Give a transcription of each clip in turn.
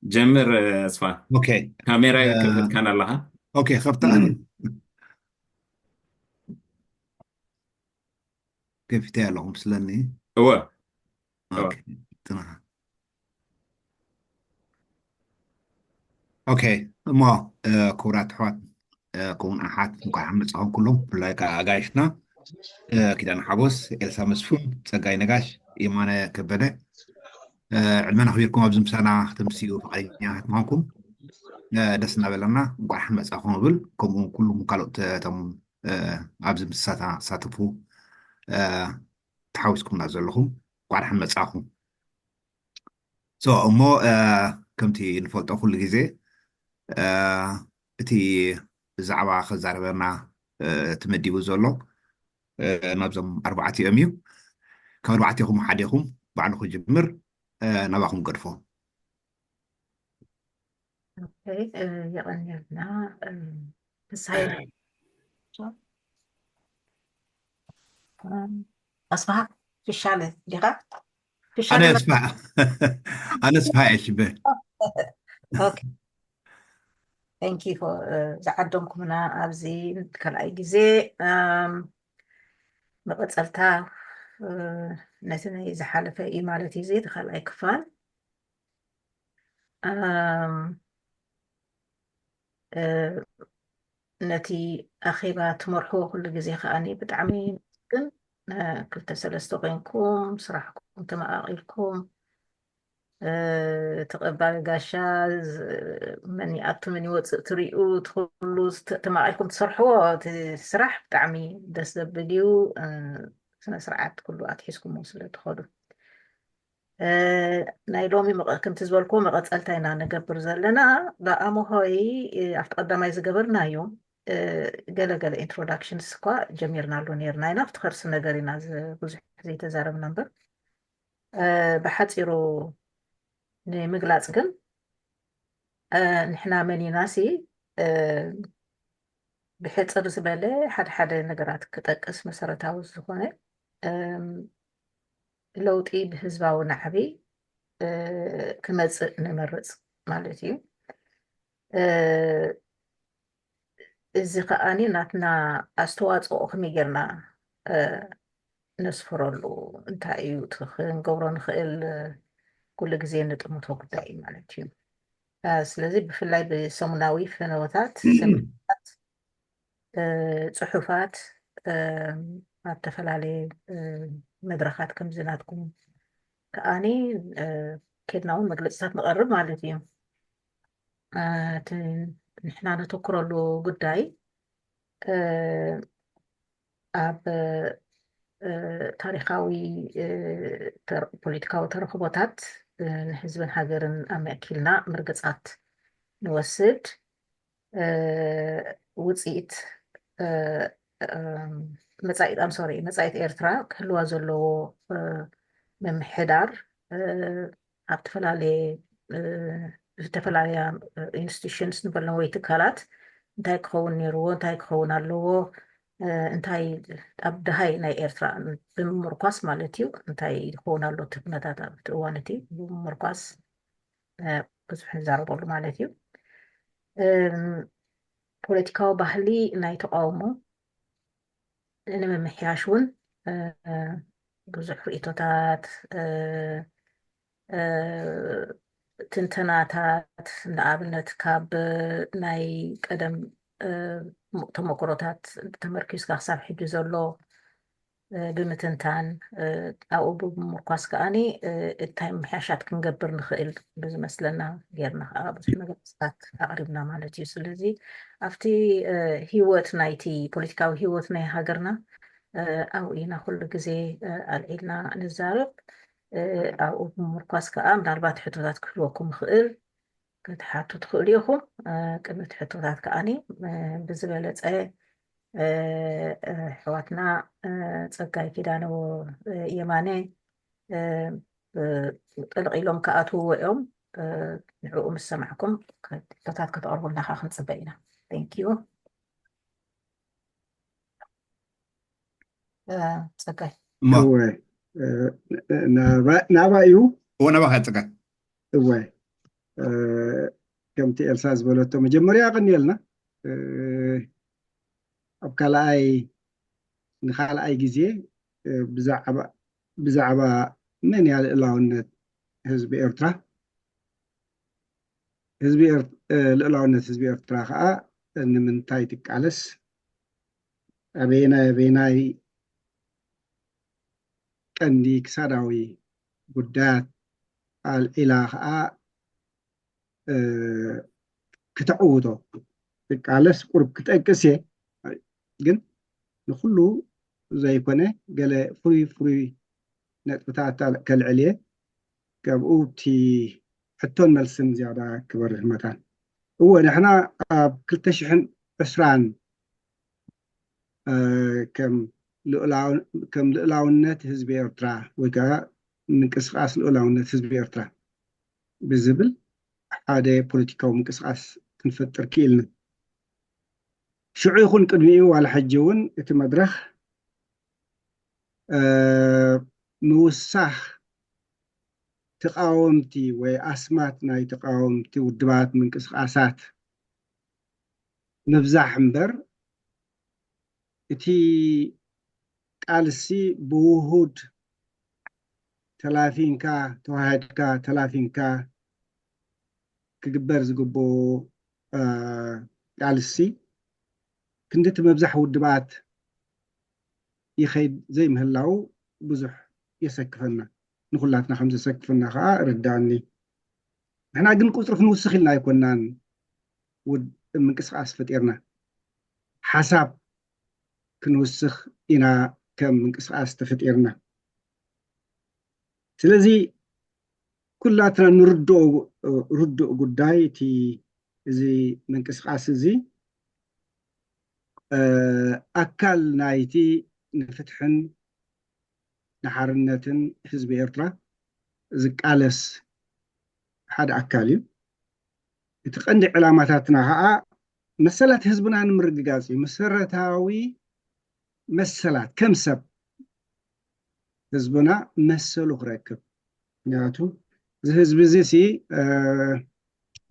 ጀምር። ኣስፋ፣ ኦኬ ካሜራ ከፊትካን ኣለኻ? ኦኬ ከፍታ ከፊተ ኣለኹም ስለኒ እወ ኦኬ ጥና ኦኬ እሞ ክቡራት ኣሕዋት ከምኡን ኣሓት እንኳዕ ሓመፃኹም ኩሎም ብፍላይ ከዓ ኣጋይሽና ኪዳን ሓጎስ ኤልሳ መስፉን ጸጋይ ነጋሽ የማነ ከበደ ዕድመን ኣኽቢርኩም ኣብዚ ምሳና ክትምስኡ ፍቓደኛታት ምዃንኩም ደስ እናበለና እንኳዕ ሓመፃኹም እብል። ከምኡውን ኩሉም ካልኦት እቶም ኣብዚ ምሳና ሳተፉ ተሓዊስኩምና ዘለኹም እንኳዕ ሓመፃኹም። እሞ ከምቲ ንፈልጦ ኩሉ ግዜ እቲ ብዛዕባ ከዛረበና ተመዲቡ ዘሎ ናብዞም ኣርባዕቲኦም እዩ። ካብ ኣርባዕቲኹም ሓደኹም ባዕሉ ክጅምር ናባኹም ገድፎ። የቐንየልና ፍስሃይ ኣስፋሃ ፍሻለ ዲኻ? ኣነ ኣስፋሃ ኣነ ኣስፋሃ እየ ሽበ Thank you for ዝዓደምኩምና ኣብዚ ካልኣይ ግዜ መቐፀልታ ነቲ ናይ ዝሓለፈ እዩ ማለት እዩ። እዚ እቲ ካልኣይ ክፋል ነቲ ኣኼባ ትመርሕዎ ኩሉ ግዜ ከዓኒ ብጣዕሚ ግን ክልተ ሰለስተ ኮይንኩም ስራሕኩም ተመቃቂልኩም ተቐባሊ ጋሻ መን ይኣቱ መን ይወፅእ ትሪኡ ትኩሉ ተማቂልኩም ትሰርሕዎ እቲ ስራሕ ብጣዕሚ ደስ ዘብል እዩ። ስነ ስርዓት ኩሉ ኣትሒዝኩሞ ስለ ትኸዱ ናይ ሎሚ ከምቲ ዝበልኩዎ መቐፀልታ ኢና ንገብር ዘለና። ብኣምሆይ ኣብቲ ቀዳማይ ዝገበርናዮ ገለ ገለ introductions እኳ ጀሚርናሉ ነይርና ኢና። ኣብቲ ከርሲ ነገር ኢና ብዙሕ ዘይተዛረብና እምበር ብሓፂሩ ንምግላፅ ግን ንሕና መን ኢናሲ ብሕፅር ዝበለ ሓደ ሓደ ነገራት ክጠቅስ መሰረታዊ ዝኾነ ለውጢ ብህዝባዊ ናዕቢ ክመፅእ ንመርፅ ማለት እዩ። እዚ ከዓኒ ናትና ኣስተዋፅኦ ከመይ ጌርና ነስፍረሉ እንታይ እዩ እቲ ክንገብሮ ንኽእል ኩሉ ግዜ ንጥምቶ ጉዳይ እዩ ማለት እዩ። ስለዚ ብፍላይ ብሰሙናዊ ፈነወታት ሰሚናራት ፅሑፋት ኣብ ዝተፈላለየ መድረኻት ከምዚ ናትኩም ከዓኒ ኬድና እውን መግለፅታት ንቐርብ ማለት እዩ። እቲ ንሕና ነተኩረሉ ጉዳይ ኣብ ታሪካዊ ፖለቲካዊ ተረኽቦታት ንህዝብን ሃገርን ኣመእኪልና መርገፃት ንወስድ ውፅኢት መፃኢት ኣምሶሪ መፃኢት ኤርትራ ክህልዋ ዘለዎ ምምሕዳር ኣብ ዝተፈላለየ ዝተፈላለያ institutions ንበሎም ወይ ትካላት እንታይ ክኸውን ነይርዎ እንታይ ክኸውን ኣለዎ እንታይ ኣብ ድሃይ ናይ ኤርትራ ብምምርኳስ ማለት እዩ እንታይ ይኸውን ኣሎ እቲ ኩነታት ኣብቲ እዋን እቲ ብምምርኳስ ብዙሕ ንዛረበሉ ማለት እዩ። ፖለቲካዊ ባህሊ ናይ ተቃውሞ ንምምሕያሽ እውን ብዙሕ ርእቶታት ትንተናታት ንኣብነት ካብ ናይ ቀደም ተመክሮታት ተመርኪስካ ክሳብ ሕጂ ዘሎ ብምትንታን ኣብኡ ብምምርኳስ ከዓኒ እንታይ ምሕያሻት ክንገብር ንኽእል ብዝመስለና ጌርና ከዓ ብዙሕ መግለፅታት ኣቕሪብና ማለት እዩ። ስለዚ ኣብቲ ህይወት ናይቲ ፖለቲካዊ ህይወት ናይ ሃገርና ኣብኡ ኢና ኩሉ ግዜ ኣልዒልና ንዛረብ። ኣብኡ ብምምርኳስ ከዓ ምናልባት ሕቶታት ክህልወኩም ይኽእል ክትሓቱ ትኽእሉ ኢኹም። ቅድሚ እቲ ሕቶታት ከዓኒ ብዝበለፀ ኣሕዋትና ፀጋይ ኪዳነ የማነ ጠልቕ ኢሎም ክኣትውዎ እዮም። ንዕኡ ምስ ሰማዕኩም ሕቶታት ከተቕርቡልና ከዓ ክንፅበ ኢና። Thank you። ፀጋይ እሞ ናባ እዩ እዎ ናባኻ ፀጋይ እወ፣ እ፣ ከምቲ ኤልሳ ዝበለቶ መጀመርያ ኣቐንየልና። እ፣ ኣብ ካልኣይ፣ ንኻልኣይ ግዜ፣ እ፣ ብዛዕባ፣ ብዛዕባ መን እያ ልእላውነት ህዝቢ ኤርትራ? ህዝቢ ኤር-፣ እ፣ ልእላውነት ህዝቢ ኤርትራ ኸኣ ንምንታይ ትቃለስ? ኣበየናይ፣ ኣበየናይ ቀንዲ ክሳዳዊ ጉዳያት ኣልዒላ ኸኣ፣ እ፣ ክተዕውቶ ትቃለስ? ቁሩብ ክጠቅስ እየ፣ ግን ንኹሉ ዘይኮነ ገለ ፍሩይ ፍሩይ ነጥብታት ከልዕል እየ። ካብኡ እቲ ሕቶን መልስን ዝያዳ ክበርህ መታን። እወ፣ ንሕና ኣብ ክልተ ሽሕን ዕስራን፣ እ፣ ከም ልኡላው-፣ ከም ልኡላውነት ህዝቢ ኤርትራ ወይ ከዓ ምንቅስቃስ ልኡላውነት ህዝቢ ኤርትራ ብዝብል ሓደ ፖለቲካዊ ምንቅስቃስ ክንፈጥር ክኢልና። ሽዑ ይኹን ቅድሚኡ ዋላ ሕጂ እውን እቲ መድረኽ፣ እ፣ ምውሳኽ ተቃወምቲ ወይ ኣስማት ናይ ተቃወምቲ ውድባት ምንቅስቃሳት ምብዛሕ እምበር፣ እቲ ቃልሲ ብውሁድ ተላፊንካ፣ ተዋሂድካ፣ ተላፊንካ ክግበር ዝግብኦ፣ እ፣ ቃልሲ ክንዲ እቲ መብዛሕ ውድባት ይኸይድ ዘይምህላው ብዙሕ የሰክፈና። ንኹላትና ከም ዘሰክፈና ከዓ ርዳእኒ። ንሕና ግን ቁፅሪ ክንውስኽ ኢልና ኣይኮናን ውድ-፣ ምንቅስቃስ ፈጢርና። ሓሳብ ክንውስኽ ኢና ከም ምንቅስቃስ ተፈጢርና። ስለዚ ኩላትና ንርድኦ፣ ርዱእ ጉዳይ እቲ፣ እዚ ምንቅስቃስ እዚ፣ እ፣ ኣካል ናይቲ ንፍትሕን ንሓርነትን ህዝቢ ኤርትራ ዝቃለስ ሓደ ኣካል እዩ። እቲ ቀንዲ ዕላማታትና ከዓ መሰላት ህዝብና ንምርግጋጽ እዩ። መሰረታዊ መሰላት ከም ሰብ ህዝብና መሰሉ ክረክብ። ምክንያቱ እዚ ህዝቢ እዚ ሲ፣ እ፣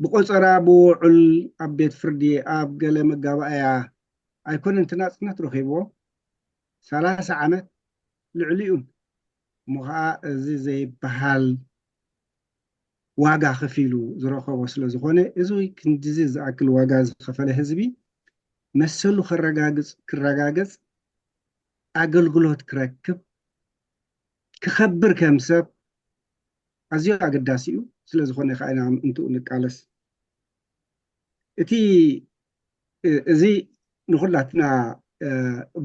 ብቆጸራ፣ ብውዑል፣ ኣብ ቤት ፍርዲ፣ ኣብ ገለ መጋባእያ ኣይኮነን እቲ ናጽነት ረኺብዎ። ሰላሳ ዓመት ልዕሊኡን። እሞ ኸዓ እዚ ዘይበሃል ዋጋ ከፊሉ ዝረኸቦ ስለ ዝኾነ፣ እዚ ክንድዚ ዝኣክል ዋጋ ዝኸፈለ ህዝቢ መሰሉ ከረጋግጽ፣ ክረጋገጽ፣ ኣገልግሎት ክረክብ፣ ክኸብር ከም ሰብ ኣዝዩ ኣገዳሲ እዩ። ስለ ዝኾነ ከዓ ኢና እንትኡ ንቃለስ። እቲ፣ እ-፣ እዚ ንኹላትና፣ እ፣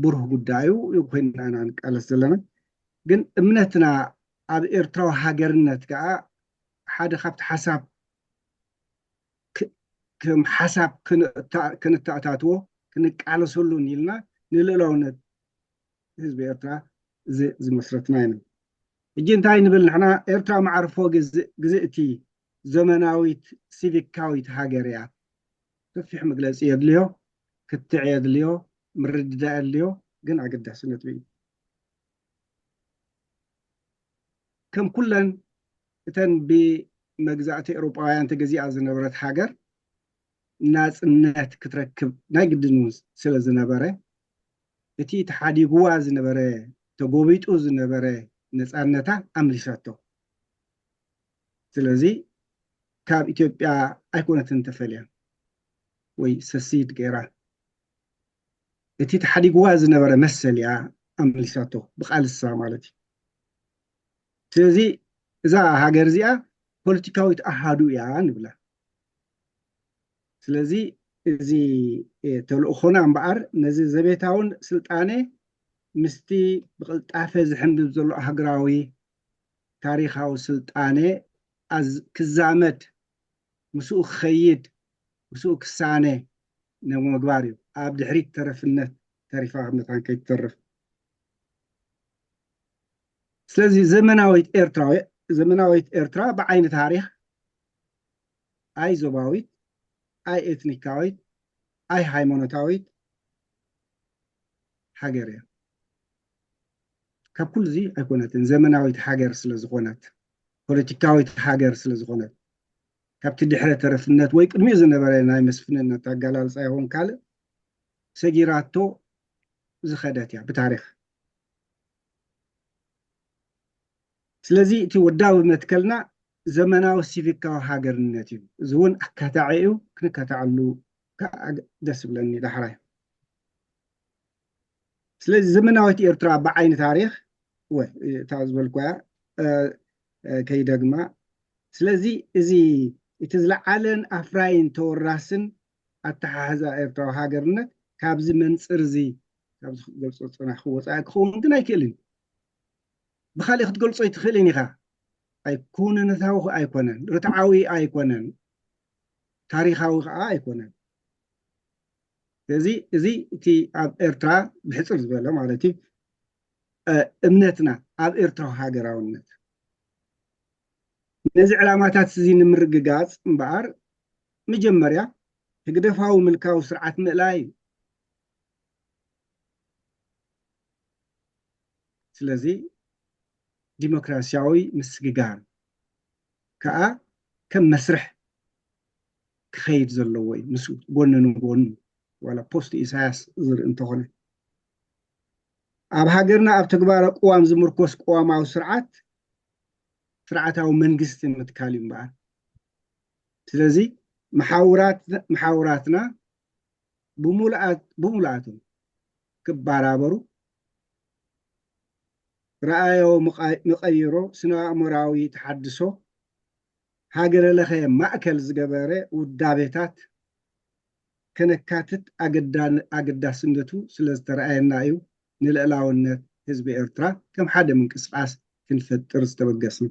ብሩህ ጉዳይ እዩ፣ ኮይንና ኢና ንቃለስ ዘለና። ግን እምነትና ኣብ ኤርትራዊ ሃገርነት ከዓ ሓደ ካብቲ ሓሳብ ክ-፣ ከም ሓሳብ ክንእታ-፣ ክንተኣታትዎ፣ ክንቃለሰሉን ኢልና ንልእላውነት ህዝቢ ኤርትራ ዝ-፣ ዝመስረትና ኢና። ሕጂ እንታይ ንብል ንሕና? ኤርትራ መዓርፎ ግዝ-፣ ግዝእቲ ዘመናዊት ሲቪካዊት ሃገር እያ። ሰፊሕ መግለጺ የድልዮ፣ ክትዕ የድልዮ፣ ምርድዳእ የድልዮ፣ ግን ኣገዳሲ ነጥቢ እዩ። ከም ኩለን እተን ብመግዛእቲ ኤውሮጳውያን ተገዚኣ ዝነበረት ሃገር ናጽነት ክትረክብ ናይ ግድን እውን ስለ ዝነበረ፣ እቲ ተሓዲግዋ ዝነበረ፣ ተጎቢጡ ዝነበረ ነጻነታ ኣምሊሳቶ። ስለዚ ካብ ኢትዮጵያ ኣይኮነትን ተፈልያ ወይ ሰሲድ ገይራ። እቲ ተሓዲግዋ ዝነበረ መሰል እያ ኣምሊሳቶ፣ ብቓልሳ ማለት እዩ። ስለዚ እዛ ሃገር እዚኣ ፖለቲካዊት ኣሃዱ እያ ንብላ። ስለዚ እዚ፣ እ፣ ተልእኾና እምበኣር ነዚ ዘቤታውን ስልጣነ ምስቲ ብቕልጣፈ ዝሕንብብ ዘሎ ሃገራዊ ታሪኻዊ ስልጣነ ኣዝ-፣ ክዛመድ፣ ምስኡ ክኸይድ፣ ምስኡ ክሳነ ንምግባር እዩ። ኣብ ድሕሪት ተረፍነት ተሪፋ መታን ከይትተርፍ። ስለዚ ዘመናዊት ኤርትራዊ-፣ ዘመናዊት ኤርትራ ብዓይኒ ታሪኽ ኣይ ዞባዊት፣ ኣይ ኤትኒካዊት፣ ኣይ ሃይማኖታዊት ሃገር እያ። ካብ ኩሉ እዚ ኣይኮነትን፣ ዘመናዊት ሃገር ስለ ዝኾነት፣ ፖለቲካዊት ሃገር ስለ ዝኾነት፣ ካብቲ ድሕረ ተረፍነት ወይ ቅድሚኡ ዝነበረ ናይ መስፍንነት ኣገላልፃ ይኹን ካልእ ሰጊራቶ ዝኸደት እያ ብታሪኽ። ስለዚ እቲ ወዳዊ መትከልና ዘመናዊ ሲቪካዊ ሃገርነት እዩ። እዚ እውን ኣካታዒ እዩ፣ ክንካታዓሉ ከዓ ደስ ይብለኒ ዳሕራይ። ስለዚ ዘመናዊት ኤርትራ ብዓይኒ ታሪኽ ወ እታ ዝበልኩያ ከይደግማ። ስለዚ እዚ እቲ ዝለዓለን ኣፍራይን ተወራስን ኣተሓሕዛ ኤርትራዊ ሃገርነት ካብዚ መንፅር እዚ ካብዚ ክገልፆ ዝፀናሕኩ ወፃኢ ክኸውን ግን ኣይክእልን። ብካሊእ ክትገልፆ ኣይትኽእልን ኢኻ። ኣይኩነነታዊ ኣይኮነን፣ ርትዓዊ ኣይኮነን፣ ታሪኻዊ ከዓ ኣይኮነን። ስለዚ እዚ እቲ ኣብ ኤርትራ ብሕፅር ዝበለ ማለት እዩ እምነትና ኣብ ኤርትራዊ ሃገራውነት። ነዚ ዕላማታት እዚ ንምርግጋፅ እምበኣር መጀመርያ ህግደፋዊ ምልካዊ ስርዓት ምእላይ እዩ። ስለዚ ዲሞክራሲያዊ ምስግጋር ከዓ ከም መስርሕ ክኸይድ ዘለዎ እዩ። ምስ ጎኒ ንጎኑ ዋላ ፖስት ኢሳያስ ዝርኢ እንተኾነ ኣብ ሃገርና ኣብ ተግባረ ቅዋም ዝምርኮስ ቅዋማዊ ስርዓት ስርዓታዊ መንግስቲ ምትካል እዩ እምበኣር። ስለዚ መሓውራትና ብሙሉኣቶም ክበራበሩ ረኣዮ መቐይሮ ስነ ኣእምራዊ ተሓድሶ ሃገረ ለኸ ማእከል ዝገበረ ውዳቤታት ከነካትት ኣገዳስነቱ ስለ ዝተረኣየና እዩ ንልእላውነት ህዝቢ ኤርትራ ከም ሓደ ምንቅስቃስ ክንፈጥር ዝተበገስና።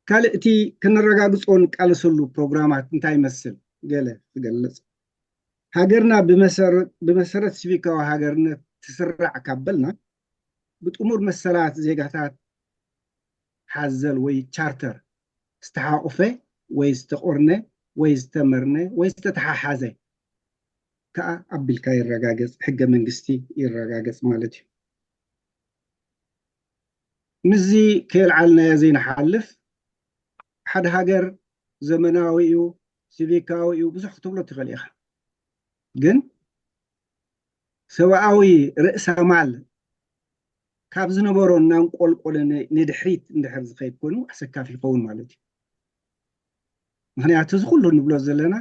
ካልእ እቲ ክነረጋግጾ ንቃለሰሉ ፕሮግራማት እንታይ ይመስል ገለ ክገልጽ። ሃገርና ብመሰረት ሲቪካዊ ሃገርነት ትስራዕ ካብ በልና ብጥሙር መሰላት ዜጋታት ሓዘል ወይ ቻርተር ዝተሓቑፈ ወይ ዝተቆርነ ወይ ዝተመርነ ወይ ዝተተሓሓዘ ከዓ ኣቢልካ ይረጋገጽ፣ ሕገ መንግስቲ ይረጋገጽ ማለት እዩ። ምስዚ ከየልዓልናዮ ዘይንሓልፍ ሓደ ሃገር ዘመናዊ እዩ፣ ሲቪካዊ እዩ ብዙሕ ክትብሎ ትኽእል ኢኻ። ግን ሰብኣዊ ርእሰ ማል ካብ ዝነበሮ እናንቆልቆለ ንድሕሪት እንድሕር ዝኸይድ ኮይኑ ኣሰካፊ ይኸውን ማለት እዩ። ምክንያቱ እዚ ኩሉ ንብሎ ዘለና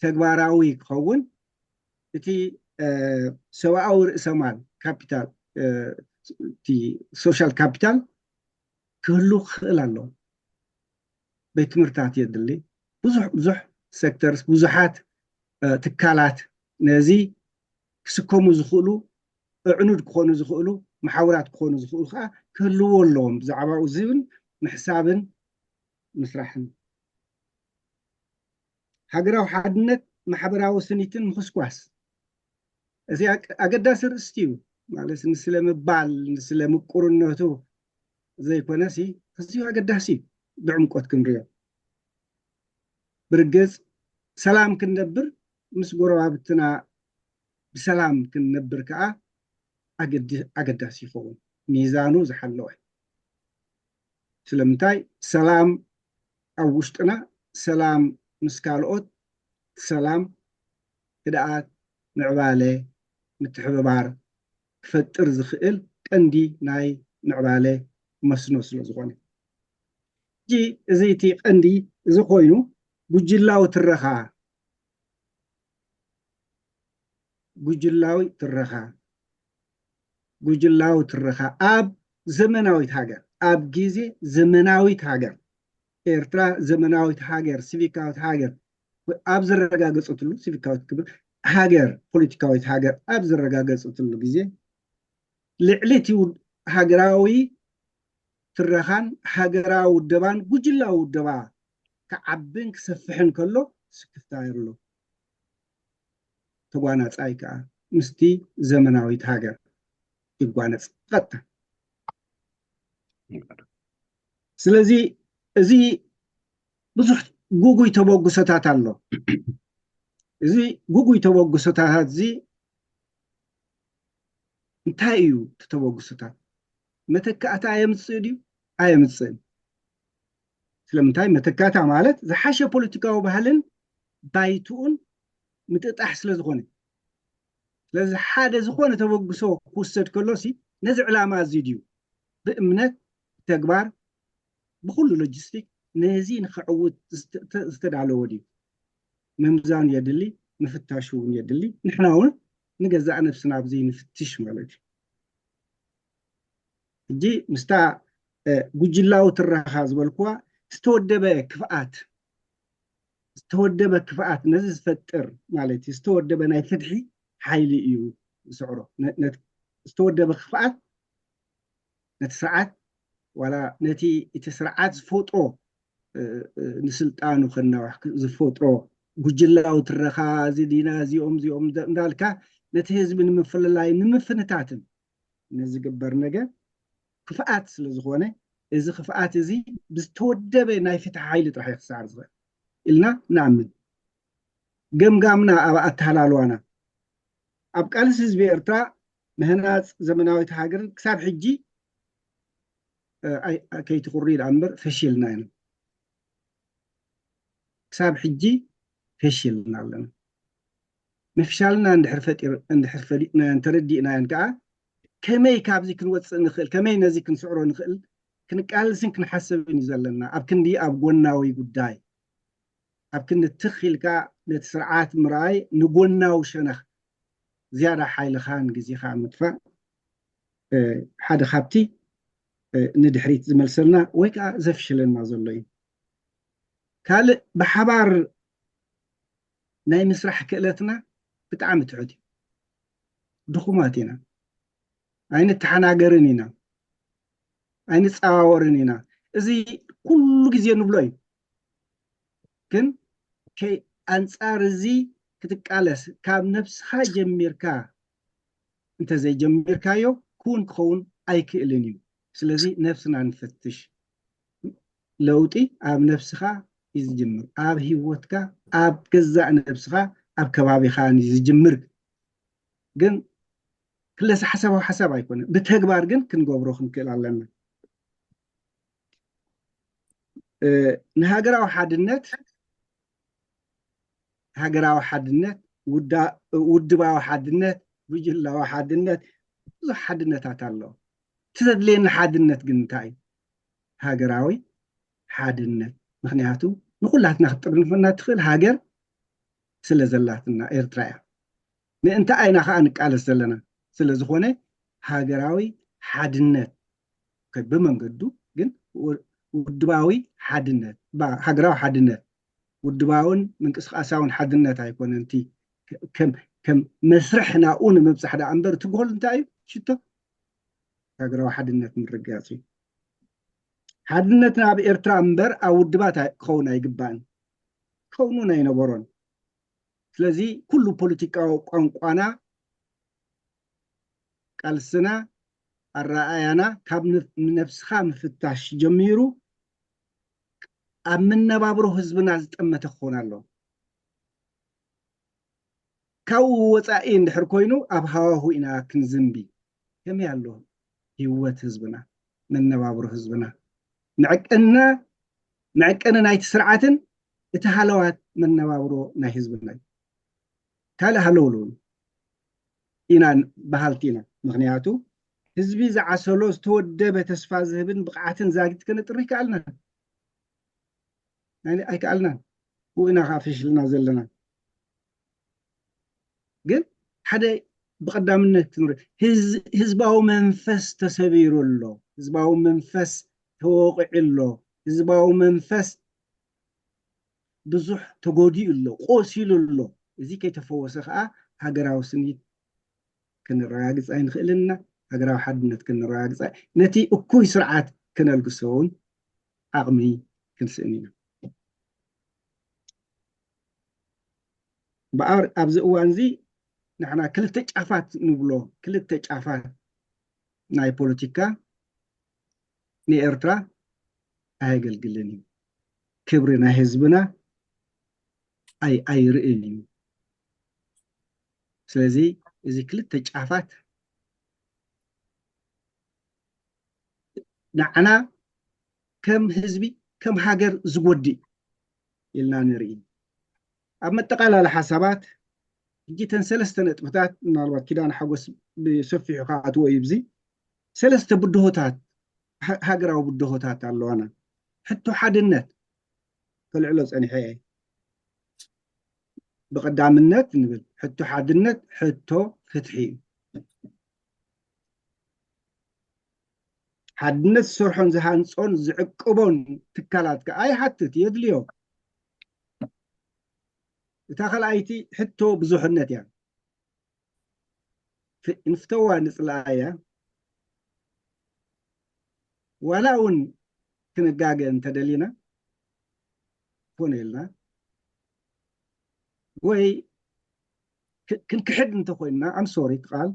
ተግባራዊ ክኸውን እቲ ሰብኣዊ ርእሰ ማል ካፒታል እቲ ሶሻል ካፒታል ክህሉ ክኽእል ኣለዎ። ቤት ትምህርታት የድሊ። ብዙሕ ብዙሕ ሴክተርስ ብዙሓት ትካላት ነዚ ክስከሙ ዝኽእሉ ኣዕኑድ ክኾኑ ዝኽእሉ መሓውራት ክኾኑ ዝኽእሉ ከዓ ክህልዎ ኣለዎም። ብዛዕባኡ ዝብል ምሕሳብን ምስራሕን ሃገራዊ ሓድነት ማሕበራዊ ስኒትን ምኽስኳስ እዚ ኣገዳሲ ርእስቲ እዩ። ማለት ንስለ ምባል ንስለ ምቁርነቱ ዘይኮነሲ ኣዝዩ ኣገዳሲ እዩ ብዕምቆት ክንሪኦ። ብርግፅ ሰላም ክንነብር ምስ ጎረባብትና ብሰላም ክንነብር ከዓ ኣገዳሲ ይኸውን። ሚዛኑ ዝሓለወ ስለምንታይ ሰላም ኣብ ውሽጥና ሰላም ምስ ካልኦት ሰላም ህድኣት ምዕባለ ምትሕብባር ክፈጥር ዝኽእል ቀንዲ ናይ ምዕባለ መስኖ ስለ ዝኾነ ሕጂ እዚ እቲ ቀንዲ እዚ ኮይኑ ጉጅላዊ ትረኻ ጉጅላዊ ትረኻ ጉጅላዊ ትረኻ ኣብ ዘመናዊት ሃገር ኣብ ግዜ ዘመናዊት ሃገር ኤርትራ ዘመናዊት ሃገር ሲቪካዊት ሃገር ኣብ ዘረጋገፀትሉ ሲቪካዊት ክብር ሃገር ፖለቲካዊት ሃገር ኣብ ዘረጋገፀትሉ ግዜ ልዕሊ እቲ ሃገራዊ ትረኻን ሃገራዊ ውደባን ጉጅላዊ ውደባ ክዓብን ክሰፍሕን ከሎ ስክፍታ የሎ። ተጓናፃይ ከዓ ምስቲ ዘመናዊት ሃገር ይጓነፅ ቀጥታ። ስለዚ እዚ ብዙሕ ጉጉይ ተበግሶታት ኣሎ። እዚ ጉጉይ ተበግሶታት እዚ እንታይ እዩ? እቲ ተበግሶታት መተካእታ ኣየምፅእ ድዩ? ኣየምፅእን። ስለምንታይ? መተካእታ ማለት ዝሓሸ ፖለቲካዊ ባህልን ባይትኡን ምጥጣሕ ስለ ዝኾነ። ስለዚ ሓደ ዝኾነ ተበግሶ ክውሰድ ከሎ ሲ ነዚ ዕላማ እዚ ድዩ ብእምነት ብተግባር ብኩሉ ሎጂስቲክ ነዚ ንክዕውት ዝተዳለወ ድዩ? ምምዛን የድሊ፣ ምፍታሽ እውን የድሊ። ንሕና እውን ንገዛእ ነብስና ኣብዚ ንፍትሽ ማለት እዩ። ሕጂ ምስታ ጉጅላዊ ትረኻ ዝበልኩዋ ዝተወደበ ክፍኣት ዝተወደበ ክፍኣት ነዚ ዝፈጥር ማለት እዩ። ዝተወደበ ናይ ፍትሒ ሓይሊ እዩ ዝስዕሮ። ዝተወደበ ክፍኣት ነቲ ስርዓት ዋላ ነቲ እቲ ስርዓት ዝፈጥሮ ንስልጣኑ ከናዋሕ ዝፈጥሮ ጉጅላዊ ትረኻ እዚ ዲና እዚኦም እዚኦም እንዳልካ ነቲ ህዝቢ ንምፍልላይ ንምፍንታትን ንዝግበር ነገር ክፍኣት ስለ ዝኾነ እዚ ክፍኣት እዚ ብዝተወደበ ናይ ፍትሒ ሓይሊ ጥራሕ ክሰዓር ዝኽእል ኢልና ንኣምን። ገምጋምና ኣብ ኣተሃላልዋና ኣብ ቃልሲ ህዝቢ ኤርትራ ምህናፅ ዘመናዊት ሃገር ክሳብ ሕጂ ከይትኩሪ ኢላ እምበር ፈሽልና ኢና። ክሳብ ሕጂ ፈሽልና ኣለና። ምፍሻልና እንድሕር ፈጢር እንድሕር ፈሊጥናዮን ተረዲእናዮን ከዓ ከመይ ካብዚ ክንወፅእ ንኽእል፣ ከመይ ነዚ ክንስዕሮ ንኽእል ክንቃልስን ክንሓስብን እዩ ዘለና። ኣብ ክንዲ ኣብ ጎናዊ ጉዳይ ኣብ ክንዲ ትኽ ኢልካ ነቲ ስርዓት ምርኣይ ንጎናዊ ሸነኽ ዝያዳ ሓይልኻን ግዜኻ ምጥፋእ ሓደ ካብቲ ንድሕሪት ዝመልሰልና ወይ ከዓ ዘፍሽለና ዘሎ እዩ። ካልእ ብሓባር ናይ ምስራሕ ክእለትና ብጣዕሚ ትሑት እዩ። ድኹማት ኢና። ኣይንተሓናገርን ኢና። ኣይንፀዋወርን ኢና። እዚ ኩሉ ግዜ ንብሎ እዩ። ግን ኣንፃር እዚ ክትቃለስ ካብ ነብስኻ ጀሚርካ እንተዘይጀሚርካዮ ክውን ክኸውን ኣይክእልን እዩ። ስለዚ ነብስና ንፈትሽ። ለውጢ ኣብ ነብስኻ እዩ ዝጅምር፣ ኣብ ህይወትካ፣ ኣብ ገዛእ ነብስኻ፣ ኣብ ከባቢኻን እዩ ዝጅምር። ግን ክለሰ ሓሳባዊ ሓሳብ ኣይኮነን፣ ብተግባር ግን ክንገብሮ ክንክእል ኣለና። ንሃገራዊ ሓድነት ሃገራዊ ሓድነት፣ ውድባዊ ሓድነት፣ ጉጅላዊ ሓድነት፣ ብዙሕ ሓድነታት ኣሎ። እቲ ዘድልየና ሓድነት ግን እንታይ እዩ? ሃገራዊ ሓድነት። ምክንያቱ ንኩላትና ክትጥርንፈና ትኽእል ሃገር ስለ ዘላትና ኤርትራ እያ። ምእንታኣ ኢና ከዓ ንቃለስ ዘለና። ስለ ዝኾነ ሃገራዊ ሓድነት ብመንገዱ ግን ውድባዊ ሓድነት ሃገራዊ ሓድነት ውድባውን ምንቅስቃሳውን ሓድነት ኣይኮነን። እቲ ከም መስርሕ ናብኡ ንምብፃሕ ደኣ እምበር እቲ ጎል እንታይ እዩ? ሽቶ ሃገራዊ ሓድነት ምርግጋፅ እዩ። ሓድነትና ኣብ ኤርትራ እምበር ኣብ ውድባት ክኸውን ኣይግባእን፣ ክኸውን ኣይነበሮን። ስለዚ ኩሉ ፖለቲካዊ ቋንቋና፣ ቃልስና፣ ኣረኣእያና ካብ ነብስኻ ምፍታሽ ጀሚሩ ኣብ መነባብሮ ህዝብና ዝጠመተ ክኾን ኣለዎ። ካብኡ ወፃኢ እንድሕር ኮይኑ ኣብ ሃዋሁ ኢና ክንዝንቢ። ከመይ ኣሎ ህይወት ህዝብና፣ መነባብሮ ህዝብና፣ መዕቀንና መዕቀኒ ናይቲ ስርዓትን እቲ ሃለዋት መነባብሮ ናይ ህዝብና እዩ። ካልእ ሃለውለውን ኢና በሃልቲ ኢና። ምክንያቱ ህዝቢ ዝዓሰሎ ዝተወደበ ተስፋ ዝህብን ብቕዓትን ዛጊት ከነጥሪ ይከኣልና ኣይከኣልናን። ብኡ ኢና ከዓ ፈሽልና ዘለና። ግን ሓደ ብቐዳምነት ክንርኢ ህዝባዊ መንፈስ ተሰቢሩ ኣሎ፣ ህዝባዊ መንፈስ ተወቂዑ ኣሎ፣ ህዝባዊ መንፈስ ብዙሕ ተጎዲኡ ኣሎ፣ ቆሲሉ ኣሎ። እዚ ከይተፈወሰ ከዓ ሃገራዊ ስኒት ክንረጋግፅ ኣይንኽእልን ኢና። ሃገራዊ ሓድነት ክንረጋግፅ ነቲ እኩይ ስርዓት ክነልግሶ እውን ዓቕሚ ክንስእን ኢና። ብኣር ኣብዚ እዋን እዚ ንሕና ክልተ ጫፋት ንብሎ ክልተ ጫፋት ናይ ፖለቲካ ንኤርትራ ኣየገልግልን እዩ። ክብሪ ናይ ህዝብና ኣይ ኣይርእን እዩ። ስለዚ እዚ ክልተ ጫፋት ንዓና ከም ህዝቢ ከም ሃገር ዝጎድእ ኢልና ንርኢ። ኣብ መጠቓላሊ ሓሳባት ሕጂ ተን ሰለስተ ነጥብታት ምናልባት ኪዳነ ሓጎስ ብሰፊሑ ክኣትዎ እዩ። ብዚ ሰለስተ ብድሆታት፣ ሃ- ሃገራዊ ብድሆታት ኣለዋና። ሕቶ ሓድነት ከልዕሎ ጸኒሐ እየ። ብቐዳምነት ንብል ሕቶ ሓድነት፣ ሕቶ ፍትሒ እዩ። ሓድነት ዝሰርሖን ዝሃንጾን ዝዕቅቦን ትካላት ከኣ ይሓትት፣ የድልዮ። እታ ካልኣይቲ ሕቶ ብዙሕነት እያ። ፍ- ንፍተዋ ንጽልኣያ፣ ዋላ እውን ክንጋገ እንተደሊና፣ ኮነ ኢልና ወይ ክ- ክንክሕድ እንተኮይንና፣ ኣም ሶሪ ቃል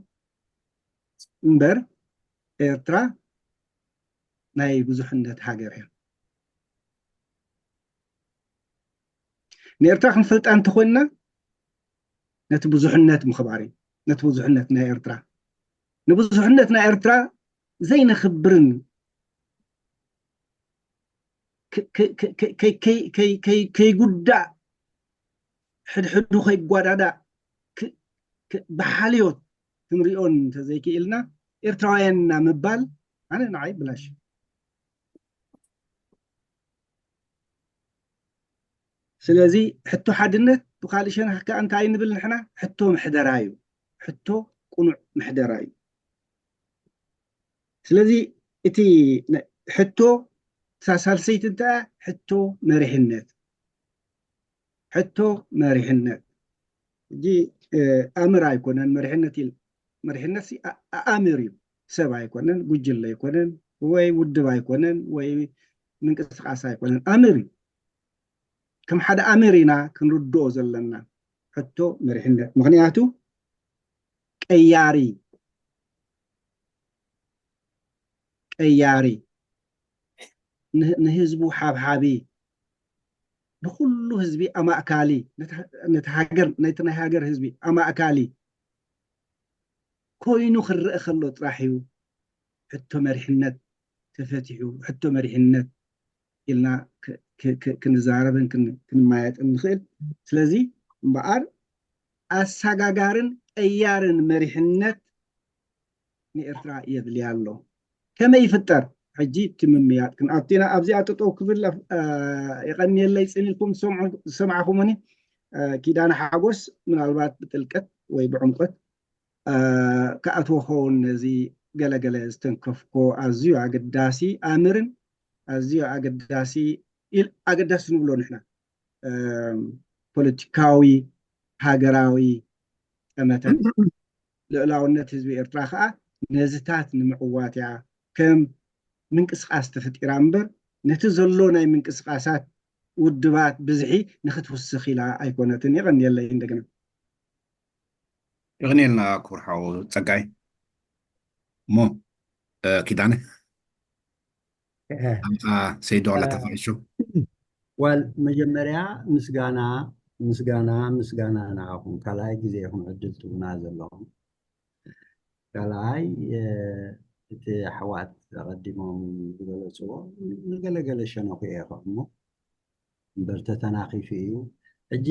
እምበር፣ ኤርትራ ናይ ብዙሕነት ሃገር እያ። ንኤርትራ ክንፈልጣ እንተኮይንና፣ ነቲ ብዙሕነት ምኽባር እዩ። ነቲ ብዙሕነት ናይ ኤርትራ፣ ንብዙሕነት ናይ ኤርትራ ዘይነኽብርን ክ- ክ- ክ- ክ- ከይ- ከይ- ከይ- ከይ- ከይጉዳእ፣ ሕድሕዱ ከይጓዳዳእ ክ- ክ- ብሓልዮት ክንሪኦ እንተዘይክኢልና፣ ኤርትራውያን ኢና ምባል ኣነ ንዓይ ብላሽ። ስለዚ ሕቶ ሓድነት ብካልእ ሸነኽ ከኣ እንታይ ንብል ንሕና? ሕቶ ምሕደራ እዩ። ሕቶ ቅኑዕ ምሕደራ እዩ። ስለዚ እቲ ነ- ሕቶ እታ ሳልሰይቲ እንታይ እያ? ሕቶ መሪሕነት። ሕቶ መሪሕነት። ሕጂ ኣምር ኣይኮነን መሪሕነት ኢል መሪሕነት ኣምር እዩ። ሰብ ኣይኮነን፣ ጉጅለ ኣይኮነን፣ ወይ ውድብ ኣይኮነን፣ ወይ ምንቅስቃስ ኣይኮነን፣ ኣምር እዩ። ከም ሓደ ኣምር ኢና ክንርድኦ ዘለና ሕቶ መሪሕነት። ምክንያቱ ቀያሪ ቀያሪ፣ ንህዝቡ ሓብሓቢ፣ ንኩሉ ህዝቢ ኣማእካሊ፣ ነቲ ሃገር፣ ነቲ ናይ ሃገር ህዝቢ ኣማእካሊ ኮይኑ ክረአ ከሎ ጥራሕ እዩ ሕቶ መሪሕነት ተፈቲሑ። ሕቶ መሪሕነት ኢልና ክንዛረብን ክንማየጥን ንኽእል። ስለዚ እምበኣር ኣሰጋጋርን ቀያርን መሪሕነት ንኤርትራ የድልያ ኣሎ። ከመይ ይፍጠር? ሕጂ እቲ ምምያጥ ክንኣቱ ኢና። ኣብዚኣ ጠጠው ክብል የቐንየለይ ጽን ኢልኩም ዝሰማዕኹምኒ። ኪዳነ ሓጎስ ምናልባት ብጥልቀት ወይ ብዕምቆት ክኣትዎ ኸውን ነዚ ገለገለ ዝተንከፍኮ ኣዝዩ ኣገዳሲ ኣምርን ኣዝዩ ኣገዳሲ ኣገዳሲ ንብሎ ንሕና ፖለቲካዊ ሃገራዊ ጠመተ ልእላውነት ህዝቢ ኤርትራ ከዓ ነዚታት ንምዕዋት እያ ከም ምንቅስቃስ ተፈጢራ እምበር ነቲ ዘሎ ናይ ምንቅስቃሳት ውድባት ብዝሒ ንክትውስኽ ኢላ ኣይኮነትን። የቐንየለይ እንደገና። የቐንየልና ክቡር ሓው ጸጋይ። እሞ ኪዳነ ኣምፃ ሰይዶ ኣለካ ፈቂሹ። ዋል መጀመርያ ምስጋና ምስጋና ምስጋና ንዓኹም ካልኣይ ግዜ ኢኹም ዕድል ትቡና ዘለኹም። ካልኣይ እቲ ኣሕዋት ኣቐዲሞም ዝገለፅዎ ንገለገለ ሸነኹ እየ እሞ እምበር ተተናኺፉ እዩ። ሕጂ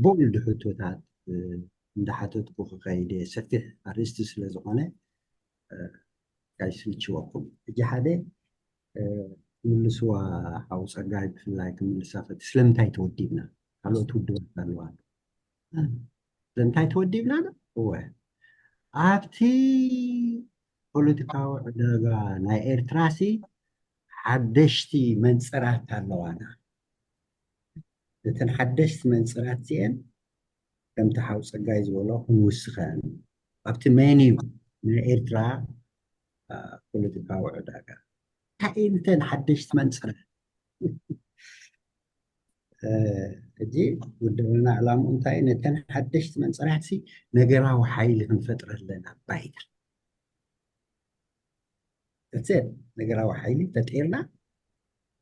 ቦልድ ሕቶታት እንዳሓተትኩ ክኸይድ እየ ሰፊሕ ኣርእስቲ ስለ ዝኾነ ካይስልችወኩም። ሕጂ ሓደ ምልስዋ ሓው ፀጋይ ብፍላይ ክምልሳ ፈቲ ስለምንታይ ተወዲብና ካልኦት ውድባት ኣለዋ ስለምንታይ ተወዲብና እወ ኣብቲ ፖለቲካዊ ዕዳጋ ናይ ኤርትራ ሲ ሓደሽቲ መንፅራት ኣለዋና ነተን ሓደሽቲ መንፅራት እዚአን ከምቲ ሓው ፀጋይ ዝበሎ ክንውስኸን ኣብቲ ሜኒው ናይ ኤርትራ ፖለቲካዊ ዕዳጋ እንታይ እየን እተን ሓደሽቲ መንፅራት ሕጂ ውድብና ዕላምኡ እንታይ ነተን ሓደሽቲ መንፅራት ሲ ነገራዊ ሓይሊ ክንፈጥረለን ኣባይታ እተ ነገራዊ ሓይሊ ፈጢርና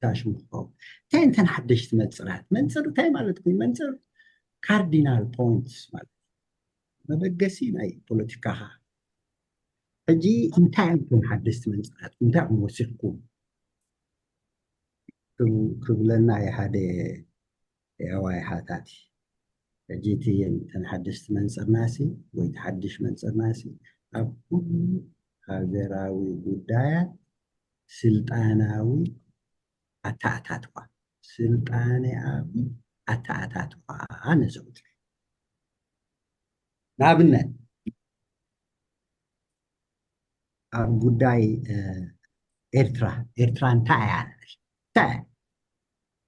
ታሽሙ ክኸውን እንታይ እንተን ሓደሽቲ መንፅራት መንፅር እንታይ ማለት ኮይኑ መንፅር ካርዲናል ፖይንትስ ማለት መበገሲ ናይ ፖለቲካኻ ሕጂ እንታይ እዮም ሓደሽቲ መንፅራት እንታይ እዮም ወሲኽኩም ክብ- ክብለና እዩ ሓደ የዋይ ሓታቲ። ሕጂ እቲ እተን ሓደሽቲ መንፅርናሲ ወይ እቲ ሓድሽ መንፅርናሲ ኣብ ኩሉ ሃገራዊ ጉዳያት ስልጣናዊ ኣተኣታትዋ፣ ስልጣኔኣዊ ኣተኣታትዋ ነዘውትር። ንኣብነት ኣብ ጉዳይ ኤርትራ፣ ኤርትራ እንታይ እያ ንብል? እንታይ እያ?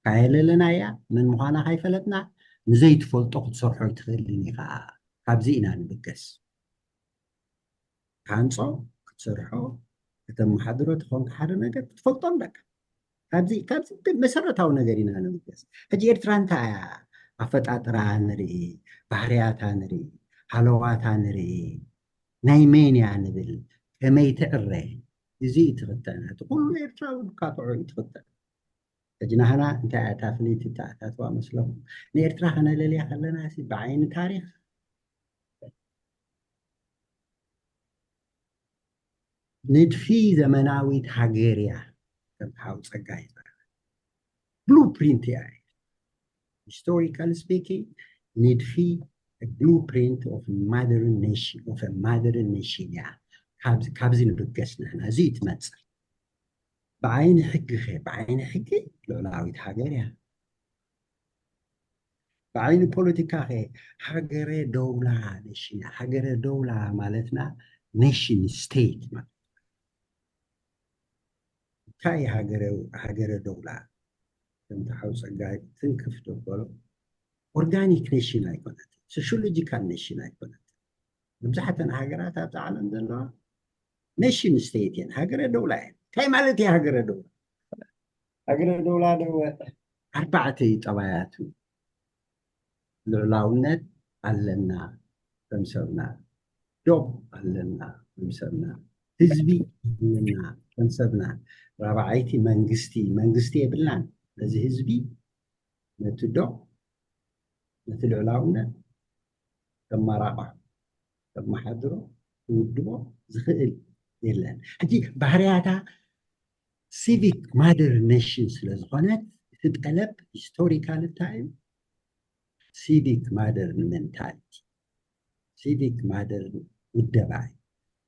ካየለለና እያ፣ መን ምዃና ካይፈለጥና፣ ንዘይትፈልጦ ክትሰርሖ ኣይትኽእልን ኢኻ። ካብዚ ኢና ንብገስ። ካንጾ ክትሰርሖ፣ ከተመሓድሮ ተኾንካ ሓደ ነገር ክትፈልጦ ኣለካ። ካብዚ ካብዚ መሰረታዊ ነገር ኢና ንብገስ። ሕጂ ኤርትራ እንታይ እያ? ኣፈጣጥራ ንርኢ፣ ባህርያታ ንርኢ፣ ሃለዋታ ንርኢ፣ ናይ መን እያ ንብል፣ ከመይ ትዕረ፣ እዚ እዩ ትኽተል። እቲ ኩሉ ኤርትራዊ ድካትዖ እዩ ትኽተል። ሕጂ ናህና እንታይ እያ እታ ፍልይቲ ኣተኣታትዋ መስለኹም? ንኤርትራ ከነለልያ ከለና ሲ ብዓይኒ ታሪኽ ንድፊ ዘመናዊት ሃገር እያ። ከም ሓው ጸጋይ ዝበለ ብሉፕሪንት እያ። Historical speaking, ንድፊ ብሉፕሪንት ኦፍ ማደርን ኔሽን ኦፍ ማደርን ኔሽን እያ። ካብዚ ንብገስ ንሕና እዚ እዩ ትመጽእ። ብዓይኒ ሕጊ ኸ ብዓይኒ ሕጊ ልዑላዊት ሃገር እያ። ብዓይኒ ፖለቲካ ኸ ሃገረ ደውላ ኔሽን እያ። ሃገረ ደውላ ማለትና ኔሽን ስቴት ማለት እንታይ ሃገረ ደውላ? ከምቲ ሓው ጸጋይ ትንክፍ ደበሎ ኦርጋኒክ ኔሽን ኣይኮነትን፣ ሶሽዮሎጂካል ኔሽን ኣይኮነትን። መብዛሕተን ሃገራት ኣብዛ ዓለም ዘለዋ ኔሽን ስቴት እየን፣ ሃገረ ደውላ እየን። እንታይ ማለት እዩ ሃገረ ደውላ? ሃገረ ደውላ ደወ ኣርባዕተ እዩ ጠባያቱ። ልዑላውነት ኣለና ከም ሰብና፣ ዶብ ኣለና ከም ሰብና፣ ህዝቢ ኣለና ከም ሰብና። ራብዓይቲ መንግስቲ፣ መንግስቲ የብልናን። ነዚ ህዝቢ፣ ነቲ ዶብ፣ ነቲ ልዑላውነት ከማራቕሖ፣ ከመሓድሮ፣ ክውድቦ ዝኽእል የለን። ሕጂ ባህርያታ ሲቪክ ማደር ኔሽን ስለ ዝኾነት እቲ ጠለብ ሂስቶሪካል እንታይ እዩ? ሲቪክ ማደርን ሜንታሊቲ፣ ሲቪክ ማደርን ውደባ እዩ።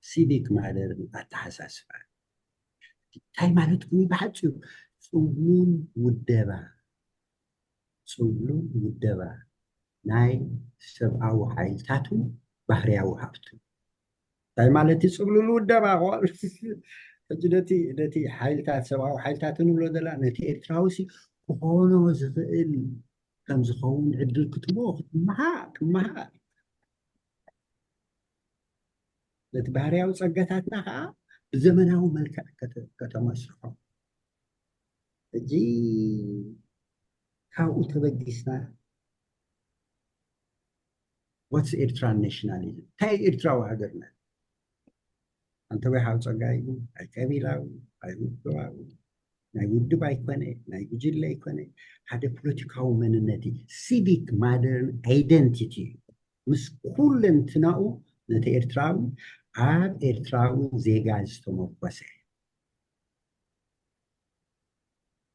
ሲቪክ ማደርን ኣተሓሳስባ እዩ። እንታይ ማለት እዩ ብሓፂሩ? ፅሉል ውደባ፣ ፅሉል ውደባ ናይ ሰብኣዊ ሓይልታትን ባህርያዊ ሃብትን። እንታይ ማለት እዩ ፅሉል ውደባ? ሕጂ ነቲ ነቲ ሓይልታት ሰብኣዊ ሓይልታት ንብሎ ዘላ ነቲ ኤርትራዊ ሲ ክኾኖ ዝኽእል ከም ዝኸውን ዕድል ክትቦ ክትመሃ ክመሃ ነቲ ባህርያዊ ጸጋታትና ከዓ ብዘመናዊ መልክዕ ከተ- ከተመስርሖ። ሕጂ ካብኡ ተበጊስና what's ኤርትራን ናሽናሊዝም እንታይ ኤርትራዊ ሃገርነት? ኣንተ ወይ ሓው ጸጋይ፣ ኣይ ቀቢላዊ፣ ኣይ ውድባዊ፣ ናይ ውድብ ኣይኮነ፣ ናይ ጉጅለ ኣይኮነ፣ ሓደ ፖለቲካዊ መንነት እዩ። ሲቪክ ማደርን ኣይደንቲቲ እዩ። ምስ ኩለንትናኡ ነቲ ኤርትራዊ ኣብ ኤርትራዊ ዜጋ ዝተመርኮሰ።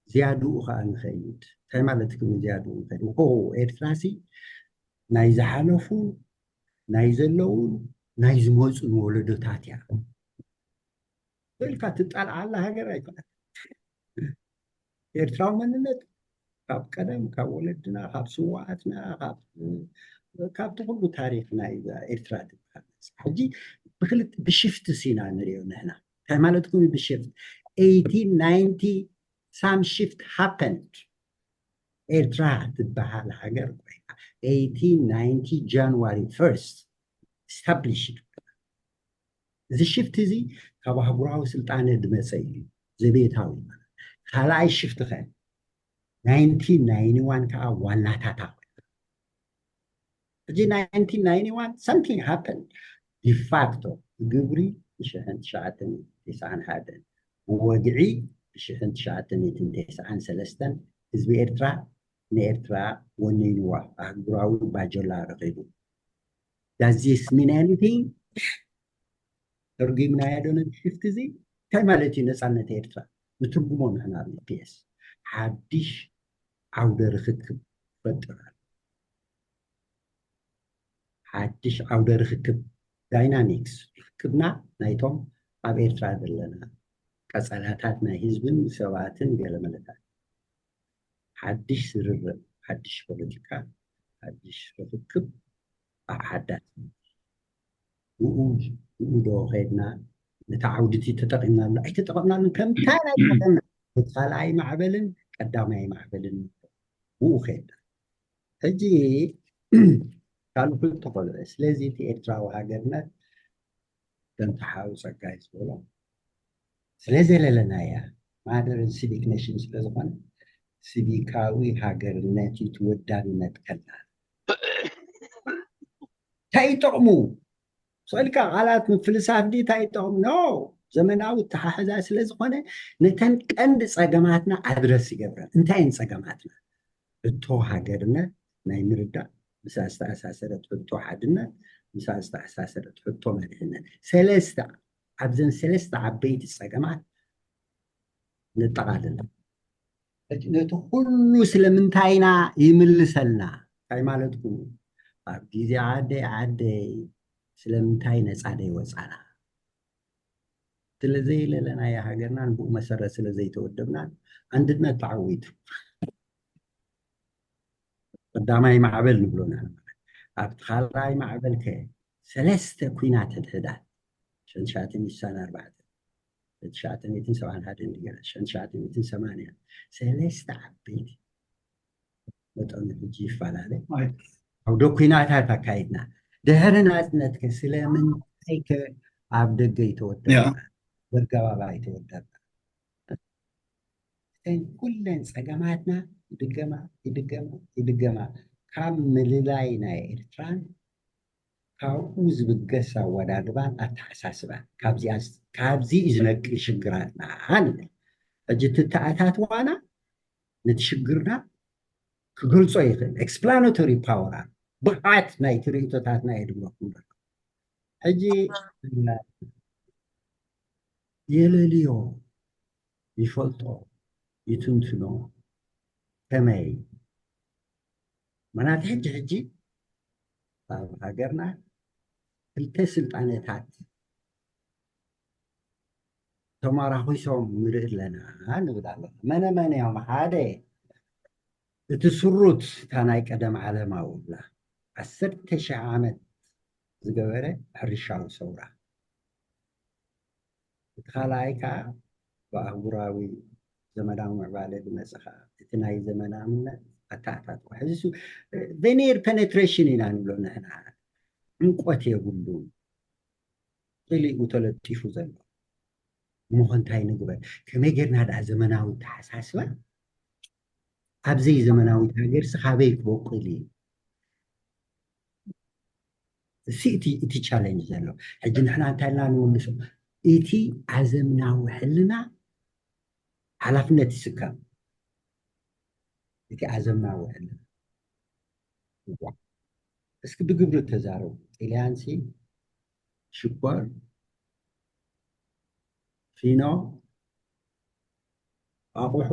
ዝያድኡ ከዓ ንኸይድ። እንታይ ማለት ግን ዝያድኡ ንኸይድ? ኦ፣ ኤርትራሲ ናይ ዝሓለፉ፣ ናይ ዘለውን ናይ ዝመፁን ወለዶታት እያ። ኢልካ ትጣልዓላ ሃገር ኣይኮነት። ኤርትራዊ መንነት ካብ ቀደም ካብ ወለድና ካብ ስዋኣትና ካብ ካብቲ ኩሉ ታሪክ ናይ ኤርትራ ትበሃል። ሕጂ ብክልት ብሽፍት ሲና ንሪኦ ንሕና እንታይ ማለት ኩኑ ብሽፍት eighteen ninety some shift happened ኤርትራ ትበሃል ሃገር ኮይና eighteen ninety January first established እዚ ሽፍት እዚ ካብ ኣህጉራዊ ስልጣነ ዝመፀ እዩ ዘቤታዊ ካልኣይ ሽፍት ኸ nineteen ninety one ከዓ ዋናታታ ኮይና ሕጂ nineteen ninety one something happened ዲፋክቶ ብግብሪ ብሽሕን ትሽዓተን ተስዓን ሓደን ብወግዒ ብሽሕን ትሽዓተን ተስዓን ሰለስተን ህዝቢ ኤርትራ ንኤርትራ ወኒንዋ ኣህጉራዊ ባጀላ ረኺቡ does this mean anything ተርጉምናዮ ዶ ነቲ ሽፍት እዚ እንታይ ማለት እዩ ነፃነት ኤርትራ ንትርጉሞ ንሕና ኣብ ፒኤስ ሓድሽ ዓውደ ርክክብ ይፈጥር ኣሎ። ሓድሽ ዓውደ ርክክብ፣ ዳይናሚክስ ርክክብና ናይቶም ኣብ ኤርትራ ዘለና ቀጸላታት ናይ ህዝብን ሰባትን ገለመለታት፣ ሓድሽ ዝርርብ፣ ሓድሽ ፖለቲካ፣ ሓድሽ ርክክብ ኣብ ሓዳስ። ብኡ ብኡ ዶ ኸድና ነታ ዓውድቲ ተጠቒምናሉ ኣይተጠቐምናሉን ከምታይ ናይ ቀደምና እቲ ካልኣይ ማዕበልን ቀዳማይ ማዕበልን ብኡ ኸድና። ሕጂ ካልእ ክልተ ቆልዑ ስለዚ እቲ ኤርትራዊ ሃገርነት ከምቲ ሓው ጸጋይ ዝበሎ ስለ ዘለለናያ ማደርን ሲቪክ ኔሽን ስለ ዝኾነ ሲቪካዊ ሃገርነት እዩ ትወዳብነት ከላ እንታይ ይጠቕሙ ስእልካ ቃላት ምፍልሳፍ ዲ እንታይ ይጠቕሙ ኖ ዘመናዊ ተሓሕዛ ስለ ዝኾነ ነተን ቀንዲ ጸገማትና ኣድረስ ይገብረን እንታይ እየን ጸገማትና ሕቶ ሃገርነት ናይ ምርዳእ ምሳ ዝተኣሳሰረት ሕቶ ሓድነት ምሳ ዝተኣሳሰረት ሕቶ መድሕነት ሰለስተ ኣብዘን ሰለስተ ዓበይቲ ጸገማት ነጠቓልል ነቲ ኩሉ ስለምንታይና ይምልሰልና እንታይ ማለትኩም ኣብ ግዜ ዓደይ ዓደይ ስለምንታይ ነፃ ደይወፃና ስለዘይለለናያ ሃገርናን ብኡ መሰረት ስለዘይተወደብናን ኣንድነት ተዓዊቱ ቀዳማይ ማዕበል ንብሎ ንሕና ኣብቲ ካልኣይ ማዕበል ከ ሰለስተ ኩናት ሕድሕዳት ሸን ትሽዓተ ሚእቲ ሰብዓን ኣርባዕተን ሸን ትሽዓተ ሚእትን ሰብዓን ሓደን ድገለ ሸን ትሽዓተ ሚእትን ሰማንያን ሰለስተ ዓበይቲ መጠኑ ሕጂ ይፈላለ ዓውደ ኩናታት ኣካይድና ድሕሪ ናፅነት ከ ስለምንታይ ከ ኣብ ደገ ይተወደብና በርገባባ ይተወደብና እተን ኩለን ጸገማትና ይድገማ ይድገማ ይድገማ ካብ ምልላይ ናይ ኤርትራን ካብኡ ዝብገስ ኣወዳድባን ኣተሓሳስባን ካብዚ እዩ ዝነቅል ሽግራትና ንብል ሕጂ ትተኣታትዋና ነቲ ሽግርና ክገልጾ ይኽእል explanatory power ብቕዓት ናይቲ ርእቶታትና የድብረኩም ዘሎ ሕጂ የለልዮ ይፈልጦ ይትንትኖ ከመይ ምናት ሕጂ ሕጂ ኣብ ሃገርና ክልተ ስልጣነታት ተመራኺሶም ንርኢ ኣለና ንብል ኣለና መነ መን እዮም ሓደ እቲ ስሩት እታ ናይ ቀደም ዓለማዊ ብላ ዓሰርተ ሺሕ ዓመት ዝገበረ ሕርሻዊ ሰውራ እቲ ካልኣይ ከዓ ብኣህጉራዊ ዘመናዊ ምዕባለ ዝመፀ ከዓ እቲ ናይ ዘመናውነት ኣተኣታትዋ ሕዚ veneer penetration ኢና ንብሎ ንሕና ዕምቆት የብሉን ጥሊኡ ተለጢፉ ዘሎ እሞ እንታይ ንግበር ከመይ ጌርና ደኣ ዘመናዊ ተሓሳስባ ኣብዘይ ዘመናዊት ሃገርሲ ካበይ ክበቁል እዩ እሲ እቲ እቲ ቻለንጅ ዘሎ ሕጂ ንሕና እንታይ ኢልና ንምልሶ እቲ ዓዘምናዊ ሕልና ሓላፍነት ይስከም እቲ ዓዘምናዊ ሕልና እስኪ ብግብሪ ተዛረቡ ጥልያንሲ ሽኮር ፊኖ ኣቑሑ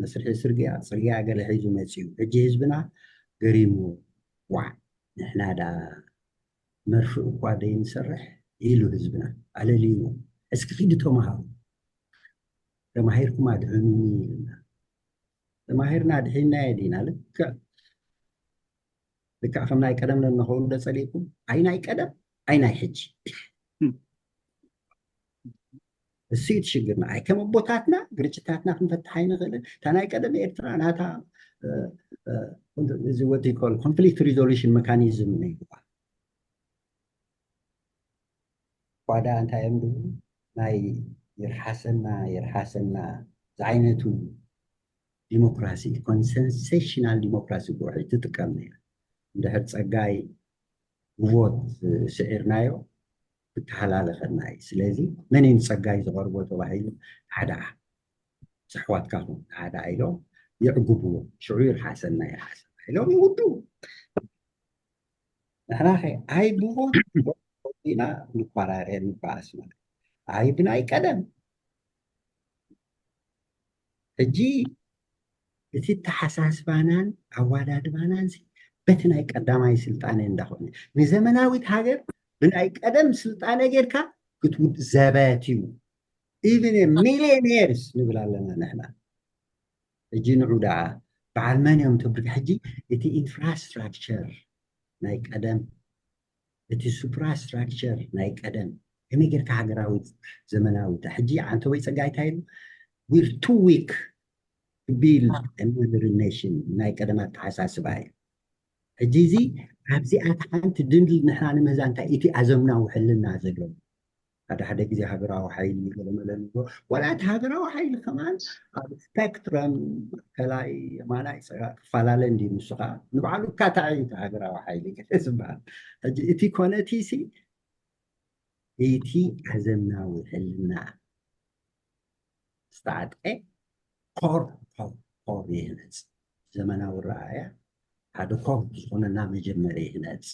መስርሒ ስርግያ ስርግያ ገለ ሒዙ መፅዩ ሕጂ ህዝብና ገሪሙ ዋዕ ንሕና ዳ መርፍእ እኳ ደይንሰርሕ ኢሉ ህዝብና ኣለልይዎ እስኪ ኪዱ ተምሃሩ ተማሂርኩም ኣድሕኑኒ ኢልና ተማሂርና ኣድሒንናዮ ዲና ልክዕ ልክዕ ከም ናይ ቀደም ነንኸውን ዶ ጸሊእኩም ኣይ ናይ ቀደም ኣይ ናይ ሕጂ እሱ እዩ ትሽግርና ኣይ ከም ኣቦታትና ግርጭታትና ክንፈትሕ ኣይንኽእልን እታ ናይ ቀደም ኤርትራ ናታ እዚ ወዲ ኮል ኮንፍሊክት ሪዞሉሽን መካኒዝም ነይዋ ኳዳ እንታይ እዮም ድብሉ ናይ ይርሓሰና ይርሓሰና ዝዓይነቱ ዲሞክራሲ ኮንሰንሴሽናል ዲሞክራሲ ብውሕጅ ትጥቀም ነይራ እንድሕር ጸጋይ ብቮት ስዒርናዮ ክተሃላለኸና እዩ ስለዚ መን እዩ ንጸጋይ ዝቐርቦ ተባሂሉ ሓደ ዝሕዋትካ ኹን ሓደ ኢሎም የዕጉብዎ ሽዑ ይርሓሰና ይርሓሰና ኢሎም ይውድኡ ንሕና ኸ ኣይ ብቦት ኢና ንኳራረ ንበኣስ ማለት ኣይ ብናይ ቀደም ሕጂ እቲ ተሓሳስባናን ኣዋዳድባናን ሲ በቲ ናይ ቀዳማይ ስልጣነ እንዳኾነ፣ ንዘመናዊት ሃገር ብናይ ቀደም ስልጣነ ጌርካ ክትውድ ዘበት እዩ። Even ሚሊዮኔርስ ንብል ኣለና ንሕና። ሕጂ ንዑ ደኣ በዓል መን እዮም ትብልካ? ሕጂ እቲ ኢንፍራስትራክቸር ናይ ቀደም፣ እቲ ሱፕራስትራክቸር ናይ ቀደም፣ ከመይ ጌርካ ሃገራዊት ዘመናዊት? ሕጂ ዓንተወይ ጸጋይ እንታይ ኢሉ? We're too weak to build a modern nation። ናይ ቀደም ኣተሓሳስባ እዩ። ሕጂ እዚ ኣብዚኣ ሓንቲ ድንድል ንሕና ንምህዛ እንታይ እቲ ኣዘምናዊ ሕልና ዘለዎ ሓደ ሓደ ግዜ ሃገራዊ ሓይሊ ገለመለ ንብሎ። ዋላ እቲ ሃገራዊ ሓይሊ ከማን ኣብ ስፔክትረም ማእከላይ የማናይ ጸጋ ክፈላለ እንዲ ንሱ ከዓ ንባዕሉ እካታዒ እዩ እቲ ሃገራዊ ሓይሊ ገለ ዝበሃል። ሕጂ እቲ ኮነ እቲ ሲ እቲ ኣዘምናዊ ሕልና ዝተዓጥቀ ኮር ኮር ኮር ይህነፅ። ዘመናዊ ረኣያ ሓደ ኮር ዝኾነና መጀመሪ ይህነፅ።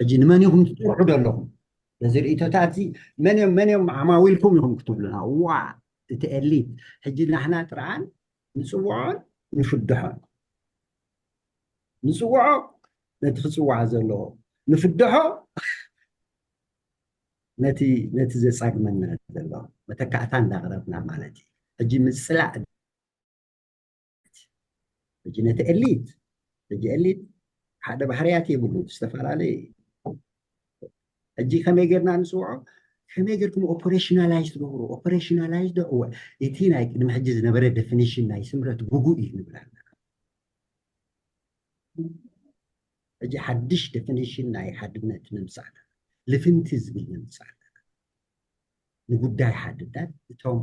ሕጂ ንመን ኢኹም ትጥርሑ ዘለኹም? በዚ ርእቶታት እዚ መን እዮም መን እዮም ዓማዊልኩም ኢኹም ክትብሉና? ዋ እቲ ኤሊት ሕጂ ናሕና ጥርዓን ንፅውዖን ንፍድሖን ንፅውዖ ነቲ ክፅዋዕ ዘለዎ ንፍድሖ ነቲ ነቲ ዘጻግመና ዘሎ መተካእታ እንዳቕረብና ማለት እዩ። ሕጂ ምጽላእ ሕጂ ነቲ ኤሊት ሕጂ ኤሊት ሓደ ባህርያት የብሉ ዝተፈላለየ እዩ። ሕጂ ከመይ ጌርና ንፅውዖ ከመይ ጌርኩም ኦፐሬሽናላይዝ ትገብሩ ኦፐሬሽናላይዝ ዶ እወ እቲ ናይ ቅድሚ ሕጂ ዝነበረ ዴፊኒሽን ናይ ስምረት ጉጉእ እዩ ንብል ኣለና። ሕጂ ሓድሽ ዴፊኒሽን ናይ ሓድነት ነምፅእ ኣለና። ልፍንቲ ዝብል ነምፅእ ኣለና። ንጉዳይ ሓድነት እቶም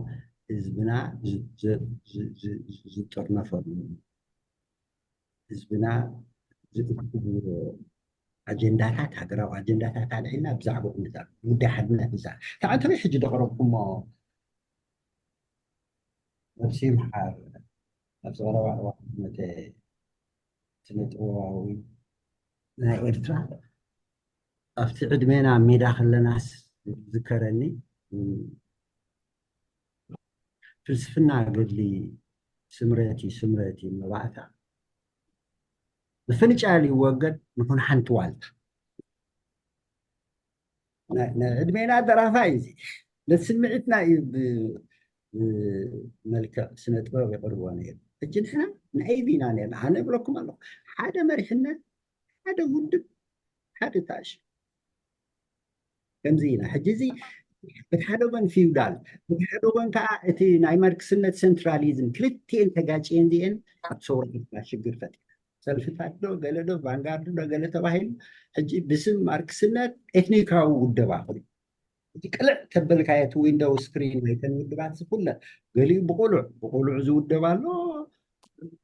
ህዝብና ዝጥርነፈሉ ህዝብና ዝእክብዎ ኣጀንዳታት ሃገራዊ ኣጀንዳታት ኣልዒልና ብዛዕባኡ ንዛረብ። ጉዳይ ሓድነት ንዛረብ። ተዓንተበይ ሕጂ ደቕረብኩሞ ነብሲ ይምሓር ኣብዚ ቀረባ እዋን መተ ስነ ጥበባዊ ናይ ኤርትራ ኣብቲ ዕድሜና ኣብ ሜዳ ከለናስ ዝከረኒ ፍልስፍና ገድሊ ስምረቲ ስምረቲ መባእታ ምፍንጫል ይወገድ ንኹን ሓንቲ ዋልታ ናይ ዕድሜና ደራፋ እዩ። ነቲ ስምዒትና እዩ ብመልክዕ ስነ ጥበብ የቕርቦ ነይሩ። ሕጂ ንሕና ንኣይብ ኢና ነርና። ኣነ እብለኩም ኣለኹ ሓደ መሪሕነት፣ ሓደ ውድብ፣ ሓደ ታሽ ከምዚ ኢና። ሕጂ እዚ ብቲ ሓደ ወገን ፊውዳል፣ ብቲ ሓደ ወገን ከዓ እቲ ናይ ማርክስነት ሴንትራሊዝም ክልቲኤን ተጋጭየን እዚኤን ኣብ ሰውራ ኤርትራ ሽግር ፈጢራ። ሰልፍታት ዶ ገለ ዶ ቫንጋርድ ዶ ገለ ተባሂሉ ሕጂ ብስም ማርክስነት ኤትኒካዊ ውደባ ኮይኑ እቲ ቅልዕ ተበልካዮ እቲ ዊንዶው ስክሪን ናይተን ውድባት ዝኩለ ገሊኡ ብቁሉዕ ብቁሉዕ ዝውደብ ኣሎ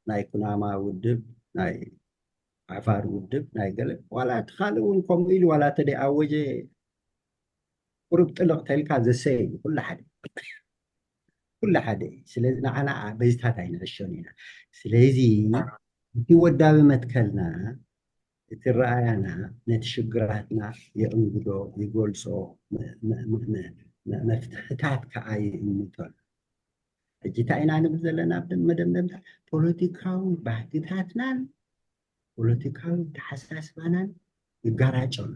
ናይ ኩናማ ውድብ ናይ ዓፋር ውድብ ናይ ገለ ዋላ እቲ ካልእ እውን ከምኡ ኢሉ ዋላ ተደይ ኣወጀ ቁሩብ ጥልቕ ተልካ ዘሰየ እዩ ኩሉ ሓደ ኩሉ ሓደ እዩ ስለዚ ንዓና በዚታት ኣይንዕሾን ኢና ስለዚ እቲ ወዳቢ መትከልና እቲ ረኣያና ነቲ ሽግራትና የእንግዶ ይገልጾ መፍትሕታት ከዓ ይእምቶን ሕጂ እንታይ ኢና ንብል ዘለና ኣብ መደምደምታ ፖለቲካዊ ባህግታትናን ፖለቲካዊ ተሓሳስባናን ይጋራጨሉ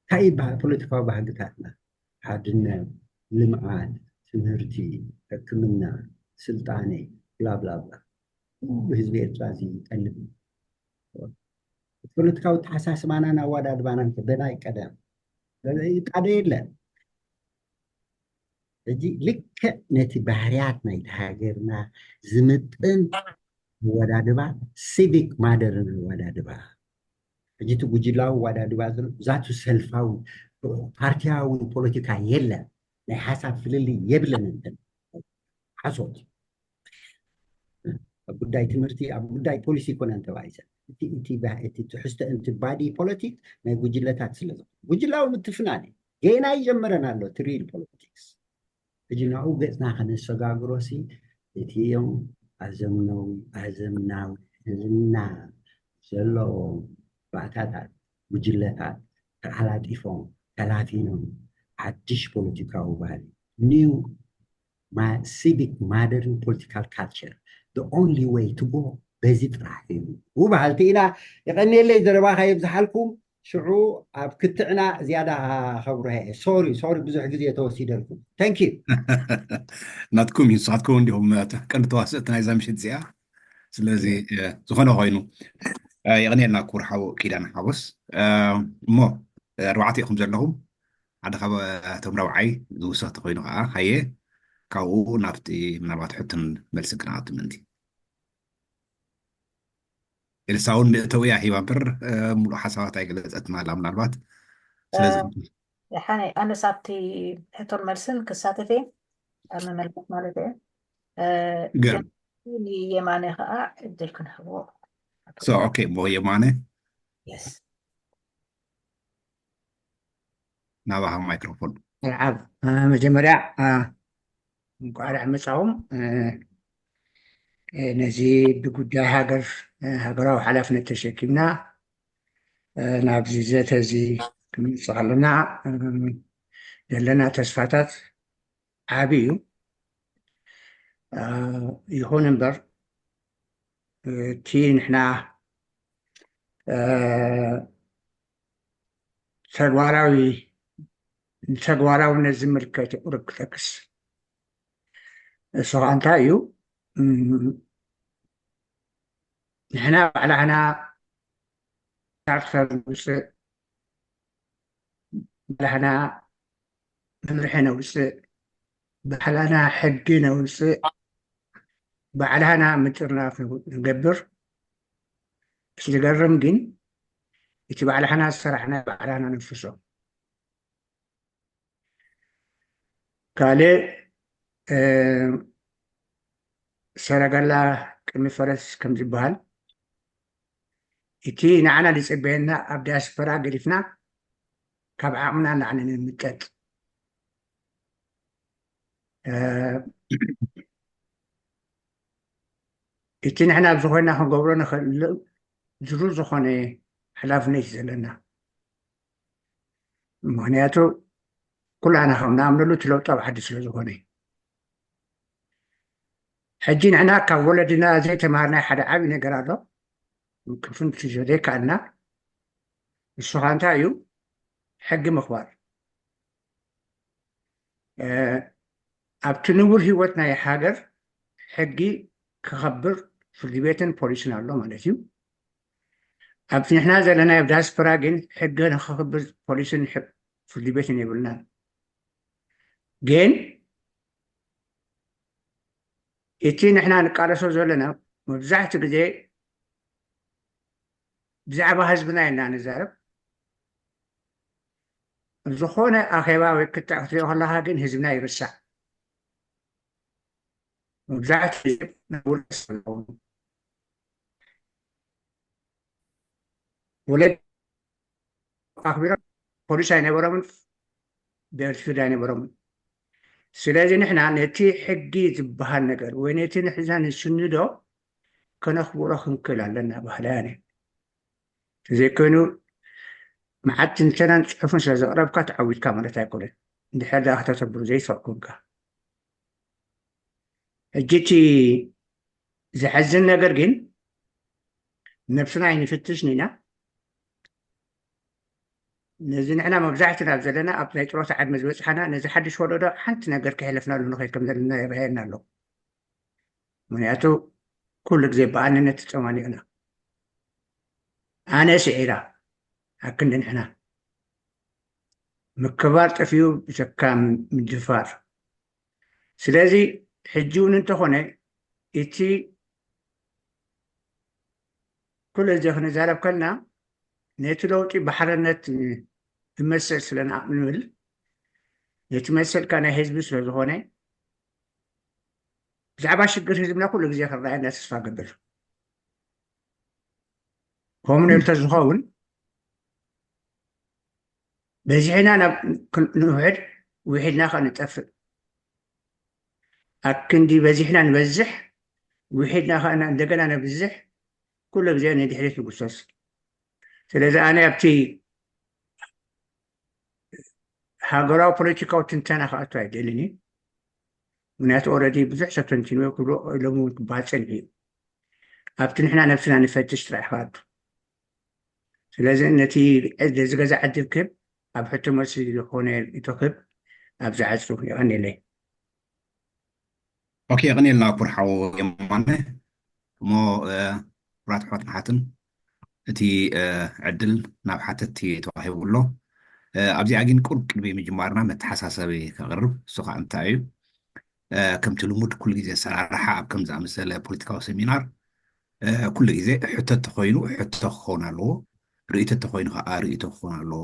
እንታይ ይበሃል ፖለቲካዊ ባህግታትና ሓድነት ልምዓት ትምህርቲ ሕክምና ስልጣነ ብላብላብላ ኩሉ ህዝቢ ኤርትራ እዚ ይጠልብ እዩ ፖለቲካዊ ተሓሳስባናን ኣዋዳድባናን በናይ ቀደም ጣደ የለን ሕጂ ልክዕ ነቲ ባህርያት ናይቲ ሃገርና ዝምጥን ኣወዳድባ ሲቪክ ማደርን ኣወዳድባ ሕጂ እቲ ጉጅላዊ ኣወዳድባ ዘሎ ዛቱ ሰልፋዊ ፓርቲያዊ ፖለቲካ የለን ናይ ሓሳብ ፍልልይ የብለን እንትን ሓሶት ኣብ ጉዳይ ትምህርቲ ኣብ ጉዳይ ፖሊሲ ይኮነን ተባሂሰ እቲ እቲ እቲ ትሕዝቶ እቲ ባዲ ፖለቲክ ናይ ጉጅለታት ስለ ዝኾነ ጉጅላዊ ምትፍናን እዩ ገና ይጀመረን ኣሎ እቲ ሪል ፖለቲክስ ሕጂ ናብኡ ገፅና ከነሰጋግሮ ሲ እቲዮም ኣዘምናዊ ኣዘምናዊ ሕልና ዘለዎም ባእታታት ጉጅለታት ተዓላጢፎም ተላፊኖም ሓድሽ ፖለቲካዊ ባህሊ ኒው civic modern political culture, the only way to go በዚ ጥራሕ እዩ። ውብ ሃልቲ ኢና። የቐንየለይ፣ ዘረባኻ የብዝሓልኩም። ሽዑ ኣብ ክትዕና ዝያዳ ከብርሀ። ሶሪ ሶሪ፣ ብዙሕ ግዜ ተወሲደልኩም። Thank you። ናትኩም እዩ፣ ንስኻትኩም እንዲኹም ቀንዲ ተዋስእቲ ናይዛ ምሽት እዚኣ። ስለዚ ዝኾነ ኮይኑ፣ የቕንየልና ክቡር ሓው ኪዳነ ሓጎስ። እሞ ኣርባዕተ ኢኹም ዘለኹም። ሓደ ካብ እቶም ረብዓይ ዝውሰኽ ተኮይኑ ከዓ ሃየ፣ ካብኡ ናብቲ ምናልባት ሕትን መልስን ክነኣቱ ምእንቲ። ኤልሳ እውን መእተዊ እያ ሂባ እምበር፣ ሙሉእ ሓሳባት ኣይገለፀትን ኣላ ምናልባት። ስለዚ ሓነ ኣነስ ኣብቲ ሕቶን መልስን ክሳተፍ እየ፣ ኣብ መመልከት ማለት እየ። ገር ንየማነ ከዓ እድል ክንህቦ። ኦኬ፣ እሞ የማነ የስ ናባኻ ማይክሮፎን። መርሓብ። መጀመርያ እንኳዕ ደሓን መጻኹም። ነዚ ብጉዳይ ሃገር፣ ሃገራዊ ሓላፍነት ተሸኪምና ናብዚ ዘተ እዚ ክንመጽእ ከለና ዘለና ተስፋታት ዓቢ እዩ። ይኹን እምበር እቲ ንሕና ተግባራዊ ንተግባራውነት ዝምልከት ቁሩብ ክጠቅስ። እሱ ከዓ እንታይ እዩ? ንሕና ባዕላህና ቻርተር ንውፅእ፣ ባዕላህና መምርሒ ነውፅእ፣ ባዕላና ሕጊ ነውፅእ፣ ባዕላና ምጥርናፍ ንገብር። ዝገርም ግን እቲ ባዕላህና ዝሰራሕና ባዕላና ነፍሶ። ካልእ ሰረገላ ቅድሚ ፈረስ ከም ዝበሃል፣ እቲ ንዓና ዝፅበየና ኣብ ዲያስፖራ ገዲፍና ካብ ዓቕምና ንላዕሊ ንምጠጥ፣ እቲ ንሕና ኣብዚ ኮይና ክንገብሮ ንኽእል ዝሩር ዝኾነ ሓላፍነት እዩ ዘለና። ምኽንያቱ ኩላና ከም ንኣምነሉ እቲ ለውጢ ኣብ ዓዲ ስለ ዝኾነ። ሕጂ ንሕና ካብ ወለድና ዘይተማሃርናይ ሓደ ዓብዪ ነገር ኣሎ። ክፍንቲ ዘይከኣልና። ንሱ ኸኣ እንታይ እዩ? ሕጊ ምኽባር። ኣብቲ ንቡር ህይወት ናይ ሃገር ሕጊ ክኸብር ፍርዲ ቤትን ፖሊስን ኣሎ ማለት እዩ። ኣብቲ ንሕና ዘለና ኣብ ዳያስፖራ ግን ሕጊ ንኽኽብር ፖሊስን ፍርዲ ቤትን የብልናን። ግን እቲ ንሕና ንቃለሶ ዘለና መብዛሕትኡ ግዜ ብዛዕባ ህዝብና ኢና ንዛረብ። ዝኾነ ኣኼባ ወይ ክትዕ ክትሪኦ ከለኻ ግን ህዝብና ይርሳዕ። መብዛሕትኡ ግዜ ናይ ውልቀ ሰብ ኣለዎም። ወለድ ኣኽቢሮም ፖሊስ ኣይነበሮምን፣ ቤርትፊድ ኣይነበሮምን። ስለዚ ንሕና ነቲ ሕጊ ዝበሃል ነገር ወይ ነቲ ንሕና ንስንዶ ከነኽብሮ ክንክእል ኣለና ባህላያን እዩ። ተዘይኮይኑ መዓት ትንተናን ፅሑፍን ስለ ዘቕረብካ ተዓዊትካ ማለት ኣይኮነን። እንድሕር ደኣ ከተተግብሩ ዘይትኽእል ኮንካ። ሕጂ እቲ ዘሕዝን ነገር ግን ነብስና ኣይንፍትሽን ኢና። ነዚ ንሕና መብዛሕትና ዘለና ኣብ ናይ ጥሮታ ዕድመ ዝበፅሓና ነዚ ሓድሽ ወለዶ ሓንቲ ነገር ከሕለፍናሉ ንኸይድ ከም ዘለና ይረኣየና ኣሎ። ምክንያቱ ኩሉ ግዜ ብኣንነት ተፀማኒቕና ኣነ ስዒራ ኣክንዲ ንሕና ምክባር ጠፊኡ ብዘካ ምድፋር። ስለዚ ሕጂ እውን እንተኾነ እቲ ኩሉ እዚ ክንዛረብ ከልና ነቲ ለውጢ ብሓርነት ንመስል ስለና ንብል ነቲ መሰልካ ናይ ህዝቢ ስለዝኾነ ብዛዕባ ሽግር ህዝብና ኩሉ ግዜ ክረኣየና ተስፋ ገብር። ከምኡ ነልተ ዝኸውን በዚሕና ንውሕድ ውሒድና ከዓ ንጠፍእ ኣክንዲ በዚሕና ንበዝሕ ውሒድና ከዓ እንደገና ነብዝሕ ኩሉ ግዜ ንድሕሪት ንጉሰስ። ስለዚ ኣነ ኣብቲ ሃገራዊ ፖለቲካዊ ትንተና ክኣቱ ኣይደልን እዩ። ምክንያቱ ኦረዲ ብዙሕ ሰብ ተንቲንዎ ክብሎ ኢሎም እውን ክባሃል ጸኒሑ እዩ። ኣብቲ ንሕና ነብስና ንፈትሽ ጥራሕ ኢኻ። ስለዚ ነቲ ዝገዛ ዕድል ክብ ኣብ ሕቶ መልሲ ዝኾነ ርኢቶ ክብ ኣብ ዝዓፅሩ። የቐንየለይ። ኦኬ፣ የቐንየልና ክቡር ሓው የማነ። እሞ ክቡራት ኣሕዋትን ኣሓትን፣ እቲ ዕድል ናብ ሓተትቲ ተዋሂቡ ኣሎ። ኣብዚኣ ግን ቁሩብ ቅድሚ ምጅማርና መተሓሳሰቢ ከቕርብ። እሱ ከዓ እንታይ እዩ? ከምቲ ልሙድ ኩሉ ግዜ ኣሰራርሓ ኣብ ከም ዝኣመሰለ ፖለቲካዊ ሰሚናር ኩሉ ግዜ ሕቶ ተኮይኑ ሕቶ ክኸውን ኣለዎ፣ ርእይቶ ተኮይኑ ከዓ ርእይቶ ክኸውን ኣለዎ።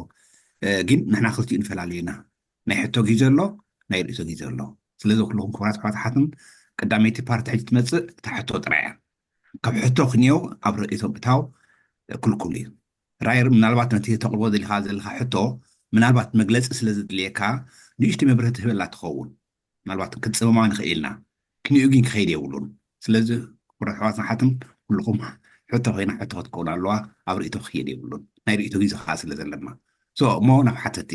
ግን ንሕና ክልቲኡ ንፈላለዩና። ናይ ሕቶ ግዜ ኣሎ፣ ናይ ርእይቶ ግዜ ኣሎ። ስለዚ ኩልኹም ክቡራት ኣሕዋትን ኣሓትን፣ ቀዳመይቲ ፓርቲ ሕጂ ትመፅእ እታ ሕቶ ጥራይ እያ። ካብ ሕቶ ክንየው ኣብ ርእይቶ ምእታው ክልኩል እዩ። ራይር፣ ምናልባት ነቲ ተቕርቦ ዘሊኻ ዘለኻ ሕቶ ምናልባት መግለፂ ስለ ዘድልየካ ንእሽተይ መብርሂ ትህበላ ትኸውን። ምናልባት ክንፅመማ ንኽእል ኢና፣ ክንኡ ግን ክኸይድ የብሉን። ስለዚ ክቡራት ኣሕዋትን ኣሓትን፣ ኩልኹም ሕቶ ኮይና ሕቶ ክትከውን ኣለዋ፣ ኣብ ርእይቶ ክኸይድ የብሉን። ናይ ርእይቶ ግዜ ከዓ ስለ ዘለና። ሶ እሞ ናብ ሓተቲ።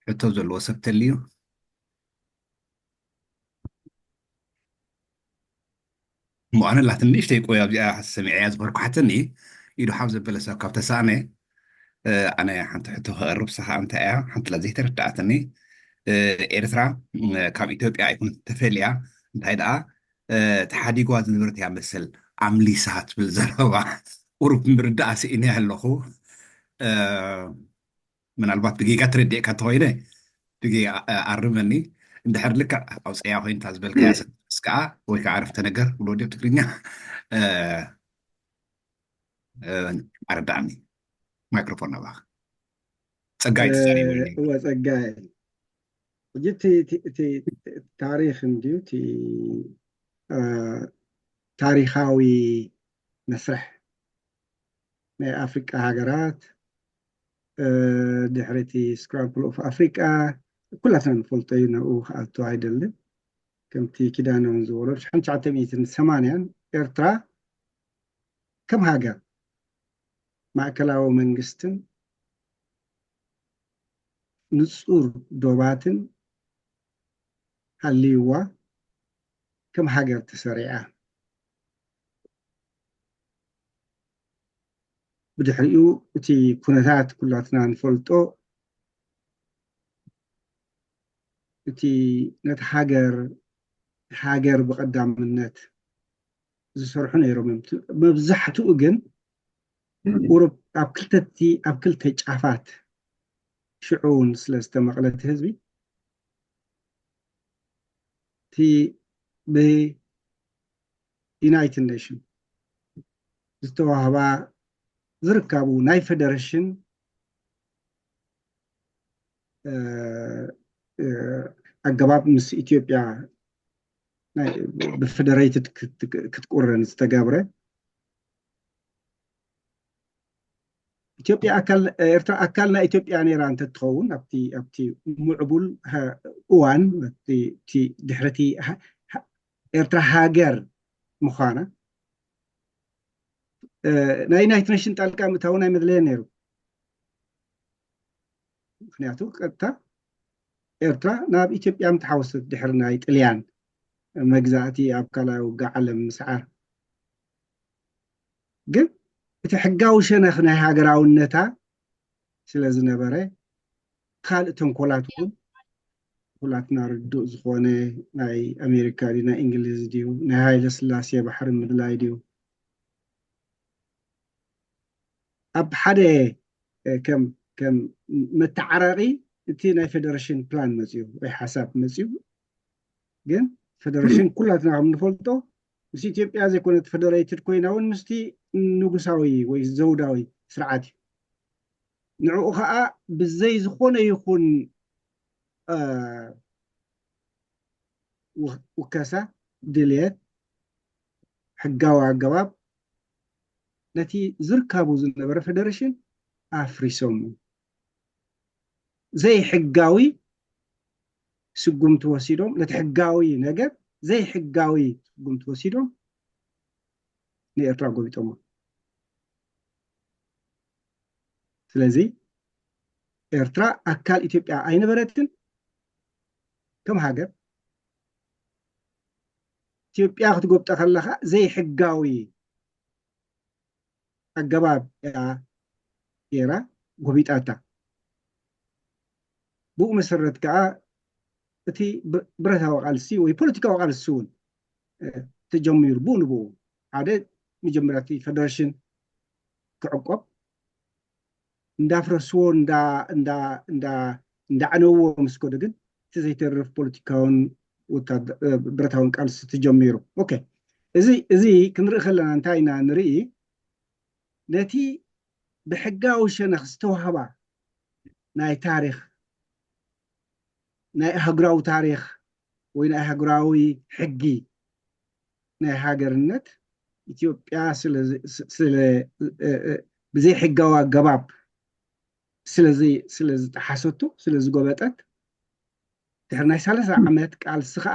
ሕቶ ዘለዎ ሰብ ተልዩ? እሞ ኣነ ኣላትኒ ንእሽተይ ቆይ ኣብዚኣ ሰሚዐያ ዝበርኩሓትኒ ኢዱ ሓብ ዘበለ ሰብ ካብ ተሳእነ፣ ኣነ ሓንቲ ሕቶ ከቕርብ። ሳኻ እንታይ እያ ሓንቲ ላ ዘይተረዳኣትኒ? ኤርትራ ካብ ኢትዮጵያ ኣይኮነት ተፈልያ፣ እንታይ ደኣ ተሓዲጓ ዝነበረት እያ መሰል ኣምሊሳ ትብል ዘረባ ቁሩብ ምርዳእ ስኢነ ኣለኹ። ምናልባት ብጌጋ ተረዲእካ እንተኮይነ ብጌጋ ኣርመኒ። እንድሕር ልክዕ ኣውፀያ ኮይንታ ዝበልካያ ስስ ከዓ ወይ ከዓ ዓረፍተ ነገር ብሎ ድዮ ትግርኛ ኣረዳእኒ። ማይክሮፎን ናባኻ። ጸጋይ ትዛሪቡ። እወ ጸጋይ፣ ሕጂ እቲ ታሪኽ እንድዩ፣ እቲ ታሪኻዊ መስርሕ ናይ ኣፍሪቃ ሃገራት፣ ድሕሪ እቲ ስክራምፕል ኦፍ ኣፍሪቃ ኩላትና ንፈልጦ እዩ። ናብኡ ክኣቱ ኣይደልን። ከምቲ ኪዳነ እውን ዝበሎ፣ ሽሕን ትሽዓተ ሚእትን ሰማንያን ኤርትራ ከም ሃገር ማእከላዊ መንግስትን ንጹር ዶባትን ሃልይዋ ከም ሃገር ተሰሪዓ። ብድሕሪኡ እቲ ኩነታት ኩላትና ንፈልጦ፣ እቲ ነቲ ሃገር ሃገር ብቐዳምነት ዝሰርሑ ነይሮም እዮም። መብዛሕትኡ ግን ቁሩብ ኣብ ክልተቲ ኣብ ክልተ ጫፋት ሽዑ እውን ስለ ዝተመቕለ እቲ ህዝቢ፣ እቲ ብዩናይትድ ኔሽን ዝተዋህባ ዝርካቡ ናይ ፌደሬሽን ኣገባብ ምስ ኢትዮጵያ ብፌደሬትድ ክትቁረን ዝተገብረ፣ ኢትዮጵያ ኣካል ኤርትራ ኣካል ናይ ኢትዮጵያ ነይራ እንተትኸውን ኣብቲ ኣብቲ ምዕቡል እዋን ድሕርቲ ኤርትራ ሃገር ምዃና ናይ ዩናይትድ ኔሽን ጣልቃ ምእታውን ኣይመድለየን ነይሩ። ምክንያቱ ቀጥታ ኤርትራ ናብ ኢትዮጵያ ምተሓወሰት ድሕሪ ናይ ጥልያን መግዛእቲ ኣብ ካልኣይ ውግእ ዓለም ምስዓር። ግን እቲ ሕጋዊ ሸነኽ ናይ ሃገራውነታ ስለ ዝነበረ፣ ካልእ ተንኮላት እውን ኩላትና ርዱእ ዝኾነ ናይ ኣሜሪካ ድዩ ናይ እንግሊዝ ድዩ ናይ ሃይለ ስላሴ ባሕሪ ምድላይ ድዩ ኣብ ሓደ ከም ከም መተዓራቂ እቲ ናይ ፌደሬሽን ፕላን መፅዩ ወይ ሓሳብ መፅዩ። ግን ፌደሬሽን ኩላትና ከም ንፈልጦ ምስ ኢትዮጵያ ዘይኮነት ፌደሬትድ ኮይና እውን ምስቲ ንጉሳዊ ወይ ዘውዳዊ ስርዓት እዩ። ንዕኡ ከዓ ብዘይ ዝኾነ ይኹን ውከሳ ድልየት ሕጋዊ ኣገባብ ነቲ ዝርካቡ ዝነበረ ፌደሬሽን ኣፍሪሶም። ዘይሕጋዊ ስጉምቲ ወሲዶም፣ ነቲ ሕጋዊ ነገር ዘይሕጋዊ ስጉምቲ ወሲዶም ንኤርትራ ጎቢጦሞ። ስለዚ ኤርትራ ኣካል ኢትዮጵያ ኣይነበረትን። ከም ሃገር ኢትዮጵያ ክትጎብጣ ከላ ከዓ ዘይሕጋዊ ኣገባብ እያ ገይራ ጎቢጣታ። ብኡ መሰረት ከዓ እቲ ብ- ብረታዊ ቃልሲ ወይ ፖለቲካዊ ቃልሲ እውን እ፣ ተጀሚሩ። ብኡ ንብኡ ሓደ መጀመርያ እቲ ፌደሬሽን ክዕቆብ እንዳፍረስዎ እንዳ እንዳ እንዳ እንዳዕነውዎ ምስ ከዱ ግን እቲ ዘይተርፍ ፖለቲካውን ወታደ- እ፣ ብረታውን ቃልሲ ተጀሚሩ። ኦኬ፣ እዚ እዚ ክንርኢ ከለና እንታይ ኢና ንርኢ? ነቲ ብሕጋዊ ሸነኽ ዝተዋህባ ናይ ታሪኽ ናይ ኣህጉራዊ ታሪኽ ወይ ናይ ኣህጉራዊ ሕጊ ናይ ሃገርነት ኢትዮጵያ ስለ ዝ- ስ- ስለ እ- እ- ብዘይሕጋዊ ኣገባብ ስለ ዘይ- ስለ ዝጠሓሰቶ ስለ ዝጎበጠት ድሕሪ ናይ ሰላሳ ዓመት ቃልሲ ከዓ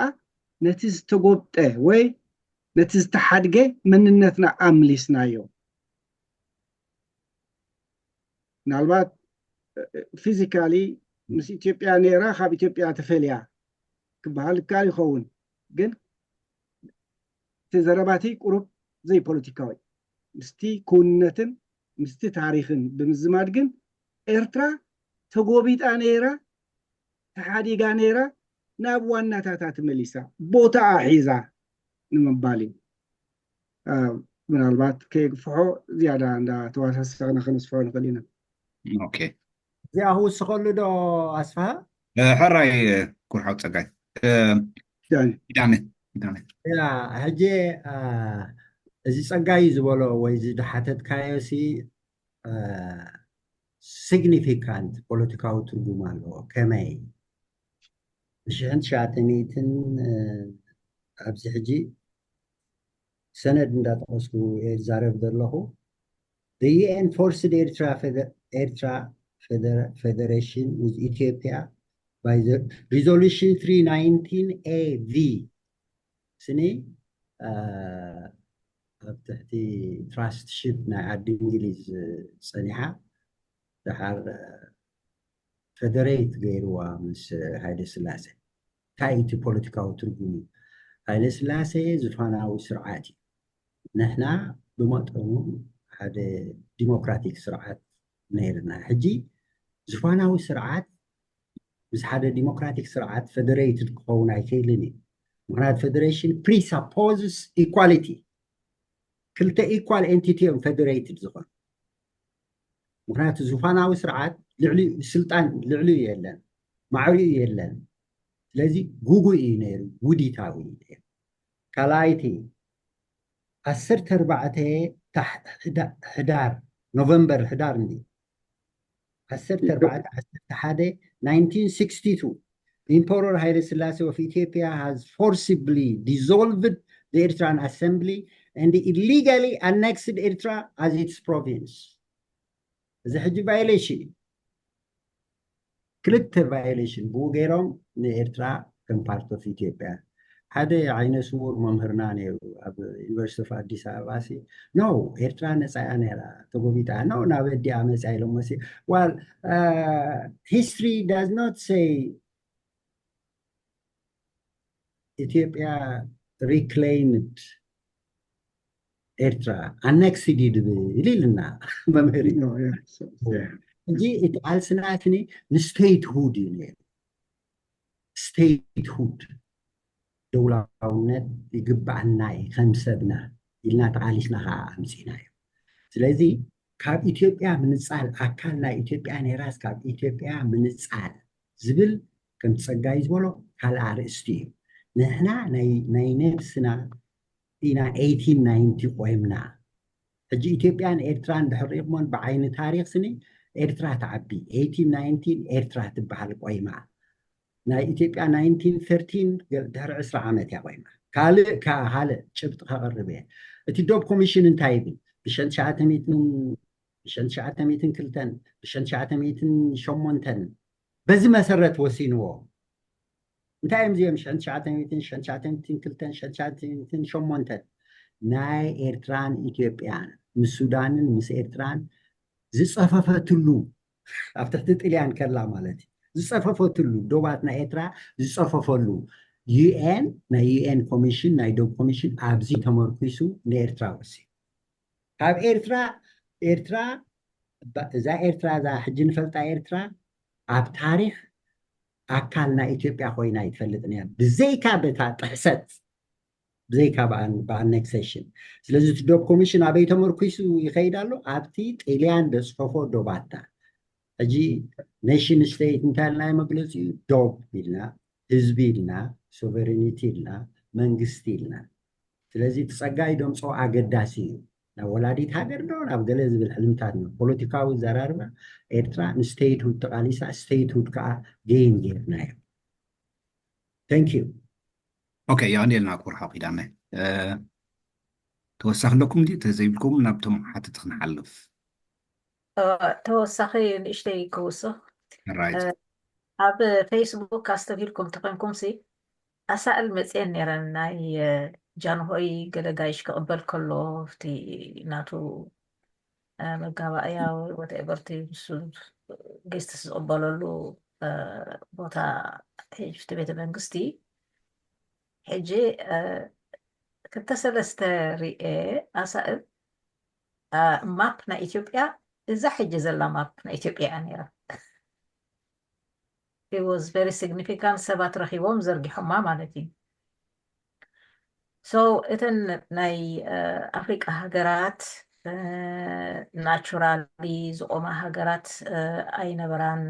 ነቲ ዝተጎብጠ ወይ ነቲ ዝተሓድገ መንነትና ኣምሊስናዮ። ምናልባት ፊዚካሊ ምስ ኢትዮጵያ ነይራ ካብ ኢትዮጵያ ተፈልያ ክበሃል ይከኣል ይኸውን፣ ግን እቲ ዘረባቲ ቁሩብ ዘይፖለቲካዊ ምስቲ ክውንነትን ምስቲ ታሪኽን ብምዝማድ ግን ኤርትራ ተጎቢጣ ነይራ፣ ተሓዲጋ ነይራ፣ ናብ ዋናታታ ተመሊሳ ቦታኣ ሒዛ ንምባል እዩ። ምናልባት ከየግፍሖ ዝያዳ እንዳተዋሳሰቕና ከነስፍሖ ንኽእል ኢና። እዚኣ ክውስኸሉ ዶ ኣስፍሃ? ሕራይ ኩርሓው ፀጋይ ዳኒ ዳኒ ዳኒ ሕጂ እዚ ፀጋይ ዝበሎ ወይ ዝሓተትካዮ ሲ ሲግኒፊካንት ፖለቲካዊ ትርጉም ኣለዎ። ከመይ ብሽሕን ትሽዓተ ሚእትን ኣብዚ ሕጂ ሰነድ እንዳጠቀስኩ ዝዛረብ ዘለኹ the U N forced Eritrea Federation with Ethiopia by the resolution three nineteen A V ስኒ ኣብ ትሕቲ ትራስትሺፕ ናይ ዓዲ እንግሊዝ ፀኒሓ ደሓር ፈደሬት ገይርዋ ምስ ሃይለ ስላሴ። እንታይ እቲ ፖለቲካዊ ትርጉሙ? ሃይለ ስላሴ ዙፋናዊ ስርዓት እዩ። ንሕና ብመጠኑ ሓደ ዲሞክራቲክ ስርዓት ነይርና። ሕጂ ዙፋናዊ ስርዓት ምስ ሓደ ዲሞክራቲክ ስርዓት ፈደሬትድ ክኸውን ኣይክእልን እዩ። ምክንያቱ ፈደሬሽን ፕሪሳፖዝስ ኢኳሊቲ፣ ክልተ ኢኳል ኤንቲቲ እዮም ፈደሬትድ ዝኾኑ። ምክንያቱ ዙፋናዊ ስርዓት ልዕሊ ስልጣን ልዕሊኡ የለን፣ ማዕሪኡ የለን። ስለዚ ጉጉይ እዩ ነይሩ፣ ውዲታዊ እዩ ነይሩ። ካልኣይቲ ዓሰርተ ኣርባዕተ ሕዳር ኖቨምበር ሕዳር እንዲ ዓሰርተ ኣርባዕተ ዓሰርተ ሓደ nineteen sixty two Emperor Haile Selassie of Ethiopia has forcibly dissolved the Eritrean Assembly and illegally annexed Eritrea as its province. እዚ ሕጂ ቫዮሌሽን እዩ። ክልተ ቫዮሌሽን ብኡ ገይሮም ንኤርትራ ከም ፓርት ኦፍ ኢትዮጵያ። ሓደ ዓይነ ስውር መምህርና ነይሩ ኣብ ዩኒቨርሲቲ ኦፍ ኣዲስ ኣበባ ሲ ኖ ኤርትራ ነፃ እያ ነይራ ተጎቢጣ ኖ ናብ ኣዲኣ መፅያ ኢሎሞ ሲ well history does not say ኢትዮጵያ reclaimed ኤርትራ annexed እዩ ድብል ኢልና መምህር እዩ። ሕጂ እቲ ቃልስና ስኒ ንስቴትሁድ እዩ ነይሩ። ስቴትሁድ ደውላውነት ይግባኣና እዩ ከም ሰብና ኢልና ተቃሊስና ከዓ ኣምፂእና እዩ። ስለዚ ካብ ኢትዮጵያ ምንፃል ኣካል ናይ ኢትዮጵያ ነይራስ ካብ ኢትዮጵያ ምንፃል ዝብል ከም ፀጋይ ዝበሎ ካልእ ኣርእስቲ እዩ። ንሕና ናይ ነብስና ኢና eighteen ninety ቆይምና። ሕጂ ኢትዮጵያን ኤርትራን ድሕር ሪእኩሞን ብዓይኒ ታሪክ ስኒ ኤርትራ ትዓቢ። eighteen ninety ኤርትራ ትበሃል ቆይማ። ናይ ኢትዮጵያ nineteen thirteen ድሕሪ ዕስራ ዓመት እያ ቆይማ። ካልእ ካልእ ጭብጢ ከቕርብ እየ። እቲ ዶብ ኮሚሽን እንታይ ይብል? ብሸን ትሽዓተ ሚእትን ብሸን ትሽዓተ ሚእትን ክልተን ብሸን ትሽዓተ ሚእትን ሸሞንተን በዚ መሰረት ወሲንዎ። እንታይ እዮም እዚኦም ሽሕን ትሽዓተ ሚእትን ሽሕን ትሽዓተ ሚእትን ክልተን ሽሕን ትሽዓተ ሚእትን ሸሞንተን ናይ ኤርትራን ኢትዮጵያን ምስ ሱዳንን ምስ ኤርትራን ዝፀፈፈትሉ ኣብ ትሕቲ ጥልያን ከላ ማለት እዩ። ዝፀፈፈትሉ፣ ዶባት ናይ ኤርትራ ዝፀፈፈሉ፣ ዩ ኤን፣ ናይ ዩ ኤን ኮሚሽን፣ ናይ ዶብ ኮሚሽን ኣብዚ ተመርኩሱ ንኤርትራ ወሲዱ። ካብ ኤርትራ፣ ኤርትራ፣ እዛ ኤርትራ፣ እዛ ሕጂ ንፈልጣ ኤርትራ ኣብ ታሪክ ኣካል ናይ ኢትዮጵያ ኮይና ኣይትፈልጥን እያ፣ ብዘይካ በታ ጥሕሰት፣ ብዘይካ ብኣነክሴሽን። ስለዚ እቲ ዶብ ኮሚሽን ኣበይ ተመርኩሱ ይኸይድ ኣሎ? ኣብቲ ጥልያን ዘፅፈፎ ዶባታ። ሕጂ ኔሽን ስቴት እንታይ ኢልና መግለፂኡ? ዶብ ኢልና፣ ህዝቢ ኢልና፣ ሶቨሬኒቲ ኢልና፣ መንግስቲ ኢልና። ስለዚ እቲ ፀጋ ይደምፆ ኣገዳሲ እዩ። ናብ ወላዲት ሃገር ዶ ናብ ገለ ዝብል ሕልምታት ነው። ፖለቲካዊ ዘራርባ ኤርትራ ንስቴትሁድ ተቃሊሳ፣ ስቴትሁድ ከዓ ገይን ጌርናዮ። Thank you። ኦኬ፣ የቐንየልና ክቡር ሓው ኪዳነ። ተወሳኺ ኣለኩም ድዩ? ተዘይብልኩም ናብቶም ሓተቲ ክንሓልፍ። ተወሳኺ ንእሽተይ ክውስኽ። ኣብ ፌስቡክ ኣስተብሂልኩም ተኾይንኩም ሲ ኣሳእል መፅየን ነይረን፣ ናይ ጃንሆይ ገለ ጋይሽ ክቕበል ከሎ እቲ ናቱ መጋባእያ ወተኤቨር እቲ ንሱ ጌስትስ ዝቕበለሉ ቦታ፣ ሕጂ እቲ ቤተ መንግስቲ። ሕጂ ክልተ ሰለስተ ሪኤ ኣሳእል ማፕ ናይ ኢትዮጵያ፣ እዛ ሕጂ ዘላ ማፕ ናይ ኢትዮጵያ እያ ነይራ። It was very significant፣ ሰባት ረኺቦም ዘርጊሖማ ማለት እዩ። So እተን ናይ ኣፍሪቃ ሃገራት ናቹራሊ ዝቆማ ሃገራት ኣይነበራን።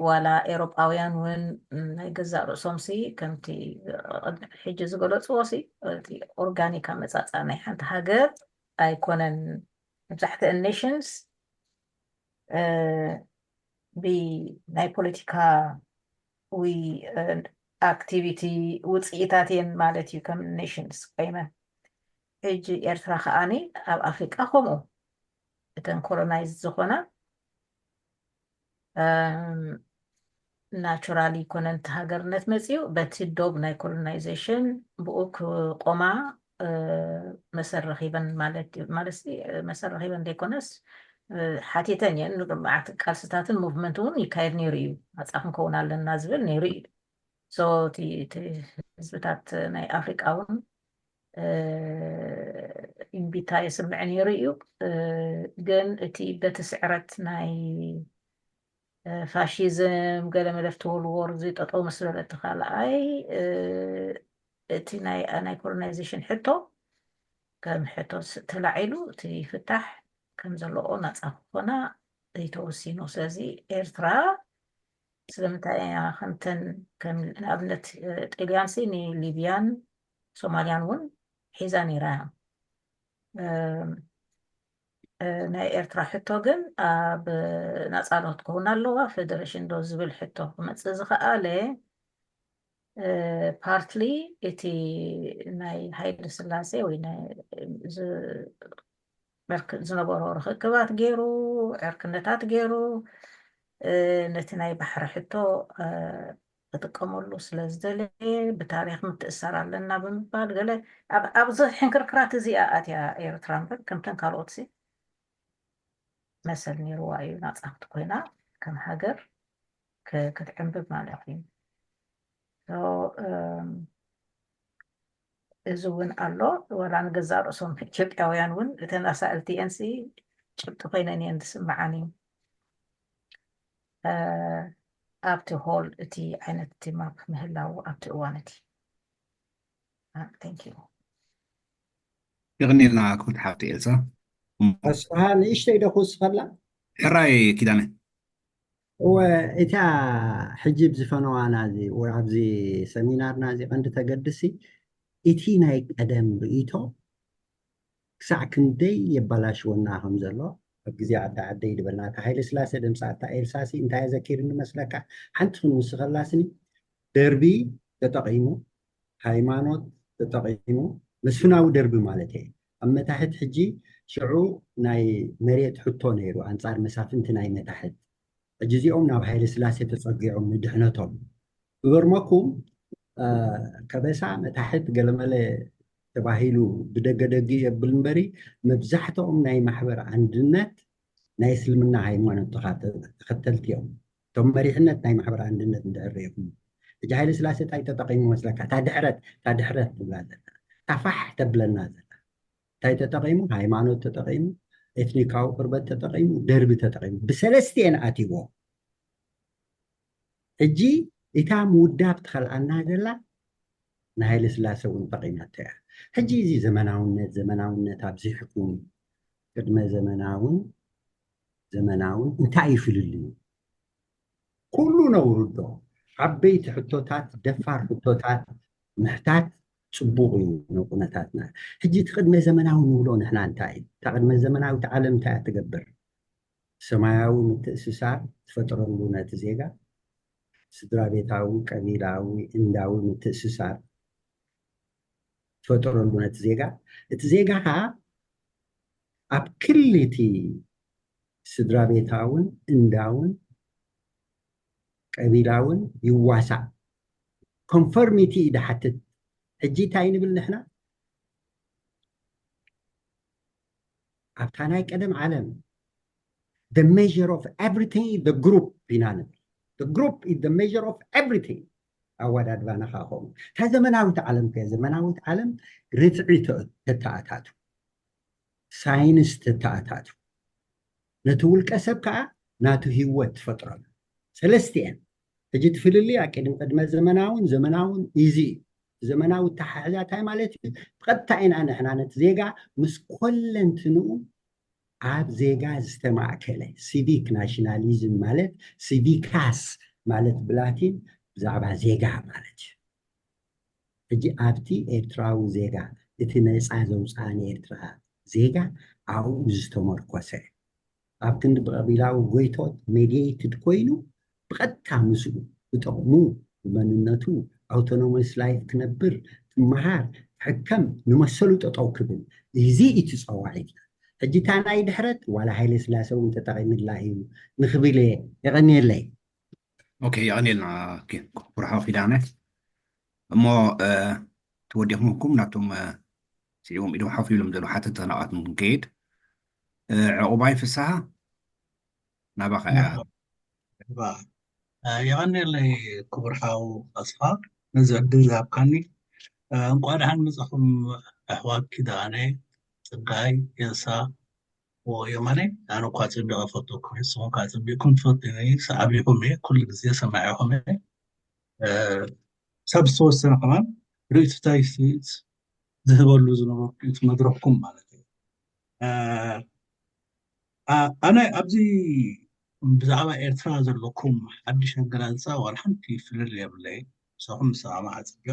ዋላ ኤሮጳውያን እውን ናይ ገዛእ ርእሶም ሲ ከምቲ ሕጂ ዝገለፅዎ ሲ ኦርጋኒክ ኣመፃፃ ናይ ሓንቲ ሃገር ኣይኮነን። መብዛሕትአን ኔሽንስ ብናይ ፖለቲካዊ ኣክቲቪቲ ውፅኢታት እየን ማለት እዩ ከም ኔሽንስ ቆይመን። ሕጂ ኤርትራ ከዓኒ ኣብ ኣፍሪቃ ከምኡ እተን ኮሎናይዝ ዝኾና ናቹራሊ ኮነን ሃገርነት መፅዩ በቲ ዶብ ናይ ኮሎናይዜሽን ብኡ ክቆማ መሰል ረኺበን ማለት እዩ። ማለት መሰል ረኺበን ዘይኮነስ ሓቲተን እየን። መዓት ቃልስታትን ሙቭመንት እውን ይካየድ ነይሩ እዩ። ናፃ ክንከውን ኣለና ዝብል ነይሩ እዩ። So እቲ ህዝብታት ናይ ኣፍሪቃ እውን እምቢታ የስምዕ ነይሩ እዩ። ግን እቲ በቲ ስዕረት ናይ ፋሽዝም ገለ መለ እቲ ወርልድ ዎር እዚ ጠጠው ምስ በለ እቲ ካልኣይ እቲ ናይ ናይ ኮሎናይዜሽን ሕቶ ከም ሕቶ ተላዒሉ እቲ ፍታሕ ከም ዘለዎ ናፃ ክኾና ተወሲኑ። ስለዚ ኤርትራ ስለምንታይ እያ ከምተን ንኣብነት ጥልያን ሲ ንሊብያን ሶማልያን እውን ሒዛ ነይራ እያ። ናይ ኤርትራ ሕቶ ግን ኣብ ናፃ ዶ ክትከውን ኣለዋ ፌደሬሽን ዶ ዝብል ሕቶ ክመፅእ ዝኸኣለ ፓርትሊ እቲ ናይ ሃይለ ስላሴ ወይ ዝነበሮ ርክክባት ገይሩ ዕርክነታት ገይሩ ነቲ ናይ ባሕሪ ሕቶ ክጥቀመሉ ስለ ዝደለየ ብታሪክ ምትእሳር ኣለና ብምባል ገለ ኣብዚ ሕንክርክራት እዚኣ ኣትያ ኤርትራ እምበር ከምተን ካልኦት ሲ መሰል ነይርዋ እዩ ናፃ ክትኮይና ከም ሃገር ክትዕንብብ ማለት እዩ። እዚ እውን ኣሎ። ዋላ ንገዛእ ርእሶም ኢትዮጵያውያን እውን እተን ኣሳእልቲ እየን ሲ ጭብጢ ኮይነን እየን ዝስምዓኒ ኣብቲ ሆል እቲ ዓይነት እቲ ማፕ ምህላው ኣብቲ እዋን እቲ። Thank you። የቕንየልና ክብርቲ ሓብቲ ኤልሳ። ኣስፍሃ ንእሽተይ ዶ ክውስኸላ? ሕራይ ኪዳነ። እወ፣ እታ ሕጂ ኣብዚ ፈነዋና እዚ ወይ ኣብዚ ሰሚናርና እዚ ቀንዲ ተገድሲ እቲ ናይ ቀደም ርእይቶ ክሳዕ ክንደይ የባላሽወና ከም ዘሎ ኣብ ግዜ ዓዲ ዓደይ ዝበልና እታ ሃይለ ስላሴ ደምፃ እታ ኤልሳሲ እንታይ ዘኪርኒ መስለካ? ሓንቲ ክንውስኸላስኒ ደርቢ ተጠቒሙ ሃይማኖት ተጠቒሙ መስፍናዊ ደርቢ ማለት እየ ኣብ መታሕት ሕጂ ሽዑ ናይ መሬት ሕቶ ነይሩ ኣንፃር መሳፍንቲ ናይ መታሕት ሕጂ እዚኦም ናብ ሃይለ ስላሴ ተፀጊዖም ንድሕነቶም ክገርመኩም ከበሳ መታሕት ገለመለ ተባሂሉ ብደገደጊ የብል እምበሪ መብዛሕትኦም ናይ ማሕበር ኣንድነት ናይ እስልምና ሃይማኖት ተኸተልቲ እዮም። እቶም መሪሕነት ናይ ማሕበር ኣንድነት እንድሕር ርኢኹም፣ ሕጂ ሃይለ ስላሴ እንታይ ተጠቒሙ መስለካ? እታ ድሕረት፣ እታ ድሕረት ትብላ ዘላ፣ እታ ፋሕ ተብለና ዘላ እንታይ ተጠቒሙ? ሃይማኖት ተጠቒሙ፣ ኤትኒካዊ ቅርበት ተጠቒሙ፣ ደርቢ ተጠቒሙ፣ ብሰለስቲኤን ኣትይዎ። ሕጂ እታ ምውዳብ ትኸልኣና ዘላ ንሃይለ ስላሴ እውን ጠቒማቶ እያ። ሕጂ እዚ ዘመናውነት ዘመናውነት ኣብዚሕኩም፣ ቅድመ ዘመናውን ዘመናውን እንታይ እዩ ፍልልዩ? ኩሉ ነውርዶ። ዓበይቲ ሕቶታት፣ ደፋር ሕቶታት ምሕታት ጽቡቕ እዩ ንቁነታትና። ሕጂ እቲ ቅድመ ዘመናዊ ንብሎ ንሕና እንታይ እዩ? እታ ቅድመ ዘመናዊት ዓለም እንታይ እያ ትገብር? ሰማያዊ ምትእስሳር ትፈጥረሉ ነቲ ዜጋ፣ ስድራ ቤታዊ፣ ቀቢላዊ፣ እንዳዊ ምትእስሳር ትፈጥረሉ ነቲ ዜጋ። እቲ ዜጋ ኸዓ ኣብ ክሊ እቲ ስድራ ቤታውን እንዳውን ቀቢላውን ይዋሳእ። ኮንፈርሚቲ እዩ ድሓትት። ሕጂ እንታይ ንብል ንሕና? ኣብታ ናይ ቀደም ዓለም the measure of everything is the group ኢና ንብል። The group is the measure of everything። ኣወዳድባና ከዓ ከምኡ። እታ ዘመናዊት ዓለም ከ? ዘመናዊት ዓለም ርትዒ ተ- ተተኣታቱ፣ ሳይንስ ተተኣታቱ፣ ነቲ ውልቀ ሰብ ከዓ ናቱ ህይወት ትፈጥረሉ። ሰለስቲኤን። ሕጂ እቲ ፍልልይ ኣቀድም ቅድመ ዘመናውን ዘመናውን ኢዚ እዩ። ዘመናዊ ኣተሓሕዛ እንታይ ማለት እዩ? ብቐጥታ ኢና ንሕና ነቲ ዜጋ ምስ ኮለንትንኡ ኣብ ዜጋ ዝተማእከለ ሲቪክ ናሽናሊዝም ማለት ሲቪካስ ማለት ብላቲን ብዛዕባ ዜጋ ማለት እዩ። ሕጂ ኣብቲ ኤርትራዊ ዜጋ፣ እቲ ነፃ ዘውፅኣ ንኤርትራ ዜጋ ኣብኡ ዝተመርኮሰ፣ ኣብ ክንዲ ብቐቢላዊ ጎይቶት ሜድየይትድ ኮይኑ ብቐጥታ ምስኡ ብጥቕሙ ብመንነቱ ኣውቶኖመስ ላይፍ ክነብር፣ ክመሃር፣ ክሕከም ንመሰሉ ጠጠው ክብል፣ እዚ እቲ ፀዋዒትና። ሕጂ እታ ናይ ድሕረት ዋላ ሃይለ ስላሰ እውን ተጠቒምላ እዩ ንኽብል እየ። የቐንየለይ። ኦኬ፣ የቐንየልና ክቡር ሓው ኪዳነ። እሞ ተወዲኹምኩም ናብቶም ስዒቦም ኢዶም ሓፍ ኢሎም ዘለዉ ሓተት ተናዋት ክንከይድ። ዕቑባይ ፍስሃ ናባኻ እያ። የቐንየለይ ክቡር ሓው ኣስፋ ነዚ ዕድል ዝሃብካኒ። እንቋዕ ደሓን መጻኹም ኣሕዋት ኪዳነ፣ ጽጋይ፣ ኤልሳ፣ የማነ። ኣነ እኳ ጽቢቐ እፈትወኩም፣ ንስኹም ከዓ ጽቢቕኩም ትፈትውኒ። ሰዓቢኹም እየ፣ ኩሉ ግዜ ሰማዒኹም እየ። ክሳብ ዝተወሰነ ከማን ርእይቶታይ ዝህበሉ ዝነበርኩ እቲ መድረኽኩም ማለት እዩ። ኣነ ኣብዚ ብዛዕባ ኤርትራ ዘለኩም ሓድሽ ኣገላልፃ ዋላ ሓንቲ ፍልል የብለይ። ምሳኹም ምስማማዕ ኣፅቢቐ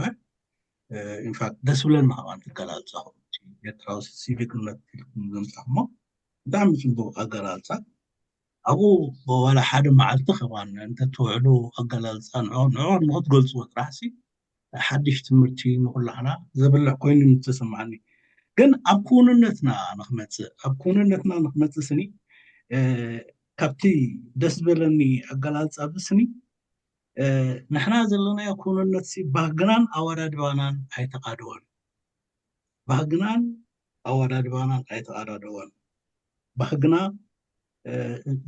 ኢንፋክት ደስ ብለኒ ከማን ኣገላልፃኹም። ኤርትራዊ ሲቪክነት ኢልኩም ዘምፃኹሞ ብጣዕሚ ፅቡቅ ኣገላልፃ። ኣብኡ ዋላ ሓደ መዓልቲ ከማን እንተትውዕሉ ኣገላልፃ ንዕኦም ንዕኦም ንክትገልፅዎ ጥራሕ ሲ ሓድሽ ትምህርቲ ንኩላህና ዘብልሕ ኮይኑ ምተሰማዓኒ። ግን ኣብ ክውንነትና ንክመፅእ ኣብ ክውንነትና ንክመፅእ ስኒ ካብቲ ደስ ዝበለኒ ኣገላልፃ ብስኒ ንሕና ዘለናዮ ክውንነት ሲ ባህግናን ኣወዳድባናን ኣይተቃደወን። ባህግናን ኣወዳድባናን ኣይተቃዳደወን። ባህግና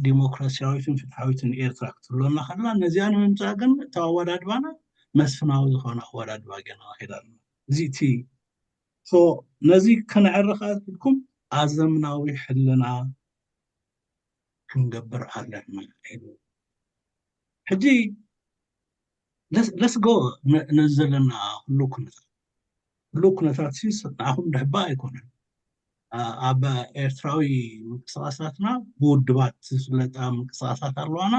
ዲሞክራሲያዊትን ፍትሓዊትን ኤርትራ ክትህልወና ከላ ነዚኣ ንምምፃእ ግን እቲ ኣወዳድባና መስፍናዊ ዝኾነ ኣወዳድባ ጌና ንኸይድ ኣለና። እዚ እቲ ነዚ ከነዕርኻ ኢልኩም ኣዘምናዊ ሕልና ክንገብር ኣለና። ሕጂ ለስጎ ነዚ ዘለና ህሉ ኩነታት ህሉ ኩነታት ሲ ንዓኹም ደሕባ ኣይኮነን። ኣብ ኤርትራዊ ምንቅስቃሳትና ብውድባት ዝፍለጣ ምንቅስቃሳት ኣለዋና።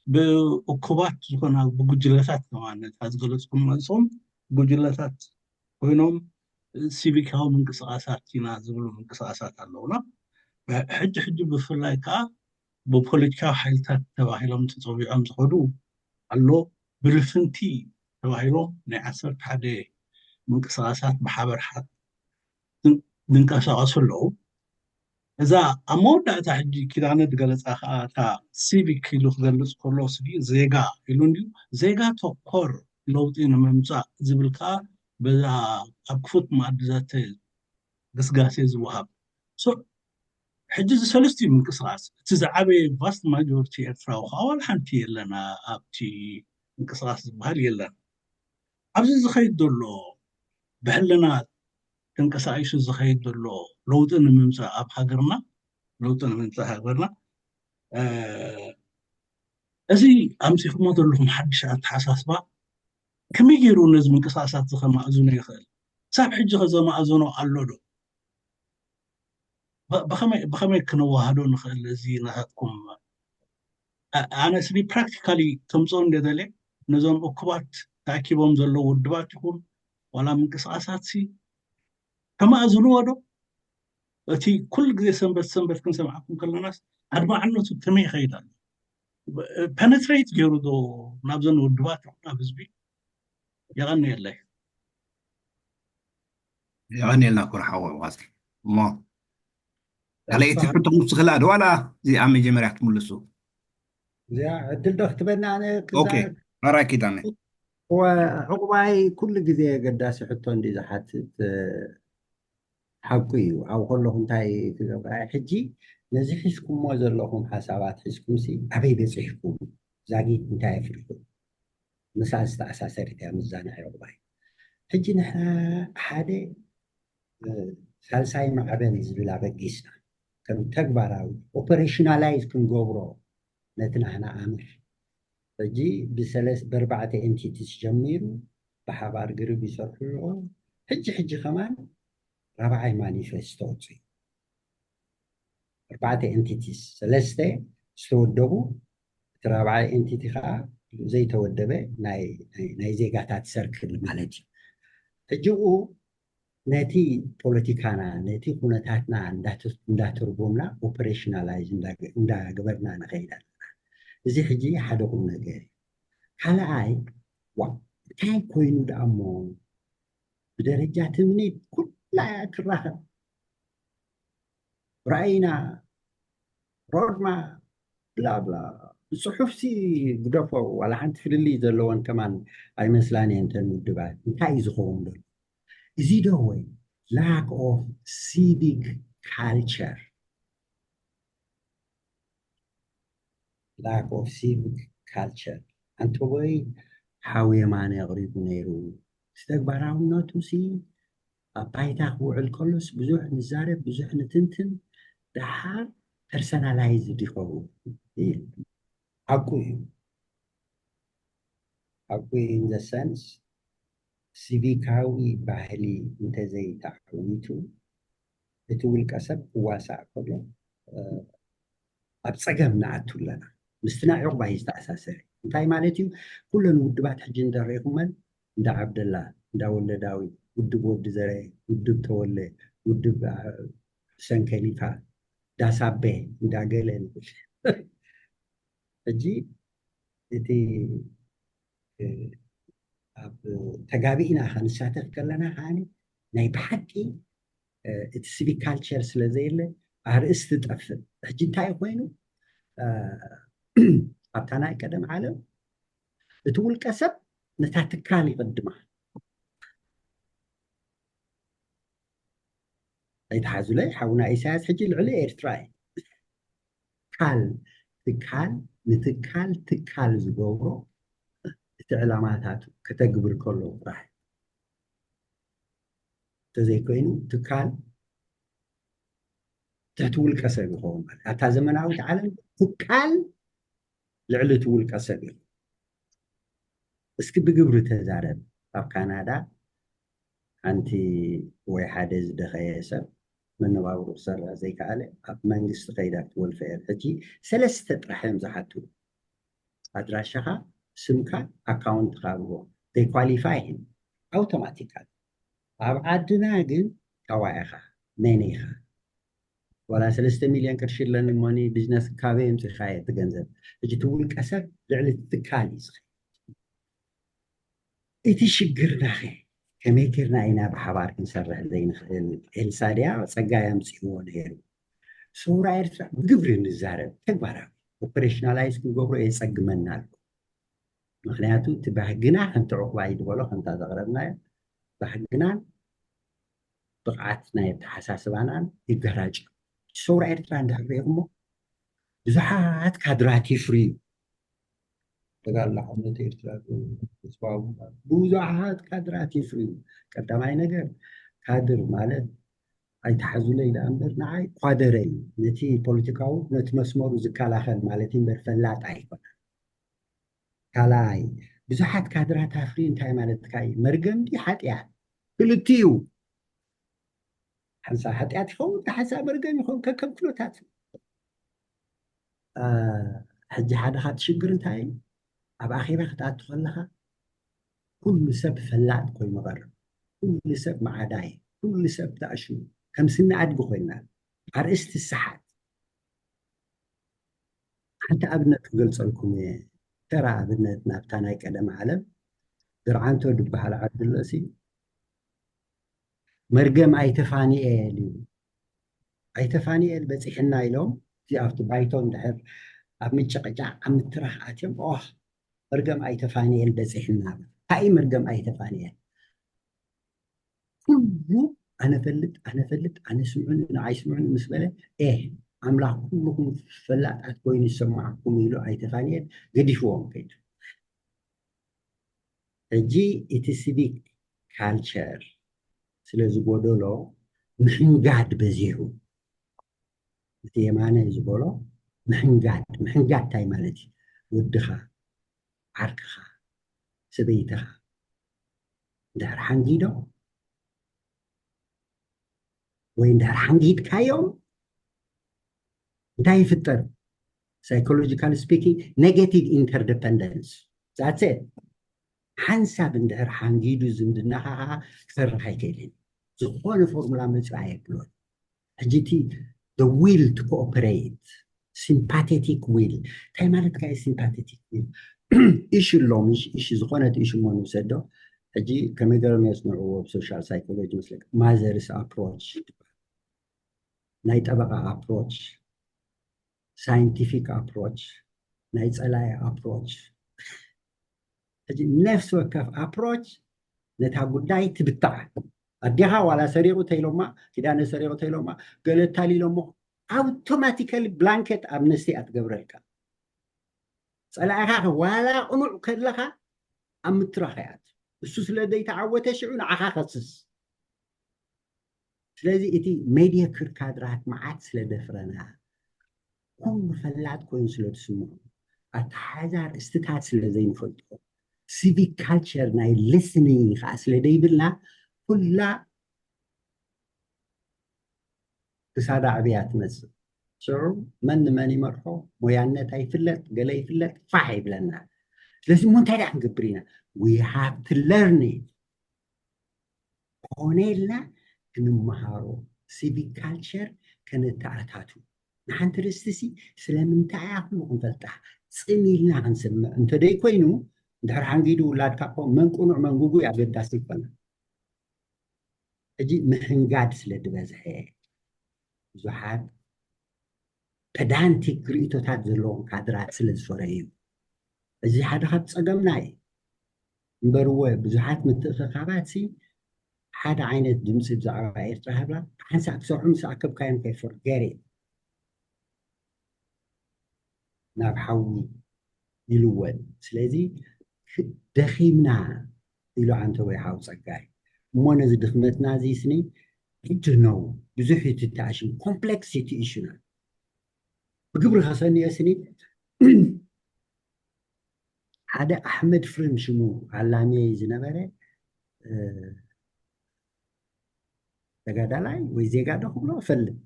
ብእኩባት ዝኾና ብጉጅለታት ከማን ነታ ዝገለፅኩም መልሶም ጉጅለታት ኮይኖም ሲቪካዊ ምንቅስቃሳት ኢና ዝብሉ ምንቅስቃሳት ኣለውና። ሕጂ ሕጂ ብፍላይ ከዓ ብፖለቲካዊ ሓይልታት ተባሂሎም ተፀዊዖም ዝኸዱ ኣሎ ብልፍንቲ ተባሂሎም ናይ ዓሰርተ ሓደ ምንቅስቃሳት ብሓበር ሓት ዝንቀሳቀሱ ኣለዉ። እዛ ኣብ መወዳእታ ሕጂ ኪዳነ ዝገለፃ ከዓ እታ ሲቪክ ኢሉ ክገልፅ ከሎ ስዲ ዜጋ ኢሉ እንድዩ። ዜጋ ተኮር ለውጢ ንምምፃእ ዝብል ከዓ በዛ ኣብ ክፉት መኣዲ ዘተ ግስጋሴ ዝወሃብ። So ሕጂ እዚ ሰለስቲኡ ምንቅስቃስ፣ እቲ ዝዓበየ ቫስት ማጆሪቲ ኤርትራዊ ከዓ ዋላ ሓንቲ የለን፣ ኣብቲ ምንቅስቃስ ዝበሃል የለን። ኣብዚ ዝኸይድ ዘሎ ብሕልና ተንቀሳቂሱ ዝኸይድ ዘሎ ለውጢ ንምምፃእ ኣብ ሃገርና፣ ለውጢ ንምምፃእ ሃገርና፣ እዚ ኣምፂኹሞ ዘለኹም ሓድሽ ኣተሓሳስባ ከመይ ገይሩ ነዚ ምንቅስቃሳት ከማእዝኖ ይኽእል? ክሳብ ሕጂ ከዘማእዘኖ ኣሎ ዶ? ብኸመይ ክነዋህዶ ንኽእል? እዚ ናትኩም ኣነስሊ ፕራክቲካሊ ተምፅኦ እንደደለ፣ ነዞም እኩባት ተኣኪቦም ዘለዉ ውድባት ይኹን ዋላ ምንቅስቃሳት ሲ ከማእዝንዎ ዶ? እቲ ኩሉ ግዜ ሰንበት ሰንበት ክንሰምዓኩም ከለናስ ኣድማዕነቱ ከመይ ይኸይድ ኣሎ? ፐነትሬት ገይሩ ዶ ናብዘን ውድባት ይኹን ናብ ህዝቢ? የቐንየለይ። የቐንየልና ኩር ሓወ ዋስ እሞ ካልኣይቲ ሕቶ ምስ ክላ ዶ ዋላ እዚኣ መጀመርያ ክትምልሱ? እዚኣ ዕድል ዶ ክትበና ኣነ ኦኬ ራኪታነ ዕቁባይ ኩሉ ግዜ ገዳሲ ሕቶ እንዲ ዝሓትት ሓቁ እዩ። ኣብ ከለኹ እንታይ ክገብራ ሕጂ ነዚ ሒዝኩሞ ዘለኹም ሓሳባት ሒዝኩም ሲ ኣበይ በፂሕኩም ዛጊት እንታይ ኣፍሪኹም? ምስኣ ዝተኣሳሰር እያ ምዛና ዕቁባይ። ሕጂ ንሕና ሓደ ሳልሳይ ማዕበል ዝብል ኣበጊስና ከም ተግባራዊ ኦፐሬሽናላይዝ ክንገብሮ ነቲ ናህና ኣምር ሕጂ ብሰለስ በርባዕተ ኤንቲቲስ ጀሚሩ ብሓባር ግርብ ይሰርሑ ኣለዉ። ሕጂ ሕጂ ከማን ራብዓይ ማኒፌስቶ ወፅኡ። ኣርባዕተ ኤንቲቲስ ሰለስተ ዝተወደቡ እቲ ራብዓይ ኤንቲቲ ከዓ ዘይተወደበ ናይ ዜጋታት ሰርክል ማለት እዩ። ሕጂ ኡ ነቲ ፖለቲካና ነቲ ኩነታትና እንዳተርጎምና ኦፐሬሽናላይዝ እንዳገበርና ንኸይድ ኣለና። እዚ ሕጂ ሓደ ቁም ነገር እዩ። ካልኣይ ዋ እንታይ ኮይኑ ደኣ እሞ ብደረጃ ትምኒት ኩላ እያ ትራኸብ። ራእይና ሮድማ ብላብላ ብፅሑፍሲ ግደፎ ዋላ ሓንቲ ፍልልይ ዘለወን ከማን ኣይመስላን እየን እተን ውድባት። እንታይ እዩ ዝኸውን ዘሎ? እዚ ዶ ወይ lack of civic culture? Lack of civic culture ኣንተቦይ ሓው የማነ ኣቕሪቡ ነይሩ። እቲ ተግባራውነቱ ሲ ኣብ ባይታ ክውዕል ከሎስ ብዙሕ ንዛረብ ብዙሕ ንትንትን ደሓር ፐርሰናላይዝድ ይኸውን። ሓቁ እዩ። ሓቁ እዩ in the sense ሲቪካዊ ባህሊ እንተዘይተዓዊቱ እቲ ውልቀ ሰብ ክዋሳእ ከሎ ኣብ ፀገም ንኣቱ ኣለና። ምስቲ ናይ ዕቑባይ ዝተኣሳሰረ እንታይ ማለት እዩ? ኩለን ውድባት ሕጂ እንተሪኢኹመን እንዳ ዓብደላ፣ እንዳ ወልደዳዊት፣ ውድብ ወዲ ዘረ፣ ውድብ ተወለ፣ ውድብ ሰንከሊፋ፣ ዳሳቤ፣ እንዳ ገለ ንብል። ሕጂ እቲ ኣብ ተጋቢእና ከንሳተፍ ከለና ከዓኒ ናይ ብሓቂ እቲ ሲቪክ ካልቸር ስለ ዘየለ ኣርእስቲ ጠፍእ። ሕጂ እንታይ ኮይኑ ኣብታ ናይ ቀደም ዓለም እቲ ውልቀ ሰብ ነታ ትካል ይቕድማ። ኣይትሓዙለይ ሓውና ኢሳያስ ሕጂ ልዕሊ ኤርትራ እዩ። ትካል ትካል ንትካል ትካል ዝገብሮ እቲ ዕላማታቱ ከተግብር ከሎ ጥራሕ እንተዘይኮይኑ ትካል ትሕቲ ውልቀ ሰብ ይኸውን ማለት ኣታ ዘመናዊት ዓለም ትካል ልዕሊ እቲ ውልቀ ሰብ እዩ። እስኪ ብግብሪ ተዛረብ። ኣብ ካናዳ ሓንቲ ወይ ሓደ ዝደኸየ ሰብ መነባብሩ ክሰርሕ ዘይከኣለ ኣብ መንግስቲ ከይዳ ክወልፈ እየ ሕጂ ሰለስተ ጥራሕ እዮም ዝሓቱ። ኣድራሻኻ፣ ስምካ፣ ኣካውንትካ ብቦ they qualify him automatically። ኣብ ዓድና ግን ካዋ ኢኻ መን ኢኻ ዋላ ሰለስተ ሚልዮን ቅርሺ ኣለኒ እሞኒ ቢዝነስ ካበይ ኣምፂኻዮ እቲ ገንዘብ? ሕጂ እቲ ውልቀ ሰብ ልዕሊ እቲ ትካል እዩ ዝኸይድ። እቲ ሽግርና ኸ ከመይ ጌርና ኢና ብሓባር ክንሰርሕ ዘይንኽእል? ኤልሳ ድያ ጸጋይ ኣምፂእዎ ነይሩ? ሰውራ ኤርትራ ብግብሪ ንዛረብ ተግባራዊ ኦፐሬሽናላይዝ ክንገብሮ የፀግመና ኣሎ። ምክንያቱ እቲ ባህግና ከምቲ ዕቑባይ ዝበሎ ከምታ ዘቕረብናዮ ባህግናን ብቕዓት ናይ ኣተሓሳስባናን ይገራጭ። ሰውራ ኤርትራ እንድሕር ሪኢኹሞ ብዙሓት ካድራት ይፍርዩ። ተጋድሎ ሓርነት ኤርትራ፣ ህዝባዊ ግንባር ብዙሓት ካድራት ይፍርዩ። ቀዳማይ ነገር ካድር ማለት ኣይትሓዙለይ ደኣ እምበር ንዓይ ኳደረ እዩ። ነቲ ፖለቲካዊ ነቲ መስመሩ ዝከላኸል ማለት እዩ እምበር ፈላጥ ኣይኮነን። ካልኣይ ብዙሓት ካድራት ኣፍርዩ እንታይ ማለትካ እዩ? መርገም ድዩ ሓጢኣት? ክልቲኡ። ሓንሳብ ሓጢኣት ይኸውን፣ ሓንሳብ መርገም ይኸውን፣ ከከም ኩነታት። ሕጂ ሓደ ካብቲ ሽግር እንታይ እዩ? ኣብ ኣኼባ ክትኣቱ ከለኻ ኩሉ ሰብ ፈላጥ ኮይኑ ይቐርብ፣ ኩሉ ሰብ መዓዳይ፣ ኩሉ ሰብ ተኣሽሙ፣ ከም ስኒ ኣድጊ ኮይና ኣርእስቲ ሰሓት። ሓንቲ ኣብነት ክገልፀልኩም እየ፣ ተራ ኣብነት ናብታ ናይ ቀደም ዓለም። ድርዓንቶ ዝበሃል ዓዲ ኣሎ፣ መርገም ኣይተፋኒኤል እዩ። ኣይተፋኒኤል በፂሕና ኢሎም እቲ ኣብቲ ባይቶ እንድሕር ኣብ ምጭቕጫቕ ኣብ ምትራኽ ኣትዮም ኦህ መርገም ኣይተፋኒኤል በፂሕና። እንታይ መርገም ኣይተፋኒኤል? ኩሉ ኣነ ፈልጥ ኣነ ፈልጥ ኣነ ስምዑኒ ንዓይ ስምዑኒ ምስ በለ ኤህ ኣምላኽ ኩልኹም ፈላጣት ኮይኑ ይሰማዕኩም ኢሉ ኣይተፋኒኤል ገዲፍዎም ከይዱ። ሕጂ እቲ ሲቪክ ካልቸር ስለ ዝጎደሎ ምሕንጋድ በዚሑ። እቲ የማነ ዝበሎ ምሕንጋድ ምሕንጋድ እንታይ ማለት እዩ? ወድኻ፣ ዓርክኻ፣ ሰበይትኻ እንድሕር ሓንጊዶ ወይ እንድሕር ሓንጊድካዮም እንታይ ይፍጠር? Psychological speaking, negative interdependence. That's it. ሓንሳብ እንድሕር ሓንጊዱ ዝምድናኻ ከዓ ክሰርሕ ኣይክእልን። ዝኾነ ፎርሙላ መፅኡ ኣየብሎን። ሕጂ እቲ the will to cooperate, sympathetic will እንታይ ማለት ካየ? Sympathetic will ኢሹ ኣሎ። ኢሹ ዝኾነት ኢሹ እሞ ንውሰዶ። ሕጂ ከመይ ገይሮም የፅንዕዎ ብ social psychology መስለካ? Mother's approach፣ ናይ ጠበቃ approach፣ scientific approach፣ ናይ ፀላኢ approach። ሕጂ ነፍሲ ወከፍ approach ነታ ጉዳይ ትብታዕ። ኣዴኻ ዋላ ሰሪቑ ተይሎማ፣ ኪዳነ ሰሪቑ ተይሎማ፣ ገለ ኣታሊሎሞ፣ automatically blanket amnesty እያ ትገብረልካ። ፀላኢኻ ዋላ ቅኑዕ ከለኻ ኣብ ምትራኽ እያ። እሱ ስለ ዘይተዓወተ ሽዑ ንዓኻ ከስስ። ስለዚ እቲ ሜድየክር ካድራት መዓት ስለ ደፍረና፣ ኩሉ ፈላጥ ኮይኑ ስለ ዝስምዑ፣ ኣተሓሕዛ ኣርእስትታት ስለ ዘይንፈልጦ፣ ሲቪክ ካልቸር ናይ ሊስኒንግ ከዓ ስለ ዘይብልና፣ ኩላ ክሳዳ ዕብያ ትመፅእ። ሽዑ መን ንመን ይመርሖ፣ ሞያነት ኣይፍለጥ፣ ገለ ይፍለጥ፣ ፋሕ ይብለና። ስለዚ እሞ እንታይ ደኣ ክንገብር ኢና? We have to learn it። ኮነ ኢልና ክንመሃሮ፣ ሲቪክ ካልቸር ከነተኣታቱ። ንሓንቲ ርእስቲ ሲ ስለምንታይ እያ ኩሉ ክንፈልጣ ጽን ኢልና ክንስምዕ እንተደይ ኮይኑ፣ እንድሕር ሓንጊዱ ውላድካ እኮ መን ቅኑዕ መን ግጉይ ኣገዳሲ ይኮነ። ሕጂ ምሕንጋድ ስለ ዝበዝሐ ብዙሓት ፐዳንቲክ ርእቶታት ዘለዎም ካድራት ስለ ዝፈረዩ እዩ። እዚ ሓደ ካብ ጸገምና እዩ። እምበር እወ ብዙሓት ምትእኽኻባት ሲ ሓደ ዓይነት ድምፂ ብዛዕባ ኤርትራ ህብላ ሓንሳእ ክሰርሑ ምስ ኣከብካዮም ከይፈርገር ናብ ሓዊ ይልወጥ። ስለዚ ደኺምና ኢሉ ዓንተወይ ሓው ጸጋይ። እሞ ነዚ ድኽመትና እዚ ስኒ ግድ ነው ብዙሕ እዩ ትተኣሽም ኮምፕሌክሲቲ ኢሹና ብግብሪ ከሰንዮ ስኒ ሓደ ኣሕመድ ፍሬም ሽሙ ዓላሚ ዝነበረ ተጋዳላይ ወይ ዜጋ ዶ ክብሎ እፈልጥ።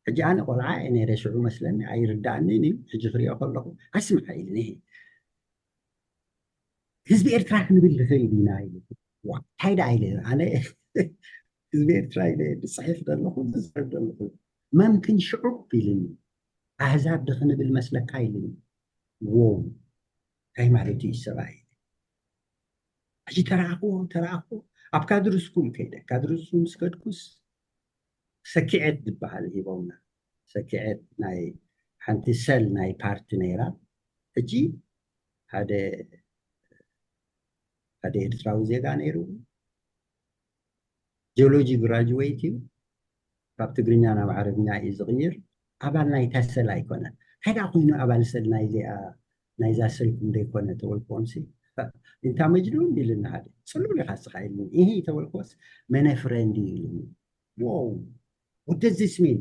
ሕጂ ኣነ ቆልዓ እየ ነይረ ሽዑ መስለኒ ኣይርዳእንን እዩ። ሕጂ ክሪኦ ከለኹ ኣስምዓ ኢልኒ ህዝቢ ኤርትራ ክንብል ንኽእል ኢና ኢሉ። እንታይ ደኣ ኢለ ኣነ ህዝቢ ኤርትራ ኢለ ዝፅሕፍ ዘለኹ ዝፅሕፍ ዘለኹ መምክን ሽዑብ ኢልኒ። ኣህዛብ ዶ ክንብል መስለካ ኢልኒ። ዎ እንታይ ማለት እዩ ሰብኣይ? ሕጂ ተረኣኽዎ ተረኣኽዎ ኣብ ካድሪ ስኩል ከይደ ካድሪ ስኩል ምስ ከድኩስ ሰኪዐት ዝበሃል ሂቦምና። ሰኪዐት ናይ ሓንቲ ሰል ናይ ፓርቲ ነይራ። ሕጂ ሓደ ሓደ ኤርትራዊ ዜጋ ነይሩ። ጂኦሎጂ ግራጅዌት እዩ። ካብ ትግርኛ ናብ ዓረብኛ እዩ ዝቕይር። ኣባል ናይታ ሰል ኣይኮነን። እንታይ ደኣ ኮይኑ ኣባል ሰል ናይዚኣ ናይዛ ሰልኩም ዘይኮነ ተበልክዎምሲ፣ እንታ መጅኑን ኢሉኒ ሓደ። ጽሉል ኢኻ እስኻ ኢሉኒ። ኢሂ ተበልክዎስ መነ ፍሬንድ እዩ ኢሉኒ። Wow, what does this mean?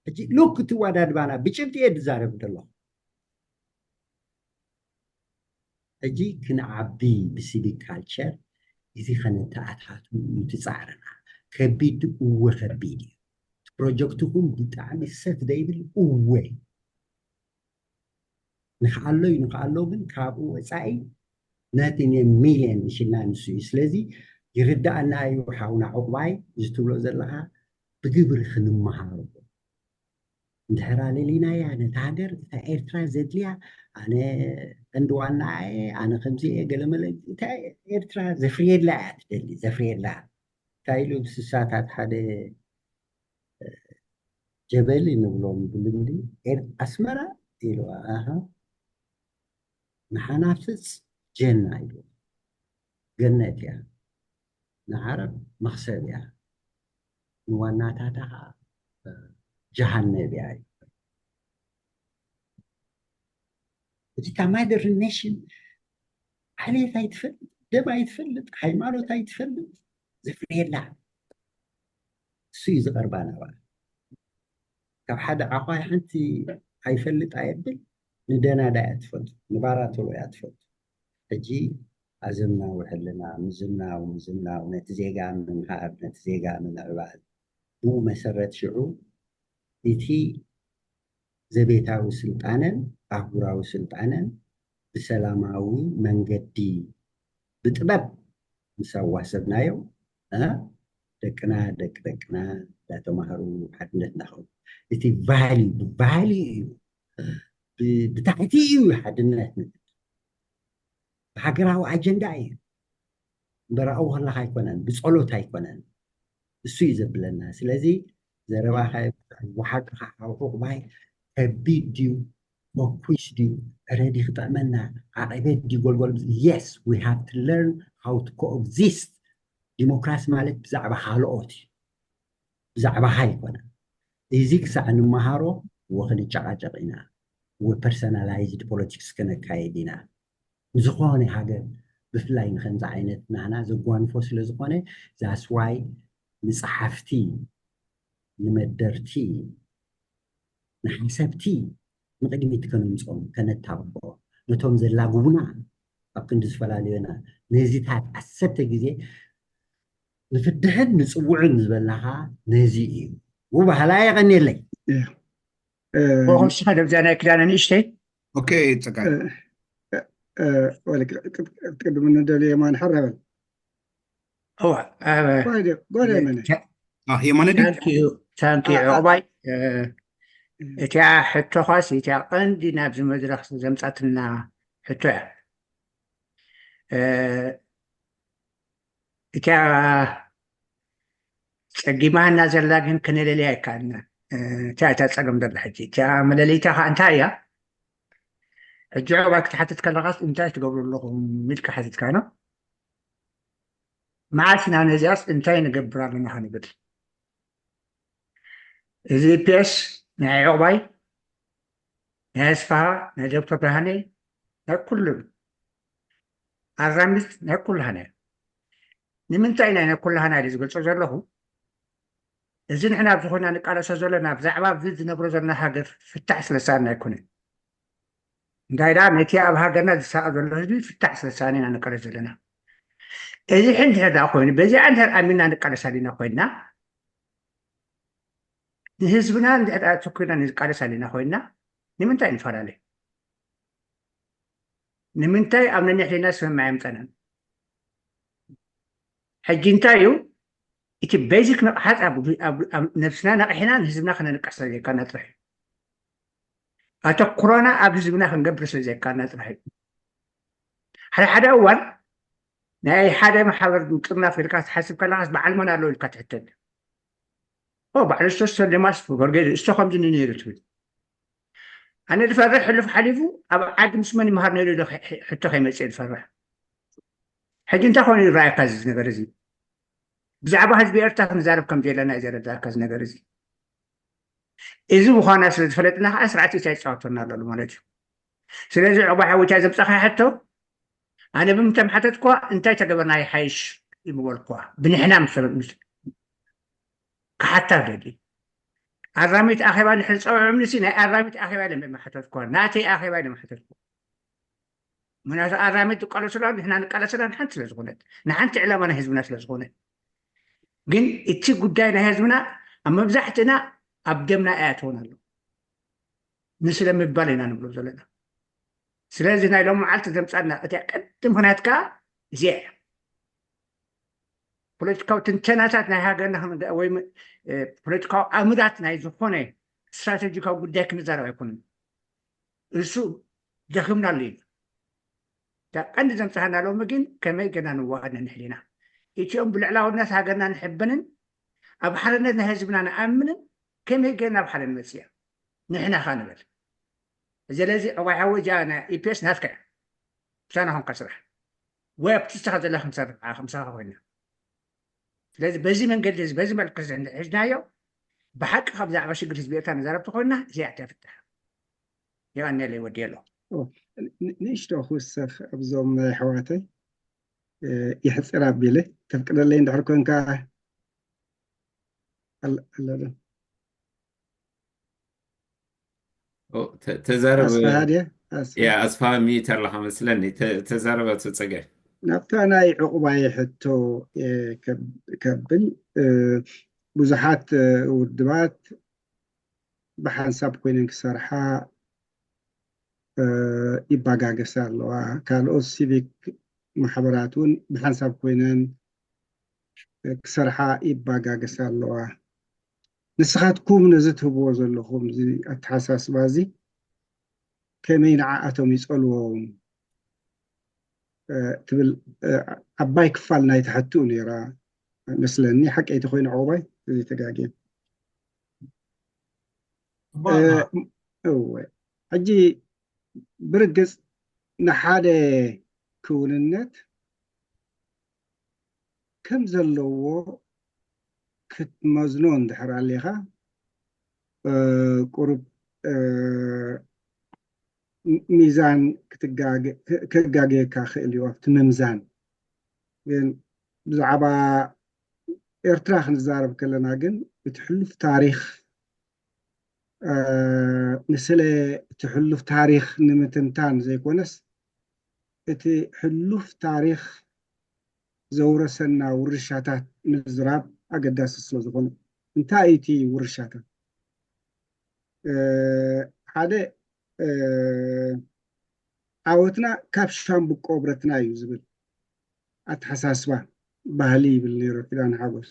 ሕጂ ሉክ እቲ ዋዳድባና ብጭብጢ እየ ዝዛረብ ዘለኹ። ሕጂ ክንዓቢ ብሲቪክ ካልቸር እዚ ከነተኣታቱ እዩ እቲ ጻዕርና። ከቢድ እወ ከቢድ እዩ። ፕሮጀክትኩም ብጣዕሚ ሰፍ ዘይብል እወ ንክኣሎ እዩ ንክኣሎ ግን ካብኡ ወፃኢ ነቲ ሚልዮን ሽና ንሱ እዩ። ስለዚ ይርዳእና እዩ ሓውና ዕቁባይ እዚ ትብሎ ዘለካ ብግብሪ ክንመሃሮ እንድሕር ኣለሊናያ ነታ ሃገር እታ ኤርትራ ዘድልያ ኣነ ቀንዲ ዋና እየ ኣነ ከምዚ እየ ገለመለ እታ ኤርትራ ዘፍርየላ እያ ትደሊ ዘፍርየላ እንታይ ኢሉ ብስሳታት ሓደ ጀበሊ ንብሎም ብልምዲ ኣስመራ ኢልዋ ኣሃ ንሓናፍፅ ጀና ኢልዋ ገነት እያ ንዓረብ መኽሰብ እያ ንዋናታታ ከዓ ጀሃነብ እያ እዚታ ማደር ኔሽን ዓሌት ኣይትፈልጥ ደም ኣይትፈልጥ ሃይማኖት ኣይትፈልጥ ዘፍርየላ እሱ እዩ ዝቐርባ ናባኣ ካብ ሓደ ዓዃይ ሓንቲ ኣይፈልጥ ኣየብል ንደናዳ እያ ትፈልጡ ንባራቶሎ እያ ትፈልጡ ሕጂ ኣዘምናዊ ሕልና ምዝምናዊ ምዝምናዊ ነቲ ዜጋ ምምሃር ነቲ ዜጋ ምምዕባል ብኡ መሰረት ሽዑ እቲ ዘቤታዊ ስልጣነን ኣህጉራዊ ስልጣነን ብሰላማዊ መንገዲ ብጥበብ ምስ ኣዋሰብናዮ ደቅና ደቂ ደቅና እንዳተማሃሩ ሓድነት እንዳኸው እቲ ቫልዩ ብቫልዩ እዩ ብታሕቲ እዩ ሓድነት ብሃገራዊ ኣጀንዳ እዩ እምበር ኣብኡ ከለካ ኣይኮነን ብፀሎት ኣይኮነን እሱ እዩ ዘብለና ስለዚ ዘረባካ ብሓቅካ ሓውሑ ቅባይ ከቢድ ድዩ መኩሽ ድዩ ረዲ ክጠዕመና ዓቂበት ድዩ ጎልጎል yes we have to learn how to coexist ዲሞክራሲ ማለት ብዛዕባ ካልኦት እዩ ብዛዕባካ ኣይኮነ እዚ ክሳዕ ንመሃሮ ወክንጨቃጨቅ ኢና ወ personalized politics ክነካየድ ኢና ንዝኾነ ሃገር ብፍላይ ንከምዚ ዓይነት ናህና ዘጓንፎ ስለ ዝኾነ that's why ንጸሓፍቲ ንመደርቲ ንሓሰብቲ ንቕድሚት ከነምፅኦም ከነታብዖ ነቶም ዘላጉቡና ኣብ ክንዲ ዝፈላለዩና ነዚታት ዓሰርተ ግዜ ንፍድሕን ንፅውዕን ዝበልናኻ ነዚ እዩ ውባህላ የቐንየለይ ወኹም ስኻ ደብዛ ናይ ክዳነ ንእሽተይ ኦኬ ፀጋ ቅድሚ ንደሊ የማን ሓር በል እዋ ጓደ መነ የማነ ታንኪዩ ዕቑባይ እቲኣ ሕቶኻስ እቲኣ ቀንዲ ናብዚ መድረክ ዘምፃትና ሕቶ እያ እቲኣ ፀጊማና ዘላ ግን ክነለልያ ኣይከኣልና እቲኣ እታ ፀገም ዘላ ሕጂ እቲኣ መለለይታ ከዓ እንታይ እያ ሕጂ ዕቑባይ ክትሓትት ከለካስ እንታይ ትገብሩ ኣለኹም ኢልካ ሓቲትካ ነው መዓስ ኢና ነዚኣስ እንታይ ንገብር ኣለና ክንብል እዚ ፒኤስ ናይ ዕቑባይ ናይ ኣስፋሃ ናይ ዶክተር ብርሃነ ናይ ኩሉ ኣራሚት ናይ ኩላህና እዩ ንምንታይ ናይ ናይ ኩላህና ኢለ ዝገልፆ ዘለኹ እዚ ንሕና ኣብዚ ኮይና ንቃለሶ ዘለና ብዛዕባ ኣብዚ ዝነብሮ ዘለና ሃገር ፍታሕ ስለሳና ኣይኮነን እንታይ ደኣ ነቲ ኣብ ሃገርና ዝሳቐ ዘሎ ህዝቢ ፍታሕ ስለሳና ኢና ንቃለስ ዘለና እዚ ሕንድሕር ደኣ ኮይኑ በዚኣ እንድሕር ኣሚና ንቃለስ ኣሊና ኮይና ንህዝብና እንድሕር ኣተኩርና ንቃለስ ኣሊና ኮይና ንምንታይ ንፈላለ ንምንታይ ኣብ ነንሕድና ስምምዕ የምፀናን ሕጂ እንታይ እዩ እቲ ቤዚክ ንቕሓት ነብስና ነቕሕና ንህዝብና ክነንቀሕ ስለ ዘይካና ጥራሕ እዩ ኣተኩሮና ኣብ ህዝብና ክንገብር ስለ ዘይካና ጥራሕ እዩ ሓደ ሓደ እዋን ናይ ሓደ ማሕበር ጥርናፍ ኢልካ ትሓስብ ከለካስ በዓል መን ኣለዉ ኢልካ ትሕተት ባዕሉ ዝተሰለማስ ገርገ እስቶ ከምዚ ንነይሩ ትብል ኣነ ዝፈርሕ ሕሉፍ ሓሊፉ ኣብ ዓዲ ምስ መን ይምሃር ነይሩ ኢለ ሕቶ ከይመፅእ ዝፈርሕ ሕጂ እንታይ ኮይኑ ይረኣየካ እዚ ነገር እዚ ብዛዕባ ህዝቢ ኤርትራ ክንዛረብ ከም ዘለና እዩ ዘረዳእካ እዚ ነገር እዚ። እዚ ምዃና ስለ ዝፈለጥና ከዓ ስርዓት ኢሳያስ ይፃወተና ኣሎ ማለት እዩ። ስለዚ ዕቑባይ ሓወይ ዘምፀኻ ሕቶ ኣነ ብምንታይ ምሓተትኳ እንታይ ተገበርና ይሓይሽ ይምበልኳ ብንሕና ምስ ክሓታ ደሊ ኣራሚት ኣኼባ ንሕር ፀውዖምንሲ ናይ ኣራሚት ኣኼባ ኢለ ምሓተትኳ ናተይ ኣኼባ ኢለ ምሓተትኳ ምክንያቱ ኣራሚት ዝቃለሱላ ንሕና ንቃለሰላ ንሓንቲ ስለ ዝኾነት ንሓንቲ ዕላማ ናይ ህዝብና ስለ ዝኾነ ግን እቲ ጉዳይ ናይ ህዝብና ኣብ መብዛሕትና ኣብ ደምና ኣያተውን ኣሎ ንስለ ምባል ኢና ንብሎ ዘለና ስለዚ ናይ ሎም መዓልቲ ዘምፃና እቲ ቀዲ ምክንያት ከዓ እዚኣ እያ ፖለቲካዊ ትንተናታት ናይ ሃገርና ወይ ፖለቲካዊ ኣምራት ናይ ዝኾነ ስትራቴጂካዊ ጉዳይ ክንዛረብ ኣይኮንን እሱ ደኺምናሉ እዩ እታ ቀንዲ ዘምፅሃና ሎሚ ግን ከመይ ገና ንዋሃድ ነንሕሊና እቲኦም ብልዕላውነት ሃገርና ንሕብንን ኣብ ሓርነት ናይ ህዝብና ንኣምንን ከመይ ገና ኣብ ሓደ ንመፅያ ንሕና ካ ንበል ስለዚ ዕዋይ ሓወጃ ናይ ኢፒኤስ ናትካ ምሳና ኮንካ ስራሕ ወይ ኣብቲ ንስኻ ዘለኻ ክንሰርሕ ንዓኻ ምሳኻ ኮይና ስለዚ በዚ መንገዲ እዚ በዚ መልክዕ እዚ እንድሕር ሒዝናዮ ብሓቂ ካብ ብዛዕባ ሽግር ህዝቢ ኤርትራ ንዛረብ ተኮይና እዚኣ እያ ፍታሕ የቀንየለይ ወዲ ኣሎ ንእሽቶ ክውሰኽ ኣብዞም ናይ ኣሕዋተይ የሕፅር ኣቢለ ተፍቅደለይ እንድሕር ኮንካ ኣለዶ ተዛረብ ኣስፋሃ ድያ ያ ኣስፋ ሚዩት ኣለኻ መስለኒ ተዛረብ ኣቶ ፀገ ናብታ ናይ ዕቑባይ ሕቶ ከብል ብዙሓት ውድባት ብሓንሳብ ኮይነን ክሰርሓ ይባጋገሳ ኣለዋ ካልኦት ሲቪክ ማሕበራት እውን ብሓንሳብ ኮይነን ክሰርሓ ይባጋገሳ ኣለዋ ንስኻትኩም ነዚ ትህብዎ ዘለኹም እዚ ኣተሓሳስባ እዚ ከመይ ንዓኣቶም ይፀልዎም ትብል ዓባይ ክፋል ናይ ትሕትኡ ነይራ መስለኒ ሓቀይቲ ኮይኑ ዕቑባይ እዚ ተጋግየ እወ ሕጂ ብርግፅ ንሓደ ክውንነት ከም ዘለዎ ክትመዝኖ እንድሕር ኣሊኻ ቁሩብ ሚዛን ከጋገየካ ክእል እዩ ኣብቲ ምምዛን ግን ብዛዕባ ኤርትራ ክንዛረብ ከለና ግን እቲ ሕሉፍ ታሪክ ንስለ እቲ ሕሉፍ ታሪክ ንምትንታን ዘይኮነስ እቲ ሕሉፍ ታሪክ ዘውረሰና ውርሻታት ምዝራብ ኣገዳሲ ስለ ዝኾነ እንታይ እዩ እቲ ውርሻታት ሓደ ዓወትና ካብ ሻምብቆ ብረትና እዩ ዝብል ኣተሓሳስባ ባህሊ ይብል ነይሩ ኪዳነ ሓጎስ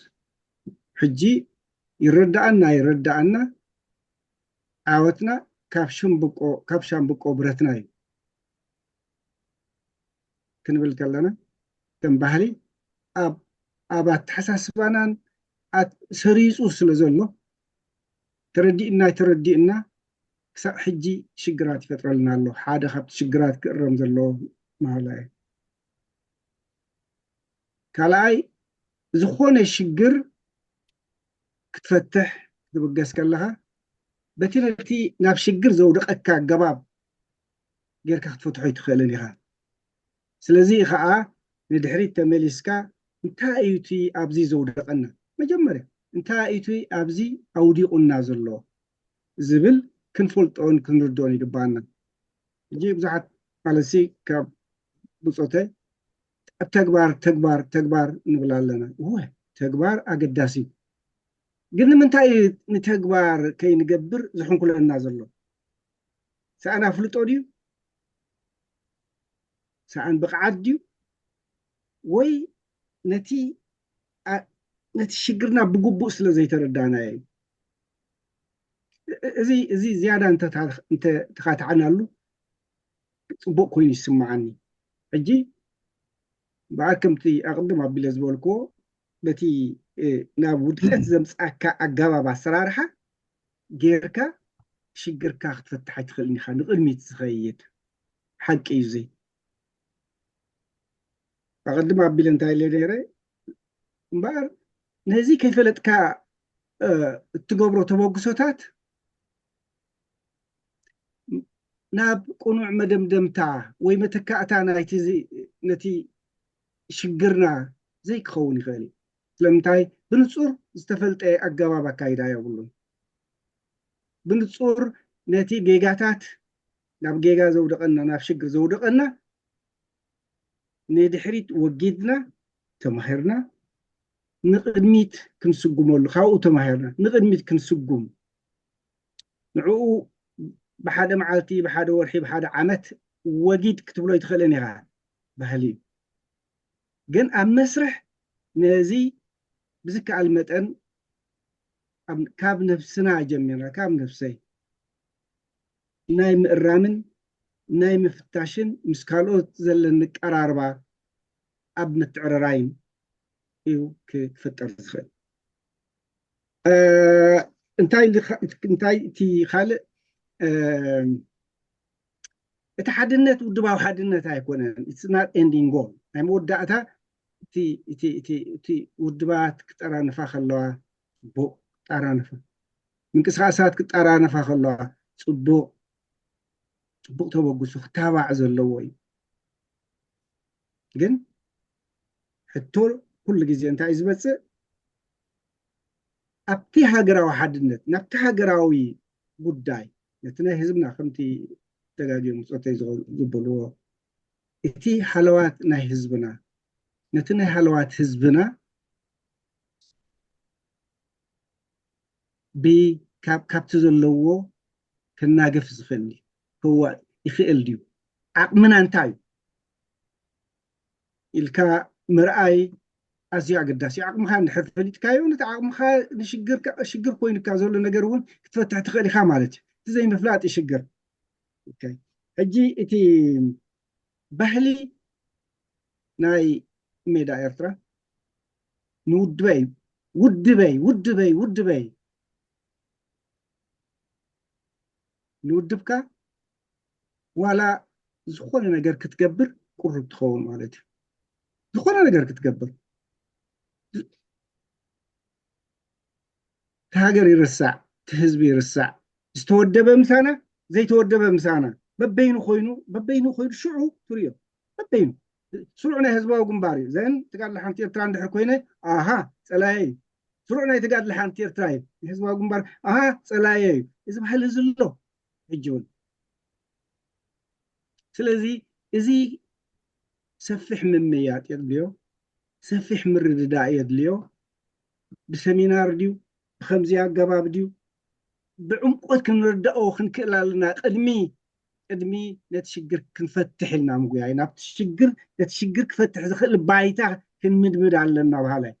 ሕጂ ይረዳኣና ይረዳኣና ዓወትና ካብ ሽምብቆ ካብ ሻምብቆ ብረትና እዩ ክንብል ከለና ከም ባህሊ ኣብ ኣብ ኣተሓሳስባናን ሰሪፁ ስለ ዘሎ ተረዲእና ተረዲእና ክሳብ ሕጂ ሽግራት ይፈጥረልና ኣሎ ሓደ ካብቲ ሽግራት ክእረም ዘለዎ ማሃላ እዩ ካልኣይ ዝኾነ ሽግር ክትፈትሕ ክትብገስ ከለኻ በቲ ነቲ ናብ ሽግር ዘውደቐካ ኣገባብ ጌርካ ክትፈትሖ ኣይትኽእልን ኢኻ ስለዚ ከዓ ንድሕሪት ተመሊስካ እንታይ እዩ እቲ ኣብዚ ዘውደቐና መጀመርያ እንታይ እዩ እቲ ኣብዚ ኣውዲቑና ዘሎ ዝብል ክንፈልጦን ክንርድኦን ይግባኣና ሕጂ ብዙሓት ማለትሲ ካብ ብፆተ ኣብ ተግባር ተግባር ተግባር ንብል ኣለና እወ ተግባር ኣገዳሲ እዩ ግን ንምንታይ እዩ ንተግባር ከይንገብር ዝሕንኩለና ዘሎ ሰኣን ኣፍልጦ ድዩ ሰኣን ብቕዓት ድዩ ወይ ነቲ ነቲ ሽግርና ብግቡእ ስለ ዘይተረዳናዮ እዩ እዚ እዚ ዝያዳ እንተተኻትዓናሉ ፅቡቅ ኮይኑ ይስምዓኒ ሕጂ ብኣር ከምቲ ኣቅድም ኣቢለ ዝበልክዎ በቲ ናብ ውድቀት ዘምፃካ ኣገባብ ኣሰራርሓ ጌርካ ሽግርካ ክትፈትሕ ኣይትኽእልን ኢኻ ንቅድሚት ዝኸይድ ሓቂ እዩ እዚ ኣቐድም ኣቢለ እንታይ ኢለ ነይረ? እምበኣር ነዚ ከይፈለጥካ እትገብሮ ተበግሶታት ናብ ቅኑዕ መደምደምታ ወይ መተካእታ ናይቲ ነቲ ሽግርና ዘይክኸውን ይኽእል እዩ። ስለምንታይ? ብንጹር ዝተፈልጠ ኣገባብ ኣካይዳ የብሉን። ብንጹር ነቲ ጌጋታት ናብ ጌጋ ዘውደቐና ናብ ሽግር ዘውደቐና ንድሕሪት ወጊድና ተማሂርና ንቕድሚት ክንስጉመሉ ካብኡ ተማሂርና ንቕድሚት ክንስጉም ንዕኡ ብሓደ መዓልቲ ብሓደ ወርሒ ብሓደ ዓመት ወጊድ ክትብሎ ይትኽእልን ኢኻ ባህሊ እዩ። ግን ኣብ መስርሕ ነዚ ብዝከኣል መጠን ካብ ነብስና ጀሚርና ካብ ነብሰይ ናይ ምእራምን ናይ ምፍታሽን ምስ ካልኦት ዘለኒ ቀራርባ ኣብ ምትዕርራይን እዩ ክፈጠር ዝኽእል። እንታይ እንታይ እቲ ካልእ እቲ ሓድነት ውድባዊ ሓድነት ኣይኮነን። It's not ending goal። ናይ መወዳእታ እቲ ውድባት ክጠራንፋ ከለዋ ፅቡቕ ክጠራንፋ ምንቅስቃሳት ክጠራነፋ ከለዋ ፅቡቕ ፅቡቕ ተበግሶ ክታባዕ ዘለዎ እዩ። ግን ሕቶ ኩሉ ግዜ እንታይ እዩ ዝመፅእ? ኣብቲ ሃገራዊ ሓድነት ናብቲ ሃገራዊ ጉዳይ ነቲ ናይ ህዝብና ከምቲ ደጋጊም ብፆተይ ዝበልዎ እቲ ሃለዋት ናይ ህዝብና ነቲ ናይ ሃለዋት ህዝብና ካብቲ ዘለዎ ክናገፍ ዝኽእል ክዋእ ይኽእል ድዩ? ዓቕምና እንታይ እዩ ኢልካ ምርኣይ ኣዝዩ ኣገዳሲ እዩ። ዓቕምኻ እንድሕር ፈሊጥካዮ ነቲ ዓቕምኻ ሽግር ኮይኑካ ዘሎ ነገር እውን ክትፈትሕ ትኽእል ኢኻ ማለት እዩ። እቲ ዘይምፍላጥ እዩ ሽግር። ሕጂ እቲ ባህሊ ናይ ሜዳ ኤርትራ ንውድበይ ውድበይ ውድበይ ውድበይ ንውድብካ ዋላ ዝኾነ ነገር ክትገብር ቅሩብ ትኸውን ማለት እዩ። ዝኾነ ነገር ክትገብር እቲ ሃገር ይርሳዕ፣ እቲ ህዝቢ ይርሳዕ። ዝተወደበ ምሳና ዘይተወደበ ምሳና በበይኑ ኮይኑ በበይኑ ኮይኑ ሽዑ ትሪኦ በበይኑ ስሩዕ ናይ ህዝባዊ ግንባር እዩ። ዘን ተጋድሎ ሓንቲ ኤርትራ እንድሕር ኮይነ ኣሃ ፀላየ እዩ። ስሩዕ ናይ ተጋድሎ ሓንቲ ኤርትራ እዩ። ናይ ህዝባዊ ግንባር ኣሃ ፀላየ እዩ። እዚ ባህሊ እዚ ኣሎ ሕጂ እውን። ስለዚ እዚ ሰፊሕ ምምያጥ የድልዮ፣ ሰፊሕ ምርድዳእ የድልዮ። ብሰሚናር ድዩ ብከምዚ ኣገባብ ድዩ ብዕምቆት ክንርዳኦ ክንክእል ኣለና። ቅድሚ ቅድሚ ነቲ ሽግር ክንፈትሕ ኢልና ምጉያይ ናብቲ ሽግር ነቲ ሽግር ክፈትሕ ዝኽእል ባይታ ክንምድምድ ኣለና በሃላይ።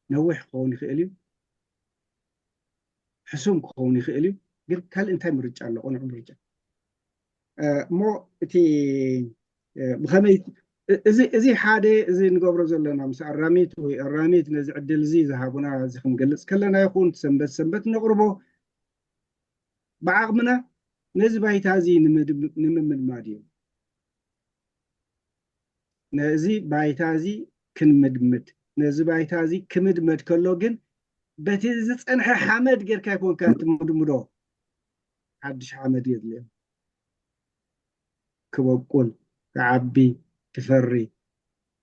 ነዊሕ ክኸውን ይኽእል እዩ፣ ሕሱም ክኸውን ይኽእል እዩ። ግን ካልእ እንታይ ምርጫ ኣሎ? ቅኑዕ ምርጫ እሞ እቲ ብኸመይ እዚ ሓደ እዚ ንገብሮ ዘለና ምስ ኣራሚት ወይ ኣራሚት ነዚ ዕድል እዚ ዝሃቡና እዚ ክንገልፅ ከለና ይኹን ሰንበት ሰንበት ነቕርቦ ብዓቕምና ነዚ ባይታ እዚ ንምምልማድ እዩ። ነዚ ባይታ እዚ ክንምድምድ ነዚ ባይታ እዚ ክምድመድ ከሎ ግን በቲ ዝፀንሐ ሓመድ ጌርካ ይኮንካ ትምድምዶ ሓድሽ ሓመድ የድልዮ። ክበቁል ክዓቢ ክፈሪ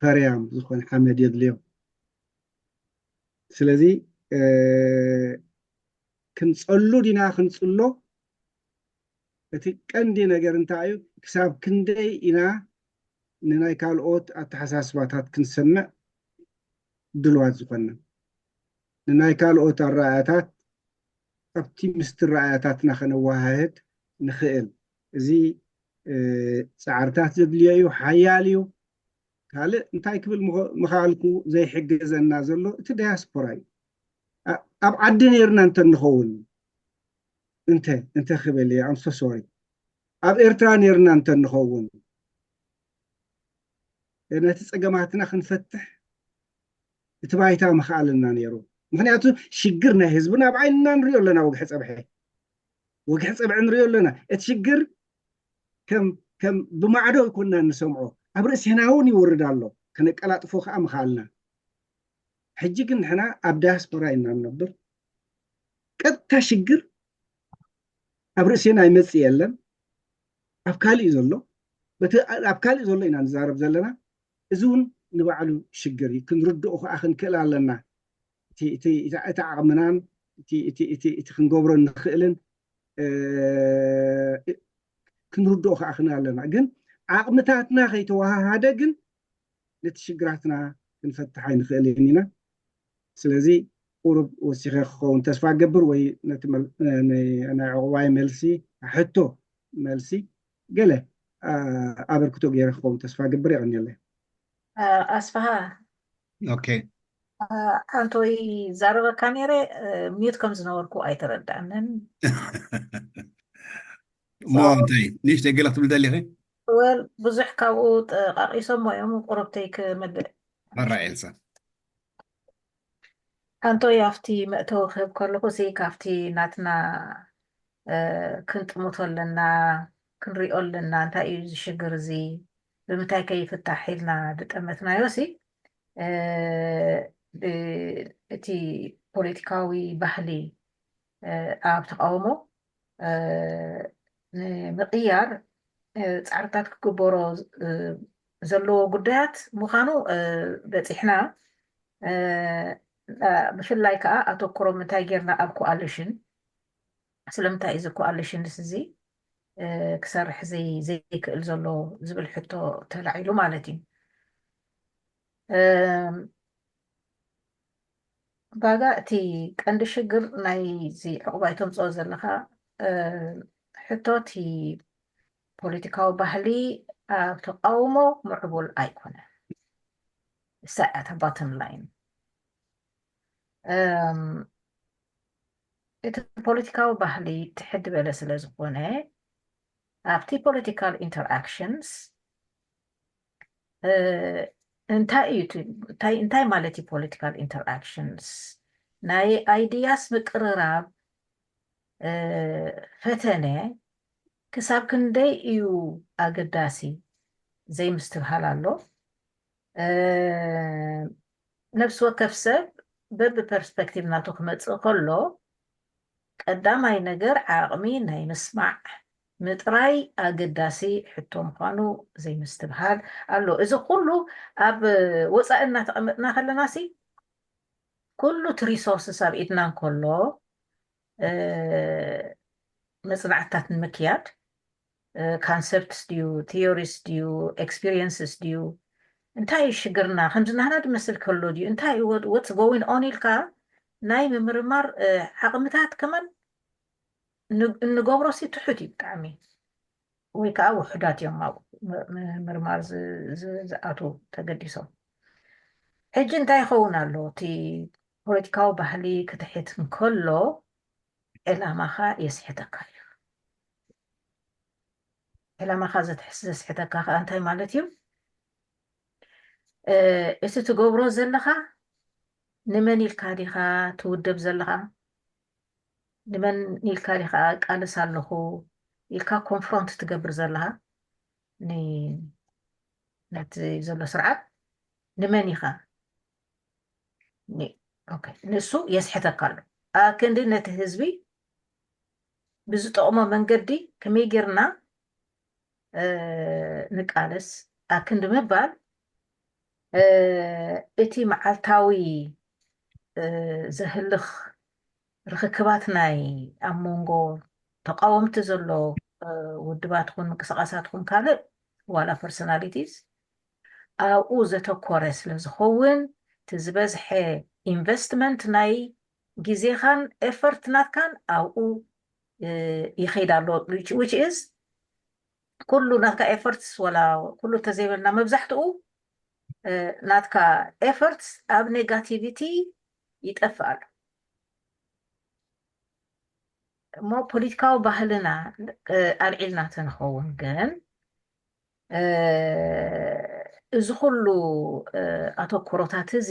ፈርያም ዝኾነ ሓመድ የድልዮ። ስለዚ ክንፀሉ ዲና ክንፅሎ እቲ ቀንዲ ነገር እንታይ እዩ? ክሳብ ክንደይ ኢና ንናይ ካልኦት ኣተሓሳስባታት ክንሰምዕ ድልዋት ዝኾንና ንናይ ካልኦት ኣረኣእያታት ኣብቲ ምስቲ ረኣያታትና ከነወሃህድ ንኽእል። እዚ ፃዕርታት ዘድልዮ እዩ፣ ሓያል እዩ። ካልእ እንታይ ክብል ምኸኣልኩ ዘይሕግዘና ዘሎ እቲ ዳያስፖራ እዩ። ኣብ ዓዲ ነይርና እንተንኸውን እንተ እንተ ክብል እየ ኣምሶ ሶሪ ኣብ ኤርትራ ነይርና እንተንኸውን ነቲ ፀገማትና ክንፈትሕ እቲ ባይታ ምኽኣልና ነይሩ። ምክንያቱ ሽግር ናይ ህዝብና ኣብ ዓይንና ንሪኦ ኣለና። ወግሐ ፀብሐ ወግሐ ፀብሐ ንሪኦ ኣለና። እቲ ሽግር ከም ከም ብማዕዶ ይኮንና ንሰምዖ ኣብ ርእስና እውን ይወርድ ኣሎ። ከነቀላጥፎ ከዓ ምኽኣልና ሕጂ ግን ንሕና ኣብ ዳያስፖራ ኢና ንነብር። ቀጥታ ሽግር ኣብ ርእሴና ይመጽእ የለን፣ ኣብ ካልእ እዩ ዘሎ። በቲ ኣብ ካልእ ዘሎ ኢና ንዛረብ ዘለና። እዚ እውን ንባዕሉ ሽግር እዩ። ክንርድኦ ከዓ ክንክእል ኣለና። እቲ ዓቕምናን እቲ ክንገብሮ እንኽእልን ክንርድኦ ከዓ ክንእል ኣለና። ግን ዓቕምታትና ከይተወሃሃደ ግን ነቲ ሽግራትና ክንፈትሕ ኣይንኽእልን ኢና። ስለዚ ቁሩብ ወሲኸ ክኸውን ተስፋ ገብር፣ ወይ ነቲ ናይ ዕቑባይ መልሲ፣ ሕቶ መልሲ ገለ ኣበርክቶ ገይረ ክኸውን ተስፋ ገብር። የቐንየለይ። ኣስፍሃ ኦኬ ሓንቶይ ዛረበካ ነይረ፣ ሚዩት ከም ዝነበርኩ ኣይተረዳእንን። እሞ እንታይ ንእሽተይ ገለ ክትብል ደሊኺ? ወል ብዙሕ ካብኡ ጠቃቂሶሞ እዮም፣ ቁሩብተይ ክመልእ። ሕራይ ኤልሳ። ሓንቶይ ኣብቲ መእተዊ ክህብ ከለኹ ሲ ካብቲ ናትና ክንጥምቶ ኣለና፣ ክንሪኦ ኣለና። እንታይ እዩ እዚ ሽግር እዚ፣ ብምንታይ ከይፍታሕ ኢልና ዝጠመትናዮ ሲ እቲ ፖለቲካዊ ባህሊ ኣብ ተቃውሞ ንምቅያር ፃዕርታት ክግበሮ ዘለዎ ጉዳያት ምዃኑ በፂሕና። ብፍላይ ከዓ ኣተኩሮ ምንታይ ጌርና ኣብ ኮኣሊሽን፣ ስለምንታይ እዚ ኮኣሊሽንስ እዚ ክሰርሕ ዘይክእል ዘሎ ዝብል ሕቶ ተላዒሉ ማለት እዩ። ባጋ እቲ ቀንዲ ሽግር ናይዚ ዕቑባይ ተምፅኦ ዘለኻ ሕቶ፣ እቲ ፖለቲካዊ ባህሊ ኣብ ተቃውሞ ምዕቡል ኣይኮነን። ሰዓት bottom line እቲ ፖለቲካዊ ባህሊ ትሕድ በለ ስለ ዝኾነ ኣብቲ political interactions እንታይ እዩ እንታይ ማለት እዩ political interactions? ናይ ideas ምቅርራብ ፈተነ ክሳብ ክንደይ እዩ ኣገዳሲ ዘይምስትብሃል ኣሎ። ነብሲ ወከፍ ሰብ በቢ perspective ናቱ ክመፅእ ከሎ ቀዳማይ ነገር ዓቕሚ ናይ ምስማዕ ምጥራይ ኣገዳሲ ሕቶ ምዃኑ ዘይምስትብሃል ኣሎ። እዚ ኩሉ ኣብ ወፃኢ እናተቐመጥና ከለና ሲ ኩሉ እቲ resources ኣብ ኢድና እንከሎ መፅናዕትታት ንምክያድ concepts ድዩ፣ theories ድዩ፣ experiences ድዩ፣ እንታይ እዩ ሽግርና፣ ከምዚ ናህና ድመስል ከሎ ድዩ፣ እንታይ እዩ what's going on ኢልካ ናይ ምምርማር ዓቕምታት ከማን እንገብሮ ሲ ትሑት እዩ ብጣዕሚ፣ ወይ ከዓ ውሑዳት እዮም ኣብ ምርማር ዝኣትዉ ተገዲሶም። ሕጂ እንታይ ይኸውን ኣሎ? እቲ ፖለቲካዊ ባህሊ ክትሕት እንከሎ ዕላማኻ የስሕተካ እዩ። ዕላማኻ ዘስሕተካ ከዓ እንታይ ማለት እዩ? እቲ ትገብሮ ዘለኻ ንመን ኢልካ ዲኻ ትውደብ ዘለኻ? ንመን ኢልካ ዲኻ እቃለስ ኣለኹ ኢልካ confront ትገብር ዘለኻ ነቲ ዘሎ ስርዓት? ንመን ኢኻ? ንሱ የስሕተካ ኣሎ። ኣክንዲ ነቲ ህዝቢ ብዝጠቕሞ መንገዲ ከመይ ጌርና ንቃለስ ኣክንዲ ምባል እቲ መዓልታዊ ዘህልኽ ርኽክባት ናይ ኣብ መንጎ ተቃወምቲ ዘሎ ውድባት ኹን ምንቅስቃሳት ኹን ካልእ ዋላ personalities ኣብኡ ዘተኮረ ስለ ዝኸውን እቲ ዝበዝሐ investment ናይ ግዜኻን effort ናትካን ኣብኡ ይኸይድ ኣሎ። Which is ኩሉ ናትካ efforts ወላ ኩሉ እንተዘይበልና መብዛሕትኡ ናትካ efforts ኣብ negativity ይጠፍእ ኣሎ። እሞ ፖለቲካዊ ባህልና ኣልዒልና ተንኸውን ግን እዚ ኩሉ ኣተኩሮታት እዚ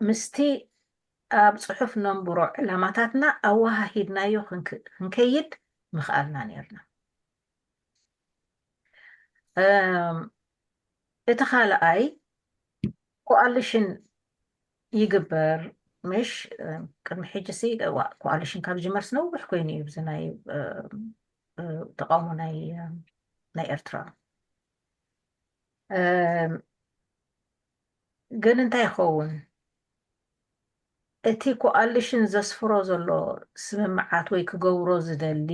ምስቲ ኣብ ፅሑፍ ነንብሮ ዕላማታትና ኣወሃሂድናዮ ክንከይድ ምኽኣልና ነርና። እቲ ካልኣይ coalition ይግበር። ምሽ ቅድሚ ሕጂ ሲ ኮኣሊሽን ካብ ጅመርስ ነዊሕ ኮይኑ እዩ ብዚ ናይ ተቃውሞ ናይ ኤርትራ። ግን እንታይ ይኸውን? እቲ ኮኣሊሽን ዘስፍሮ ዘሎ ስምምዓት ወይ ክገብሮ ዝደሊ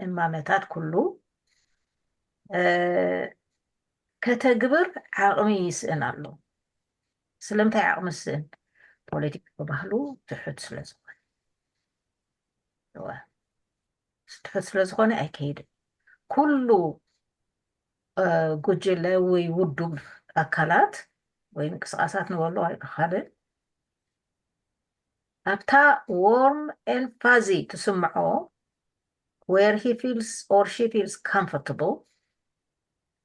እማመታት ኩሉ ከተግብር ዓቕሚ ይስእን ኣሎ። ስለምንታይ ዓቕሚ ዝስእን? ፖለቲካዊ ባህሉ ትሑት ስለዝኾነ። ትሑት ስለዝኾነ ኣይከይድን። ኩሉ ጉጅለ ወይ ውዱብ ኣካላት ወይ ምንቅስቃሳት ንበሎ ካልእ ኣብታ warm and fuzzy ትስምዖ where he feels or she feels comfortable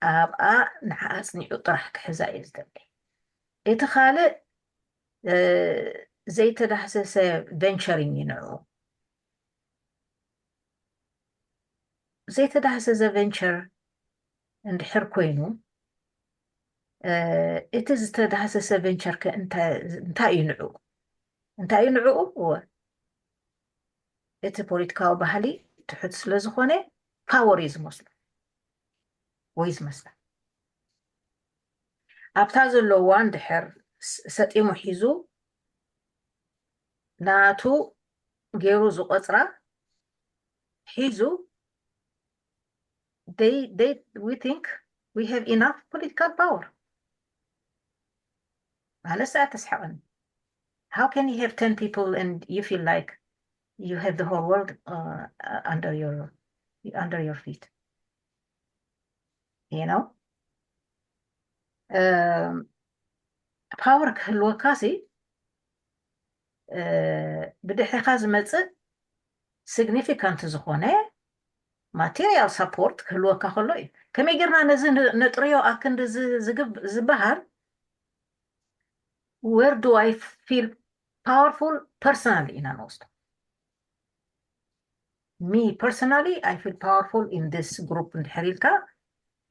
ኣብኣ ንዓ ኣጽኒዑ ጥራሕ ክሕዛ እዩ ዝደሊ። እቲ ካልእ ዘይተዳህሰሰ venturing እዩ ንዑ። ዘይተዳህሰሰ venture እንድሕር ኮይኑ እቲ ዝተዳህሰሰ venture ከ እንታይ እዩ ንዑ? እንታይ እዩ ንዑ? እወ እቲ ፖለቲካዊ ባህሊ ትሑት ስለዝኾነ power እዩ ዝመስሎ ወይ ዝመስላ። ኣብታ ዘለዋ እንድሕር ሰጢሙ ሒዙ ናቱ ገይሩ ዝቆፅራ ሒዙ they they we think we have enough political power ማለት ሰዓት ተስሓቐኒ። How can you have ten people and you feel like you have the whole world uh, under your under your feet? You know? ፓወር ክህልወካ ሲ ብድሕሪኻ ዝመፅእ ሲግኒፊካንት ዝኾነ ማቴሪያል ሳፖርት ክህልወካ ከሎ እዩ። ከመይ ጌርና ነዚ ነጥርዮ ኣክንዲ ዝበሃል where do I feel powerful personally ኢና ንወስዶ። Me personally I feel powerful in this group እንድሕር ኢልካ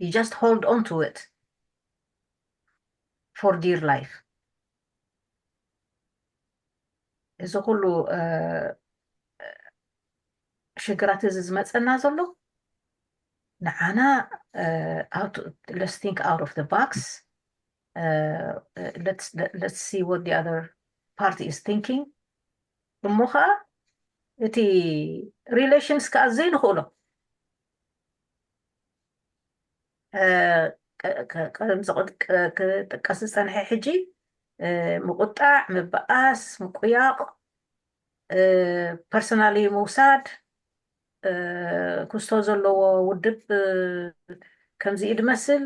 you just hold on to it for dear life። እዚ ኩሉ ሽግራት እዚ ዝመፀና ዘሎ ንዓና let's think out of the box, let's see what the other party is thinking እሞ ከዓ እቲ relations ከዓ ዘይንኽእሎ ክጥቀስ ዝፀንሐ ሕጂ ምቁጣዕ፣ ምበኣስ፣ ምቁያቕ፣ personally ምውሳድ፣ ክስቶ ዘለዎ ውድብ ከምዚ እዩ ድመስል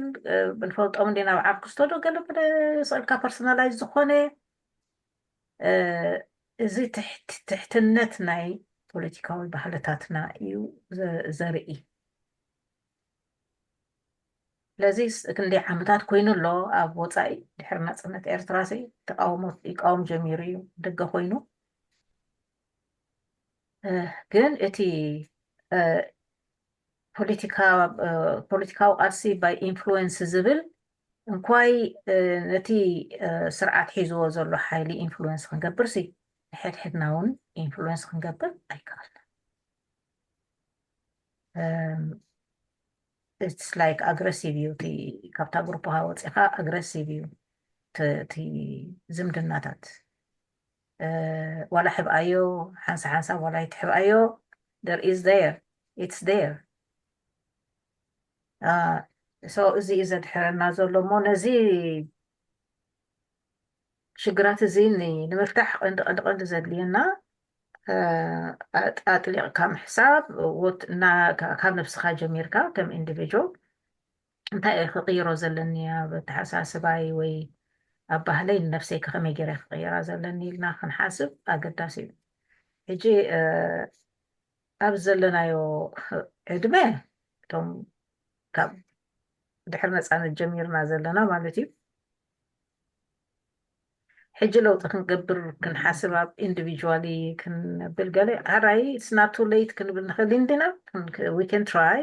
ንፈልጦም እንዲና ብዓብ ክስቶ ዶ ገለ ገለ ስእልካ personalize ዝኾነ እዚ ትሕትነት ናይ ፖለቲካዊ ባህልታትና እዩ ዘርኢ። ስለዚ ክንደይ ዓመታት ኮይኑ ኣሎ ኣብ ወፃኢ ድሕሪ ናፅነት ኤርትራ ሲ ተቃውሞ ይቃወም ጀሚሩ እዩ ደገ ኮይኑ ግን እቲ ፖለቲካዊ ቃልሲ by influence ዝብል እንኳይ ነቲ ስርዓት ሒዝዎ ዘሎ ሓይሊ ኢንፍሉወንስ ክንገብር ሲ ንሕድሕድና እውን ኢንፍሉወንስ ክንገብር ኣይከኣልና። It's like aggressive እዩ እቲ ካብታ ግሩፕኻ ወፂኻ aggressive እዩ እቲ ዝምድናታት ዋላ ሕብኣዮ ሓንሳ ሓንሳ ዋላ ይትሕብኣዮ there is there it's there so እዚ እዩ ዘድሕረና ዘሎ እሞ ነዚ ሽግራት እዚ ንምፍታሕ ቀንዲ ቀንዲ ቀንዲ ዘድልየና ኣጥሊቕካ ምሕሳብ ካብ ነብስኻ ጀሚርካ ከም individual እንታይ እየ ክቕይሮ ዘለኒ ኣብ ኣተሓሳስባይ ወይ ኣብ ባህለይ ንነብሰይ ከመይ ገይረ ክቕይራ ዘለኒ ኢልና ክንሓስብ ኣገዳሲ እዩ። ሕጂ ኣብ ዘለናዮ ዕድመ እቶም ካብ ድሕሪ ነፃነት ጀሚርና ዘለና ማለት እዩ ሕጂ ለውጢ ክንገብር ክንሓስብ ኣብ individually ክንብል ገለ ሓራይ it's not too late ክንብል ንኽእል እንዲና we can try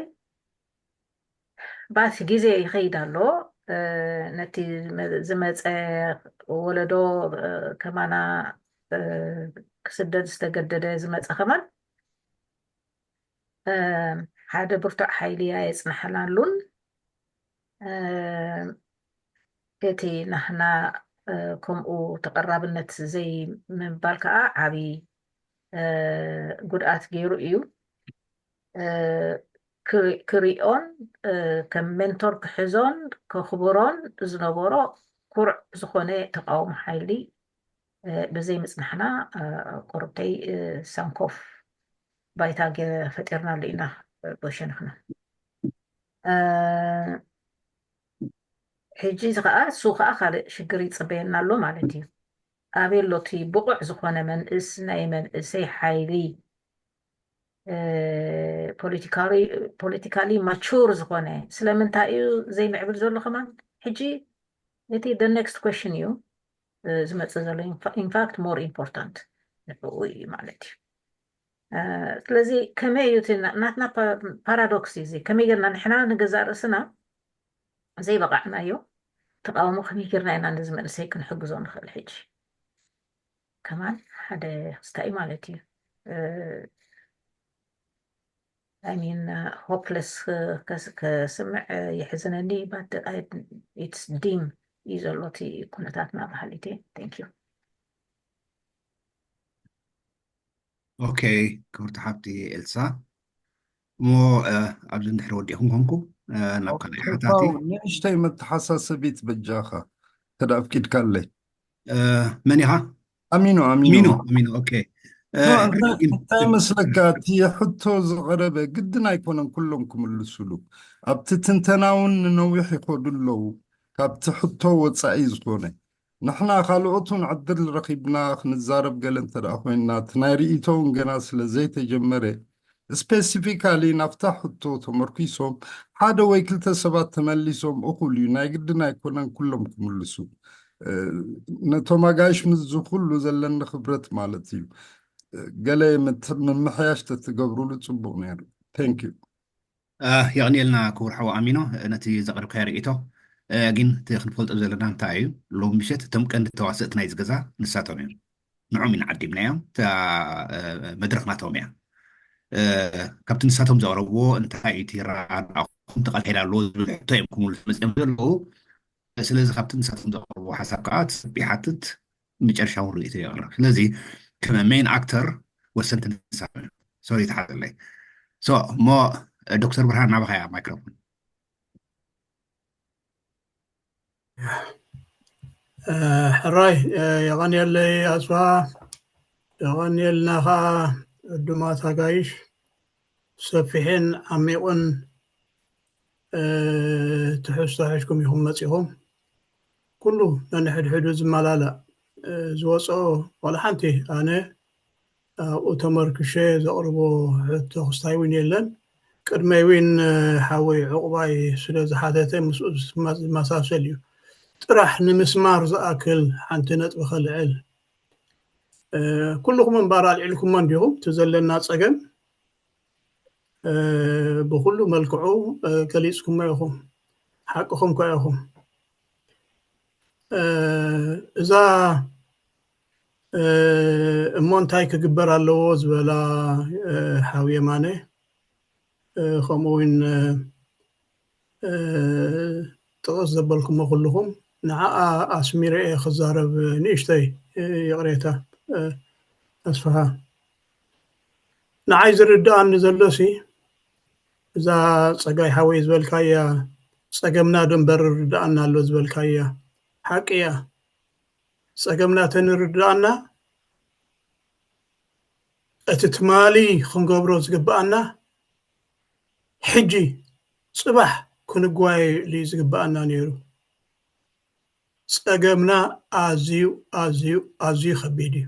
but ግዜ ይኸይድ ኣሎ ነቲ ዝመፀ ወለዶ ከማና ክስደድ ዝተገደደ ዝመፀ ከማን ሓደ ብርቱዕ ሓይሊ ኣየፅናሕናሉን። እቲ ናህና ከምኡ ተቐራብነት ዘይምባል ከዓ ዓብዪ ጉድኣት ገይሩ እዩ። ክሪኦን ከም ሜንቶር ክሕዞን ከኽብሮን ዝነበሮ ኩርዕ ዝኾነ ተቃውሞ ሓይሊ ብዘይ ምጽናሕና ቁርብተይ ሳንኮፍ ባይታ ፈጢርናሉ ኢና። በሸንኽና ሕጂ እዚ ከዓ እሱ ከዓ ካልእ ሽግር ይፅበየና ኣሎ ማለት እዩ። ኣበይ ኣሎ እቲ ብቑዕ ዝኾነ መንእስ ናይ መንእሰይ ሓይሊ ፖለቲካሊ ማቹር ዝኾነ? ስለምንታይ እዩ ዘይምዕብል ዘሎ ከማን? ሕጂ እቲ the next question እዩ ዝመፅእ ዘሎ። In fact more important ንዕኡ እዩ ማለት እዩ። ስለዚ ከመይ እዩ እቲ ናትና ፓራዶክስ እዩ እዚ? ከመይ ጌርና ንሕና ንገዛእ ርእስና ዘይበቃዕናዮ ተቃውሞ ከመይ ጌርና ኢና ነዚ መንእሰይ ክንሕግዞ ንኽእል? ሕጂ ከማን ሓደ ክስታይ ማለት እዩ። I mean hopeless ከስምዕ የሕዝነኒ። But it's dim እዩ ዘሎ እቲ ኩነታትና በሃሊት እየ። Thank you። ኦኬ፣ ክብርቲ ሓብቲ ኤልሳ፣ እሞ ኣብዚ እንድሕር ወዲእኹም ኮንኩም ናብ ካልኣይ ሓታቲ ንእሽተይ መተሓሳሰቢት በጃኻ ተዳፍቂድካለይ። መን ኢኻ? ኣሚኖ ኣሚኖ ሚኖ ሚኖ። ኦኬ፣ እንታይ መስለካ፣ እቲ ሕቶ ዝቐረበ ግድን ኣይኮነን ኩሎም ክምልሱሉ። ኣብቲ ትንተና እውን ንነዊሕ ይኸዱ ኣለዉ። ካብቲ ሕቶ ወፃኢ ዝኾነ ንሕና ካልኦት እውን ዕድል ረኺብና ክንዛረብ ገለ እንተ ደኣ ኮይንና፣ እቲ ናይ ርእይቶ እውን ገና ስለ ዘይተጀመረ፣ ስፔሲፊካሊ ናብታ ሕቶ ተመርኪሶም ሓደ ወይ ክልተ ሰባት ተመሊሶም እኹል እዩ። ናይ ግድን ኣይኮነን ኩሎም ክምልሱ። ነቶም ኣጋይሽ ምስዚ ኩሉ ዘለኒ ክብረት ማለት እዩ፣ ገለ ምምሕያሽ ተትገብሩሉ ፅቡቕ ነይሩ። Thank you። የቕንየልና ክቡር ሓው ኣሚኖ ነቲ ዘቕርብካዮ ርእይቶ። ግን እቲ ክንፈልጦ ዘለና እንታይ እዩ፣ ሎም ምሸት እቶም ቀንዲ ተዋሰእቲ ናይዚ ገዛ ንሳቶም እዮም። ንዖም ኢና ዓዲምናዮም። እታ መድረኽ ናቶም እያ። ካብቲ ንሳቶም ዘቕረብዎ እንታይ እዩ እቲ ረኣኹም ተቐልሄዳ ኣለዎ ዝብል ሕቶ እዮም ክምልሱ መፅኦም ዘለዉ። ስለዚ ካብቲ ንሳቶም ዘቕረብዎ ሓሳብ ከዓ ትፅቢ ሓትት መጨረሻ እውን ርእይቶ የቕርብ። ስለዚ ከም ሜን ኣክተር ወሰንቲ ንሳቶም እዮም። ሶሪ ተሓዘለይ። ሶ እሞ ዶክተር ብርሃን ናባኻ እያ ማይክሮፎን። ሕራይ የቐንየለይ ኣስፋ፣ የቐንየልና ከዓ ዕዱማት ኣጋይሽ ሰፊሕን ዓሚቑን ትሕዝቶ ሒዝኩም ኢኹም መፂኹም። ኩሉ ነንሕድሕዱ ዝመላላእ ዝወፅኦ ዋላ ሓንቲ ኣነ ኣብኡ ተመርክሸ ዘቕርቦ ሕቶ ክስታይ እውን የለን። ቅድመይ እውን ሓወይ ዕቑባይ ስለ ዝሓተተ ምስኡ ዝመሳሰል እዩ። ጥራሕ ንምስማር ዝኣክል ሓንቲ ነጥቢ ከልዕል። ኩልኹም እምበኣር ኣልዒልኩሞ እንዲኹም እቲ ዘለና ፀገም ብኩሉ መልክዑ ገሊፅኩሞ ኢኹም። ሓቅኹም ከ ኢኹም። እዛ እሞ እንታይ ክግበር ኣለዎ ዝበላ ሓው የማነ፣ ከምኡ እውን ጥቕስ ዘበልኩሞ ኩልኹም፣ ንዓኣ ኣስሚረ እየ ክዛረብ። ንእሽተይ ይቕሬታ ኣስፍሃ። ንዓይ ዝርድኣኒ ዘሎሲ እዛ ፀጋይ ሓወይ ዝበልካያ ፀገምና ደንበር ርድኣና ኣሎ ዝበልካያ ሓቂ እያ። ፀገምና ተንርድኣና እቲ ትማሊ ክንገብሮ ዝግብኣና ሕጂ ፅባሕ ክንጓየሉ ዝግብኣና ነይሩ። ፀገምና ኣዝዩ ኣዝዩ ኣዝዩ ከቢድ እዩ።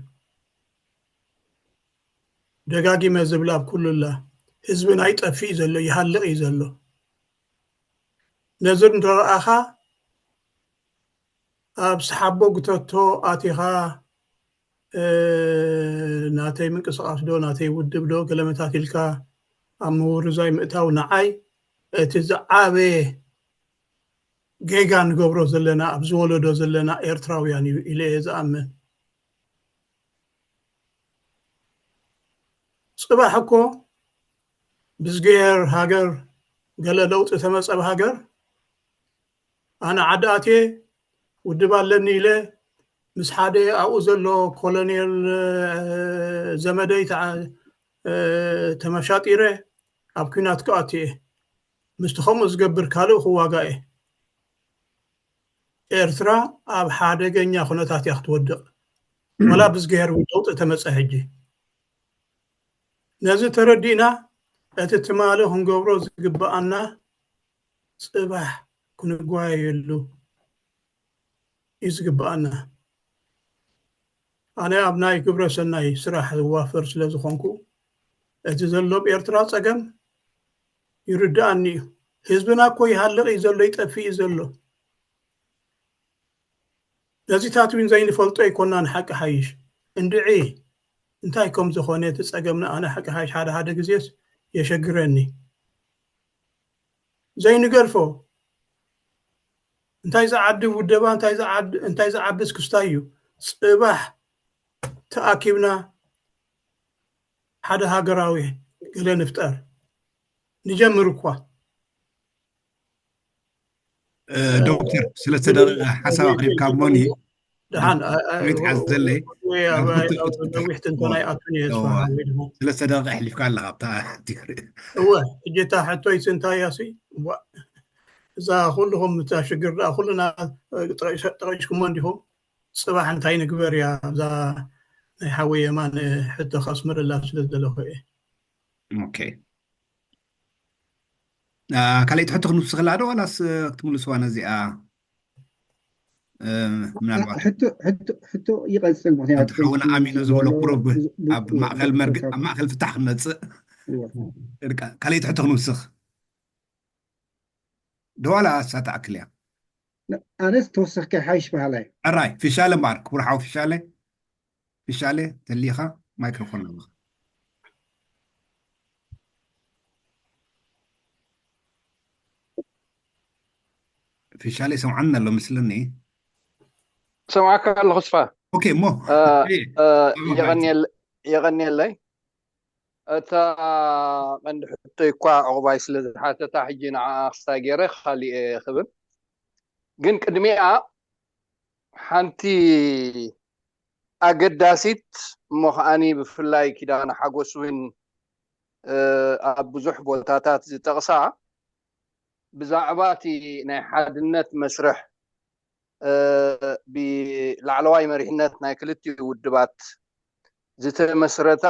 ደጋጊመ ዝብላ ኣብ ኩሉላ ህዝብና ይጠፍእ እዩ ዘሎ፣ ይሃልቕ እዩ ዘሎ። ነዚ እንተረኣኻ ኣብ ሰሓቦ ግተቶ ኣቲኻ ናተይ ምንቅስቃስ ዶ ናተይ ውድብ ዶ ገለመታት ኢልካ ኣብ ምውርዛይ ምእታው ንዓይ እቲ ዝዓበየ ጌጋ ንገብሮ ዘለና ኣብዚ ወለዶ ዘለና ኤርትራውያን እዩ ኢለ እየ ዝኣምን። ጽባሕ እኮ ብዝገየር ሃገር ገለ ለውጢ ተመጸ ኣብ ሃገር ኣነ ዓዲ ኣትየ ውድብ ኣለኒ ኢለ ምስ ሓደ ኣብኡ ዘሎ ኮሎኔል ዘመደይ ተመሻጢረ ኣብ ኲናት ክኣቱ እየ። ምስቲ ከምኡ ዝገብር ካልእ ክዋጋ እየ። ኤርትራ ኣብ ሓደገኛ ኩነታት እያ ክትወድቕ። ወላ ብዝገሄር እውን ለውጢ ተመፀ ሕጂ ነዚ ተረዲእና እቲ ትማሊ ክንገብሮ ዝግብኣና ፅባሕ ክንጓየየሉ እዩ ዝግብኣና። ኣነ ኣብ ናይ ግብረ ሰናይ ስራሕ ዝዋፈር ስለ ዝኾንኩ እቲ ዘሎ ኣብ ኤርትራ ፀገም ይርድኣኒ እዩ። ህዝብና እኮ ይሃልቕ እዩ ዘሎ፣ ይጠፍእ እዩ ዘሎ። ነዚታት እውን ዘይንፈልጦ ኣይኮናን። ሓቂ ሓይሽ እንድዒ እንታይ ከም ዝኾነ እቲ ፀገምና ኣነ ሓቂ ሓይሽ ሓደ ሓደ ግዜስ የሸግረኒ። ዘይንገድፎ እንታይ ዝዓዲ ውደባ እንታይ ዝዓዲ እንታይ ዝዓብስ ክስታይ እዩ። ፅባሕ ተኣኪብና ሓደ ሃገራዊ ገለ ንፍጠር። ንጀምር እኳ ዶክተር ስለስተ ደቂቃ ሓሳብ ኣቅሪብካ እሞኒ ደሓን ሬት ሓዘለይ ነዊሕ ትንተና ይኣቱን እየ። ስለስተ ደቂቃ ኣሕሊፍካ ኣለካ ኣብታ ዲግሪ እወ ሕጂ እታ ሕቶይሲ እንታይ እያ ሲ እዋ እዛ ኩልኹም እታ ሽግር ደኣ ኩልና ጠቂስኩሞ እንዲኹም። ፅባሕ እንታይ ንግበር እያ እዛ ናይ ሓወይ የማን ሕቶ ከስምረላ ስለ ዝደለኹ እየ። ኦኬ ካልኣይቲ ሕቶ ክንውስኽ ኣላ ዶ ዋላስ ክትምልስዋ ነዚኣ? ምናልባት ሕቶ ይቐፅል። ምክንያቱ ሓውና ኣሚኖ ዝበሎ ቁሩብ ኣብ ማእኸል መርግ ኣብ ማእኸል ፍታሕ ክመፅእ ካልኣይቲ ሕቶ ክንውስኽ ዶ ዋላ እሳ ትኣክል እያ? ኣነስ ተወሰኽካ ሓይሽ በሃላይ ሕራይ ፊሻለ እምበኣር ክቡር ሓው ፊሻለ ፊሻለ ተሊኻ ማይክሮፎን ኣለኻ። ፊሻለ ይሰምዓኒ ኣሎ ምስለኒ። ሰምዓካ ኣለኹ ስፋ። ኦኬ እሞ የቐንየለይ። እታ ቀንዲ ሕቶይ እኳ ዕቑባይ ስለ ዝሓተታ ሕጂ ንዓ ክስታይ ገይረ ካሊእ ክብል ግን ቅድሚኣ ሓንቲ ኣገዳሲት እሞ ከዓኒ ብፍላይ ኪዳነ ሓጎስ እውን ኣብ ብዙሕ ቦታታት ዝጠቕሳ ብዛዕባ እቲ ናይ ሓድነት መስርሕ ብላዕለዋይ መሪሕነት ናይ ክልቲኡ ውድባት ዝተመስረታ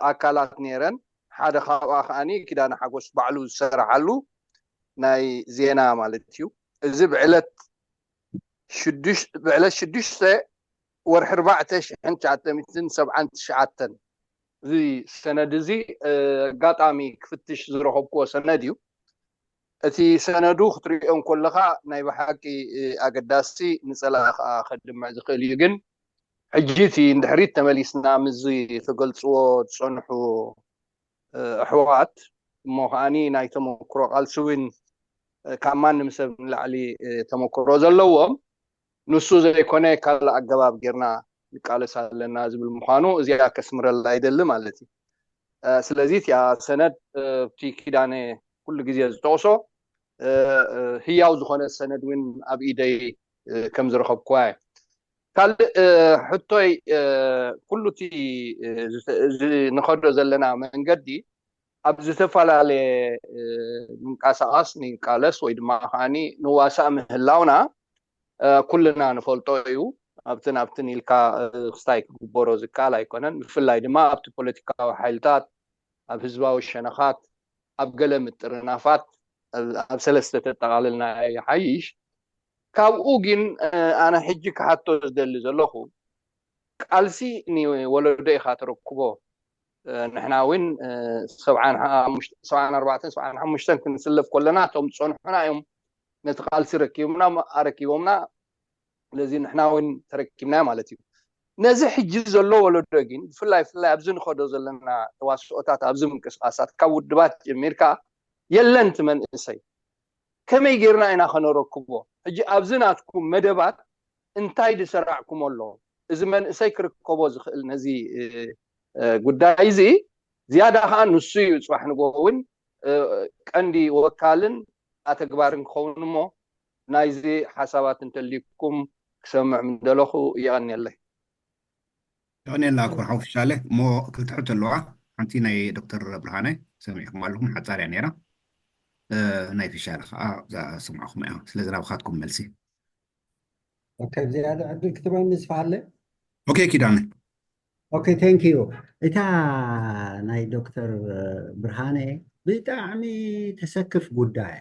ኣካላት ነይረን። ሓደ ካብኣ ከዓኒ ኪዳነ ሓጎስ ባዕሉ ዝሰራሓሉ ናይ ዜና ማለት እዩ። እዚ ብዕለት ሽዱሽ- ብዕለት ሽዱሽተ ወርሒ ኣርባዕተ ሽሕን ትሽዓተ ሚእትን ሰብዓን ትሽዓተን እዚ ሰነድ እዚ ኣጋጣሚ ክፍትሽ ዝረኸብክዎ ሰነድ እዩ። እቲ ሰነዱ ክትሪኦ እንከለኻ ናይ ብሓቂ ኣገዳሲ ንፀላኢ ከዓ ከድምዕ ዝኽእል እዩ። ግን ሕጂ እቲ ንድሕሪት ተመሊስና ምስዚ ተገልፅዎ ዝፀንሑ ኣሕዋት እሞ ከዓኒ ናይ ተመክሮ ቃልሲ እውን ካብ ማንም ሰብ ንላዕሊ ተመክሮ ዘለዎም ንሱ ዘይኮነ ካልእ ኣገባብ ጌርና ንቃለስ ኣለና ዝብል ምዃኑ እዚኣ ከስምረላ ይደሊ ማለት እዩ። ስለዚ እቲኣ ሰነድ እቲ ኪዳነ ኩሉ ግዜ ዝጠቕሶ ህያው ዝኾነ ሰነድ እውን ኣብ ኢደይ ከም ዝረኸብኩዋ እየ። ካልእ ሕቶይ ኩሉ እቲ ንኸዶ ዘለና መንገዲ ኣብ ዝተፈላለየ ምንቀሳቐስ ንቃለስ ወይ ድማ ከዓኒ ንዋሳእ ምህላውና ኩልና ንፈልጦ እዩ። ኣብትን ኣብትን ኢልካ ክስታይ ክግበሮ ዝከኣል ኣይኮነን። ብፍላይ ድማ ኣብቲ ፖለቲካዊ ሓይልታት፣ ኣብ ህዝባዊ ሸነኻት፣ ኣብ ገለ ምጥርናፋት ኣብ ሰለስተ ተጠቓልልና ይሓይሽ። ካብኡ ግን ኣነ ሕጂ ክሓቶ ዝደሊ ዘለኹ ቃልሲ ንወለዶ ኢኻ ተረክቦ። ንሕና እውን ሰብዓን ኣርባዕተን ሰብዓን ሓሙሽተን ክንስለፍ ከለና እቶም ዝፀንሑና እዮም ነቲ ቃልሲ ረኪቦምና ኣረኪቦምና ስለዚ ንሕና እውን ተረኪብና ማለት እዩ። ነዚ ሕጂ ዘሎ ወለዶ ግን ብፍላይ ብፍላይ ኣብዚ ንኸዶ ዘለና ተዋስኦታት ኣብዚ ምንቅስቃሳት ካብ ውድባት ጀሚርካ የለን እቲ መንእሰይ ከመይ ጌርና ኢና ከነረክቦ? ሕጂ ኣብዚ ናትኩም መደባት እንታይ ዝሰራዕኩም ኣሎ? እዚ መንእሰይ ክርከቦ ዝኽእል ነዚ ጉዳይ እዚ ዝያዳ ከዓ ንሱ እዩ ፅባሕ ንጎ እውን ቀንዲ ወካልን ኣተግባርን ክኸውን እሞ ናይዚ ሓሳባት እንተልኩም ክሰምዕ ምደለኹ። የቐንየለይ። የቐንየልና ክቡር ሓው ፊሻለ። እሞ ክልተ ሕቶ ኣለዋ። ሓንቲ ናይ ዶክተር ብርሃነ ሰሚዕኩም ኣለኹም፣ ሓፃር እያ ነይራ። ናይ ፊሻለ ከዓ እዛ ሰማዕኹም እያ። ስለዚ ናብኻትኩም መልሲ። ዝያዳ ዕድል ክትበኒ ስፋሃለ። ኦኬ ኪዳነ። ኦኬ፣ thank you። እታ ናይ ዶክተር ብርሃነ ብጣዕሚ ተሰክፍ ጉዳይ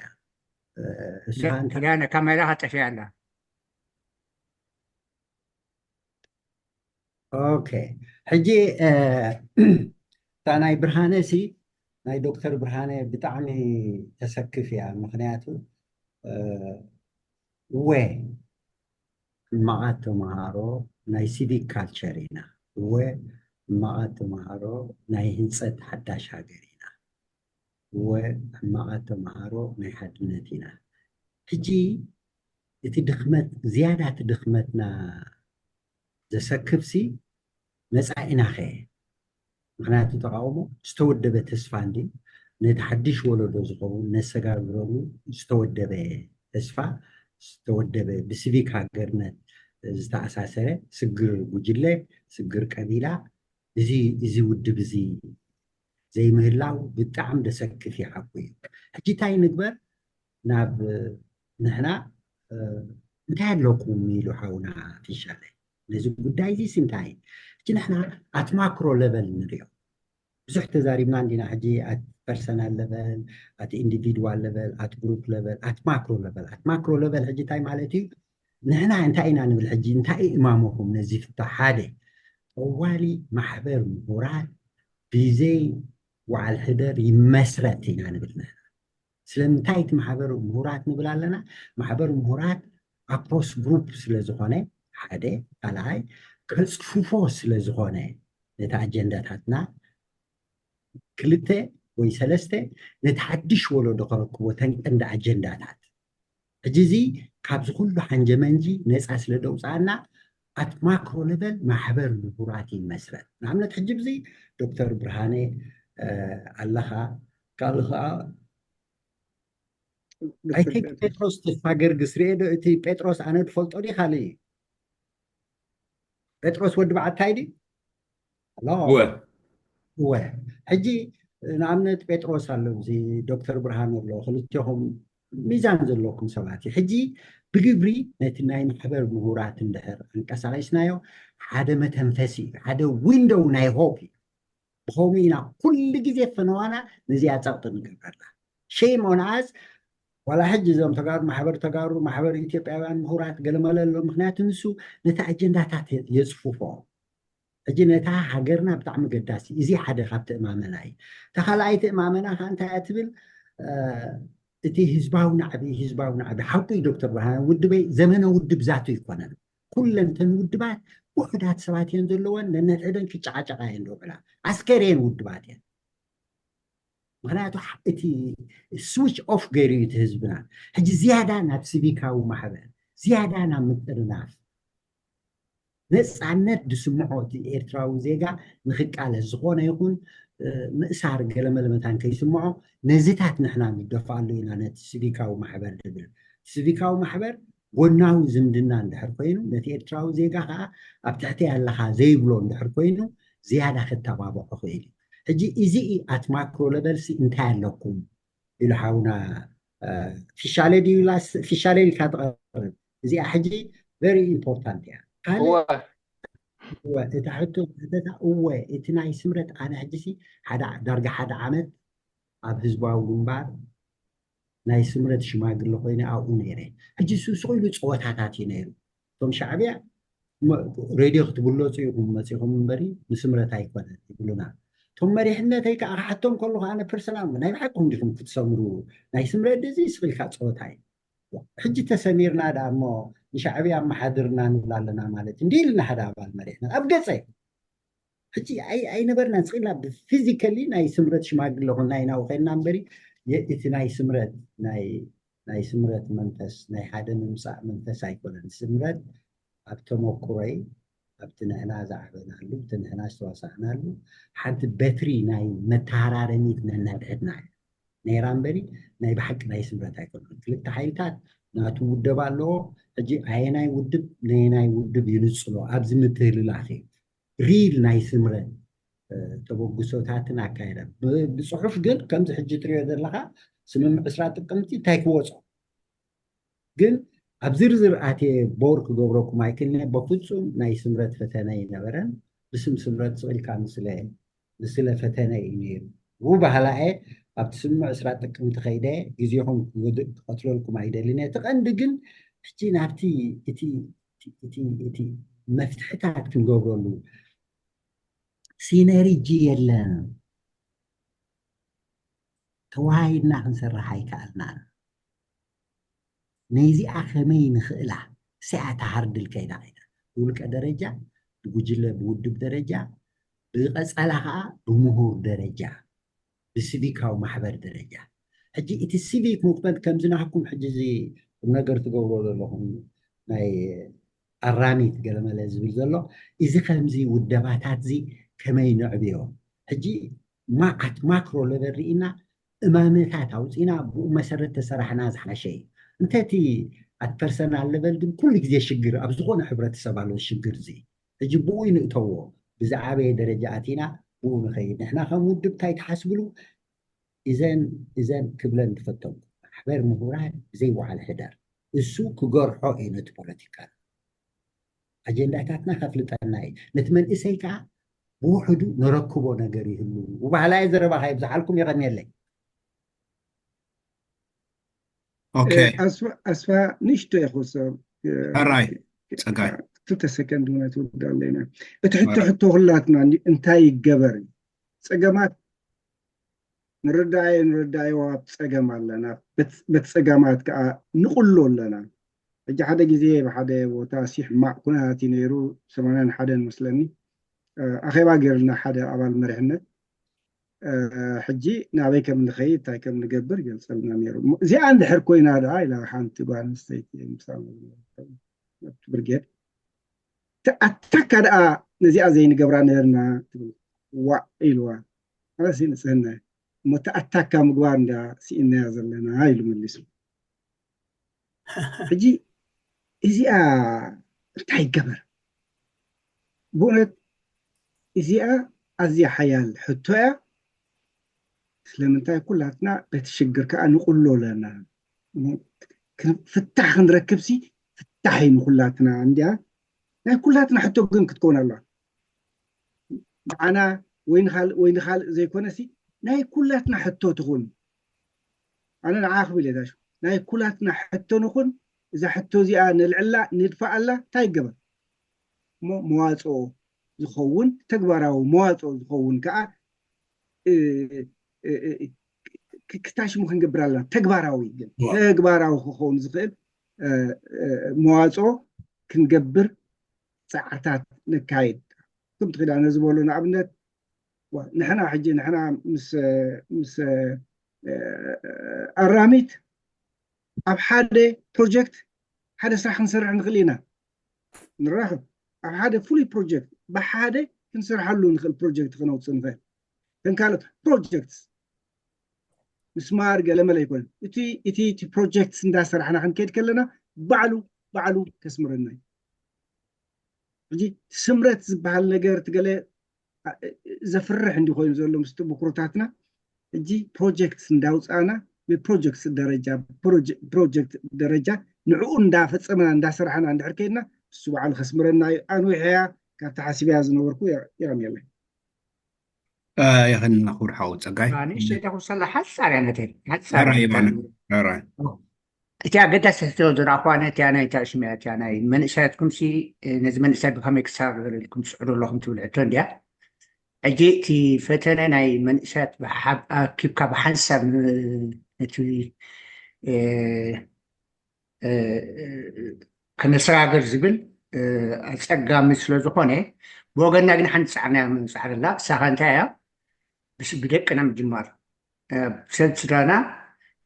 እያ። ኪዳነ ካሜራ ጠፊኣ ኣላ። ኦኬ፣ ሕጂ እታ ናይ ብርሃነ ሲ ናይ ዶክተር ብርሃነ ብጣዕሚ ተሰክፍ እያ። ምክንያቱ እወ ሕማቓት ተምሃሮ ናይ ሲቪክ ካልቸር ኢና። እወ ሕማቓት ተምሃሮ ናይ ህንፀት ሓዳሽ ሃገር ኢና። እወ ሕማቓት ተምሃሮ ናይ ሓድነት ኢና። ሕጂ እቲ ድኽመት ዝያዳ እቲ ድኽመትና ዘሰክፍሲ መፃኢናኸ? ምክንያቱ ተቃውሞ ዝተወደበ ተስፋ እንዲ ነቲ ሓድሽ ወለዶ ዝኸውን ነሰጋግረሉ ዝተወደበ ተስፋ ዝተወደበ ብሲቪክ ሃገርነት ዝተኣሳሰረ ስግር ጉጅለ ስግር ቀቢላ እዚ እዚ ውድብ እዚ ዘይምህላው ብጣዕሚ ደሰክፍ ይሓቁ እዩ። ሕጂ እንታይ ንግበር? ናብ ንሕና እንታይ ኣለኩም ኢሉ ሓውና ፊሻለይ ነዚ ጉዳይ እዚ እንታይ ሕጂ ንሕና ኣት ማክሮ ለቨል ንሪኦ ብዙሕ ተዛሪብና እንዲና ሕጂ ኣት ፐርሰናል ለቨል ኣት ኢንዲቪድዋል ለቨል ኣት ግሩፕ ለቨል ኣት ማክሮ ለቨል ኣት ማክሮ ለቨል ሕጂ እንታይ ማለት እዩ ንሕና እንታይ ኢና ንብል ሕጂ እንታይ እማመኹም ነዚ ፍታ ሓደ ጠዋሊ ማሕበር ምሁራት ብዘይ ወዓል ሕደር ይመስረት ኢና ንብል ንሕና ስለምንታይ እቲ ማሕበር ምሁራት ንብል ኣለና ማሕበር ምሁራት ኣፕሮስ ግሩፕ ስለ ዝኾነ ሓደ ካልኣይ ከፅፉፎ ስለ ዝኾነ ነቲ ኣጀንዳታትና ክልተ ወይ ሰለስተ ነቲ ሓድሽ ወለዶ ከረክቦ ተን ቀንዲ ኣጀንዳታት ሕጂ እዚ ካብዚ ኩሉ ሓንጀመንጂ ነፃ ስለ ደውፃኣና ኣት ማክሮ ለቨል ማሕበር ምሁራት ይመስረት ንኣብነት ሕጂ ብዚ ዶክተር ብርሃነ ኣለኻ ካልእ ከዓ ኣይቴክ ጴጥሮስ ተስፋ ገርግስ ርኤ ዶ እቲ ጴጥሮስ ኣነ ዝፈልጦ ዲ ካልእ እዩ ጴጥሮስ ወዲ በዓታይ ዲ እወ እወ ሕጂ ንኣብነት ጴጥሮስ ኣሎ እዚ ዶክተር ብርሃን ኣሎ ክልቴኹም ሚዛን ዘለኩም ሰባት እዩ ሕጂ ብግብሪ ነቲ ናይ ማሕበር ምሁራት እንድሕር ኣንቀሳቂስናዮ ሓደ መተንፈሲ እዩ ሓደ ዊንዶው ናይ ሆፕ እዩ ብኸምኡ ኢና ኩሉ ግዜ ፈነዋና ነዚኣ ፀቕጢ ንገብረላ ሼም ኦን ኣስ ዋላ ሕጂ እዞም ተጋሩ ማሕበር ተጋሩ ማሕበር ኢትዮጵያውያን ምሁራት ገለመለ ኣሎ ምክንያቱ ንሱ ነቲ ኣጀንዳታት የፅፉፎ ሕጂ ነታ ሃገርና ብጣዕሚ ገዳሲ እዚ ሓደ ካብ ትእማመና እዩ ተኻልኣይ ትእማመና ከዓ እንታይ እያ ትብል እቲ ህዝባዊ ናዕቢ ህዝባዊ ናዕቢ ሓቁ እዩ ዶክተር ብርሃነ ውድበይ ዘመነ ውድብ ዛቱ ይኮነን ኩለን ተን ውድባት ውሑዳት ሰባት እየን ዘለወን ነነትዕደን ክጨቃጨቃ እየን ዝውዕላ ዓስከር እየን ውድባት እየን ምክንያቱ እቲ ስዊች ኦፍ ገይሩ እዩ እቲ ህዝብና ሕጂ ዝያዳ ናብ ሲቪካዊ ማሕበር ዝያዳ ናብ ምጥርናፍ ነፃነት ዝስምዖ እቲ ኤርትራዊ ዜጋ ንክቃለስ ዝኾነ ይኹን ምእሳር ገለመለ መታን ከይስምዖ ነዚታት ንሕና ንደፍኣሉ ኢና ነቲ ሲቪካዊ ማሕበር ዝብል ሲቪካዊ ማሕበር ጎናዊ ዝምድና እንድሕር ኮይኑ ነቲ ኤርትራዊ ዜጋ ከዓ ኣብ ትሕቲ ኣለካ ዘይብሎ እንድሕር ኮይኑ ዝያዳ ክተባብዖ ክእል እዩ ሕጂ እዚ ኣት ማክሮ ለበልሲ እንታይ ኣለኩም ኢሉ ሓውና ፊሻለ ድዩ ፊሻለ ኢልካ ትቐርብ እዚኣ ሕጂ very important እያ ካልእ እወ እታ ሕቶ እወ እቲ ናይ ስምረት ኣነ ሕጂሲ ሓደ ዳርጋ ሓደ ዓመት ኣብ ህዝባዊ ግንባር ናይ ስምረት ሽማግለ ኮይነ ኣብኡ ነይረ ሕጂ ስስቕ ኢሉ ፀወታታት እዩ ነይሩ እቶም ሻዕብያ ሬድዮ ክትብለፁ ኢኹም መፂኹም እምበሪ ንስምረት ኣይኮነን ይብሉና እቶም መሪሕነተይ ከዓ ክሓቶም ከለኹ ኣነ ፐርሰናል ናይ ብሓቅኩም ዲኹም ክትሰምሩ ናይ ስምረት እዚ ስቕ ኢልካ ፀወታ እዩ ሕጂ ተሰሚርና ደኣ እሞ ንሻዕብያ ኣመሓድርና ንብል ኣለና ማለት እንዲ ኢልና ሓደ ኣባል መሪሕና ኣብ ገፀ ሕጂ ኣይነበርናን ስቕ ኢልና ብፊዚካሊ ናይ ስምረት ሽማግለ ኮና ኢና ውኸና እምበሪ እቲ ናይ ስምረት ናይ ናይ ስምረት መንፈስ ናይ ሓደ ምምፃእ መንፈስ ኣይኮነን። ስምረት ኣብ ተመኩሮይ ኣብቲ ንሕና ዝዓበናሉ እቲ ንሕና ዝተዋሳእናሉ ሓንቲ በትሪ ናይ መተሃራረሚት ነናድሕድና እያ ነይራ እምበሪ ናይ ብሓቂ ናይ ስምረት ኣይኮነን። ክልተ ሓይልታት ናቱ ውደብ ኣለዎ። ሕጂ ኣየናይ ውድብ ነየናይ ውድብ ይንፅሎ ኣብዚ ምትህልላኽ እዩ ሪል ናይ ስምረት ተበግሶታትን ኣካየዳ ብፅሑፍ ግን ከምዚ ሕጂ ትሪኦ ዘለካ ስምምዕ ዕስራ ጥቅምቲ እንታይ ክወፆ ግን ኣብ ዝርዝር ኣትየ ቦር ክገብረኩም ኣይክልነ በፍፁም ናይ ስምረት ፈተነ ይነበረን ብስም ስምረት ስቕ ኢልካ ምስለ ምስለ ፈተነ እዩ ነይሩ ው ባህላኤ ኣብቲ ስምምዕ ዕስራ ጥቅምቲ ከይደ ግዜኹም ክገድእ ክቐትለልኩም ኣይደልን እቲ ቀንዲ ግን ሕጂ ናብቲ እቲ እቲ እቲ መፍትሕታት ክንገብረሉ ሲነርጂ የለን ተዋሂድና ክንሰርሕ ኣይከኣልናን ነዚኣ ከመይ ንኽእላ ሲኣ ተሃርድል ከይዳ ከይዳ ብውልቀ ደረጃ ብጉጅለ ብውድብ ደረጃ ብቐፀላ ከዓ ብምሁር ደረጃ ብሲቪካዊ ማሕበር ደረጃ ሕጂ እቲ ሲቪክ ሙቭመንት ከምዚ ናህኩም ሕጂ እዚ ቁም ነገር ትገብሮ ዘለኹም ናይ ኣራሚት ገለመለ ዝብል ዘሎ እዚ ከምዚ ውደባታት እዚ ከመይ ንዕብዮ ሕጂ ማዓት ማክሮ ለበል ርኢና እማመታት ኣውፂና ብኡ መሰረት ተሰራሕና ዝሓሸ እዩ እንተ እቲ ኣት ፐርሰናል ለበል ግን ኩሉ ግዜ ሽግር ኣብ ዝኾነ ሕብረተሰብ ኣሎ ሽግር እዚ ሕጂ ብኡ ንእተዎ ብዝዓበየ ደረጃ ኣቲና ብኡ ንኸይድ ንሕና ከም ውድብ እንታይ ትሓስብሉ እዘን እዘን ክብለን ዝፈተንኩ ማሕበር ምሁራን ብዘይ በዓል ሕደር እሱ ክገርሖ እዩ ነቲ ፖለቲካ ኣጀንዳታትና ከፍልጠና እዩ ነቲ መንእሰይ ከዓ ብውሕዱ ነረክቦ ነገር ይህሉ ውባህላየ ዘረባ ከይብዝሓልኩም የቐንየለይ ኦኬ ኣስፋ ንእሽቶ ይኹሰብ ሕራይ ጸጋይ ክልተ ሰከንድ እውን ኣይትወዳለይና እቲ ሕቶ ሕቶ ሁላትና እንታይ ይገበር ፀገማት ንርዳየ ንርዳየ ኣብ ፀገም ኣለና በቲ ፀገማት ከዓ ንቕሎ ኣለና ሕጂ ሓደ ግዜ ብሓደ ቦታ ሲሕማቅ ኩነታት እዩ ነይሩ ሰማንያን ሓደን መስለኒ ኣኼባ ገይርልና ሓደ ኣባል መሪሕነት ሕጂ ናበይ ከም ንኸይድ እንታይ ከም ንገብር ይገልፀልና ነይሩ እዚኣ እንድሕር ኮይና ደኣ ኢላ ሓንቲ ጓል ኣንስተይቲ ብርጌድ ኣታካ ደኣ ነዚኣ ዘይንገብራ ነርና ትብል ዋዕ ኢልዋ ኣነሲ ንፅህና እሞ እቲ ኣታካ ምግባር እንዳ ስኢናያ ዘለና ኢሉ መሊሱ ሕጂ እዚኣ እንታይ ይገበር ብእውነት እዚኣ ኣዝያ ሓያል ሕቶ እያ ስለምንታይ ኩላትና በቲ ሽግር ከዓ ንቕሎ ኣለና ፍታሕ ክንረክብሲ ፍታሕ እዩ ንኩላትና እንዲያ ናይ ኩላትና ሕቶ ግን ክትከውን ኣለዋ ንዓና ወይ ንኻልእ ዘይኮነሲ ናይ ኩላትና ሕቶ ትኹን ኣነ ንዓ ክብል እየ ናይ ኩላትና ሕቶ ንኹን እዛ ሕቶ እዚኣ ነልዕላ ንድፋኣላ እንታይ ይገበር እሞ መዋፅኦ ዝኸውን ተግባራዊ መዋፅኦ ዝኸውን ከዓ ክታሽሙ ክንገብር ኣለና ተግባራዊ ግን ተግባራዊ ክኸውን ዝኽእል መዋፅኦ ክንገብር ፃዕርታት ነካይድ ከም ትኽእል ኣነ ዝበሎ ንኣብነት ንሕና ሕጂ ንሕና ምስ ኣራሚት ኣብ ሓደ ፕሮጀክት ሓደ ስራሕ ክንሰርሕ ንኽእል ኢና ንራኸብ ኣብ ሓደ ፍሉይ ፕሮጀክት ብሓደ ክንሰርሓሉ ንኽእል ፕሮጀክት ክነውፅእ ንኽእል ከም ካልኦት ፕሮጀክት ምስማር ገለመለ ኣይኮነን እቲ እቲ እቲ ፕሮጀክት እንዳሰራሕና ክንከይድ ከለና ባዕሉ ባዕሉ ከስምረና እዩ ሕጂ ስምረት ዝበሃል ነገር ትገለ ዘፍርሕ እንዲ ኮይኑ ዘሎ ምስ ተመክሮታትና ሕጂ ፕሮጀክት እንዳውፃእና ብፕሮጀክት ደረጃ ፕሮጀክት ደረጃ ንዕኡ እንዳፈፀመና እንዳሰራሕና እንድሕር ከይድና እሱ በዓሉ ከስምረና እዩ ኣንዊሐያ ካብቲ ሓሲበያ ዝነበርኩ የቐንየለይ የኸንና ክብሪ ሓው ፀጋይ ንእሽተይ ተኹሰላ ሓፃር እያ ነተይ ሓፃር ራይ የማነ ራይ እቲ ኣገዳሲ ሕቶ ዝረኣኹዋ ነቲያ ናይ ታሽሚያ እቲያ ናይ መንእሰያትኩም ሲ ነዚ መንእሰያት ብከመይ ክሰጋገር ኢልኩም ትስዕሩ ኣለኹም ትብል ሕቶ እንዲያ ሕጂ እቲ ፈተነ ናይ መንእሰያት ኣኪብካ ብሓንሳብ ነቲ ከነሰጋግር ዝብል ኣፀጋሚ ስለ ዝኾነ ብወገና ግን ሓንቲ ፃዕርና ምንፃዕር ኣላ እሳኻ እንታይ እያ ብደቅና ምጅማር ሰብ ስድራና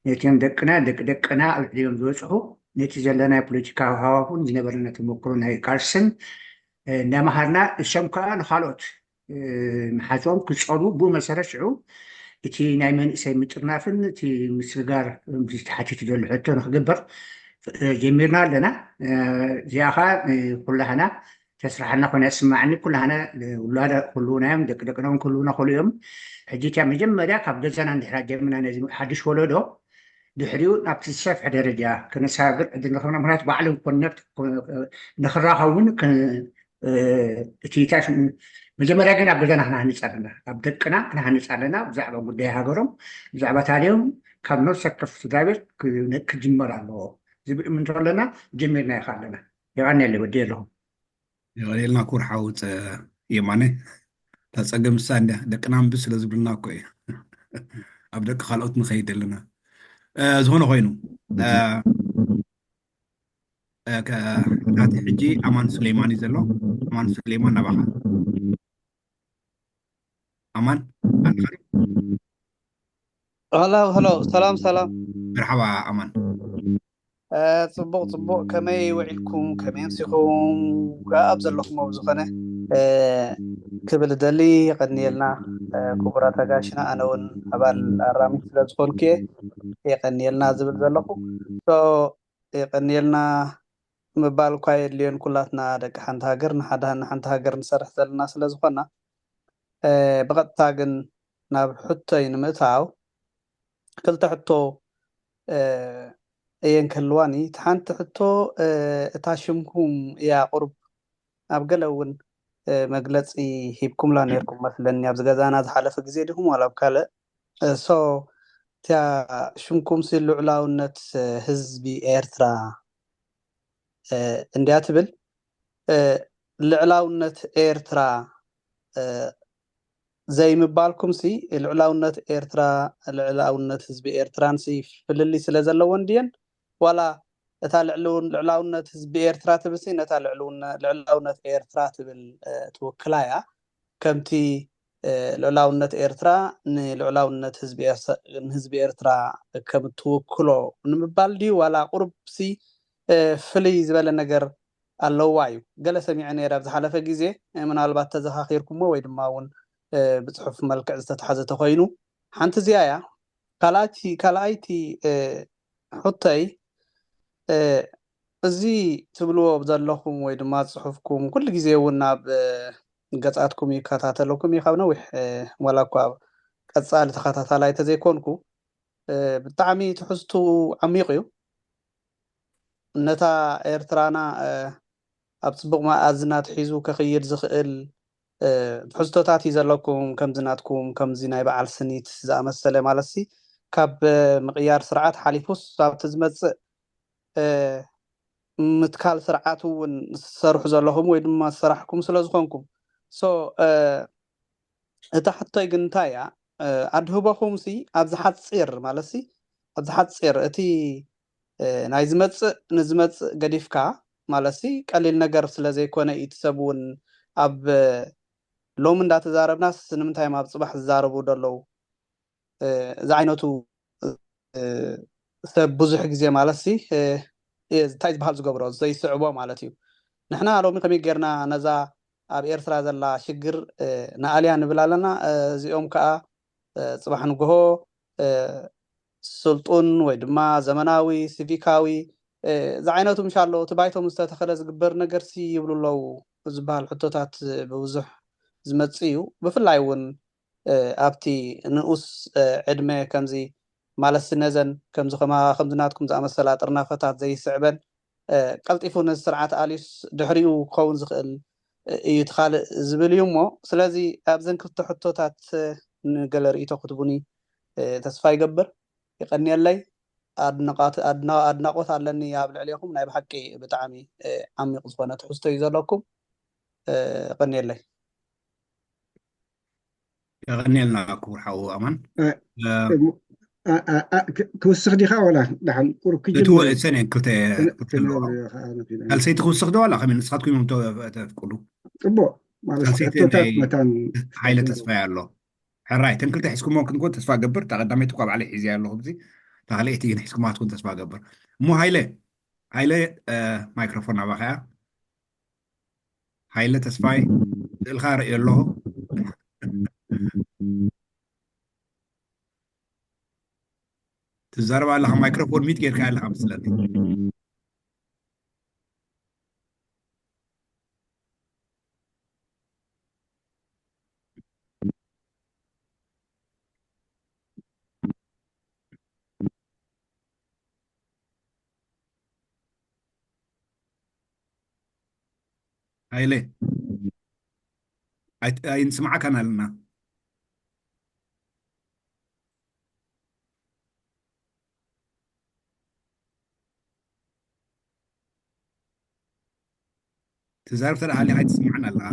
ነቲኦም ደቅና፣ ደቂ ደቅና ኣብ ልዕሊኦም ዝበፅሑ፣ ነቲ ዘለና ናይ ፖለቲካዊ ሃዋሁን ዝነበረና ተመክሮ ናይ ቃልስን፣ እ፣ እንዳመሃርና፣ እሶም ከዓ ንኻልኦት፣ እ፣ መሓዞም ክፀሉ፣ ብኡ መሰረት ሽዑ እቲ ናይ መንእሰይ ምጥርናፍን እቲ ምስግጋር፣ እ፣ ተሓቲቱ ዘሎ ሕቶ ንክግበር፣ እ፣ ጀሚርና ኣለና። እ፣ እዚኣ ከዓ፣ እ፣ ኩላህና ተስራሓና ኮይና ይስማዓኒ። ኩላህና፣ እ፣ ውላዳ ክህልውና እዮም፣ ደቂ ደቅና እውን ክህልውና ክእሉ እዮም። ሕጂ እቲኣ መጀመርያ ካብ ገዛና እንድሕር ጀምርና ነዚ ሓድሽ ወለዶ ድሕሪኡ ናብቲ ዝሰፍሐ ደረጃ ክነሰጋግር ዕድል ንረኽብና። ምኽንያቱ ባዕሉ ኮነክት ንክራኸብ እውን ክ-፣ እ፣ እቲ ታሽ-፣ መጀመርያ ግን ኣብ ገዛና ክነሃንፅ ኣለና፣ ኣብ ደቅና ክነሃንፅ ኣለና። ብዛዕባ ጉዳይ ሃገሮም፣ ብዛዕባ ታሪኾም ካብ ነፍሲ ወከፍ ስድራ ቤት ክ-፣ ክጅመር ኣለዎ ዝብል እምንቶ ኣለና። ጀሚርና ኢኻ ኣለና። የቐንየለይ፣ ወዲ ኣለኹም። የቐንየልና ክቡር ሓው ጸ-፣ የማነ። እታ ጸገም እሳ እንድያ፣ ደቅና እምቢ ስለ ዝብሉና እኮ እዩ። ኣብ ደቂ ካልኦት ንኸይድ ኣለና። እ፣ ዝኾነ ኮይኑ፣ እ፣ እ፣ ከ-፣ ናቲ ሕጂ ኣማን ሱሌማን እዩ ዘሎ። ኣማን ሱሌማን ናባኻ። ኣማን ኣለኻ? ሄሎ፣ ሄሎ፣ ሰላም፣ ሰላም። መርሓባ ኣማን። እ፣ ጽቡቕ፣ ጽቡቕ። ከመይ ውዒልኩም? ከመይ ኣምሲኹም? ኣብ ዘለኹሞ ብዝኾነ፣ እ፣ ክብል እደሊ። የቐንየልና፣ እ፣ ክቡራት ኣጋይሽና። ኣነ እውን ኣባል ኣራሚት ስለ ዝኾንኩ እየ። የቐንየልና ዝብል ዘለኹ። ሶ፣ የቐንየልና ምባል እኳ የድልዮን። ኩላትና ደቂ ሓንቲ ሃገር፣ ንሓደ፣ ንሓንቲ ሃገር ንሰርሕ ዘለና ስለ ዝኾና፣ እ፣ ብቐጥታ ግን ናብ ሕቶይ ንምእታው፣ ክልተ ሕቶ፣ እ፣ እየን ክህልዋኒ። እቲ ሓንቲ ሕቶ፣ እ፣ እታ ሽምኩም እያ፣ ቁሩብ ኣብ ገለ እውን፣ እ፣ መግለጺ ሂብኩምላ ነይርኩም መስለኒ፣ ኣብዚ ገዛና ዝሓለፈ ግዜ ዲኹም ዋላ ኣብ ካልእ። እ፣ ሶ፣ እቲኣ ሽምኩም ሲ ልዑላውነት፣ እ፣ ህዝቢ ኤርትራ፣ እ፣ እንድያ ትብል። እ፣ ልዕላውነት ኤርትራ፣ እ፣ ዘይምባልኩም ሲ ልዕላውነት ኤርትራ፣ ልዕላውነት ህዝቢ ኤርትራን ሲ ፍልልይ ስለ ዘለወን ድየን? ዋላ እታ ልዕሉ-፣ ልዕላውነት ህዝቢ ኤርትራ ትብል ሲ ነታ ልዕሉውነ-፣ ልዕላውነት ኤርትራ ትብል፣ እ፣ ትውክላ እያ። ከምቲ፣ እ፣ ልዕላውነት ኤርትራ ንልዕላውነት ህዝቢ ኤርሰ-፣ ንህዝቢ ኤርትራ ከም ትውክሎ ንምባል ድዩ? ዋላ ቁሩብ ሲ፣ እ፣ ፍልይ ዝበለ ነገር ኣለዋ እዩ። ገለ ሰሚዐ ነይረ ኣብ ዝሓለፈ ግዜ፣ እ፣ ምናልባት ተዘኻኺርኩሞ ወይ ድማ እውን፣ እ፣ ብጽሑፍ መልክዕ ዝተታሕዘ ተኾይኑ። ሓንቲ እዚኣ እያ። ካልኣይቲ፣ ካልኣይቲ፣ እ፣ ሕቶይ፣ እ፣ እዚ ትብልዎ ዘለኹም ወይ ድማ ጽሑፍኩም ኩሉ ግዜ እውን ናብ፣ እ፣ ገጻትኩም ይከታተለኩም እዩ ካብ ነዊሕ፣ እ፣ ዋላ እኳ ኣብ ቀጻሊ ተኸታታላይ ተዘይኮንኩ፣ እ፣ ብጣዕሚ ትሕዝቱ ዓሚቕ እዩ። ነታ ኤርትራና፣ እ፣ ኣብ ጽቡቕ መኣዝና ትሒዙ ከኽይድ ዝኽእል፣ እ፣ ትሕዝቶታት እዩ ዘለኩም፣ ከምዚ ናትኩም፣ ከምዚ ናይ በዓል ስኒት ዝኣመሰለ ማለትሲ፣ ካብ፣ እ፣ ምቕያር ስርዓት ሓሊፉስ ኣብቲ ዝመጽእ፣ እ፣ ምትካል ስርዓት እውን ዝሰርሑ ዘለኹም ወይ ድማ ዝሰራሕኩም ስለ ዝኾንኩም። ሶ፣ እ፣ እታ ሕቶይ ግን እንታይ እያ? እ፣ ኣድህቦኹም ሲ ኣብዚ ሓጺር ማለትሲ፣ ኣብዚ ሓጺር እቲ፣ እ፣ ናይ ዝመጽእ ንዝመጽእ ገዲፍካ ማለትሲ፣ ቀሊል ነገር ስለ ዘይኮነ እዩ። እቲ ሰብ እውን ኣብ፣ እ፣ ሎሚ እንዳተዛረብናስ ንምንታይ እዮም ኣብ ጽባሕ ዝዛረቡ ደለዉ? እ፣ እዚ ዓይነቱ፣ እ፣ ሰብ ብዙሕ ግዜ ማለትሲ፣ እ፣ እ፣ እንታይ ዝበሃል ዝገብሮ ዘይስዕቦ ማለት እዩ። ንሕና ሎሚ ከመይ ጌርና ነዛ ኣብ ኤርትራ ዘላ ሽግር፣ እ፣ ንኣልያ ንብል ኣለና። እ፣ እዚኦም ከኣ፣ እ፣ ጽባሕ ንግሆ፣ እ፣ ስልጡን ወይ ድማ ዘመናዊ፣ ሲቪካዊ፣ እ፣ ዝዓይነቱ ምሻሎ እቲ ባይቶም ዝተተኸለ ዝግበር ነገርሲ ይብሉ ኣለዉ ዝበሃል ሕቶታት ብብዙሕ ዝመጽእ እዩ። ብፍላይ እውን፣ እ፣ ኣብቲ ንኡስ፣ እ፣ ዕድመ ከምዚ ማለትሲ ነዘን ከምዚ ከማ-፣ ከምዚ ናትኩም ዝኣመሰላ ጥርናፈታት ዘይስዕበን፣ እ፣ ቀልጢፉ ነዚ ስርዓት ኣልዩስ ድሕሪኡ ክኸውን ዝኽእል፣ እ፣ እዩ እቲ ካልእ ዝብል እዩ እሞ፣ ስለዚ ኣብዘን ክልተ ሕቶታት፣ እ፣ ንገለ ርእይቶ ክትቡኒ፣ እ፣ ተስፋ ይገብር። የቐንየለይ። ኣድንቓት-፣ ኣድና-፣ ኣድናቖት ኣለኒ ኣብ ልዕሌኹም። ናይ ብሓቂ ብጣዕሚ፣ እ፣ ዓሚቕ ዝኾነ ትሕዝቶ እዩ ዘለኩም። እ፣ የቐንየለይ። የቐንየልና ክቡር ሓው ኣማን። እ፣ እ፣ እሞ፣ እ፣ እ፣ እ፣ ክ-፣ ክውስኽ ዲኻ ዋላ ደሓን ቁሩብ እቲ ክጅምር ወ-፣ እሰን እየን ክልተ ክን-፣ ክልተ ኣለዎ። ክንብል ኢኻ፣ ኣነ ፊና። ሳልሰይቲ ክውስኽ ዶ ዋላ ከመይ ንስኻትኩም እዮም ተ-፣ ተፍቅዱ? ጽቡቕ፣ ማለት ሳልሰይቲ ሕቶታት ናይ መታን ሓይለ ክጅምር። ተስፋ ኣሎ። ሕራይ፣ እተን ክልተ ሒዝኩሞ ክንኮ ተስፋ ገብር፣ እታ ቀዳመይቲ እኳ ባዕለይ ሒዝያ ኣለኹ። እዚ ካልኣይቲ ግን ሒዝኩማ ትኹን ተስፋ ገብር። እሞ ሃይለ፣ ሃይለ፣ እ፣ ማይክሮፎን ናባኻ እያ። ሃይለ ተስፋይ፣ ስእልካ ርእዮ ኣለኹ። ትዛረብ ኣለኻ፣ ማይክሮፎን ሚት ጌርካ ኣለኻ መስለኒ። ሃይለ፣ ኣይ-፣ ኣይንስምዓካን ኣለና። ትዛረብ ተደኣ ሃሊኻ ኣይትስምዓን ኣለኻ።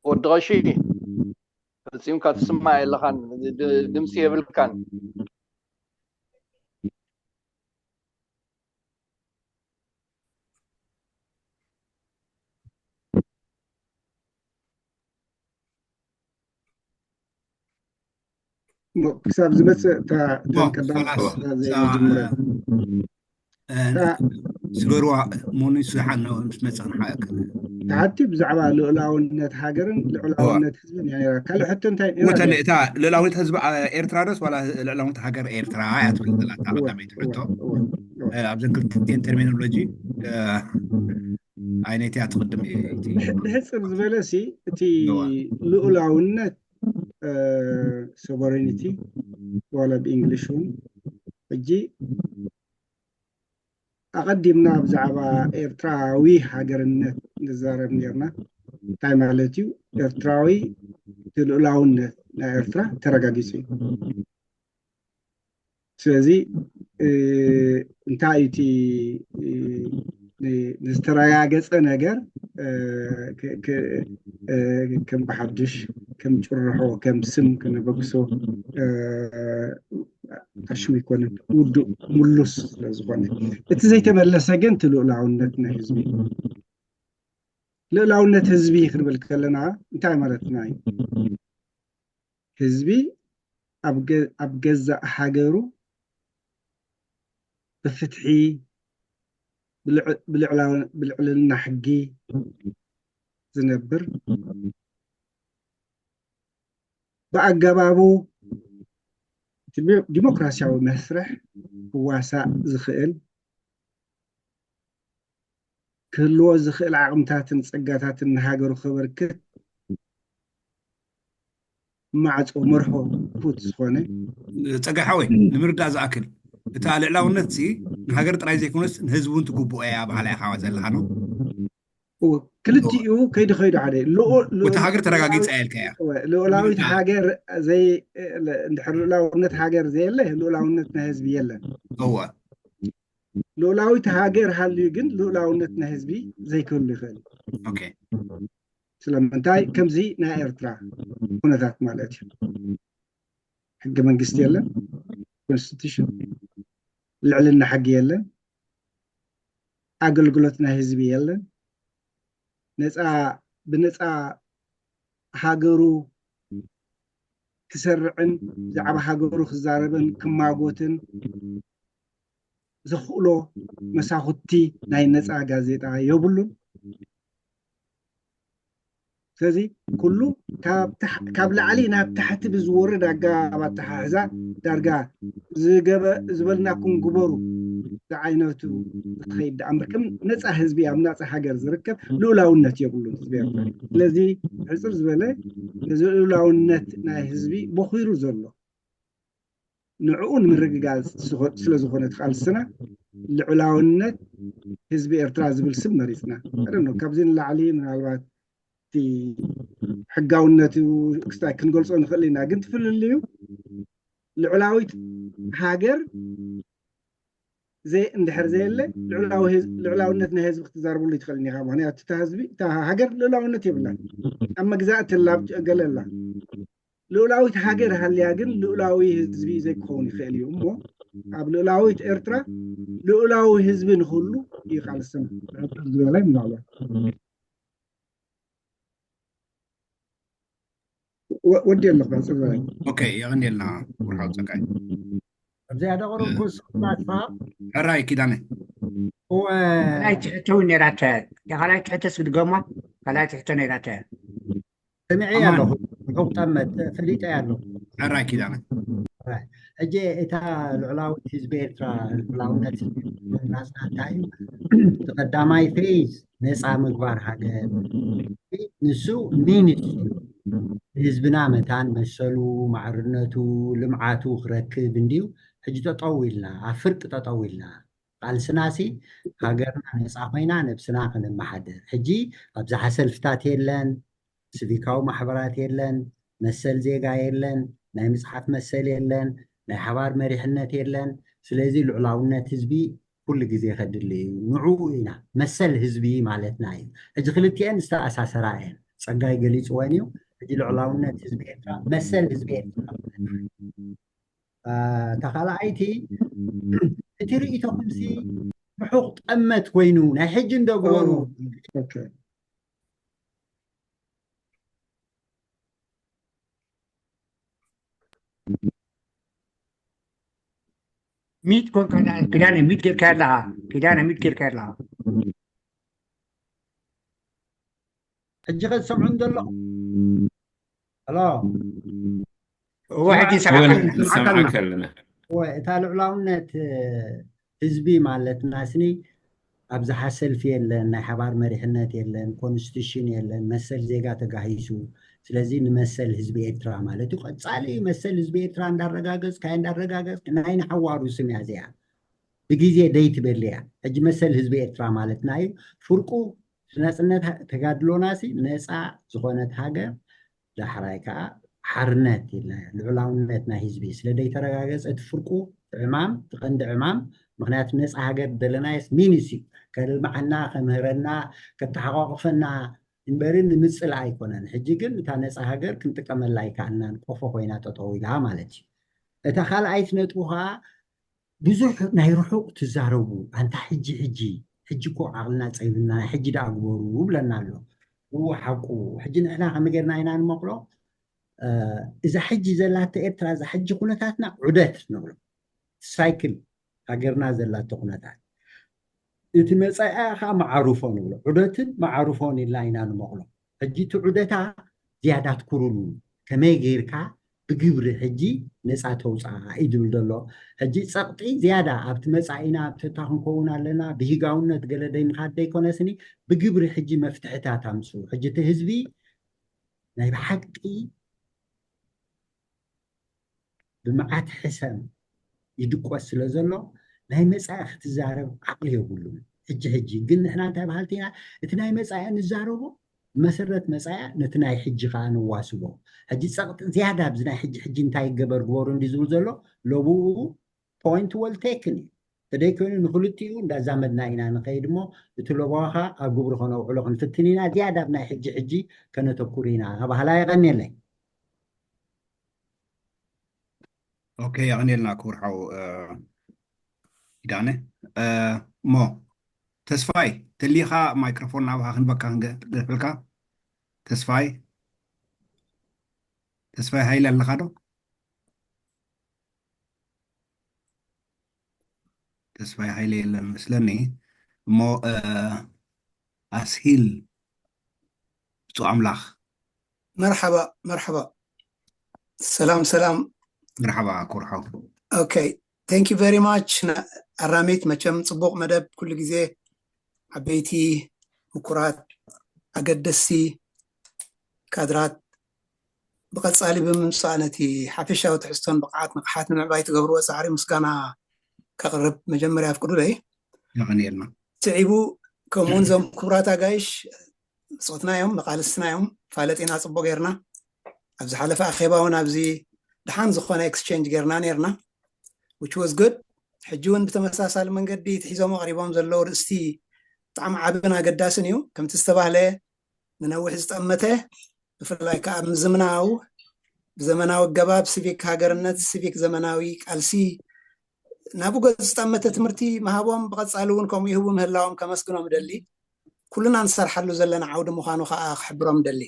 ወዲ ቐሺ፣ ፈጺምካ ትስማዕ የለኻን፣ ድ-፣ ድምጺ የብልካን። እሞ ክሳብ ዝመጽእ እታ፣ እተን እሞ ቀዳሞት ኸላስ፣ እታ እዛ፣ ዘይመጀመርያ። እ፣ እታ ስገርዋ፣ ሞኒሱ ሓን ምስ መጸ ክንሓ-፣ ተሓቲ ብዛዕባ ልኡላውነት ሃገርን ልኡላውነት ህዝብን እያ ነይራ። ካልእ ሕቶ እንታይ እዩ? እወ፣ እታ፣ እታ ልኡላውነት ህዝቢ፣ እ፣ ኤርትራ ዶስ ዋላ ልኡላውነት ሃገር ኤርትራ እያ ትብል ዘላ እታ እወ፣ ቀዳመይቲ እወ፣ ሕቶ? እወ፣ እወ። እ፣ ኣብዘን ክልቲኤን ተርሚኖሎጂ፣ እ፣ ኣይነይቲ እያ ትቕድም እየ፣ እቲ ብሕ-፣ ብሕጽር ዝበለ ሲ፣ እቲ እወ። ልኡላውነት፣ እ፣ ሶቨሬኒቲ፣ ዋላ ብእንግሊሽ እውን፣ ሕጂ ኣቐዲምና ብዛዕባ ኤርትራዊ ሃገርነት ንዛረብ ኔርና። እንታይ ማለት እዩ? ኤርትራዊ እቲ ልኡላውነት ናይ ኤርትራ ተረጋጊጹ እዩ። ስለዚ፣ እ፣ እንታይ እዩ እቲ፣ እ፣ ን-፣ ንዝተረጋገጸ ነገር፣ እ፣ ክ-፣ ክ-፣ እ፣ ከም ብሓድሽ፣ ከም ጭርሖ፣ ከም ስም ክነበግሶ፣ እ፣ ኣሽሙ ኣይኮነን፣ ውዱእ ምሉስ ስለ ዝኾነ። እቲ ዘይተመለሰ ግን እቲ ልኡላውነት ናይ ህዝቢ እዩ። ልኡላውነት ህዝቢ ክንብል ከለና እንታይ ማለትና እዩ? ህዝቢ ኣብ ገ-፣ ኣብ ገዛእ ሃገሩ ብፍትሒ፣ ብልዕ-፣ ብልዕላው-፣ ብልዕልና ሕጊ ዝነብር፣ ብኣገባቡ እቲ ዲ-፣ ዲሞክራሲያዊ መስርሕ ክዋሳእ ዝኽእል፣ ክህልዎ ዝኽእል ዓቕምታትን ጸጋታትን ንሃገሩ ከበርክት ማዕጾ መርሆ ክፉት ዝኾነ። ጸጋይ ሓወይ፣ ንምርዳእ ዝኣክል፣ እታ ልዕላውነት ሲ ንሃገር ጥራይ ዘይኮነስ ንህዝቢ እውን ትግብኦ እያ በሃላይ ኢኻ ዘለኻ ነው? እወ፣ ክልቲኡ ከይዱ ከይዱ ሓደ። ልኡ-፣ ልኡ-፣ እቲ ሃገር ተረጋጊጻ እያ ኢልካ እያ። እወ፣ ልኡላዊት ንምርዳእ። ሃገር ዘይ-፣ ለ-፣ እንድሕር ልኡላውነት ሃገር ዘየለ፣ ልኡላውነት ናይ ህዝቢ የለን። እወ። ልኡላዊት ሃገር ሃልዩ ግን ልኡላውነት ናይ ህዝቢ ዘይክህሉ ይኽእል። ኦኬ። ስለምንታይ? ከምዚ ናይ ኤርትራ ኩነታት ማለት እዩ። ሕገ መንግስቲ የለን፣ ኮንስቲቱሽን፣ ልዕልና ሕጊ የለን፣ ኣገልግሎት ናይ ህዝቢ የለን፣ ነፃ፣ ብነፃ ሃገሩ ክሰርዕን ብዛዕባ ሃገሩ ክዛረብን ክማጎትን ዘኽእሎ መሳኹቲ ናይ ነፃ ጋዜጣ የብሉን። ስለዚ ኩሉ ካብ ታሕ-፣ ካብ ላዕሊ ናብ ታሕቲ ብዝወርድ ኣገባብ ኣተሓሕዛ ዳርጋ ዝገበ-፣ ዝበልናኩም ግበሩ ዝዓይነቱ ዝኸይድ ደኣ እምበር ከም ነፃ ህዝቢ ኣብ ናፃ ሃገር ዝርከብ ልኡላውነት የብሉን ህዝቢ ኤርትራ። ስለዚ ሕፅር ዝበለ ነዚ ልኡላውነት ናይ ህዝቢ ቦኺሩ ዘሎ ንዕኡ ንምርግጋጽ ስለ ዝኾነ እቲ ቃልስና ልዑላውነት ህዝቢ ኤርትራ ዝብል ስም መሪጽና። I don't know፣ ካብዚ ንላዕሊ ምናልባት እቲ ሕጋውነቱ ክስታይ ክንገልጾ ንኽእል ኢና፣ ግን ትፍልልዩ ልዑላዊት ሃገር ዘይ-፣ እንድሕር ዘየለ ልዑላዊ ህዝ-፣ ልዑላውነት ናይ ህዝቢ ክትዛረበሉ ይትኽእል ኢኻ። ምኽንያቱ እታ ህዝቢ፣ እታ ሃገር ልዑላውነት የብላን። ኣብ መግዛእቲ ኣላ፣ ኣብ ገለ ኣላ። ልኡላዊት ሃገር ሃልያ ግን ልኡላዊ ህዝቢ ዘይክኸውን ይኽእል እዩ እሞ፣ ኣብ ልኡላዊት ኤርትራ ልኡላዊ ህዝቢ ንክህሉ ይቃልስን ዝበለ ይምናሎ። ወዲ ኣለኹ ባንጽር በላይ። ኦኬ፣ የቐንየልና ወርሓዊ ጸጋይ። ኣብዚኣ ደቕርኩስ ማጥፋ ሕራይ ኪዳነ። እወ ካልኣይቲ ሕቶ እውን ነይራተ። ካልኣይቲ ሕቶ ስድገማ። ካልኣይቲ ሕቶ ነይራተ። ሰሚዐ ኣለኹ። ርሑቕ ጠመት ፈሊጠ ኣለኹ። ሕራይ ኪዳነ። ሕጂ እታ ልዕላዊት ህዝቢ ኤርትራ ልዕላውነት ህዝቢ ናጽና እንታይ እዩ? እቲ ቀዳማይ ፌዝ ነፃ ምግባር ሃገር፣ ንሱ ሚኒት እዩ። ህዝብና መታን መሰሉ፣ ማዕርነቱ፣ ልምዓቱ ክረክብ እንድዩ። ሕጂ ጠጠው ኢልና ኣብ ፍርቂ ጠጠው ኢልና ቃልስናሲ ሃገርና ነፃ ኮይና ነብስና ከነመሓድር። ሕጂ ኣብዝሓ ሰልፍታት የለን፣ ስቪካዊ ማሕበራት የለን፣ መሰል ዜጋ የለን፣ ናይ ምፅሓፍ መሰል የለን፣ ናይ ሓባር መሪሕነት የለን። ስለዚ ልዑላውነት ህዝቢ ኩሉ ግዜ ከድሊ እዩ። ንዕኡ ኢና መሰል ህዝቢ ማለትና እዩ። ሕጂ ክልቲኤን ዝተኣሳሰራ እየን። ፀጋይ ገሊፅወን እዩ። ሕጂ ልዑላውነት ህዝቢ ኤርትራ መሰል ህዝቢ ኤርትራ ማለት እዩ። እታ ካልኣይቲ እቲ ርእይቶኹምሲ ርሑቕ ጠመት ኮይኑ ናይ ሕጂ እንደግበሩ ሚት ኮንካ ዳ- ኪዳነ ሚት ጌርካ ኣለኻ። ኪዳነ ሚት ጌርካ ኣለኻ። ሕጂ ከ ትሰምዑ እንደሎ ሎ እወ ሕጂ ንሰማዕካ ኣለና። ንሰምዓካ ኣለና። እወ፣ እታ ልዑላውነት ህዝቢ ማለትና ስኒ ኣብዝሓ ሰልፊ የለን፣ ናይ ሓባር መሪሕነት የለን፣ ኮንስቲቱሽን የለን፣ መሰል ዜጋ ተጋሂሱ። ስለዚ ንመሰል ህዝቢ ኤርትራ ማለት እዩ። ቀፃሊ መሰል ህዝቢ ኤርትራ እንዳረጋገፅካ እንዳረጋገፅካ ናይ ንሓዋሩ ስም እያ እዚኣ። ብግዜ ደይ ትበል እያ። ሕጂ መሰል ህዝቢ ኤርትራ ማለትና እዩ። ፍርቁ ናፅነት ተጋድሎና ሲ ነፃ ዝኾነት ሃገር ዳሕራይ ከዓ ሓርነት ኢልና ልዑላውነት ናይ ህዝቢ ስለ ደይተረጋገፀ እቲ ፍርቁ ዕማም እቲ ቀንዲ ዕማም ምክንያቱ ነፃ ሃገር ደለናየስ ሚኒስ እዩ ከልምዓና ከምህረና ከተሓቋቁፈና እምበሪ ንምፅላ ኣይኮነን። ሕጂ ግን እታ ነፃ ሃገር ክንጥቀመላ ኣይከኣልናን ቆፎ ኮይና ጠጠው ኢላ ማለት እዩ። እታ ካልኣይት ነጥቡ ከዓ ብዙሕ ናይ ርሑቕ ትዛረቡ ኣንታ ሕጂ ሕጂ ሕጂ እኮ ዓቕልና ፀቢብና ናይ ሕጂ ደኣ ግበሩ ይብለና ኣሎ። እዎ ሓቁ። ሕጂ ንሕና ከመይ ጌርና ኢና ንመቕሎ? እዛ ሕጂ ዘላቶ ኤርትራ እዛ ሕጂ ኩነታትና ዑደት ንብሎ። ሳይክል ሃገርና ዘላቶ ኩነታት እቲ መፃኢኣ ከዓ መዓሩፎ ንብሎ። ዑደትን መዓሩፎን ኢልና ኢና ንመቕሎ። ሕጂ እቲ ዑደታ ዝያዳ ኣትኩሩሉ። ከመይ ጌርካ ብግብሪ ሕጂ ነፃ ተውፅኣ እዩ ዝብል ዘሎ። ሕጂ ፀቕጢ ዝያዳ ኣብቲ መፃኢና ኣብቲ እታ ክንከውን ኣለና ብሂጋውነት ገለ ደይ ምኻድ ደይኮነስኒ ብግብሪ ሕጂ መፍትሕታት ኣምፅኡ። ሕጂ እቲ ህዝቢ ናይ ብሓቂ ብመዓት ሕሰም ይድቆስ ስለ ዘሎ ናይ መፃኢ ክትዛረብ ዓቕሊ የብሉን። ሕጂ ሕጂ ግን ንሕና እንታይ በሃልቲ ኢና? እቲ ናይ መፃኢ ንዛረቦ መሰረት መፃያ ነቲ ናይ ሕጂ ከዓ ንዋስቦ። ሕጂ ፀቕጢ ዝያዳ ኣብዚ ናይ ሕጂ ሕጂ እንታይ ይገበር ግበሩ እንዲ ዝብል ዘሎ ለብኡ ፖይንት ወል ቴክን እዩ። ተደይኮይኑ ንክልቲኡ እንዳዛመድና ኢና ንኸይድ እሞ እቲ ለበዋ ከዓ ኣብ ግብሪ ከነውዕሎ ክንፍትን ኢና። ዝያዳ ኣብ ናይ ሕጂ ሕጂ ከነተኩር ኢና። ኣባህላ የቐንየለይ። ኦኬ፣ የቐንየልና ክቡር ሓው ኪዳነ። እሞ ተስፋይ ተሊኻ ማይክሮፎን ናብኻ ክንበካ ክንገድፈልካ። ተስፋይ ተስፋይ ሃይለ ኣለኻ ዶ? ተስፋይ ሃይለ የለን መስለኒ። እሞ ኣስሂል ብፁዕ ኣምላኽ መርሓባ መርሓባ ሰላም ሰላም መርሓባ ኩርሓው okay thank you very much ኣራሚት መቸም ፅቡቅ መደብ ኩሉ ግዜ ዓበይቲ ምኩራት ኣገደስቲ ካድራት ብቐፃሊ ብምምፃእ ነቲ ሓፈሻዊ ትሕዝቶን ብቕዓት ንቕሓት ንምዕባይ ትገብርዎ ፃዕሪ ምስጋና ከቕርብ መጀመርያ ኣፍቅዱለይ የቐንየልና ስዒቡ ከምኡውን ዞም ክቡራት ኣጋይሽ ብፆትና እዮም መቃልስትና እዮም ፋለጢና ፅቡቅ ጌርና ኣብ ዝሓለፈ ኣኼባ እውን ኣብዚ ድሓን ዝኾነ exchange ጌርና ኔርና which was good ሕጂ እውን ብተመሳሳሊ መንገዲ ትሒዞም ኣቕሪቦም ዘለዉ ርእስቲ ብጣዕሚ ዓብን ኣገዳስን እዩ ከምቲ ዝተባህለ ንነዊሕ ዝጠመተ ብፍላይ ከዓ ምዝምናው ብዘመናዊ ኣገባብ ሲቪክ ሃገርነት ሲቪክ ዘመናዊ ቃልሲ ናብኡ ገፅ ዝጠመተ ትምህርቲ ምሃቦም ብቐፃሊ እውን ከምኡ ይህቡ ምህላዎም ከመስግኖም እደሊ። ኩልና ንሰርሓሉ ዘለና ዓውዲ ምዃኑ ከዓ ክሕብሮም እደሊ።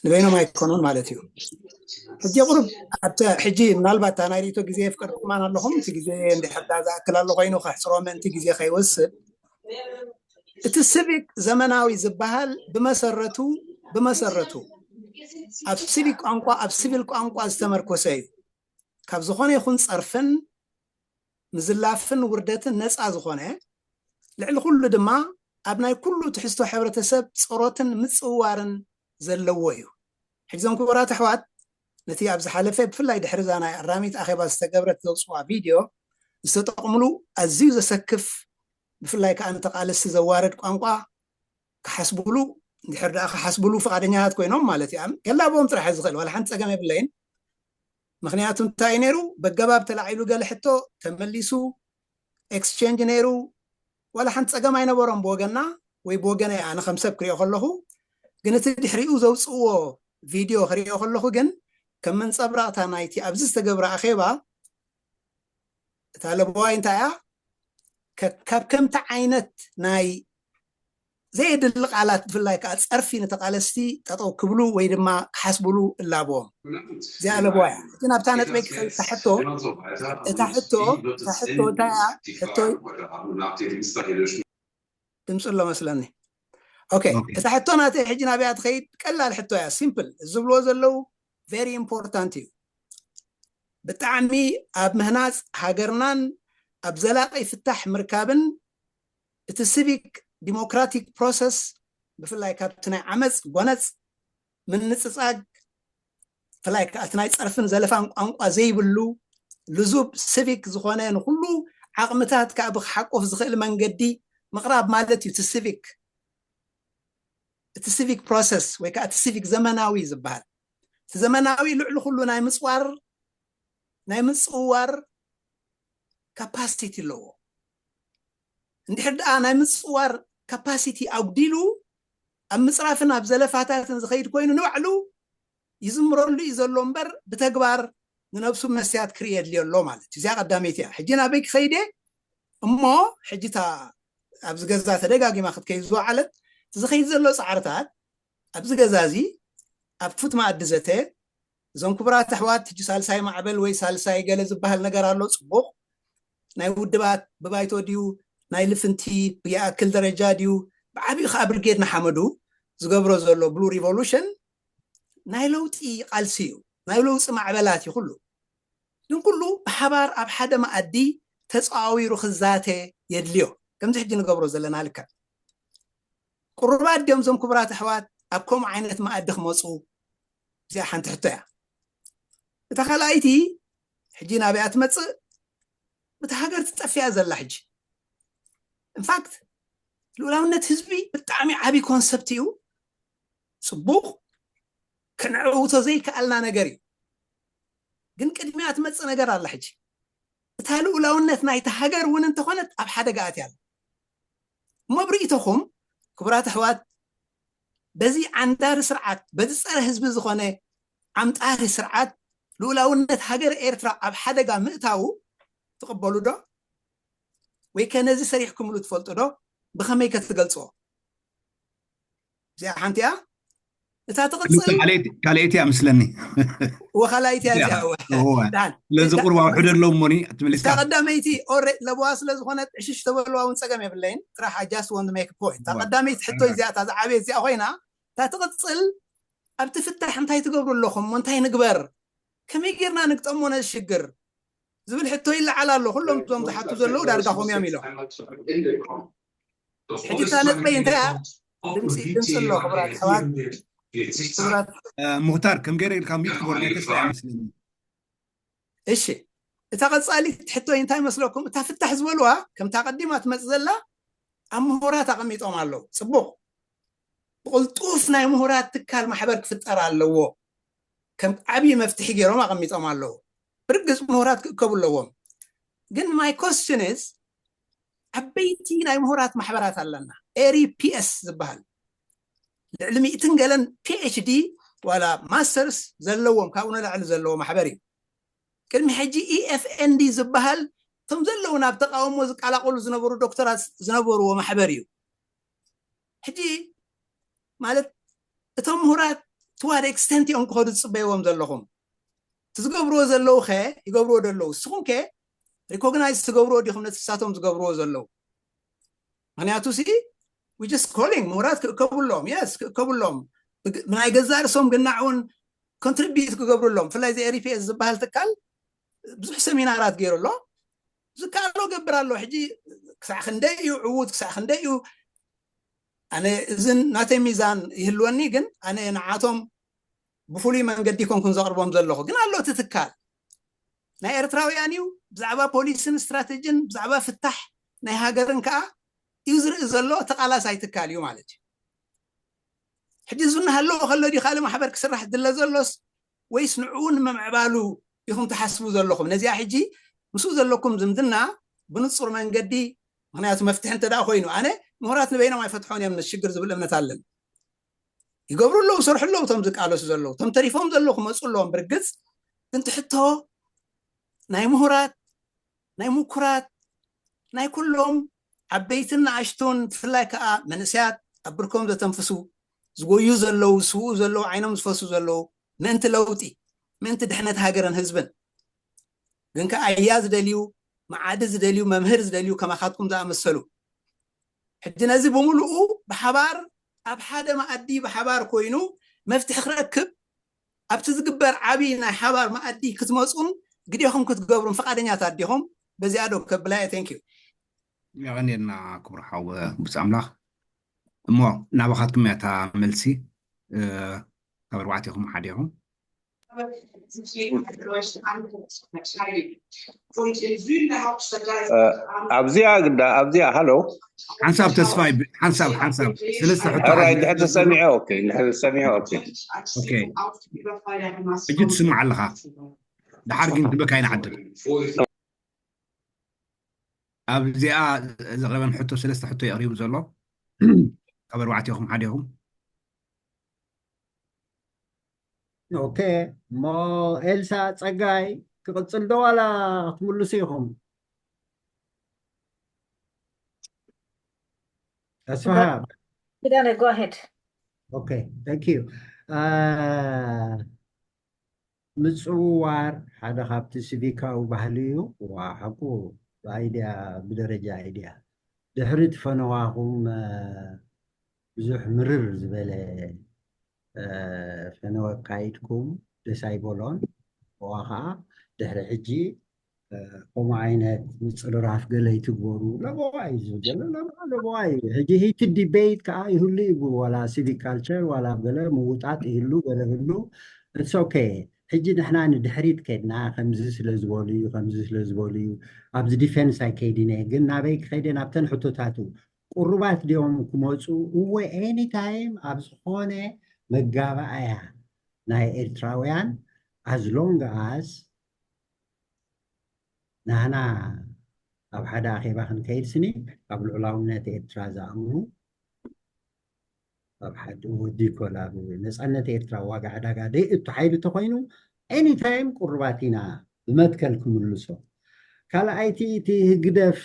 ንበይኖም ኣይኮኑን ማለት እዩ። ሕጂ ቁሩብ ኣብቲ ሕጂ ምናልባት እታ ናይ ርእይቶ ግዜ የፍቀድኩማን ኣለኹም። እቲ ግዜ እንድሕር ዳ ዝኣክል ኣሎ ኮይኑ ከሕፅሮ ምእንቲ ግዜ ከይወስድ፣ እቲ ሲቪክ ዘመናዊ ዝበሃል ብመሰረቱ ብመሰረቱ ኣብ ሲቪክ ቋንቋ ኣብ ሲቪል ቋንቋ ዝተመርኮሰ እዩ። ካብ ዝኾነ ይኹን ፀርፍን ምዝላፍን ውርደትን ነፃ ዝኾነ፣ ልዕሊ ኩሉ ድማ ኣብ ናይ ኩሉ ትሕዝቶ ሕብረተሰብ ፀሮትን ምፅውዋርን ዘለዎ እዩ። ሕጂ እዞም ክቡራት ኣሕዋት ነቲ ኣብ ዝሓለፈ ብፍላይ ድሕሪ እዛ ናይ ኣራሚት ኣኼባ ዝተገብረት ዘውፅዋ ቪድዮ ዝተጠቕምሉ ኣዝዩ ዘሰክፍ ብፍላይ ከዓ ንተቓለስቲ ዘዋርድ ቋንቋ ክሓስብሉ እንድሕር ደኣ ክሓስብሉ ፍቓደኛታት ኮይኖም ማለት እዩ። ገላቦም ጥራሕ እዩ ዝኽእል፣ ዋላ ሓንቲ ፀገም የብለይን። ምክንያቱ እንታይ እዩ ነይሩ? በገባብ ተላዒሉ ገለ ሕቶ ተመሊሱ ኤክስቼንጅ ነይሩ፣ ዋላ ሓንቲ ፀገም ኣይነበሮም ብወገና ወይ ብወገነይ ኣነ ከም ሰብ ክሪኦ ከለኹ። ግን እቲ ድሕሪኡ ዘውፅእዎ ቪድዮ ክሪኦ ከለኹ ግን ከም መንፀብራቕታ ናይቲ ኣብዚ ዝተገብረ ኣኼባ እታ ለበዋይ እንታይ እያ? ከ- ካብ ከምቲ ዓይነት ናይ ዘየድሊ ቃላት ብፍላይ ከዓ ፀርፊ ንተቃለስቲ ጠጠው ክብሉ ወይ ድማ ክሓስብሉ እላቦም። እዚኣ ለበዋ እያ። እቲ ናብታ ነጥበይ ክኸይድ እታ ሕቶ እታ ሕቶ እታ ሕቶ እንታይ እያ? ሕቶ ድምፂ ኣሎ መስለኒ። ኦኬ፣ እታ ሕቶ ናተይ ሕጂ ናበያ ትኸይድ? ቀላል ሕቶ እያ፣ ሲምፕል። ዝብልዎ ዘለዉ ቨሪ ኢምፖርታንት እዩ። ብጣዕሚ ኣብ ምህናፅ ሃገርናን ኣብ ዘላቂ ፍታሕ ምርካብን እቲ ሲቪክ ዲሞክራቲክ ፕሮሰስ ብፍላይ ካብቲ ናይ ዓመፅ ጎነፅ ምንፅፃግ ብፍላይ ከዓ እቲ ናይ ፀርፍን ዘለፋን ቋንቋ ዘይብሉ ልዙብ ሲቪክ ዝኾነ ንኩሉ ዓቕምታት ከዓ ብክሓቆፍ ዝኽእል መንገዲ ምቕራብ ማለት እዩ። እቲ ሲቪክ እቲ ሲቪክ ፕሮሰስ ወይ ከዓ እቲ ሲቪክ ዘመናዊ ዝበሃል እቲ ዘመናዊ ልዕሊ ኩሉ ናይ ምፅዋር ናይ ምፅዋር ካፓሲቲ ኣለዎ። እንድሕር ደኣ ናይ ምፅዋር ካፓሲቲ ኣጉዲሉ ኣብ ምፅራፍን ኣብ ዘለፋታትን ዝኸይድ ኮይኑ ንባዕሉ ይዝምረሉ እዩ ዘሎ እምበር ብተግባር ንነብሱ መስትያት ክርኢ የድልዮ ኣሎ ማለት እዩ። እዚኣ ቀዳመይቲ እያ። ሕጂ ናበይ ክኸይድ እየ እሞ ሕጂ እታ ኣብዚ ገዛ ተደጋጊማ ክትከይድ ዝወዓለት እቲ ዝኸይድ ዘሎ ፃዕርታት ኣብዚ ገዛ እዚ ኣብ ክፉት መኣዲ ዘተ እዞም ክቡራት ኣሕዋት ሕጂ ሳልሳይ ማዕበል ወይ ሳልሳይ ገለ ዝበሃል ነገር ኣሎ። ፅቡቕ ናይ ውድባት ብባይቶ ድዩ ናይ ልፍንቲ ብይኣክል ደረጃ ድዩ ብዓብኡ ከዓ ብርጌድ ንሓመዱ ዝገብሮ ዘሎ ብሉ ሪቮሉሽን ናይ ለውጢ ቃልሲ እዩ። ናይ ለውጢ ማዕበላት እዩ ኩሉ። ግን ኩሉ ብሓባር ኣብ ሓደ መኣዲ ተፀዋዊሩ ክዛተ የድልዮ። ከምዚ ሕጂ ንገብሮ ዘለና ልክዕ ቁሩባት ድዮም እዞም ክቡራት ኣሕዋት ኣብ ከምኡ ዓይነት መኣዲ ክመፁ? እዚኣ ሓንቲ ሕቶ እያ። እታ ካልኣይቲ ሕጂ ናበያ ትመፅእ? እታ ሃገር ትጠፍያ ዘላ ሕጂ። ኢንፋክት ልኡላውነት ህዝቢ ብጣዕሚ ዓብዪ ኮንሰፕት እዩ። ፅቡቕ ክነዕውቶ ዘይከኣልና ነገር እዩ። ግን ቅድሚያ ትመፅእ ነገር ኣላ ሕጂ። እታ ልኡላውነት ናይቲ ሃገር እውን እንተኾነት ኣብ ሓደጋ ኣትያ ኣላ። እሞ ብርእይቶኹም ክቡራት ኣሕዋት በዚ ዓንዳሪ ስርዓት በዚ ፀረ ህዝቢ ዝኾነ ዓምጣሪ ስርዓት ልኡላውነት ሃገር ኤርትራ ኣብ ሓደጋ ምእታዉ ትቕበሉ ዶ? ወይ ከ ነዚ ሰሪሕኩምሉ ትፈልጡ ዶ? ብኸመይ ከትገልፅዎ? እዚኣ ሓንቲ እያ። እታ ትቕፅል ካልኣይቲ እያ ምስለኒ። ወኻላይቲ እያ እዚኣ። እወ። ስለዚ ቁርባ ውሕደ ኣለዎ እሞኒ ትምልስካ እታ ቀዳመይቲ ለበዋ ስለ ዝኾነት ዕሽሽ ተበልዋ እውን ፀገም የብለይን። ጥራሕ I just want to make a point። እታ ቀዳመይቲ ሕቶ እዚኣ እታ ዝዓበየት እዚኣ ኮይና እታ ትቕፅል ኣብቲ ፍታሕ እንታይ ትገብሩ ኣለኹም እሞ እንታይ ንግበር? ከመይ ጌርና ንግጠሞ ነዚ ሽግር ዝብል ሕቶ ይለዓል ኣሎ። ኩሎም እዞም ዝሓቱ ዘለዉ ዳርጋ ከምኡ እዮም ኢሎም። ሕጂ እታ ነጥበይ እንታይ እያ? ድምፂ ድምፂ ኣሎ ክቡራት ኣሕዋት ክቡራት ሙክታር ከም ገይረ ኢልካ ሚት ክቦርድ ኣይተስፋ ይመስለኒ። እሺ እታ ቀፃሊት ሕቶ እንታይ መስለኩም? እታ ፍታሕ ዝበልዋ ከምታ ቀዲማ ትመፅ ዘላ ኣብ ምሁራት ኣቐሚጦም ኣለዉ። ፅቡቕ ብቕልጡፍ ናይ ምሁራት ትካል ማሕበር ክፍጠር ኣለዎ። ከም ዓብዪ መፍትሒ ገይሮም ኣቐሚጦም ኣለዉ። ብርግፅ ምሁራት ክእከቡ ኣለዎም። ግን my question is ዓበይቲ ናይ ምሁራት ማሕበራት ኣለና። ኤሪ ፒኤስ ዝበሃል ልዕሊ ሚእትን ገለን ፒኤችዲ ዋላ ማስተርስ ዘለዎም ካብኡ ንላዕሊ ዘለዎ ማሕበር እዩ። ቅድሚ ሕጂ ኢኤፍኤንዲ ዝበሃል እቶም ዘለዉ ናብ ተቃውሞ ዝቀላቀሉ ዝነበሩ ዶክተራት ዝነበርዎ ማሕበር እዩ። ሕጂ ማለት እቶም ምሁራት to what extent እዮም ክኸዱ ዝፅበይዎም ዘለኹም? እቲ ዝገብርዎ ዘለዉ ከ ይገብርዎ ደለዉ? ንስኹም ከ recognize ትገብርዎ ዲኹም ነቲ ንሳቶም ዝገብርዎ ዘለዉ? ምክንያቱ ሲ we just calling ምሁራት ክእከብሎም፣ yes ክእከብሎም፣ ብናይ ገዛእ ርእሶም ግናዕ እውን contribute ክገብርሎም። ብፍላይ እዚ ኤሪፒኤስ ዝበሃል ትካል ብዙሕ ሰሚናራት ገይሩ ኣሎ። ዝከኣሎ ገብር ኣሎ። ሕጂ ክሳዕ ክንደይ እዩ ዕዉት፣ ክሳዕ ክንደይ እዩ፣ ኣነ እዝን ናተይ ሚዛን ይህልወኒ፣ ግን ኣነ ንዓቶም ብፍሉይ መንገዲ ኮንኩን ዘቕርቦም ዘለኹ። ግን ኣሎ እቲ ትካል ናይ ኤርትራውያን እዩ። ብዛዕባ ፖሊስን ስትራተጂን ብዛዕባ ፍታሕ ናይ ሃገርን ከዓ እዩ ዝርኢ ዘሎ። ተቃላሳይ ትካል እዩ ማለት እዩ። ሕጂ እዚ እናሃለዎ ከሎ ድዩ ካልእ ማሕበር ክስራሕ ዝድለ ዘሎስ፣ ወይስ ንዕኡ ንምምዕባሉ ኢኹም ትሓስቡ ዘለኹም? ነዚኣ ሕጂ ምስኡ ዘለኩም ዝምድና ብንጹር መንገዲ፣ ምክንያቱ መፍትሒ እንተ ደኣ ኮይኑ፣ ኣነ ምሁራት ንበይኖም ኣይፈትሖን እዮም ነቲ ሽግር ዝብል እምነት ኣለኒ። ይገብሩ ኣለዉ፣ ይሰርሑ ኣለዉ፣ እቶም ዝቃለሱ ዘለዉ፣ እቶም ተሪፎም ዘለዉ ክመፁ ኣለዎም ብርግፅ። ግን ትሕቶ ናይ ምሁራት፣ ናይ ምኩራት፣ ናይ ኩሎም ዓበይትን ንኣሽቱን፣ ብፍላይ ከዓ መንእሰያት ኣብ ብርኮም ዘተንፍሱ፣ ዝጎዩ ዘለዉ፣ ዝስውኡ ዘለዉ፣ ዓይኖም ዝፈሱ ዘለዉ፣ ምእንቲ ለውጢ፣ ምእንቲ ድሕነት ሃገርን ህዝብን። ግን ከዓ እያ ዝደልዩ፣ መዓዲ ዝደልዩ፣ መምህር ዝደልዩ ከማኻትኩም ዝኣመሰሉ። ሕጂ ነዚ ብምሉኡ ብሓባር ኣብ ሓደ መኣዲ ብሓባር ኮይኑ መፍትሒ ክረክብ ኣብቲ ዝግበር ዓብዪ ናይ ሓባር መኣዲ ክትመፁን ግዴኹም ክትገብሩን ፍቓደኛታት ዲኹም? በዚኣ ዶ ከብላ እየ። Thank you። የቐንየልና ክቡር ሓው ብፁዕ ኣምላኽ። እሞ ናባኻትኩም እያ እታ መልሲ። ካብ ኣርባዕቴኹም ሓደ ኢኹም። ኣብዚኣ ግዳ ኣብዚኣ ሃሎ ሓንሳብ ተስፋይ ሓንሳብ ሓንሳብ ሰለስተ ሕቶ ራይ ድሕር ተሰሚዐ ኦኬ ድሕር ተሰሚዐ ኦኬ ኦኬ ሕጂ ትስማዕ ኣለኻ። ድሓር ግን ትበካ ይንዓድል ኣብዚኣ ዘቕረበን ሕቶ ሰለስተ ሕቶ የቕሪቡ ዘሎ ካብ ኣርባዕቴኹም ሓዴኹም ኦኬ እሞ ኤልሳ ጸጋይ ክቕጽል ዶ ዋላ ክትምልሱ ኢኹም? ኣስፋሃ ኪዳነ go ahead okay thank you ምጽውዋር ሓደ ካብቲ ሲቪካዊ ባህሊ እዩ። ዋ ሓቁ ብኣይድያ ብደረጃ ኣይድያ ድሕሪ ትፈነዋኹም ብዙሕ ምርር ዝበለ ፈነወ ኣካይድኩም ደስ ኣይበሎን። እዋ ከዓ ድሕሪ ሕጂ ከምኡ ዓይነት ምፅርራፍ ገለ ይትግበሩ ለበዋ እዩ ዝብል ዘሎ ለበዋ ለበዋ እዩ። ሕጂ ሂት ዲቤት ከዓ ይህሉ ይብሉ ዋላ ሲቪክ ካልቸር ዋላ ገለ ምውጣጥ ይህሉ ገለ ህሉ it's okay። ሕጂ ንሕና ንድሕሪት ከድና ከምዚ ስለ ዝበሉ እዩ ከምዚ ስለ ዝበሉ እዩ ኣብዚ ዲፌንስ ኣይከይድን እየ ግን ናበይ ክኸይደ ናብተን ሕቶታቱ ቁሩባት ድዮም ክመፁ እወ ኤኒታይም ኣብ ዝኾነ መጋባኣያ ናይ ኤርትራውያን as long as ናህና ኣብ ሓደ ኣኼባ ክንከይድ ስኒ ኣብ ልዑላውነት ኤርትራ ዝኣምኑ ኣብ ሓደ ወዲ ይኮል ኣብ ነፃነት ኤርትራ ዋጋ ዕዳጋ ደይ እቱ ሓይሊ ተኮይኑ ኤኒታይም ቁሩባት ኢና ብመትከል ክምልሶ ካልኣይቲ እቲ ህግደፍ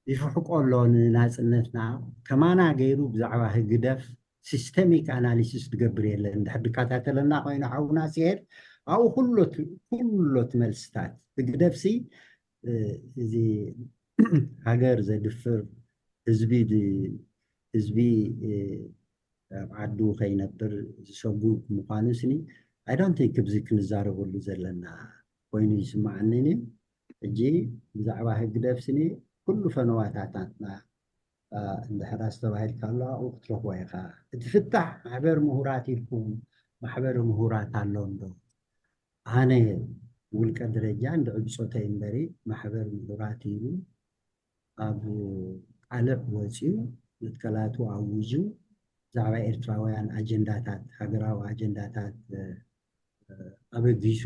ይፍሕቆ ኣሎ ንናፅነትና ከማና ገይሩ ብዛዕባ ህግደፍ ሲስተሚክ ኣናሊሲስ ትገብር የለን እንድሕር ድከታተለና ኮይኑ ሓውና ሲሄድ ኣብኡ ኩሎት ኩሎት መልስታት ህግደፍሲ እዚ ሃገር ዘድፍር ህዝቢ ህዝቢ ኣብ ዓዱ ከይነብር ዝሰጉግ ምዃኑ ስኒ I don't think ክብዚ ክንዛረበሉ ዘለና ኮይኑ ይስማዓንን እዩ። ሕጂ ብዛዕባ ህግደፍ ስኒ ኩሉ ፈነዋታታትና እንድሕር ኣስተባሂልካ ኣሎ ኣብኡ ክትረኽቦ ኢኻ። እቲ ፍታሕ ማሕበር ምሁራት ኢልኩም ማሕበር ምሁራት ኣሎ እንዶ? ኣነ ውልቀ ደረጃ እንድዒ ብፆተይ እምበሪ ማሕበር ምሁራት ኢሉ ኣብ ቃልዕ ወፂኡ መትከላቱ ኣውጁ ብዛዕባ ኤርትራውያን ኣጀንዳታት ሃገራዊ ኣጀንዳታት ኣበጊሱ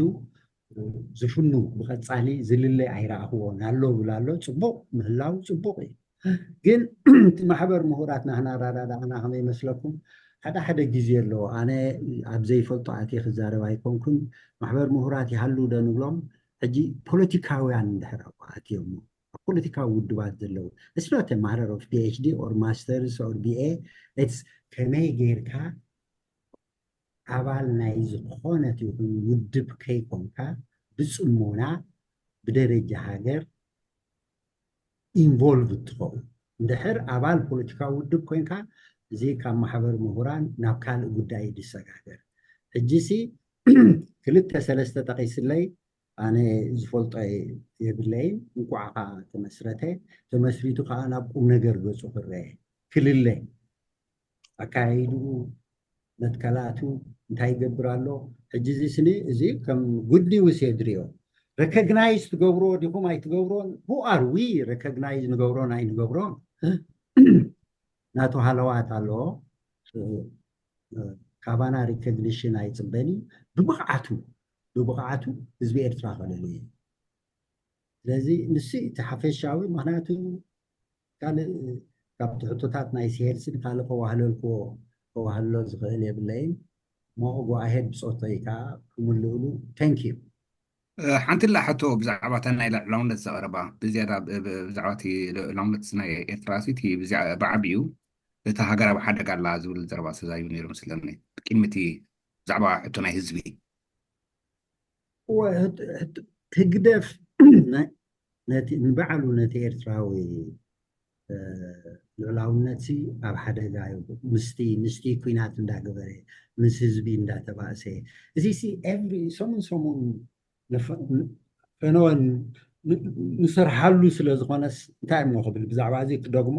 ዝፍኑ ብቐፃሊ ዝልለ ኣይረኣኽዎን ኣሎ ብላ ኣሎ ፅቡቕ ምህላው ፅቡቕ እዩ ግን እቲ ማሕበር ምሁራት ናህና ኣረዳድኣና ከመይ ይመስለኩም ሓደ ሓደ ግዜ ኣለዎ ኣነ ኣብ ዘይፈልጦ ኣትየ ክዛረብ ኣይኮንኩን ማሕበር ምሁራት ይሃሉ ዶ ንብሎም ሕጂ ፖለቲካውያን እንድሕር ኣብኡ ኣትዮም ኣብ ፖለቲካዊ ውድባት ዘለዉ it's not a matter of PhD or masters or BA it's ከመይ ጌርካ ኣባል ናይ ዝኾነት ይኹን ውድብ ከይኮንካ ብፅሞና ብደረጃ ሃገር ኢንቮልቭ ትኸውን እንድሕር ኣባል ፖለቲካዊ ውድብ ኮንካ እዚ ካብ ማሕበር ምሁራን ናብ ካልእ ጉዳይ እዩ ዝሰጋገር ሕጂ ሲ ክልተ ሰለስተ ጠቂስለይ ኣነ ዝፈልጦ የብለይን እንቋዕ ከዓ ተመስረተ ተመስሪቱ ከዓ ናብ ቁም ነገር ገፁ ክረአ ክልለ ኣካያይድኡ መትከላቱ እንታይ ይገብር ኣሎ ሕጂ እዚ ስኒ እዚ ከም ጉድ ኒውስ እየ ዝሪኦ ረኮግናይዝ ትገብርዎ ዲኹም ኣይትገብርዎን who are we recognize ንገብሮን ኣይንገብሮን ናቱ ሃለዋት ኣለዎ ካባና ሪኮግኒሽን ኣይፅበን እዩ ብብቕዓቱ ብብቕዓቱ ህዝቢ ኤርትራ ከለሉ እዩ ስለዚ ንሱ እቲ ሓፈሻዊ ምክንያቱ ካልእ ካብቲ ሕቶታት ናይ ሲሄልስን ካልእ ከዋህለልክዎ ከዋህሎ ዝኽእል የብለይን እሞ go ahead ብፆቶ እዩ ከዓ ክምልእሉ thank you ሓንቲ ላ ሕቶ ብዛዕባ እታ ናይ ልዕላውነት ዘቐረባ ብዝያዳ ብዛዕባ እቲ ልዕላውነት ናይ ኤርትራ እቲ ብዓቢኡ እታ ሃገር ኣብ ሓደጋ ኣላ ዝብል ዘረባ ተዛሪቡ ነይሩ መስለኒ ቅድሚ እቲ ብዛዕባ ሕቶ ናይ ህዝቢ ህግደፍ ነቲ ንባዕሉ ነቲ ኤርትራዊ ልዕላውነት ኣብ ሓደጋ ምስቲ ምስቲ ኩናት እንዳገበረ ምስ ህዝቢ እንዳተባእሰ እዚ ሲ ኤቭሪ ሰሙን ሰሙን ፈነወን ንሰርሓሉ ስለ ዝኾነስ እንታይ እሞ ክብል ብዛዕባ እዚ ክደግሞ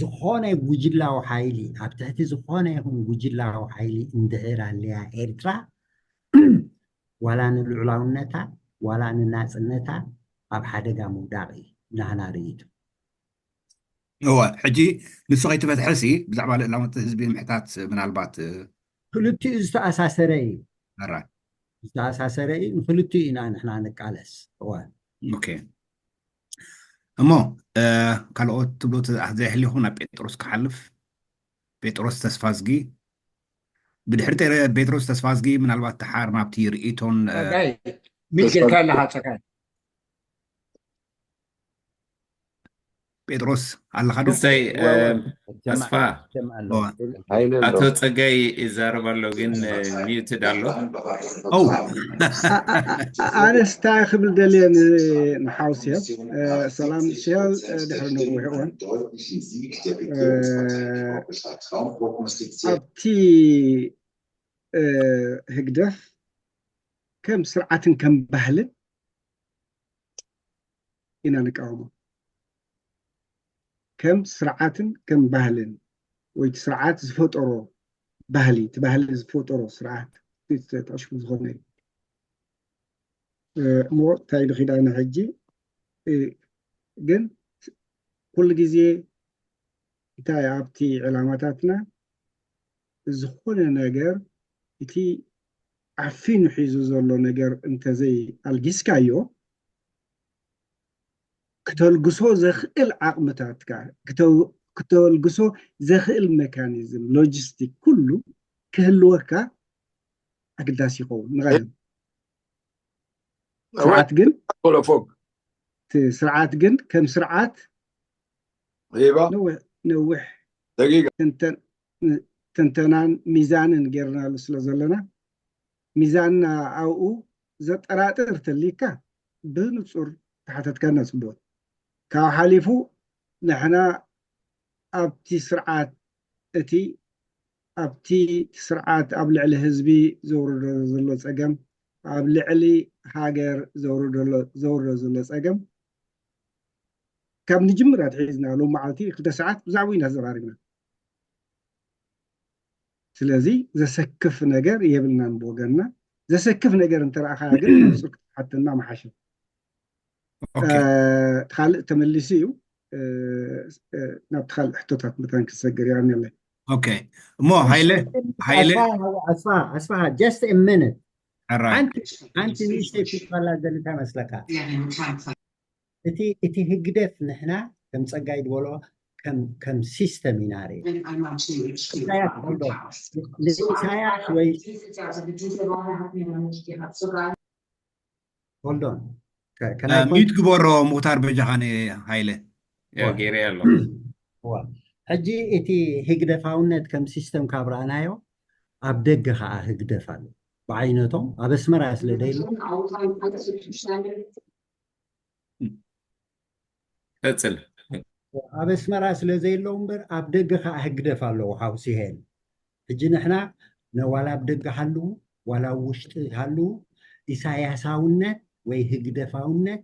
ዝኾነ ጉጅላዊ ሓይሊ ኣብ ትሕቲ ዝኾነ ይኹን ጉጅላዊ ሓይሊ እንድሕር ኣለያ ኤርትራ ዋላ ንልዑላውነታ ዋላ ንናፅነታ ኣብ ሓደጋ ምውዳቕ እዩ ናህና ርእይቱ እወ ሕጂ ንሱ ከይተፈትሐ ሲ ብዛዕባ ልእላውነት ህዝቢ ምሕታት ምናልባት ክልቲኡ ዝተኣሳሰረ እዩ ኣራይ ዝተኣሳሰረ እዩ ንክልቲኡ ኢና ንሕና ንቃለስ እወ ኦኬ እሞ ካልኦት ትብሎ ዘይሕሊኹ ናብ ጴጥሮስ ክሓልፍ ጴጥሮስ ተስፋዝጊ ብድሕሪ ጴጥሮስ ተስፋዝጊ ምናልባት ተሓር ናብቲ ርእቶን ሚት ጌርካ ኣለካ ፀጋይ ጴጥሮስ ኣለካ ዶ ክሰይ ተስፋ ኣቶ ፀጋይ ይዛረብ ኣሎ ግን ሚዩትድ ኣሎ ኣነስ እንታይ ክብል ደልየ ንሓውስዮ ሰላም ስያል ድሕሪ ነዊሕ እዋን ኣብቲ ህግደፍ ከም ስርዓትን ከም ባህልን ኢና ንቃወሞ ከም ስርዓትን ከም ባህልን ወይ ስርዓት ዝፈጠሮ ባህሊ እቲ ባህሊ ዝፈጠሮ ስርዓት ተሽኩ ዝኾነ እዩ እሞ እንታይ ኢሉ ኪዳነ ሕጂ ግን ኩሉ ግዜ እንታይ ኣብቲ ዕላማታትና ዝኾነ ነገር እቲ ዓፊኑ ሒዙ ዘሎ ነገር እንተዘይ ኣልጊስካዮ ክተልግሶ ዘኽእል ዓቕምታትካ ክተልግሶ ዘኽእል ሜካኒዝም ሎጂስቲክ ኩሉ ክህልወካ ኣግዳሲ ይኸውን ንቐደም ስርዓት ግን ፎግ ስርዓት ግን ከም ስርዓት ነዊሕ ደቂቃ ትንተናን ሚዛንን ጌርናሉ ስለ ዘለና ሚዛንና ኣብኡ ዘጠራጥር ተሊካ ብንፁር ተሓተትካና ፅቡቅ ካብ ሓሊፉ ንሕና ኣብቲ ስርዓት እቲ ኣብቲ ስርዓት ኣብ ልዕሊ ህዝቢ ዘውርዶ ዘሎ ፀገም ኣብ ልዕሊ ሃገር ዘውርዶ ዘሎ ፀገም ካብ ንጅምር ኣትሒዝና ሎም መዓልቲ ክልተ ሰዓት ብዛዕባ ኢና ተዘራሪብና ስለዚ ዘሰክፍ ነገር የብልናን ብወገንና ዘሰክፍ ነገር እንተረኣኻ ግን ንፁር ክትሓተና መሓሸ ካልእ ተመሊሱ እዩ ናብቲ ካልእ ሕቶታት መታን ክሰግር ይኣምነለይ ኦኬ እሞ ሃይለ ሃይለ ኣስፋ just a minute ሕራይ ሓንቲ ንእሽተይ ክትባላ ዘልታ መስለካ እቲ እቲ ህግደፍ ንሕና ከም ፀጋይ ዝበሎ ከም ሲስተም ኢና ርኢ ኢሳያስ ዶ ንኢሳያስ ወይ Hold on. ሚዩት ግበሮ። ሙክታር በጃኻ። ሃይለ ገይረ ኣሎ። ሕጂ እቲ ህግደፋውነት ከም ሲስተም ካብ ረኣናዮ ኣብ ደገ ከዓ ህግደፍ ኣሎ። ብዓይነቶም ኣብ ኣስመራ ስለ ደይሎ ቀፅል። ኣብ ኣስመራ ስለ ዘየለዉ እምበር ኣብ ደገ ከዓ ህግደፍ ኣለዉ። ሓውሲ ሄል ሕጂ ንሕና ነዋላ ኣብ ደገ ሃልዉ ዋላ ኣብ ውሽጢ ሃልዉ ኢሳያሳውነት ወይ ህግደፋውነት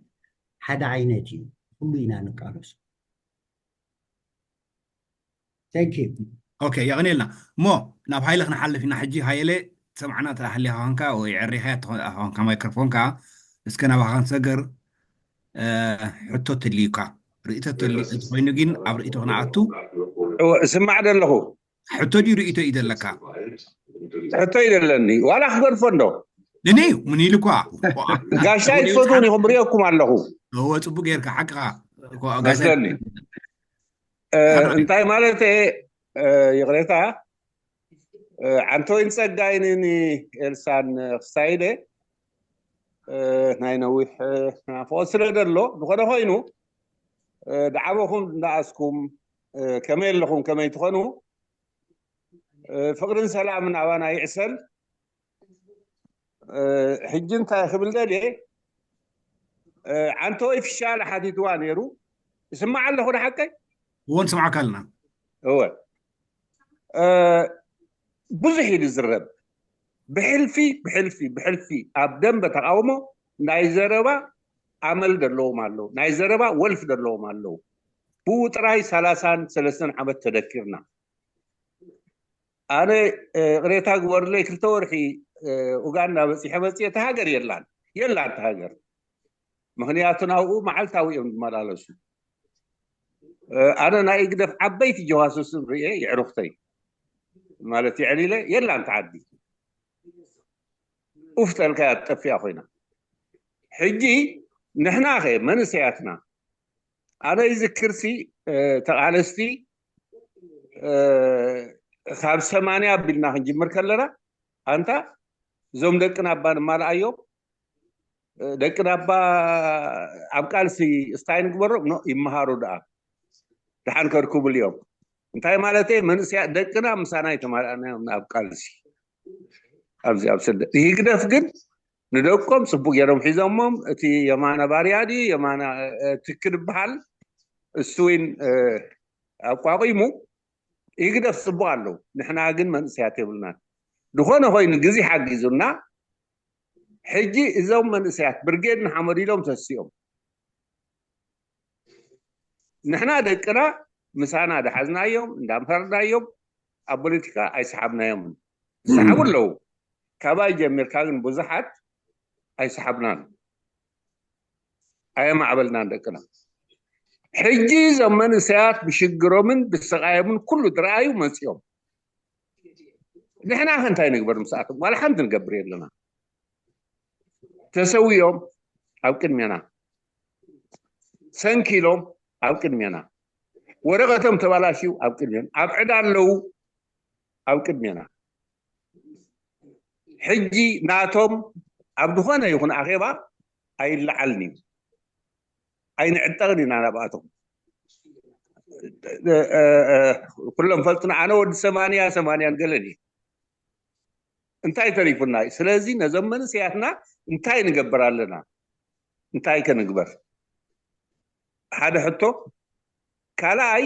ሓደ ዓይነት እዩ። ኩሉ ኢና ንቃለሶ። ኦኬ፣ የቕኔልና እሞ ናብ ሃይለ ክንሓልፍ ኢና። ሕጂ ሃይለ ሰምዓና ተሃሊኻ ኾንካ ወይ ዕሪኻያ ኾንካ ማይክሮፎንካ እስከ ናባኻ ክንሰገር። ሕቶ ተልዩካ ርእቶ ተልዩ እንተኮይኑ ግን ኣብ ርእቶ ክንኣቱ ስማዕ ደለኹ። ሕቶ ድዩ ርእቶ እዩ ዘለካ? ሕቶ እዩ ዘለኒ። ዋላ ክገድፎ እንዶ ንንዩ ምን ኢሉ እኳ ጋሻ ይትፈትውን ኢኹም ርእየኩም ኣለኹ። እወ፣ ጽቡቅ ጌርካ ሓቅኻ። መስለኒ እንታይ ማለት ይቕሬታ ዓንተወይን ጸጋይን ንኤልሳን ክሳይደ ናይ ነዊሕ ናፍቆት ስለ ደሎ ዝኾነ ኮይኑ ደዓበኹም እንዳኣስኩም ከመይ ኣለኹም ከመይ ትኾኑ ፍቅርን ሰላምን ኣባና ይዕሰል። ሕጂ እንታይ ክብል ደልየ ዓንተወይ ፍሻለ ሓቲትዋ ነይሩ። ይስማዕ ኣለኹ ዶ ሓቀይ? እወ ንስምዓካ ኣለና። እወ ብዙሕ እዩ ዝዝረብ ብሕልፊ ብሕልፊ ብሕልፊ ኣብ ደንበ ተቃውሞ ናይ ዘረባ ኣመል ዘለዎም ኣለዉ ናይ ዘረባ ወልፍ ዘለዎም ኣለዉ ብኡ ጥራይ ሰላሳን ሰለስተን ዓመት ተደኪርና ኣነ ቅሬታ ግበሩለይ ክልተ ወርሒ ኡጋንዳ በፂሐ መፅየ እታ ሃገር የላን የላን እታ ሃገር ምክንያቱ ናብኡ መዓልታዊ እዮም ዝመላለሱ ኣነ ናይ ግደፍ ዓበይቲ ጀዋስስን ርኤ የዕሩክተይ ማለት የዕሊለ የላን እታ ዓዲ ኡፍ ተልካያ ትጠፍያ ኮይና ሕጂ ንሕና ኸ መንእሰያትና ኣነ ይዝክርሲ ተቓለስቲ ካብ ሰማንያ ኣቢልና ክንጅምር ከለና ኣንታ እዞም ደቅና ኣባ ንማልኣዮም ደቅና ኣባ ኣብ ቃልሲ እስታይ ንግበሮም ኖ ይመሃሩ ደኣ ደሓን ከርክቡሉ እዮም እንታይ ማለት መንእስያ ደቅና ምሳና ይተማልኣናዮም ኣብ ቃልሲ ኣብዚ ኣብ ስደት ይግደፍ ግን ንደቆም ጽቡቅ ገይሮም ሒዞሞም እቲ የማነ ባርያ ድዩ የማነ ትክ ዝበሃል እሱ ውን ኣቋቂሙ ይግደፍ ጽቡቅ ኣለዉ ንሕና ግን መንእስያት የብልናን ዝኾነ ኮይኑ ግዜ ሓጊዙና ሕጂ እዞም መንእስያት ብርጌድ ንሓመዱ ኢሎም ተሲኦም ንሕና ደቅና ምሳና ዳሓዝናዮም እንዳምሃርናዮም ኣብ ፖለቲካ ኣይሰሓብናዮም ዝሰሓቡ ኣለዉ ካባይ ጀሚርካ ግን ብዙሓት ኣይሰሓብናን ኣየማዕበልናን ደቅና ሕጂ እዞም መንእሰያት ብሽግሮምን ብስቃዮምን ኩሉ ዝረኣዩ መፅኦም ንሕና ከ እንታይ ንግበር ምስኣቶም ዋላ ሓንቲ ንገብር የለና ተሰዊኦም ኣብ ቅድሜና ሰንኪሎም ኣብ ቅድሜና ወረቐቶም ተባላሽዩ ኣብ ቅድሜና ኣብ ዕዳ ኣለዉ ኣብ ቅድሜና ሕጂ ናቶም ኣብ ዝኾነ ይኹን ኣኼባ ኣይለዓልን እዩ ኣይንዕጠቕን ኢና ናብኣቶም ኩሎም ፈልጥና ኣነ ወዲ ሰማንያ ሰማንያን ገለን እዩ እንታይ ተሪፉና እዩ ስለዚ ነዞም መንእሰያትና እንታይ ንገብር ኣለና እንታይ ከ ንግበር ሓደ ሕቶ ካልኣይ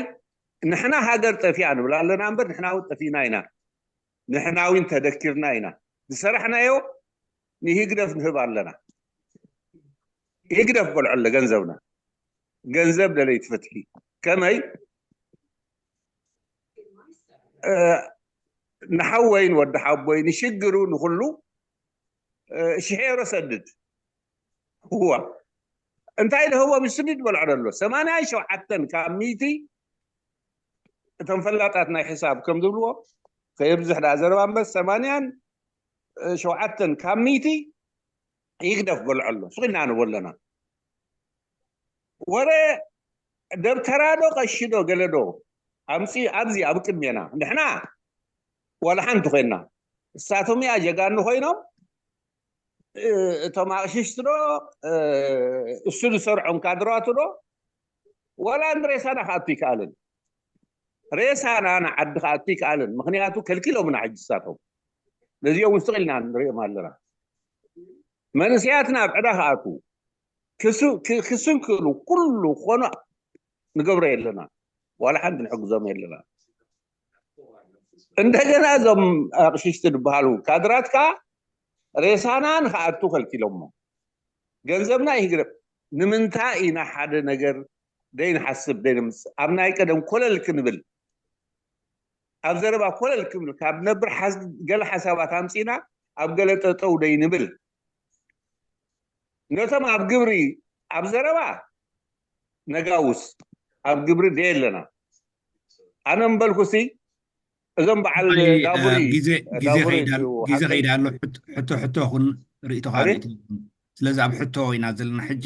ንሕና ሃገር ጠፊኣ ንብል ኣለና እምበር ንሕና እውን ጠፊእና ኢና ንሕና እውን ተደኪርና ኢና ዝሰራሕናዮ ንህግደፍ ንህብ ኣለና ህግደፍ በልዖ ኣሎ ገንዘብና ገንዘብ ደለይቲ ፍትሒ ከመይ ንሓወይ ንወዲ ሓቦይ ንሽግሩ ንኩሉ ሽሕ ኤሮ ሰድድ እዋ እንታይ ዝህቦም ይስድድ በልዖ ዘሎ ሰማንያን ሸውዓተን ካብ ሚእቲ እቶም ፈላጣት ናይ ሕሳብ ከም ዝብልዎ ከየብዝሕ ዳ ዘረባ እምበር ሰማንያን ሸውዓተን ካብ ሚእቲ ይግደፍ በልዖ ኣሎ ስቕ ኢልና ንቦ ኣለና ወረ ደብተራ ዶ ቀሺ ዶ ገለ ዶ ኣምፂ ኣብዚ ኣብ ቅድሜና ንሕና ዋላ ሓንቲ ኮይና እሳቶም እያ ጀጋኑ ኮይኖም እቶም ኣቕሽሽቲ ዶ እሱ ዝሰርዖም ካድራቱ ዶ ዋላ ንሬሳና ክኣቱ ይከኣልን። ሬሳና ንዓዲ ክኣቱ ይከኣልን። ምክንያቱ ከልኪሎምና ሕጂ ሳቶም ነዚኦም ውስጥ ኢልና ንሪኦም ኣለና። መንስያትና ኣብ ዕዳ ክኣቱ ክስንክሉ ኩሉ ኮኖ ንገብሮ የለና። ዋላ ሓንቲ ንሕግዞም የለና። እንደገና እዞም ኣቕሽሽቲ ዝበሃሉ ካድራት ከዓ ሬሳና ንክኣቱ ከልኪሎሞ። ገንዘብና ይህግረብ። ንምንታይ ኢና ሓደ ነገር ደይንሓስብ ደይንምፅእ? ኣብ ናይ ቀደም ኮለል ክንብል ኣብ ዘረባ ኮለል ክንብል ካብ ነብር ገለ ሓሳባት ኣምፂና ኣብ ገለ ጠጠው ደይንብል። ነቶም ኣብ ግብሪ ኣብ ዘረባ ነጋውስ ኣብ ግብሪ ደየለና። ኣነ ምበልኩሲ እዞም በዓል ዳቡሪ ጊዜ ከይዳ ኣሎ። ሕቶ ሕቶ ኹን ርእቶኻ ርእቶ። ስለዚ ኣብ ሕቶ ኢና ዘለና ሕጂ።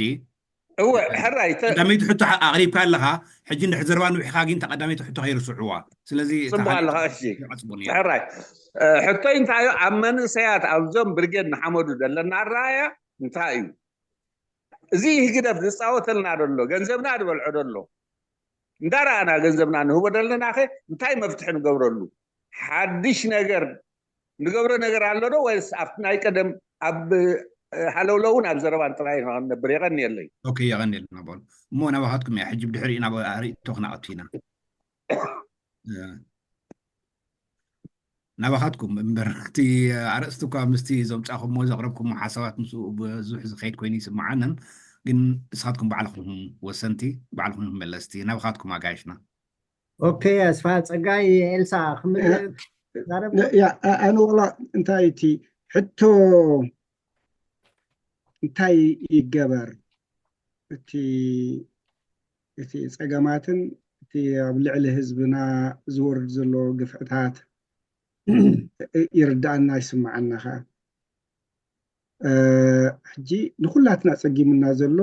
እወ ሕራይ ቀዳመይቲ ሕቶ ኣቕሪብካ ኣለኻ። ሕጂ እንድሕር ዘረባ ንውሒኻ ግን ተቐዳመይቲ ሕቶ ከይርስዕዋ። ስለዚ ጽቡቕ ኣለኻ። እሺ ሕራይ ሕቶይ እንታይ እዩ? ኣብ መንእሰያት ኣብዞም ብርጌድ ንሓመዱ ዘለና ኣረኣያ እንታይ እዩ? እዚ ህግደፍ ዝፃወተልና ዘሎ ገንዘብና ዝበልዖ ዘሎ እንዳረኣና ገንዘብና ንህቦ ዘለና ከ እንታይ መፍትሒ ንገብረሉ? ሓድሽ ነገር ንገብሮ ነገር ኣሎ ዶ ወይስ ኣብቲ ናይ ቀደም ኣብ ሃለውለውን ኣብ ዘረባን ጥራይ ኢና ክንነብር? የቐንየለይ። ኦኬ፣ የቐንየልና በሉ። እሞ ናባኻትኩም እያ ሕጂ ብድሕሪኡ ናብ ርእይቶ ክነኣቱ ኢና። ናባኻትኩም እምበር እቲ ኣርእስቲ እኳ ምስቲ ዘምፃኹሞ ዘቕረብኩሞ ሓሳባት ምስኡ ብዙሕ ዝኸይድ ኮይኑ ይስምዓንን፣ ግን ንስኻትኩም ባዕልኹም ወሰንቲ፣ ባዕልኹም መለስቲ። ናባኻትኩም ኣጋይሽና። ኦኬ ኣስፋ ጸጋይ ኤልሳ ክምልእ ዛረብ ያ ኣነ ዋላ እንታይ እቲ ሕቶ እንታይ ይገበር እቲ እቲ ጸገማትን እቲ ኣብ ልዕሊ ህዝብና ዝወርድ ዘሎ ግፍዕታት ይርዳኣና ይስምዓና ከኣ ሕጂ ንኩላትና ጸጊሙና ዘሎ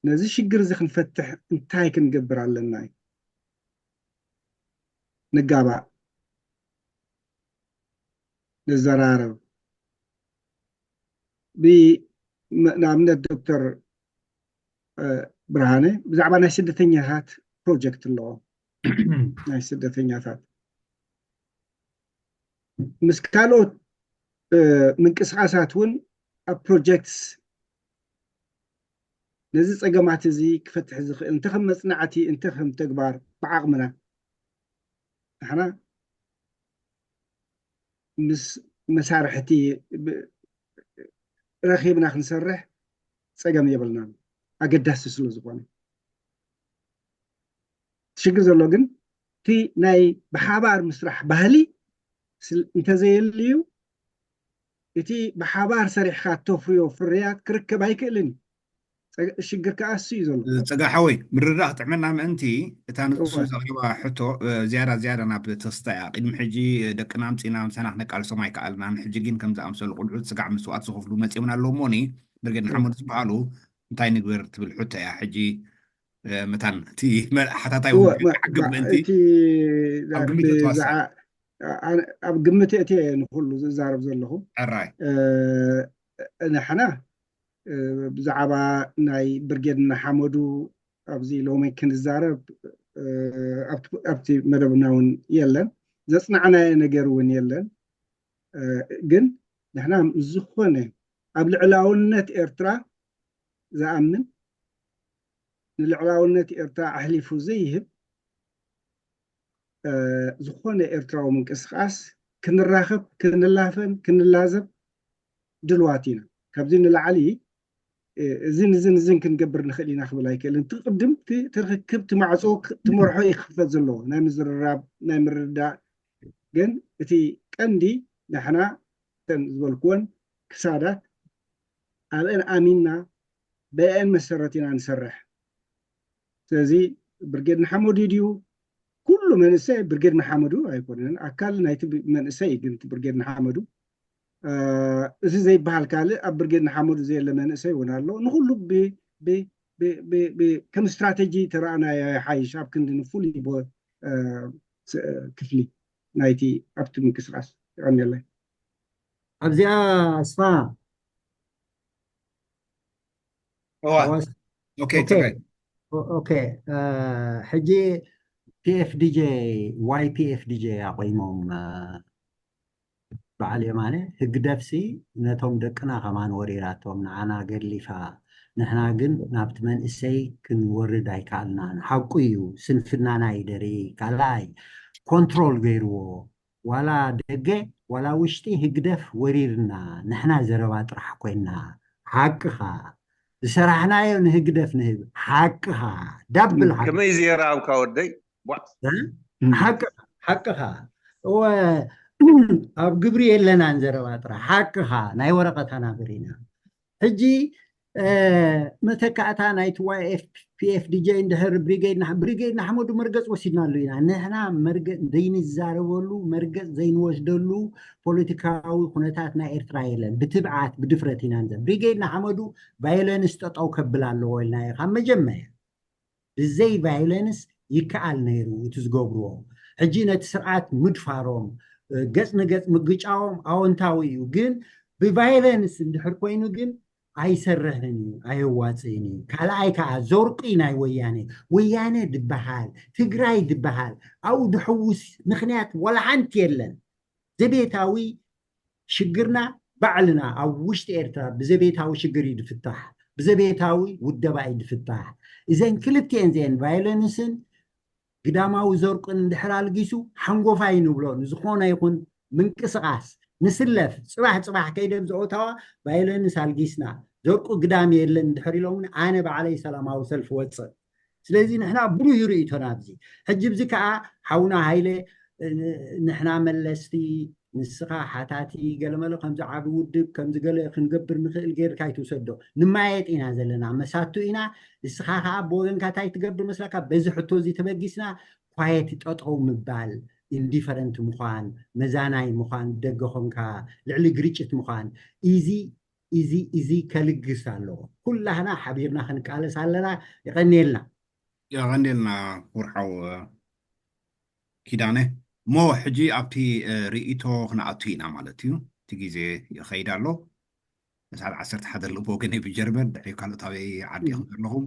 ነዚ ሽግር እዚ ክንፈትሕ እንታይ ክንገብር ኣለና እዩ ንጋባእ ንዘራረብ ንኣብነት ዶክተር ብርሃነ ብዛዕባ ናይ ስደተኛታት ፕሮጀክት ኣለዎ ናይ ስደተኛታት ምስ ካልኦት ምንቅስቃሳት እውን ኣብ ፕሮጀክትስ ነዚ ፀገማት እዚ ክፈትሕ ዝኽእል እንተ ከም መፅናዕቲ እንተ ከም ተግባር ብዓቕምና ንሕና ምስ መሳርሕቲ ረኺብና ክንሰርሕ ፀገም የብልናን ኣገዳሲ ስለ ዝኾነ ሽግር ዘሎ ግን እቲ ናይ ብሓባር ምስራሕ ባህሊ እንተዘየልዩ እቲ ብሓባር ሰሪሕካ እተፍርዮ ፍርያት ክርከብ ኣይክእልን እዩ። ሽግር ከዓ እሱ እዩ ዘሎ። ፀጋ ሓወይ ምርዳእ ክጥዕመና ምእንቲ እታ ንሱ ዘቕረባ ሕቶ ዝያዳ ዝያዳ ናብ ተስታ እያ። ቅድሚ ሕጂ ደቅና ኣምፂና ምሳና ክነቃልሶም ኣይከኣልናን። ሕጂ ግን ከም ዝኣምሰሉ ቁልዑት ስጋዕ ምስዋት ዝኸፍሉ መፂኦምና ኣለዉ እሞኒ ብርጌድ ንሓመዱ ዝበሃሉ እንታይ ንግበር ትብል ሕቶ እያ። ሕጂ መታን እቲ ሓታታይ ዓግብ ምእንቲ ኣብ ግምት እቲ ንኩሉ ዝዛረብ ዘለኹ ሕራይ ንሕና ብዛዕባ ናይ ብርጌድ ንሓመዱ ኣብዚ ሎሚ ክንዛረብ ኣብቲ መደብና እውን የለን ዘፅናዕናዮ ነገር እውን የለን ግን ንሕና ዝኾነ ኣብ ልዕላውነት ኤርትራ ዝኣምን ንልዕላውነት ኤርትራ ኣሕሊፉ ዘይህብ ዝኾነ ኤርትራዊ ምንቅስቃስ ክንራኸብ ክንላፈን ክንላዘብ ድልዋት ኢና ካብዚ ንላዕሊ እዝን እዝን እዝን ክንገብር ንኽእል ኢና ክብል ኣይክእልን እቲ ቅድም እቲ ርክክብ እቲ ማዕፆ ትመርሖ ይክፈት ዘለዎ ናይ ምዝርራብ ናይ ምርዳእ ግን እቲ ቀንዲ ንሕና ተን ዝበልክወን ክሳዳት ኣብአን ኣሚንና በአን መሰረት ኢና ንሰርሕ ስለዚ ብርጌድ ንሓመዱ ድዩ ኩሉ መንእሰይ ብርጌድ ንሓመዱ ኣይኮነን ኣካል ናይቲ መንእሰይ ግን ብርጌድ ንሓመዱ እዚ ዘይበሃል ካልእ ኣብ ብርጌድ ንሓመዱ ዘየለ መንእሰይ እውን ኣሎ ንኩሉ ከም ስትራተጂ ተረኣናዮ ይሓይሽ ኣብ ክንዲ ንፍሉይ ክፍሊ ናይቲ ኣብቲ ምንቅስቃስ ይቀንየለይ ኣብዚኣ ኣስፋ እዋ ሓዋስ ኦኬ ኦኬ ትግራይ ኦኬ እ፣ ሕጂ ፒኤፍዲጄ ዋይ ፒኤፍዲጄ ኣቆይሞም እ፣ በዓል የማነ ህግደፍሲ ነቶም ደቅና ከማን ወሪራቶም ንዓና ገሊፋ ንሕና ግን ናብቲ መንእሰይ ክንወርድ ኣይከኣልናን። ሓቁ እዩ ስንፍናና ይደሪ ካልኣይ ኮንትሮል ገይርዎ ዋላ ደገ ዋላ ውሽጢ ህግደፍ ወሪርና ንሕና ዘረባ ጥራሕ ኮይና ሓቅኻ ዝሰራሕናዮ ንህግደፍ ንህብ ሓቅኻ ዳብል ሓቂ ከመይ ዝየራ ኣብካ ወደይ ቧዕ ሓቅኻ ሓቅኻ እወ ኣብ ግብሪ የለናን ዘረባ ጥራሕ ሓቅኻ ናይ ወረቐት ኣናብር ኢና ሕጂ መተካእታ ናይ ፒኤፍዲጄ እንድሕር ብሪጌድ ብሪጌድ ንሓመዱ መርገፅ ወሲድናሉ ኢና ንሕና መርገፅ ዘይንዛረበሉ መርገፅ ዘይንወስደሉ ፖለቲካዊ ኩነታት ናይ ኤርትራ የለን ብትብዓት ብድፍረት ኢና ንዘ ብሪጌድ ንሓመዱ ቫዮለንስ ጠጠው ከብል ኣለዎ ኢልናዮ ካብ መጀመርያ ብዘይ ቫዮለንስ ይከኣል ነይሩ እቲ ዝገብርዎ ሕጂ ነቲ ስርዓት ምድፋሮም ገፅ ንገፅ ምግጫዎም ኣወንታዊ እዩ ግን ብቫዮለንስ እንድሕር ኮይኑ ግን ኣይሰርሕን እዩ ኣየዋፅእን እዩ ካልኣይ ከዓ ዘርቂ ናይ ወያነ ወያነ ዝበሃል ትግራይ ዝበሃል ኣብኡ ድሕውስ ምክንያት ዋላ ሓንቲ የለን ዘቤታዊ ሽግርና ባዕልና ኣብ ውሽጢ ኤርትራ ብዘቤታዊ ሽግር እዩ ዝፍታሕ ብዘቤታዊ ውደባ እዩ ዝፍታሕ እዘን ክልቲኤን ዘን ቫዮለንስን ግዳማዊ ዘርቅን እንድሕር ኣልጊሱ ሓንጎፋይ ንብሎ ንዝኾነ ይኹን ምንቅስቃስ ንስለፍ ፅባሕ ፅባሕ ከይደብ ዝኦታዋ ቫዮለንስ ኣልጊስና ዘርቁ ግዳም የለን እንድሕር ኢሎምን ኣነ ባዕለይ ሰላማዊ ሰልፍ ወፅእ ስለዚ ንሕና ብሩህ ርእይቶና ኣብዚ ሕጂ ብዚ ከዓ ሓውና ሃይለ ንሕና መለስቲ ንስኻ ሓታቲ ገለመለ ከምዚ ዓቢ ውድብ ከምዚ ገለ ክንገብር ንኽእል ጌርካ ይትውሰዶ ንማየጥ ኢና ዘለና መሳቱ ኢና ንስኻ ከዓ ብወገንካ እንታይ ትገብር መስለካ በዚ ሕቶ እዚ ተበጊስና ኳየት ጠጠው ምባል ኢንዲፈረንት ምዃን መዛናይ ምዃን ደገ ኾንካ ልዕሊ ግርጭት ምዃን ኢዚ ኢዚ ኢዚ ከልግስ ኣለዎ ኩላህና ሓቢርና ክንቃለስ ኣለና የቐንየልና የቐንየልና ክቡር ሓው ኪዳነ እሞ ሕጂ ኣብቲ ርእይቶ ክንኣቱ ኢና ማለት እዩ እቲ ግዜ ይኸይድ ኣሎ ሰዓት ዓሰርተ ሓደ ኣለዎ ወገነይ ብጀርመን ድሕሪ ካልኦት ኣበይ ዓዲ ኢኹም ዘለኹም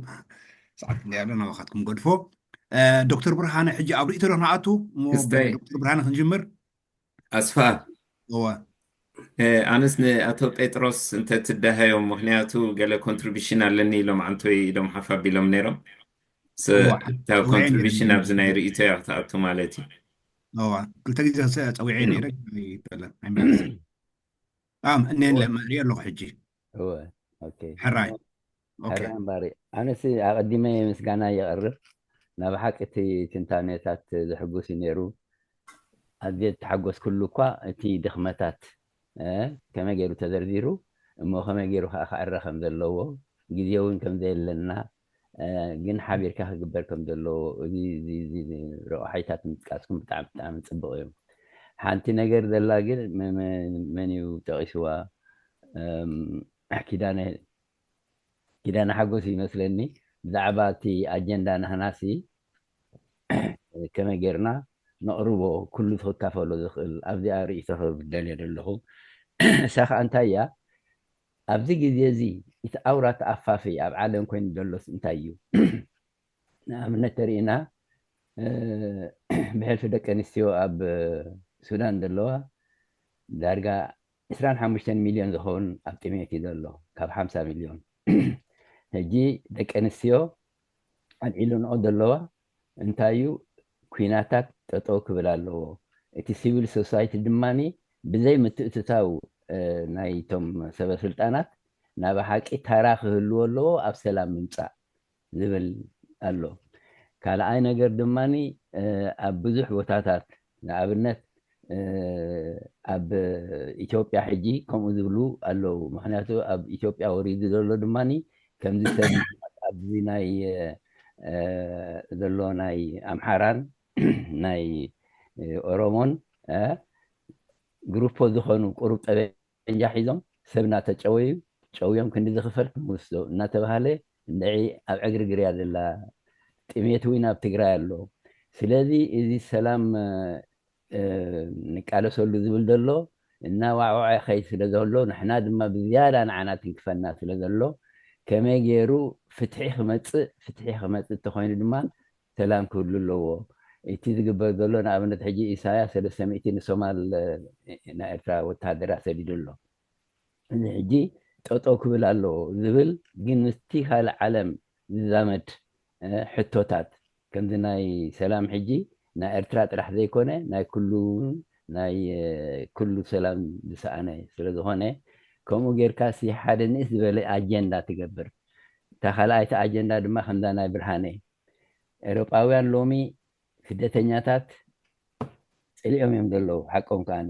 ሰዓት ክንደይ ኣሎ ናባኻትኩም ገድፎ ዶክተር ብርሃነ ሕጂ ኣብ ርእይቶ ዶ ክንኣቱ እሞ ዶክተር ብርሃነ ክንጅምር ኣስፋ እወ ኣነስ ንኣቶ ጴጥሮስ እንተትዳሃዮም ምክንያቱ ገለ ኮንትሪቢሽን ኣለኒ ኢሎም ዓንቶይ ኢሎም ሓፍ ኣቢሎም ነይሮም እታ ኮንትሪቢሽን ኣብዚ ናይ ርእይቶ እያ ክትኣቱ ማለት እዩ ክልተ ግዜ ጸዊዐ ነይረ ኣይመለስን እኔን ሪኦ ኣለኹ ሕጂ እወ ኦኬ ሕራይ ኦኬ ሕራይ እምባሪ ኣነስ ኣቐዲመ ምስጋና የቕርብ ናብ ሓቂ እቲ ትንታኔታት ዘሕጉስ እዩ ነይሩ ኣዝየ ዝተሓጎስኩሉ እኳ እቲ ድኽመታት እ፣ ከመይ ገይሩ ተዘርዚሩ እሞ ከመይ ገይሩ ከዓ ክዕረ ከም ዘለዎ ግዜ እውን ከም ዘየለና እ፣ ግን ሓቢርካ ክግበር ከም ዘለዎ እዚ እዚ- እዚ ረቋሒታት ምጥቃስኩም ብጣዕሚ ብጣዕሚ ፅቡቅ እዩ ሓንቲ ነገር ዘላ ግን መ- መ- መን እዩ ጠቂስዋ እም፣ ኪዳነ ኪዳነ ሓጎስ ይመስለኒ ብዛዕባ እቲ ኣጀንዳ ናህናሲ ከመይ ጌርና ነቕርቦ ኩሉ ክካፈሎ ዝኽእል ኣብዚኣ ርእይቶ ክደልየ ዘለኹ እሳ ከዓ እንታይ እያ ኣብዚ ግዜ እዚ እቲ ኣውራ ተኣፋፊ ኣብ ዓለም ኮይኑ ዘሎስ እንታይ እዩ ንኣብነት ተሪእና ብሕልፊ ደቂ ኣንስትዮ ኣብ ሱዳን ዘለዋ ዳርጋ ዕስራን ሓሙሽተን ሚልዮን ዝኸውን ኣብ ጥሜት እዩ ዘሎ ካብ ሓምሳ ሚልዮን ሕጂ ደቂ ኣንስትዮ ኣልዒልንኦ ዘለዋ እንታይ እዩ ኩናታት ጠጠው ክብል ኣለዎ እቲ ሲቪል ሶሳይቲ ድማ ብዘይ ምትእትታው ናይቶም ሰበ ስልጣናት ናብ ሓቂ ተራ ክህልዎ ኣለዎ ኣብ ሰላም ምምፃእ ዝብል ኣሎ ካልኣይ ነገር ድማ ኣብ ብዙሕ ቦታታት ንኣብነት ኣብ ኢትዮጵያ ሕጂ ከምኡ ዝብሉ ኣለዉ ምክንያቱ ኣብ ኢትዮጵያ ወሪዱ ዘሎ ድማ ከምዚ ሰብ ኣብዚ ናይ ዘሎ ናይ ኣምሓራን ናይ ኦሮሞን ግሩፖ ዝኾኑ ቁሩብ ጠበንጃ ሒዞም ሰብ እናተጨወዩ ጨውዮም ክንዲ ዝኽፈል ክንወስዶ እናተባሃለ እንድዒ ኣብ ዕግርግርያ ዘላ ጥሜት እውን ኣብ ትግራይ ኣሎ ስለዚ እዚ ሰላም ንቃለሰሉ ዝብል ዘሎ እናዋዕወዐ ከይ ስለ ዘሎ ንሕና ድማ ብዝያዳ ንዓና ትንክፈና ስለ ዘሎ ከመይ ገይሩ ፍትሒ ክመፅእ፣ ፍትሒ ክመፅእ እንተኮይኑ ድማ ሰላም ክህሉ ኣለዎ። እቲ ዝግበር ዘሎ ንኣብነት ሕጂ ኢሳያስ ሰለስተ ሚእቲ ንሶማል ናይ ኤርትራ ወተሃደራት ሰዲዱ ኣሎ። እዚ ሕጂ ጠጠው ክብል ኣለዎ ዝብል ግን ምስቲ ካልእ ዓለም ዝዛመድ ሕቶታት ከምዚ ናይ ሰላም ሕጂ ናይ ኤርትራ ጥራሕ ዘይኮነ ናይ ኩሉ ናይ ኩሉ ሰላም ዝሰኣነ ስለዝኾነ ከምኡ ጌርካ ሲ ሓደ ንእስ ዝበለ ኣጀንዳ ትገብር። እታ ካልኣይቲ ኣጀንዳ ድማ ከምዛ ናይ ብርሃነ ኤውሮጳውያን ሎሚ ስደተኛታት ፀሊኦም እዮም ዘለዉ። ሓቆም ከዓኒ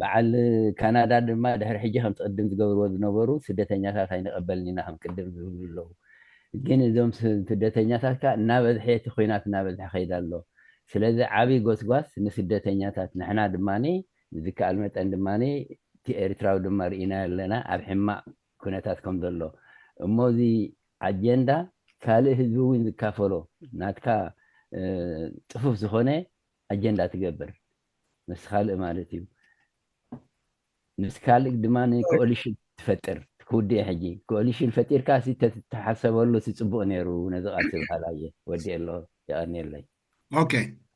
በዓል ካናዳ ድማ ድሕሪ ሕጂ ከም ቅድም ዝገብርዎ ዝነበሩ ስደተኛታት ኣይንቐበልን ኢና ከም ቅድም ዝብሉ ኣለዉ። ግን እዞም ስደተኛታት ከዓ እናበዝሐ እቲ ኩናት እናበዝሐ ከይዳ ኣሎ። ስለዚ ዓብዪ ጎስጓስ ንስደተኛታት ንሕና ድማ ብዝከኣል መጠን ድማ እቲ ኤርትራዊ ድማ ርኢና ኣለና ኣብ ሕማቕ ኩነታት ከም ዘሎ እሞ እዚ ኣጀንዳ ካልእ ህዝቢ እውን ዝካፈሎ ናትካ ጥፉፍ ዝኾነ ኣጀንዳ ትገብር ምስ ካልእ ማለት እዩ። ምስ ካልእ ድማ ንኮኦሊሽን ትፈጥር ክውድእ ሕጂ ኮኦሊሽን ፈጢርካ ተሓሰበሉ ጽቡቕ ነይሩ። ነዚ ቃልሲ በሃላ እየ ወዲእ ኣሎ። የቐንየለይ። ኦኬ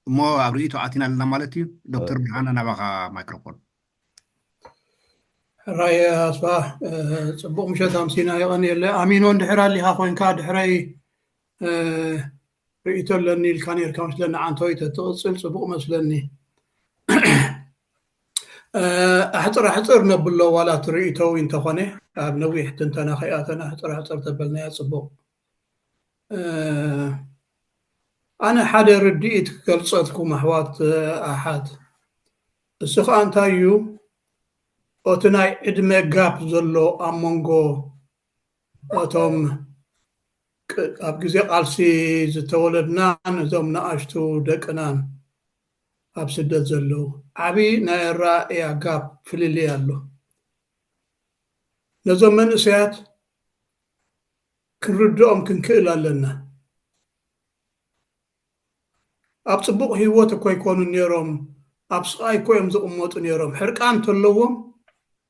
እሞ ኣብ ርእይቶ ኣቲና ኣለና ማለት እዩ። ዶክተር ብርሃነ ናባኻ ማይክሮፎን። ሕራይ ኣስፋ ጽቡቕ ምሸት ኣምሲና የቐንየለ። ኣሚኖ እንድሕር ኣሊኻ ኮይንካ ድሕረይ ርእይቶ ኣለኒ ኢልካ ነርካ መስለኒ ዓንተወይ ተትቕፅል ፅቡቕ መስለኒ። ኣሕፅር ኣሕፅር ነብሎ ዋላ እቲ ርእይቶ እውን እንተኾነ ኣብ ነዊሕ ትንተና ከይኣተና ኣሕፅር ኣሕፅር ተበልናያ ፅቡቕ። ኣነ ሓደ ርድኢት ክገልፀልኩም ኣሕዋት ኣሓት እሱ ከዓ እንታይ እዩ እቲ ናይ ዕድመ ጋፕ ዘሎ ኣብ መንጎ እቶም ኣብ ግዜ ቃልሲ ዝተወለድናን እዞም ንኣሽቱ ደቅናን ኣብ ስደት ዘለዉ ዓብዪ ናይ ኣረኣእያ ጋፕ ፍልልይ ኣሎ። ነዞም መንእሰያት ክንርድኦም ክንክእል ኣለና። ኣብ ፅቡቕ ህይወት እኮ ኣይኮኑን ነይሮም፣ ኣብ ስቓይ እኮ እዮም ዝቕመጡ ነይሮም። ሕርቃን እንተለዎም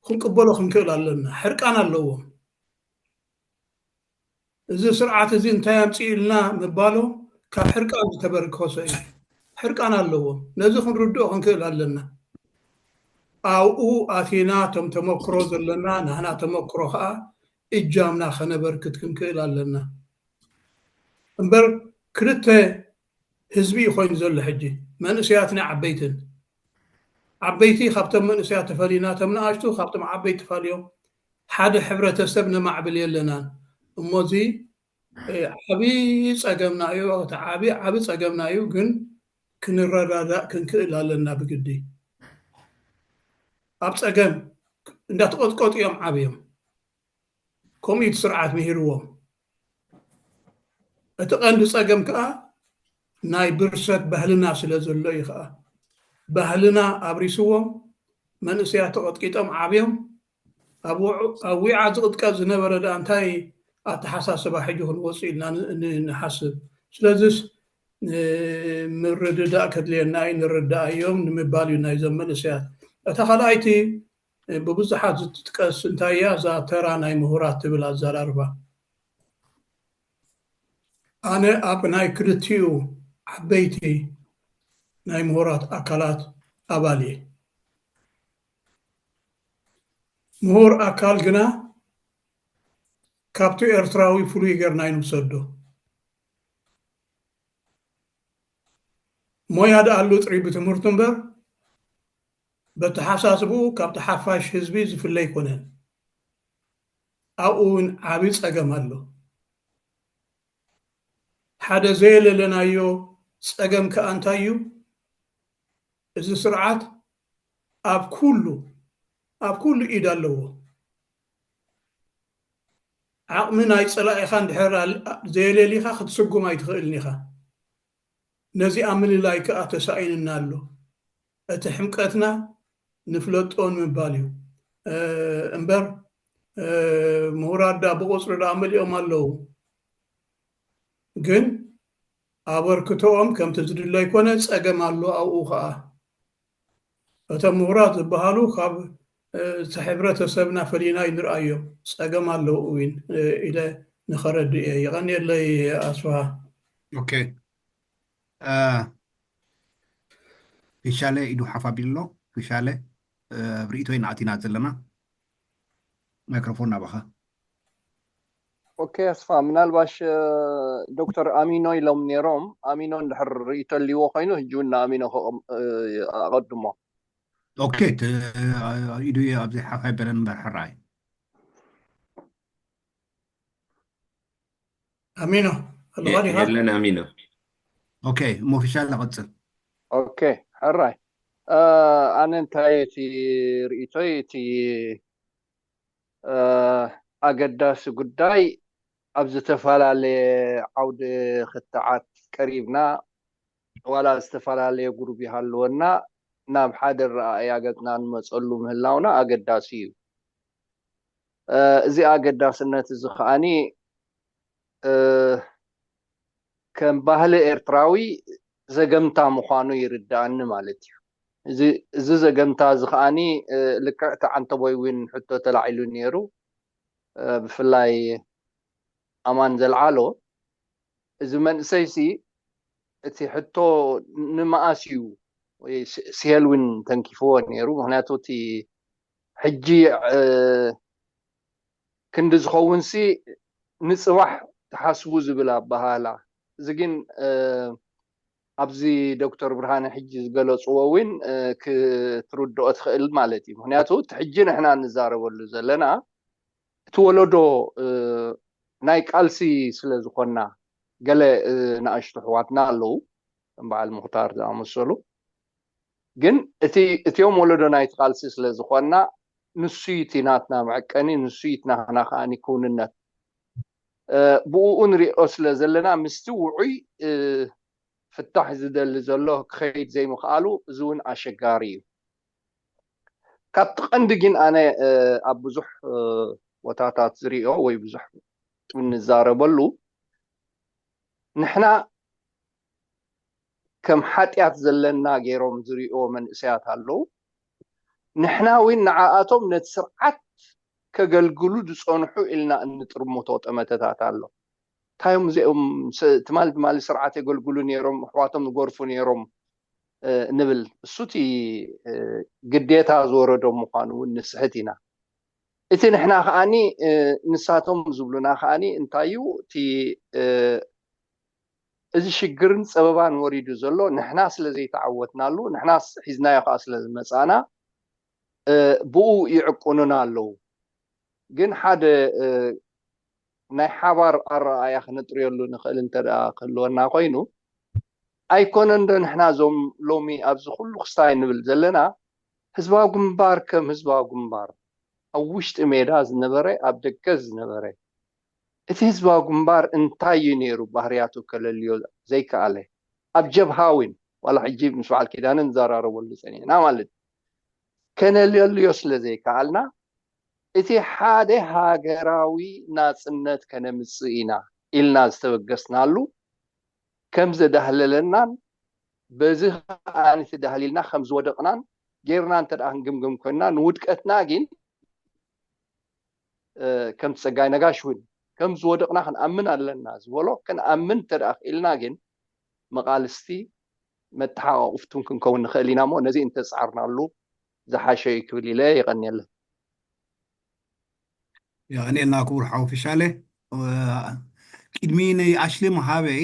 ክንቅበሎ ክንክእል ኣለና። ሕርቃን ኣለዎም። እዚ ስርዓት እዚ እንታይ ኣምፅእልና ምባሎም ካብ ሕርቃን ዝተበርከሰ እዩ። ሕርቃን ኣለዎም። ነዚ ክንርድኦ ክንክእል ኣለና። ኣብኡ ኣቲና እቶም ተመክሮ ዘለና ናህና ተመክሮ ከዓ እጃምና ከነበርክት ክንክእል ኣለና። እምበር ክልተ ህዝቢ እዩ ኮይኑ ዘሎ ሕጂ መንእሰያትን ዓበይትን። ዓበይቲ ካብቶም መንእሰያት ተፈሊና እቶም ንኣሽቱ ካብቶም ዓበይቲ ተፋልዮም ሓደ ሕብረተሰብ ነማዕብል የለናን። እሞዚ ዓብዪ ፀገምና እዩ። እቲ ዓብዪ ዓብዪ ፀገምና እዩ፣ ግን ክንረዳዳእ ክንክእል ኣለና ብግዲ። ኣብ ፀገም እንዳተቐጥቀጡ እዮም ዓብዮም። ከምኡ እቲ ስርዓት ምሂርዎም። እቲ ቀንዲ ፀገም ከዓ ናይ ብርሰት ባህልና ስለ ዘሎ እዩ። ከዓ ባህልና ኣብሪስዎም መንእሰያት ተቐጥቂጦም ዓብዮም። ኣብ ዊዓ ዝቕጥቀጥ ዝነበረ ደኣ እንታይ ኣተሓሳስባ ሕጂ ክንወፁ ኢልና ንሓስብ። ስለዚስ ምርድዳእ ከድልየና እዩ፣ ንርዳኣዮም ንምባል እዩ ናይዞም መንእሰያት። እታ ካልኣይቲ ብብዙሓት ዝትጥቀስ እንታይ እያ እዛ ተራ ናይ ምሁራት ትብል ኣዘራርባ። ኣነ ኣብ ናይ ክልቲኡ ዓበይቲ ናይ ምሁራት ኣካላት ኣባል እየ። ምሁር ኣካል ግና ካብቲ ኤርትራዊ ፍሉይ ጌርና ኣይንውሰዶ። ሞያ ደኣሉ ጥሪ ብትምህርቱ እምበር በተሓሳስብኡ ካብቲ ሓፋሽ ህዝቢ ዝፍለ ኣይኮነን። ኣብኡ እውን ዓብዪ ጸገም ኣሎ። ሓደ ዘየለለናዮ ጸገም ከኣ እንታይ እዩ? እዚ ስርዓት ኣብ ኩሉ ኣብ ኩሉ ኢድ ኣለዎ። ዓቕሚ ናይ ጸላኢኻ እንድሕር ዘየለሊኻ ክትስጉም ኣይትኽእልን ኢኻ። ነዚ ኣብ ምልላይ ከኣ ተሳኢንና ኣሎ። እቲ ሕምቀትና ንፍለጦ ንምባል እዩ እምበር ምሁራት ዳ ብቁፅሪ ዳ መሊኦም ኣለዉ። ግን ኣበርክቶኦም ከምቲ ዝድለ ኣይኮነ፣ ፀገም ኣሎ ኣብኡ ከዓ። እቶም ምሁራት ዝበሃሉ ካብ እቲ ሕብረተሰብና ፈሊና ይንርኣዮ፣ ጸገም ኣለዎ እውን ኢለ ንኸረድእ እየ። ይቐንየለይ ኣስፍሃ። ኦኬ። ፊሻለ ኢዱ ሓፍ ኣቢሉ ኣሎ። ፊሻለ፣ ኣብ ርእይቶ ኢና ኣቲና ዘለና። ማይክሮፎን ናባኻ። ኦኬ ኣስፋ፣ ምናልባሽ ዶክተር ኣሚኖ ኢሎም ነይሮም። ኣሚኖ እንድሕር ርእይቶ ኣልዎ ኮይኑ፣ ሕጂ እውን ንኣሚኖ ኣቐድሞ። ኦኬ፣ ኢዱ ኣብዚ ሓፍ ኣይበለን እምበር ሕራይ። ኣሚኖ ኣለኻ ዲኻ? የለን ኣሚኖ። ኦኬ፣ እሞ ፊሻለ ቀጽል። ኦኬ፣ ሕራይ። ኣነ እንታይ እቲ ርእይቶይ፣ እቲ ኣገዳሲ ጉዳይ ኣብ ዝተፈላለየ ዓውዲ ክትዓት ቀሪብና፣ ዋላ ዝተፈላለየ ጉሩብ ይሃልወና፣ ናብ ሓደ ኣረኣእያ ገጽና ንመጸሉ ምህላውና ኣገዳሲ እዩ። እዚ ኣገዳስነት እዚ ከዓኒ ከም ባህሊ ኤርትራዊ ዘገምታ ምዃኑ ይርድኣኒ ማለት እዩ። እዚ ዘገምታ እዚ ከዓኒ ልክዕ እቲ ዓንተቦይ እውን ሕቶ ተላዒሉ ነይሩ። ብፍላይ ኣማን ዘልዓሎ፣ እዚ መንእሰይሲ እቲ ሕቶ ንመኣስ እዩ ወይ ስሄል እውን ተንኪፍዎ ነይሩ። ምክንያቱ እቲ ሕጂ ክንዲ ዝኸውን ሲ ንፅባሕ ትሓስቡ ዝብል ኣበሃህላ፣ እዚ ግን ኣብዚ ዶክተር ብርሃነ ሕጂ ዝገለፅዎ እውን ክትርድኦ ትኽእል ማለት እዩ። ምክንያቱ እቲ ሕጂ ንሕና እንዛረበሉ ዘለና እቲ ወለዶ ናይ ቃልሲ ስለ ዝኾንና፣ ገለ ንኣሽቱ ኣሕዋትና ኣለዉ ከም በዓል ሙኽታር ዝኣመሰሉ፣ ግን እቲ እቲኦም ወለዶ ናይቲ ቃልሲ ስለ ዝኾንና፣ ንሱ እዩ እቲ ናትና መዐቀኒ፣ ንሱ እዩ እቲ ናትና ከዓኒ ክውንነት። ብእኡ ንሪኦ ስለ ዘለና ምስቲ ውዑይ ፍታሕ ዝደሊ ዘሎ ክኸይድ ዘይምኽኣሉ፣ እዚ እውን ኣሸጋሪ እዩ። ካብቲ ቀንዲ ግን ኣነ ኣብ ብዙሕ ቦታታት ዝሪኦ ወይ ብዙሕ እንዛረበሉ፣ ንሕና ከም ሓጢኣት ዘለና ገይሮም ዝሪኦ መንእሰያት ኣለዉ። ንሕና እውን ንዓኣቶም ነቲ ስርዓት ከገልግሉ ዝጸንሑ ኢልና እንጥርምቶ ጠመተታት ኣሎ። እንታይ እዮም እዚኦም? ትማሊ ትማሊ ስርዓት የገልግሉ ነይሮም፣ ኣሕዋቶም ይገርፉ ነይሮም ንብል። እሱ እቲ ግዴታ ዝወረዶም ምዃኑ እውን ንስሕት ኢና። እቲ ንሕና ከዓኒ ንሳቶም ዝብሉና ከዓኒ እንታይ እዩ እቲ እዚ ሽግርን ጸበባን ወሪዱ ዘሎ ንሕና ስለ ዘይተዓወትናሉ፣ ንሕና ሒዝናዮ ከዓ ስለ ዝመጻና ብኡ ይዕቁኑና ኣለዉ። ግን ሓደ ናይ ሓባር ኣረኣእያ ክነጥርየሉ ንኽእል እንተ ደኣ ክህልወና ኮይኑ፣ ኣይኮነን ዶ ንሕና እዞም ሎሚ ኣብዚ ኩሉ ክስታይ ንብል ዘለና ህዝባዊ ግንባር ከም ህዝባዊ ግንባር ኣብ ውሽጢ ሜዳ ዝነበረ ኣብ ደገ ዝነበረ እቲ ህዝባዊ ግንባር እንታይ እዩ ነይሩ ባህርያቱ ከለልዮ ዘይከኣለ ኣብ ጀብሃ እውን ዋላ ሕጂ ምስ በዓል ኪዳነ ንዘራረበሉ ጸኒሕና ማለት እዩ። ከነለልዮ ስለ ዘይከኣልና እቲ ሓደ ሃገራዊ ናጽነት ከነምጽእ ኢና ኢልና ዝተበገስናሉ ከም ዘዳህለለናን በዚ ከኣ ተዳህሊልና ከም ዝወደቕናን ጌርና እንተ ደኣ ክንግምግም ኮይንና ንውድቀትና ግን ከምቲ ጸጋይ ነጋሽ እውን ከም ዝወደቕና ክንኣምን ኣለና ዝበሎ ክንኣምን እንተ ደኣ ክኢልና ግን መቓልስቲ መተሓቋቑፍቱን ክንከውን ንኽእል ኢና እሞ ነዚ እንተጻዕርናሉ ዝሓሸ እዩ ክብል ኢለ የቐንየለን። የቐንየልና ክቡር ሓው ፊሻለ። ቅድሚ ናይ ኣሽሊ ምሃበይ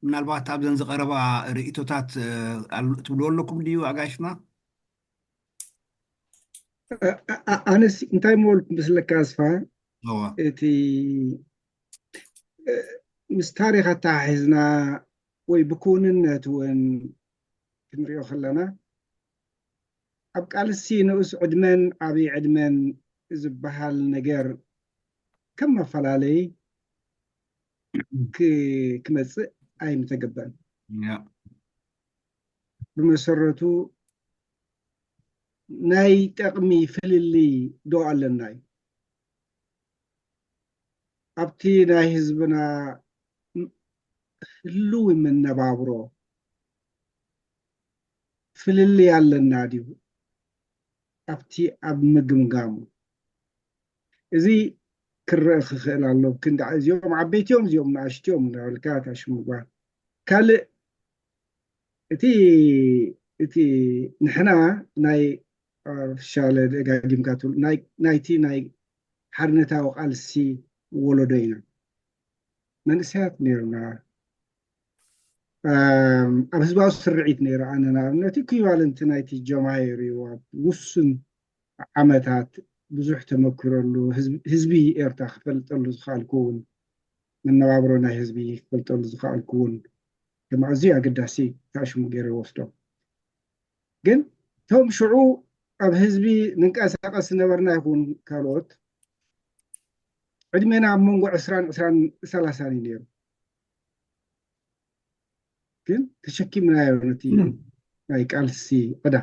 ምናልባት ኣብዘን ዝቐረባ ርእይቶታት ትብልዎ ኣለኩም ድዩ ኣጋይሽና? ኣነስ እንታይ ምበልኩ ምስለካ ኣስፋ እቲ ምስ ታሪኽ ኣተሓሒዝና ወይ ብክውንነት እውን ክንሪኦ ከለና ኣብ ቃልሲ ንኡስ ዕድመን ዓብዪ ዕድመን ዝበሃል ነገር ከም መፈላለዪ ክመፅእ ኣይምተገበን። ብመሰረቱ ናይ ጠቕሚ ፍልልይ ዶ ኣለና እዩ? ኣብቲ ናይ ህዝብና ህልዊ መነባብሮ ፍልልይ ኣለና ድዩ? ኣብቲ ኣብ ምግምጋሙ እዚ ክረአ ክኽእል ኣሎ። ክንዲ እዚኦም ዓበይቲ እዮም፣ እዚኦም ንኣሽቱ እዮም እናበልካ ታሽምጓ። ካልእ እቲ እቲ ንሕና ናይ ሻለ ደጋጊምካ ትብሉ ናይ ናይቲ ናይ ሓርነታዊ ቃልሲ ወለዶ ኢና። መንእሰያት ነርና። ኣብ ህዝባዊ ስርዒት ነይሩ። ኣነ ንኣብነት ኢኩቫለንት ናይቲ ጀማሂር እዩ። ኣብ ውሱን ዓመታት ብዙሕ ተመክረሉ ህዝቢ ኤርትራ ክፈልጠሉ ዝኽኣልኩ እውን መነባብሮ ናይ ህዝቢ ክፈልጠሉ ዝኽኣልኩ እውን ድማ ኣዝዩ ኣገዳሲ ታሽሙ ገይረ ይወስዶ። ግን እቶም ሽዑ ኣብ ህዝቢ ንንቀሳቀስ ዝነበርና ይኹን ካልኦት ዕድሜና ኣብ መንጎ ዕስራን ዕስራን ሰላሳን እዩ ነይሩ። ግን ተሸኪምናዮ ነቲ ናይ ቃልሲ ዕዳ።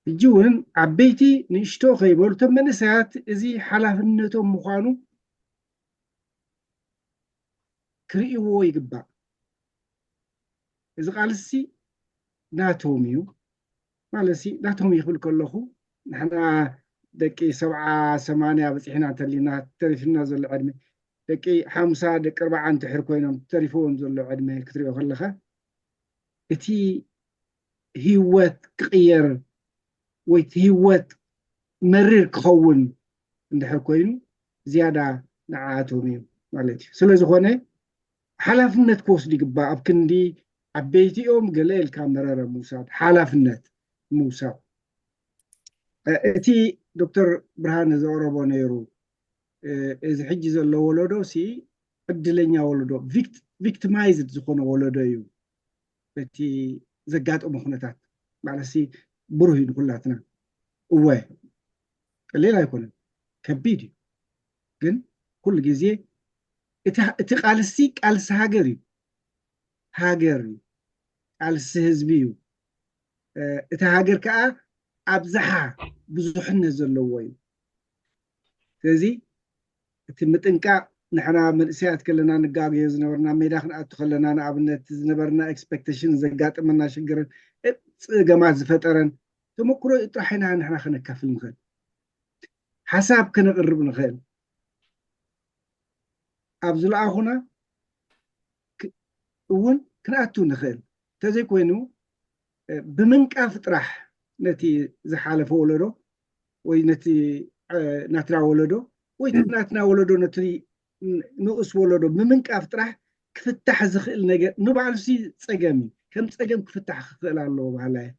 ሕጂ እውን ዓበይቲ ንእሽቶ ከይበሉ እቶም መንእሰያት እዚ ሓላፍነቶም ምዃኑ ክርእይዎ ይግባእ። እዚ ቃልሲ ናቶም እዩ ማለት ሲ ናቶም እዩ ክብል ከለኹ ንሕና ደቂ ሰብዓ ሰማንያ በፂሕና እንተሊና ተሪፍና ዘሎ ዕድመ ደቂ ሓምሳ ደቂ ኣርባዓ እንድሕር ኮይኖም ተሪፍዎም ዘሎ ዕድመ ክትሪኦ ከለኻ እቲ ህይወት ክቕየር ወይ እቲ ህይወት መሪር ክኸውን እንድሕር ኮይኑ ዝያዳ ንዓኣቶም እዩ ማለት እዩ። ስለ ዝኾነ ሓላፍነት ክወስዱ ይግባእ። ኣብ ክንዲ ዓበይቲኦም ገለ ኢልካ መረረ ምውሳድ ሓላፍነት ምውሳድ እቲ ዶክተር ብርሃነ ዘቕረቦ ነይሩ። እዚ ሕጂ ዘሎ ወለዶ ሲ ዕድለኛ ወለዶ ቪክቲማይዝድ ዝኾነ ወለዶ እዩ። በቲ ዘጋጠሞ ኩነታት ማለት ሲ ብሩህ እዩ ንኩላትና። እወ ቀሊል ኣይኮነን፣ ከቢድ እዩ። ግን ኩሉ ግዜ እቲ ቃልሲ ቃልሲ ሃገር እዩ። ሃገር እዩ፣ ቃልሲ ህዝቢ እዩ። እቲ ሃገር ከዓ ኣብዝሓ ብዙሕነት ዘለዎ እዩ። ስለዚ እቲ ምጥንቃቕ ንሕና መንእሰያት ከለና ንጋገዮ ዝነበርና ሜዳ ክንኣቱ ከለና ንኣብነት ዝነበርና ኤክስፐክቴሽን ዘጋጠመና ሽግርን እ- ፀገማት ዝፈጠረን ተመክሮ ጥራሕ ኢና ንሕና ከነካፍል ንኽእል፣ ሓሳብ ከነቕርብ ንኽእል፣ ኣብ ዝለኣኹና እውን ክንኣቱ ንኽእል። እንተዘይኮይኑ ብምንቃፍ ጥራሕ ነቲ ዝሓለፈ ወለዶ ወይ ነቲ ናትና ወለዶ ወይ ናትና ወለዶ ነቲ ንኡስ ወለዶ ብምንቃፍ ጥራሕ ክፍታሕ ዝኽእል ነገር ንባዕሉ ሲ ፀገም እዩ። ከም ፀገም ክፍታሕ ክኽእል ኣለዎ ባህላ እየ።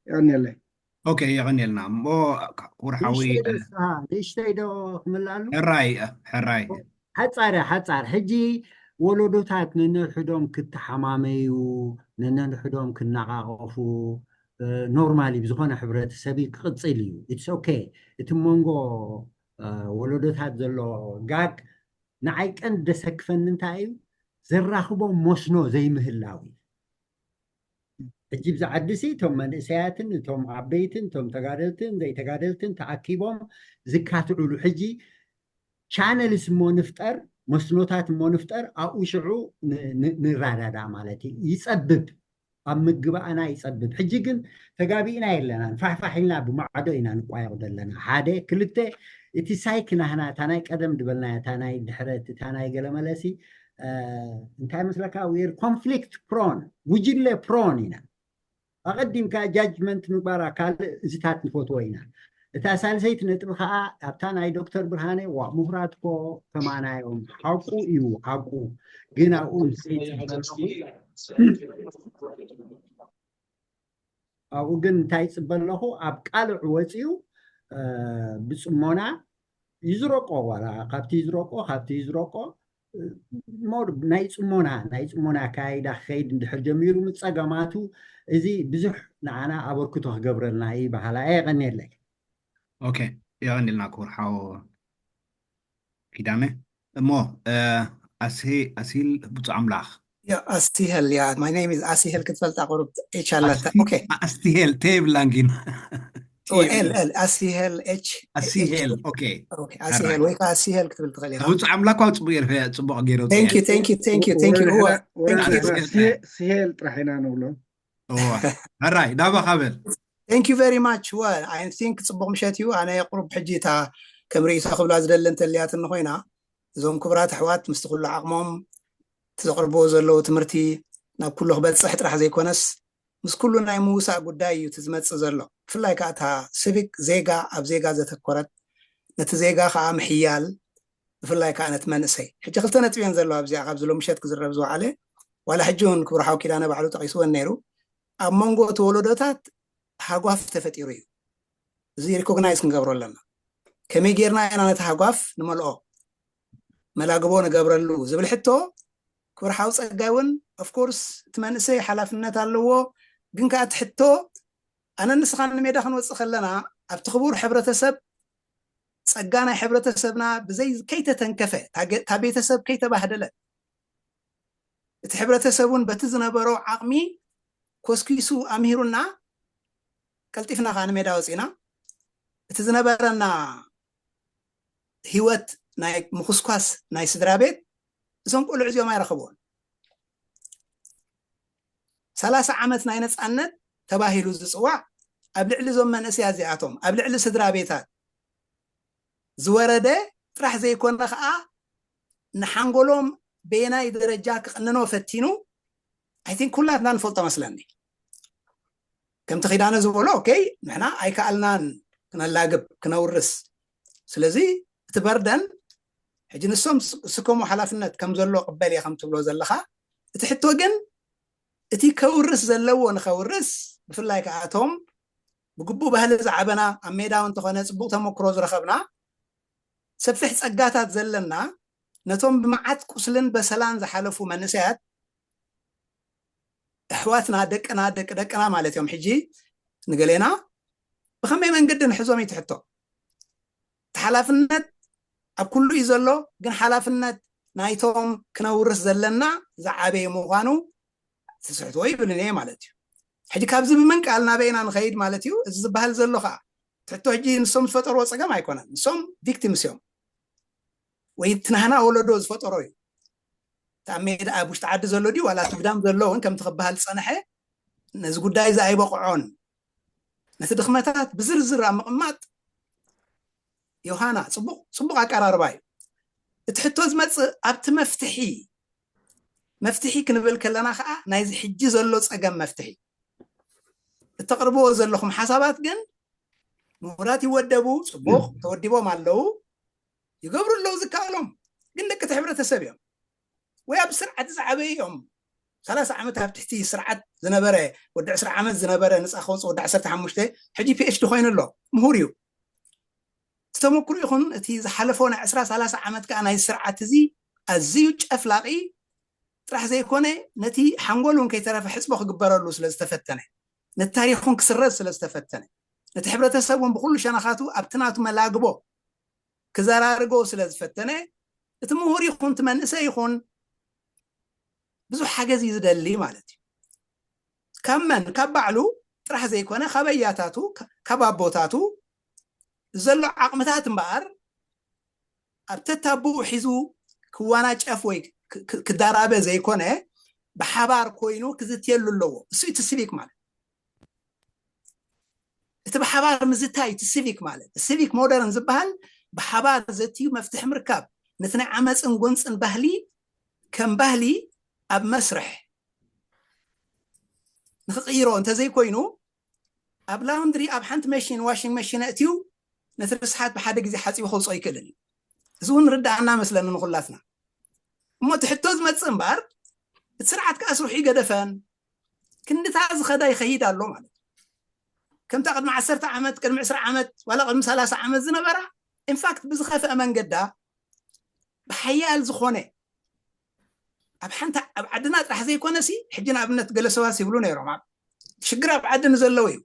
የቐንየለይ። ኦኬ፣ የቐንየልና። እሞ ክቡር ሓዊ ንእሽተይ ዶ ስኻ ንእሽተይ ዶ ክምላሉ ሕራይ ሕራይ ሓፃር እያ ሓፃር። ሕጂ ወለዶታት ነንሕዶም ክተሓማመዩ፣ ነንሕዶም ክነቓቐፉ ኖርማሊ ብዝኾነ ሕብረተሰብ ክቕፅል እዩ። ኢትስ ኦኬ። እቲ መንጎ ወለዶታት ዘሎ ጋግ ንዓይ ቀንዲ ደሰክፈኒ እንታይ እዩ ዘራኽቦም መስኖ ዘይምህላው እዩ። ሕጂ ብዚ ዓዲ ሲ እቶም መንእሰያትን እቶም ዓበይትን እቶም ተጋደልትን ዘይተጋደልትን ተኣኪቦም ዝካትዑሉ ሕጂ ቻነልስ እሞ ንፍጠር መስኖታት እሞ ንፍጠር ኣብኡ ሽዑ ንራዳዳ ማለት እዩ። ይፀብብ ኣብ ምግባእና ይፀብብ። ሕጂ ግን ተጋቢእና የለናን ፋሕፋሕ ኢልና ብማዕዶ ኢና ንቋየቕ ዘለና። ሓደ ክልተ እቲ ሳይክ ናህና እታ ናይ ቀደም ዝበልናያ እታ ናይ ድሕረት እታ ናይ ገለመለሲ እንታይ መስለካ ር ኮንፍሊክት ፕሮን ጉጅለ ፕሮን ኢና። ኣቐዲምካ ጃጅመንት ምግባራ ካልእ እዚታት ንፈትዎ ኢና። እታ ሳልሰይቲ ነጥቢ ከዓ ኣብታ ናይ ዶክተር ብርሃነ ዋ ምሁራት ኮ ከማናዮም ሓቁ እዩ ሓቁ ግን ኣብኡ ኣብኡ ግን እንታይ ይፅበ ኣለኹ ኣብ ቃልዕ ወፂኡ ብፅሞና ይዝረቆ ዋላ ካብቲ ይዝረቆ ካብቲ ይዝረቆ ናይ ፅሞና ናይ ፅሞና ኣካይዳ ክኸይድ እንድሕር ጀሚሩ ምስ ፀገማቱ እዚ ብዙሕ ንዓና ኣበርክቶ ክገብረልና እዩ በሃላ እየ። የቐንየለይ። ኦኬ፣ የቐንየልና ክቡር ሓው ኪዳነ። እሞ ኣስሄ ኣሲል ብፁዕ ኣምላኽ ኣስቲሄል ያ my name is ኣስሄል ክትፈልጣ ቁሩብ ኤች ኣለታ። ኦኬ ኣስቲሄል ተየብላን ግን ኤል ኤል ኣስሄል ኤች ኣስሄል ኦኬ ኣስሄል ወይ ከዓ ኣስሄል ክትብል ትኽእል ኢኻ። ብፁዕ ኣምላኽ ካብ ፅቡቅ ገይረ ፅቡቅ ገይረ thank you thank you thank you thank you ስሄል ጥራሕ ኢና ንብሎ። እዋ፣ ሕራይ፣ ናባኻ በል። Thank you very much. Well, I think ጽቡቕ ምሸት እዩ። ኣነ ቁሩብ ሕጂ እታ ከም ርእይቶ ክብላ ዝደሊ እንተልያትኒ ኮይና፣ እዞም ክቡራት ኣሕዋት ምስቲ ኩሉ ዓቕሞም እቲ ዘቕርብዎ ዘለዉ ትምህርቲ ናብ ኩሉ ክበጽሕ ጥራሕ ዘይኮነስ፣ ምስ ኩሉ ናይ ምውሳእ ጉዳይ እዩ እቲ ዝመጽእ ዘሎ። ብፍላይ ከዓ እታ ሲቪክ፣ ዜጋ ኣብ ዜጋ ዘተኮረት፣ ነቲ ዜጋ ከዓ ምሕያል፣ ብፍላይ ከዓ ነቲ መንእሰይ። ሕጂ ክልተ ነጥቢ እየን ዘለዋ ኣብዚኣ፣ ካብዚ ሎምሸት ክዝረብ ዝወዓለ። ዋላ ሕጂ እውን ክቡር ሓው ኪዳነ ባዕሉ ጠቒስወን ነይሩ። ኣብ መንጎ እቲ ወለዶታት ሃጓፍ ተፈጢሩ እዩ። እዚ ሪኮግናይዝ ክንገብሮ ኣለና። ከመይ ጌርና ኢና ነቲ ሃጓፍ ንመልኦ፣ መላግቦ ንገብረሉ ዝብል ሕቶ፣ ክቡር ሓው ጸጋይ እውን፣ ኦፍኮርስ፣ እቲ መንእሰይ ሓላፍነት ኣለዎ። ግን ከዓ እቲ ሕቶ፣ ኣነ ንስኻን ንሜዳ ክንወጽእ ከለና፣ ኣብቲ ክቡር ሕብረተሰብ፣ ጸጋ ናይ ሕብረተሰብና ብዘይ፣ ከይተተንከፈ፣ እታ ገ-፣ እታ ቤተሰብ ከይተባህደለት፣ እቲ ሕብረተሰብ እውን በቲ ዝነበሮ ዓቕሚ ኮስኪሱ ኣምሂሩና፣ ቀልጢፍና ከዓ ንሜዳ ወፂና፣ እቲ ዝነበረና ህይወት ናይ ምኹስኳስ ናይ ስድራ ቤት እዞም ቆልዑ እዚኦም ኣይረኸብዎን። ሰላሳ ዓመት ናይ ነፃነት ተባሂሉ ዝፅዋዕ ኣብ ልዕሊ እዞም መንእሰያት እዚኣቶም፣ ኣብ ልዕሊ ስድራ ቤታት ዝወረደ ጥራሕ ዘይኮነ ከዓ ንሓንጎሎም በየናይ ደረጃ ክቕንኖ ፈቲኑ፣ I think ኩላትና ንፈልጦ መስለኒ። ከምቲ ኪዳነ ዝበሎ፣ ኦኬ፣ ንሕና ኣይከኣልናን ክነላግብ፣ ክነውርስ። ስለዚ እቲ በርደን ሕጂ ንሶም ስ-፣ ስከሙ ሓላፍነት ከም ዘሎ ቅበል እየ ከም ትብሎ ዘለኻ። እቲ ሕቶ ግን እቲ ከውርስ ዘለዎ ንኸውርስ፣ ብፍላይ ከዓ እቶም ብግቡእ ባህሊ ዝዓበና፣ ኣብ ሜዳ እውን እንተኾነ ጽቡቕ ተመክሮ ዝረኸብና፣ ሰፊሕ ጸጋታት ዘለና፣ ነቶም ብመዓት ቁስልን በሰላን ዝሓለፉ መንእሰያት፣ ኣሕዋትና፣ ደቅና፣ ደቂ ደቅና ማለት እዮም። ሕጂ ንገሌና ብኸመይ መንገዲ ንሕዞም እዩ እቲ ሕቶ። እቲ ሓላፍነት ኣብ ኩሉ እዩ ዘሎ፣ ግን ሓላፍነት ናይቶም ክነውርስ ዘለና ዝዓበየ ምዃኑ ትስሕትዎ ይብልን እየ ማለት እዩ። ሕጂ ካብዚ ብምንቃል ናበይና ንኸይድ ማለት እዩ? እዚ ዝበሃል ዘሎ ከዓ፣ እቲ ሕቶ ሕጂ ንሶም ዝፈጠርዎ ጸገም ኣይኮነን። ንሶም ቪክቲምስ እዮም። ወይ እቲ ናህና ወለዶ ዝፈጠሮ እዩ። እቲ ኣብ ሜዳ፣ ኣብ ውሽጢ ዓዲ ዘሎ ድዩ ዋላ እቲ ግዳም ዘሎ እውን ከምቲ ክበሃል ዝጸንሐ፣ ነዚ ጉዳይ እዚ ኣይበቕዖን። ነቲ ድኽመታት ብዝርዝር ኣብ ምቕማጥ፣ ዮሃና፣ ጽቡቕ፣ ጽቡቕ ኣቀራርባ እዩ። እቲ ሕቶ ዝመጽእ ኣብቲ መፍትሒ፣ መፍትሒ ክንብል ከለና ከዓ ናይዚ ሕጂ ዘሎ ጸገም መፍትሒ። እተቕርብዎ ዘለኹም ሓሳባት ግን ምሁራት ይወደቡ፣ ጽቡቕ፣ ተወዲቦም ኣለዉ፣ ይገብሩ ኣለዉ ዝከኣሎም። ግን ደቂ እቲ ሕብረተሰብ እዮም። ወይ ኣብ ስርዓት ዝዓበዩ እዮም። ሰላሳ ዓመት ኣብ ትሕቲ ስርዓት ዝነበረ፣ ወዲ ዕስራ ዓመት ዝነበረ ነጻ ከውጽእ፣ ወዲ ዓሰርተ ሓሙሽተ፣ ሕጂ ፒ ኤች ዲ ኮይኑ ኣሎ፣ ምሁር እዩ። እቲ ተመክሮ ይኹን እቲ ዝሓለፎ ናይ ዕስራ ሰላሳ ዓመት ከኣ ናይ ስርዓት እዚ ኣዝዩ ጨፍላቒ ጥራሕ ዘይኮነ፣ ነቲ ሓንጎል እውን ከይተረፈ ሕጽቦ ክግበረሉ ስለ ዝተፈተነ፣ ነቲ ታሪኽ እውን ክስረዝ ስለ ዝተፈተነ፣ ነቲ ሕብረተሰብ እውን ብኹሉ ሸነኻቱ ኣብቲ ናቱ መላግቦ ክዘራርጎ ስለ ዝፈተነ፣ እቲ ምሁር ይኹን እቲ መንእሰይ ይኹን ብዙሕ ሓገዝ እዩ ዝደሊ ማለት እዩ። ካብ መን? ካብ ባዕሉ ጥራሕ ዘይኮነ፣ ካብ ኣያታቱ፣ ካብ ኣቦታቱ ዘሎ ዓቕምታት እምበኣር፣ ኣብ ተታብኡ ሒዙ ክዋናጨፍ ወይ ክ-፣ ክ-፣ ክዳራበ ዘይኮነ፣ ብሓባር ኮይኑ ክዝትየሉ ኣለዎ። እሱ እቲ ሲቪክ ማለት። እቲ ብሓባር ምዝታይ፣ እቲ ሲቪክ ማለት፣ ሲቪክ ሞደርን ዝበሃል፣ ብሓባር ዘትዩ መፍትሒ ምርካብ፣ ነቲ ናይ ዓመፅን ጎንፅን ባህሊ ከም ባህሊ ኣብ መስርሕ ንኽቕይሮ እንተዘይኮይኑ፣ ኣብ ላውንድሪ፣ ኣብ ሓንቲ መሽን፣ ዋሽንግ መሽን ኣእትዩ ነቲ ርስሓት ብሓደ ግዜ ሓፂቡ ከውፅኦ ይክእልን እዩ። እዚ እውን ርዳኣና መስለኒ ንኹላትና። እሞ እቲ ሕቶ ዝመፅእ እምበኣር፣ እቲ ስርዓት ከዓ ስርሑ ይገደፈን፣ ክንድታ ዝኸዳ ይኸይድ ኣሎ ማለት እዩ። ከምታ ቅድሚ ዓሰርተ ዓመት፣ ቅድሚ ዕስራ ዓመት፣ ዋላ ቅድሚ ሰላሳ ዓመት ዝነበራ፣ ኢንፋክት ብዝኸፍአ መንገዳ፣ ብሓያል ዝኾነ፣ ኣብ ሓንቲ፣ ኣብ ዓድና ጥራሕ ዘይኮነሲ፣ ሕጂ ንኣብነት ገለ ሰባት ይብሉ ነይሮም፣ ኣብ፣ ሽግር ኣብ ዓዲ ንዘለዉ እዩ።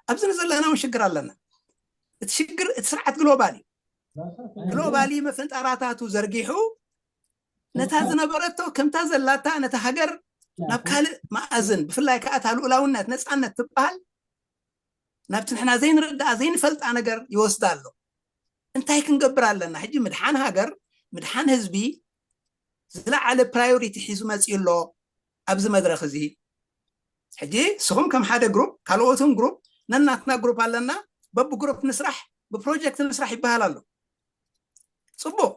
ኣብዚ ንዘለና እውን ሽግር ኣለና። እቲ ሽግር፣ እቲ ስርዓት ግሎባል እዩ። ግሎባሊ መፈንጠራታቱ ዘርጊሑ፣ ነታ ዝነበረቶ ከምታ ዘላታ፣ ነታ ሃገር ናብ ካልእ መኣዝን፣ ብፍላይ ከዓ እታ ልኡላውነት፣ ነፃነት ትበሃል፣ ናብቲ ንሕና ዘይንርድኣ፣ ዘይንፈልጣ ነገር ይወስዳ ኣሎ። እንታይ ክንገብር ኣለና? ሕጂ ምድሓን ሃገር፣ ምድሓን ህዝቢ ዝለዓለ ፕራዮሪቲ ሒዙ መፂኡ ኣሎ ኣብዚ መድረኽ እዚ። ሕጂ ንስኹም ከም ሓደ ግሩፕ፣ ካልኦት እውን ግሩፕ፣ ነናትና ግሩፕ ኣለና፣ በብግሩፕ ንስራሕ፣ ብፕሮጀክት ንስራሕ ይበሃል ኣሎ። ፅቡቕ።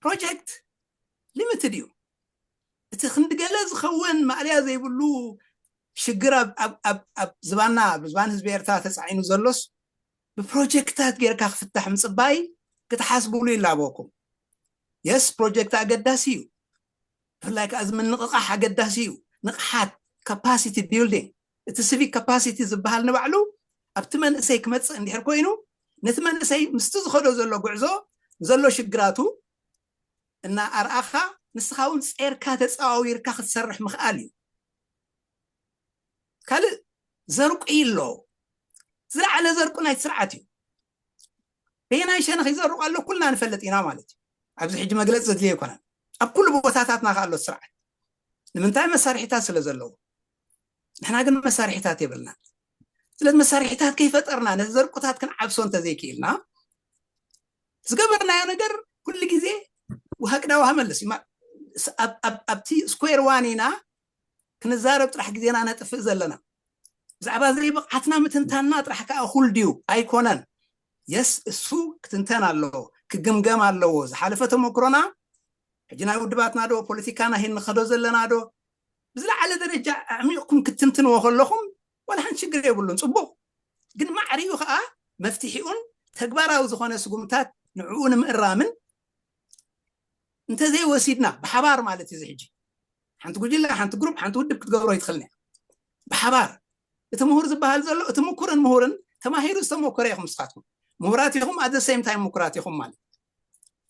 ፕሮጀክት ሊሚትድ እዩ። እቲ ክንዲ ገለ ዝኸውን ማእለያ ዘይብሉ ሽግር ኣብ ዝባና፣ ኣብ ዝባን ህዝቢ ኤርትራ ተፃዒኑ ዘሎስ፣ ብፕሮጀክታት ጌርካ ክፍታሕ ምፅባይ ክትሓስብሉ ይላበወኩም። የስ፣ ፕሮጀክት ኣገዳሲ እዩ። ብፍላይ ከዓ እዚ ምንቕቓሕ ኣገዳሲ እዩ። ንቕሓት፣ ካፓሲቲ ቢልዲንግ፣ እቲ ሲቪክ ካፓሲቲ ዝበሃል ንባዕሉ ኣብቲ መንእሰይ ክመፅእ እንድሕር ኮይኑ፣ ነቲ መንእሰይ ምስቲ ዝኸዶ ዘሎ ጉዕዞ፣ ዘሎ ሽግራቱ እና ኣርኣኻ፣ ንስኻ እውን ጸርካ ተጸዋዊርካ ክትሰርሕ ምኽኣል እዩ። ካልእ ዘርቁ ኣሎ። ዝለዓለ ዘርቁ ናይቲ ስርዓት እዩ። በየናይ ሸነኽ ይዘርቁ ኣሎ ኩልና ንፈልጥ ኢና ማለት እዩ። ኣብዚ ሕጂ መግለፂ ዘድልዮ ኣይኮነን። ኣብ ኩሉ ቦታታትና ከ ኣሎ ስርዓት። ንምንታይ? መሳርሒታት ስለ ዘለዎ። ንሕና ግን መሳርሒታት የብልና። ስለዚ መሳርሒታት ከይፈጠርና ነቲ ዘርቁታት ክንዓብሶ እንተዘይክኢልና፣ ዝገበርናዮ ነገር ኩሉ ግዜ ውሃ ቅዳ ውሃ መልስ እዩ። ማ-፣ ስ-፣ ኣብ-፣ ኣብ-፣ ኣብቲ ስኩዌር ዋን ኢና ክንዛረብ ጥራሕ ግዜና ነጥፍእ ዘለና። ብዛዕባ ዘይብቕዓትና ምትንታንና ጥራሕ ከኣ እኹል ድዩ? ኣይኮነን። የስ፣ እሱ ክትንተን ኣለዎ፣ ክግምገም ኣለዎ። ዝሓለፈ ተመክሮና፣ ሕጂ ናይ ውድባትና ዶ፣ ፖለቲካና ሂን ንኸዶ ዘለና ዶ፣ ብዝለዓለ ደረጃ ኣዕሚቕኩም ክትትንትንዎ ከለኹም፣ ዋላ ሓንቲ ሽግር የብሉን፣ ጽቡቕ። ግን ማዕሪኡ ከኣ መፍትሒኡን ተግባራዊ ዝኾነ ስጉምታት ንዕኡ ንምእራምን እንተዘይወሲድና፣ ብሓባር ማለት እዩ። እዚ ሕጂ ሓንቲ ጉጅለ፣ ሓንቲ ግሩፕ፣ ሓንቲ ውድብ ክትገብሮ ይትኽእልን እያ። ብሓባር እቲ ምሁር ዝበሃል ዘሎ፣ እቲ ምኩርን ምሁርን ተማሂሩ ዝተመኮረ ኢኹም ንስኻትኩም። ምሁራት ኢኹም፣ ኣት ዘ ሴም ታይም ምኩራት ኢኹም ማለት እዩ።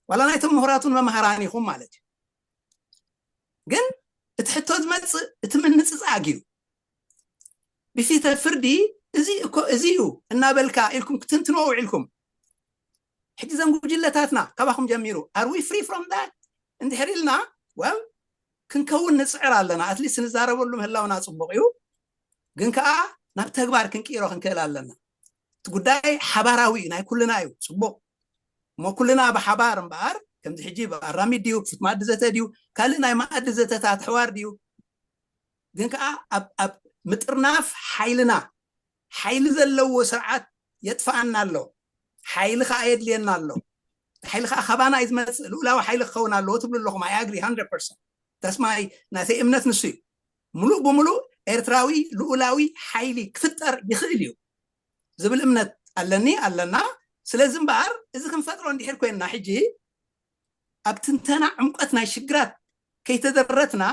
ዋላ ናይቶም ምሁራት እውን መምሃራን ኢኹም ማለት እዩ። ግን እቲ ሕቶ ዝመጽእ እቲ ምንጽጻግ እዩ። ብፊተ ፍርዲ እዚ እኮ እዚ እዩ እናበልካ ኢልኩም ክትንትንዎ ውዒልኩም። ሕጂ ዘን ጉጅለታትና ካባኹም ጀሚሩ፣ are we free from that? እንድሕር ኢልና፣ well፣ ክንከውን ንጽዕር ኣለና። ኣትሊስት ንዛረበሉ ምህላውና ጽቡቕ እዩ። ግን ከኣ ናብ ተግባር ክንቅይሮ ክንክእል ኣለና። እቲ ጉዳይ ሓባራዊ እዩ፣ ናይ ኩልና እዩ። ጽቡቕ። እሞ ኩልና ብሓባር እምበኣር፣ ከምዚ ሕጂ ኣራሚድ ድዩ፣ ክፉት መኣዲ ዘተ ድዩ፣ ካልእ ናይ መኣዲ ዘተታት ሕዋር ድዩ፣ ግን ከኣ ኣብ፣ ኣብ ምጥርናፍ ሓይልና፣ ሓይሊ ዘለዎ ስርዓት የጥፍኣና ኣሎ። ሓይሊ ከኣ የድልየና ኣሎ። ሓይሊ ከኣ ካባና እዩ ዝመጽእ፣ ልኡላዊ ሓይሊ ክኸውን ኣለዎ ትብሉ ኣለኹም። I agree hundred percent። That's my፣ ናተይ እምነት ንሱ እዩ። ምሉእ ብምሉእ ኤርትራዊ ልኡላዊ ሓይሊ ክፍጠር ይኽእል እዩ ዝብል እምነት ኣለኒ፣ ኣለና። ስለዚ እምበኣር እዚ ክንፈጥሮ እንድሕር ኮይንና ሕጂ ኣብ ትንተና ዕምቆት ናይ ሽግራት ከይተደረትና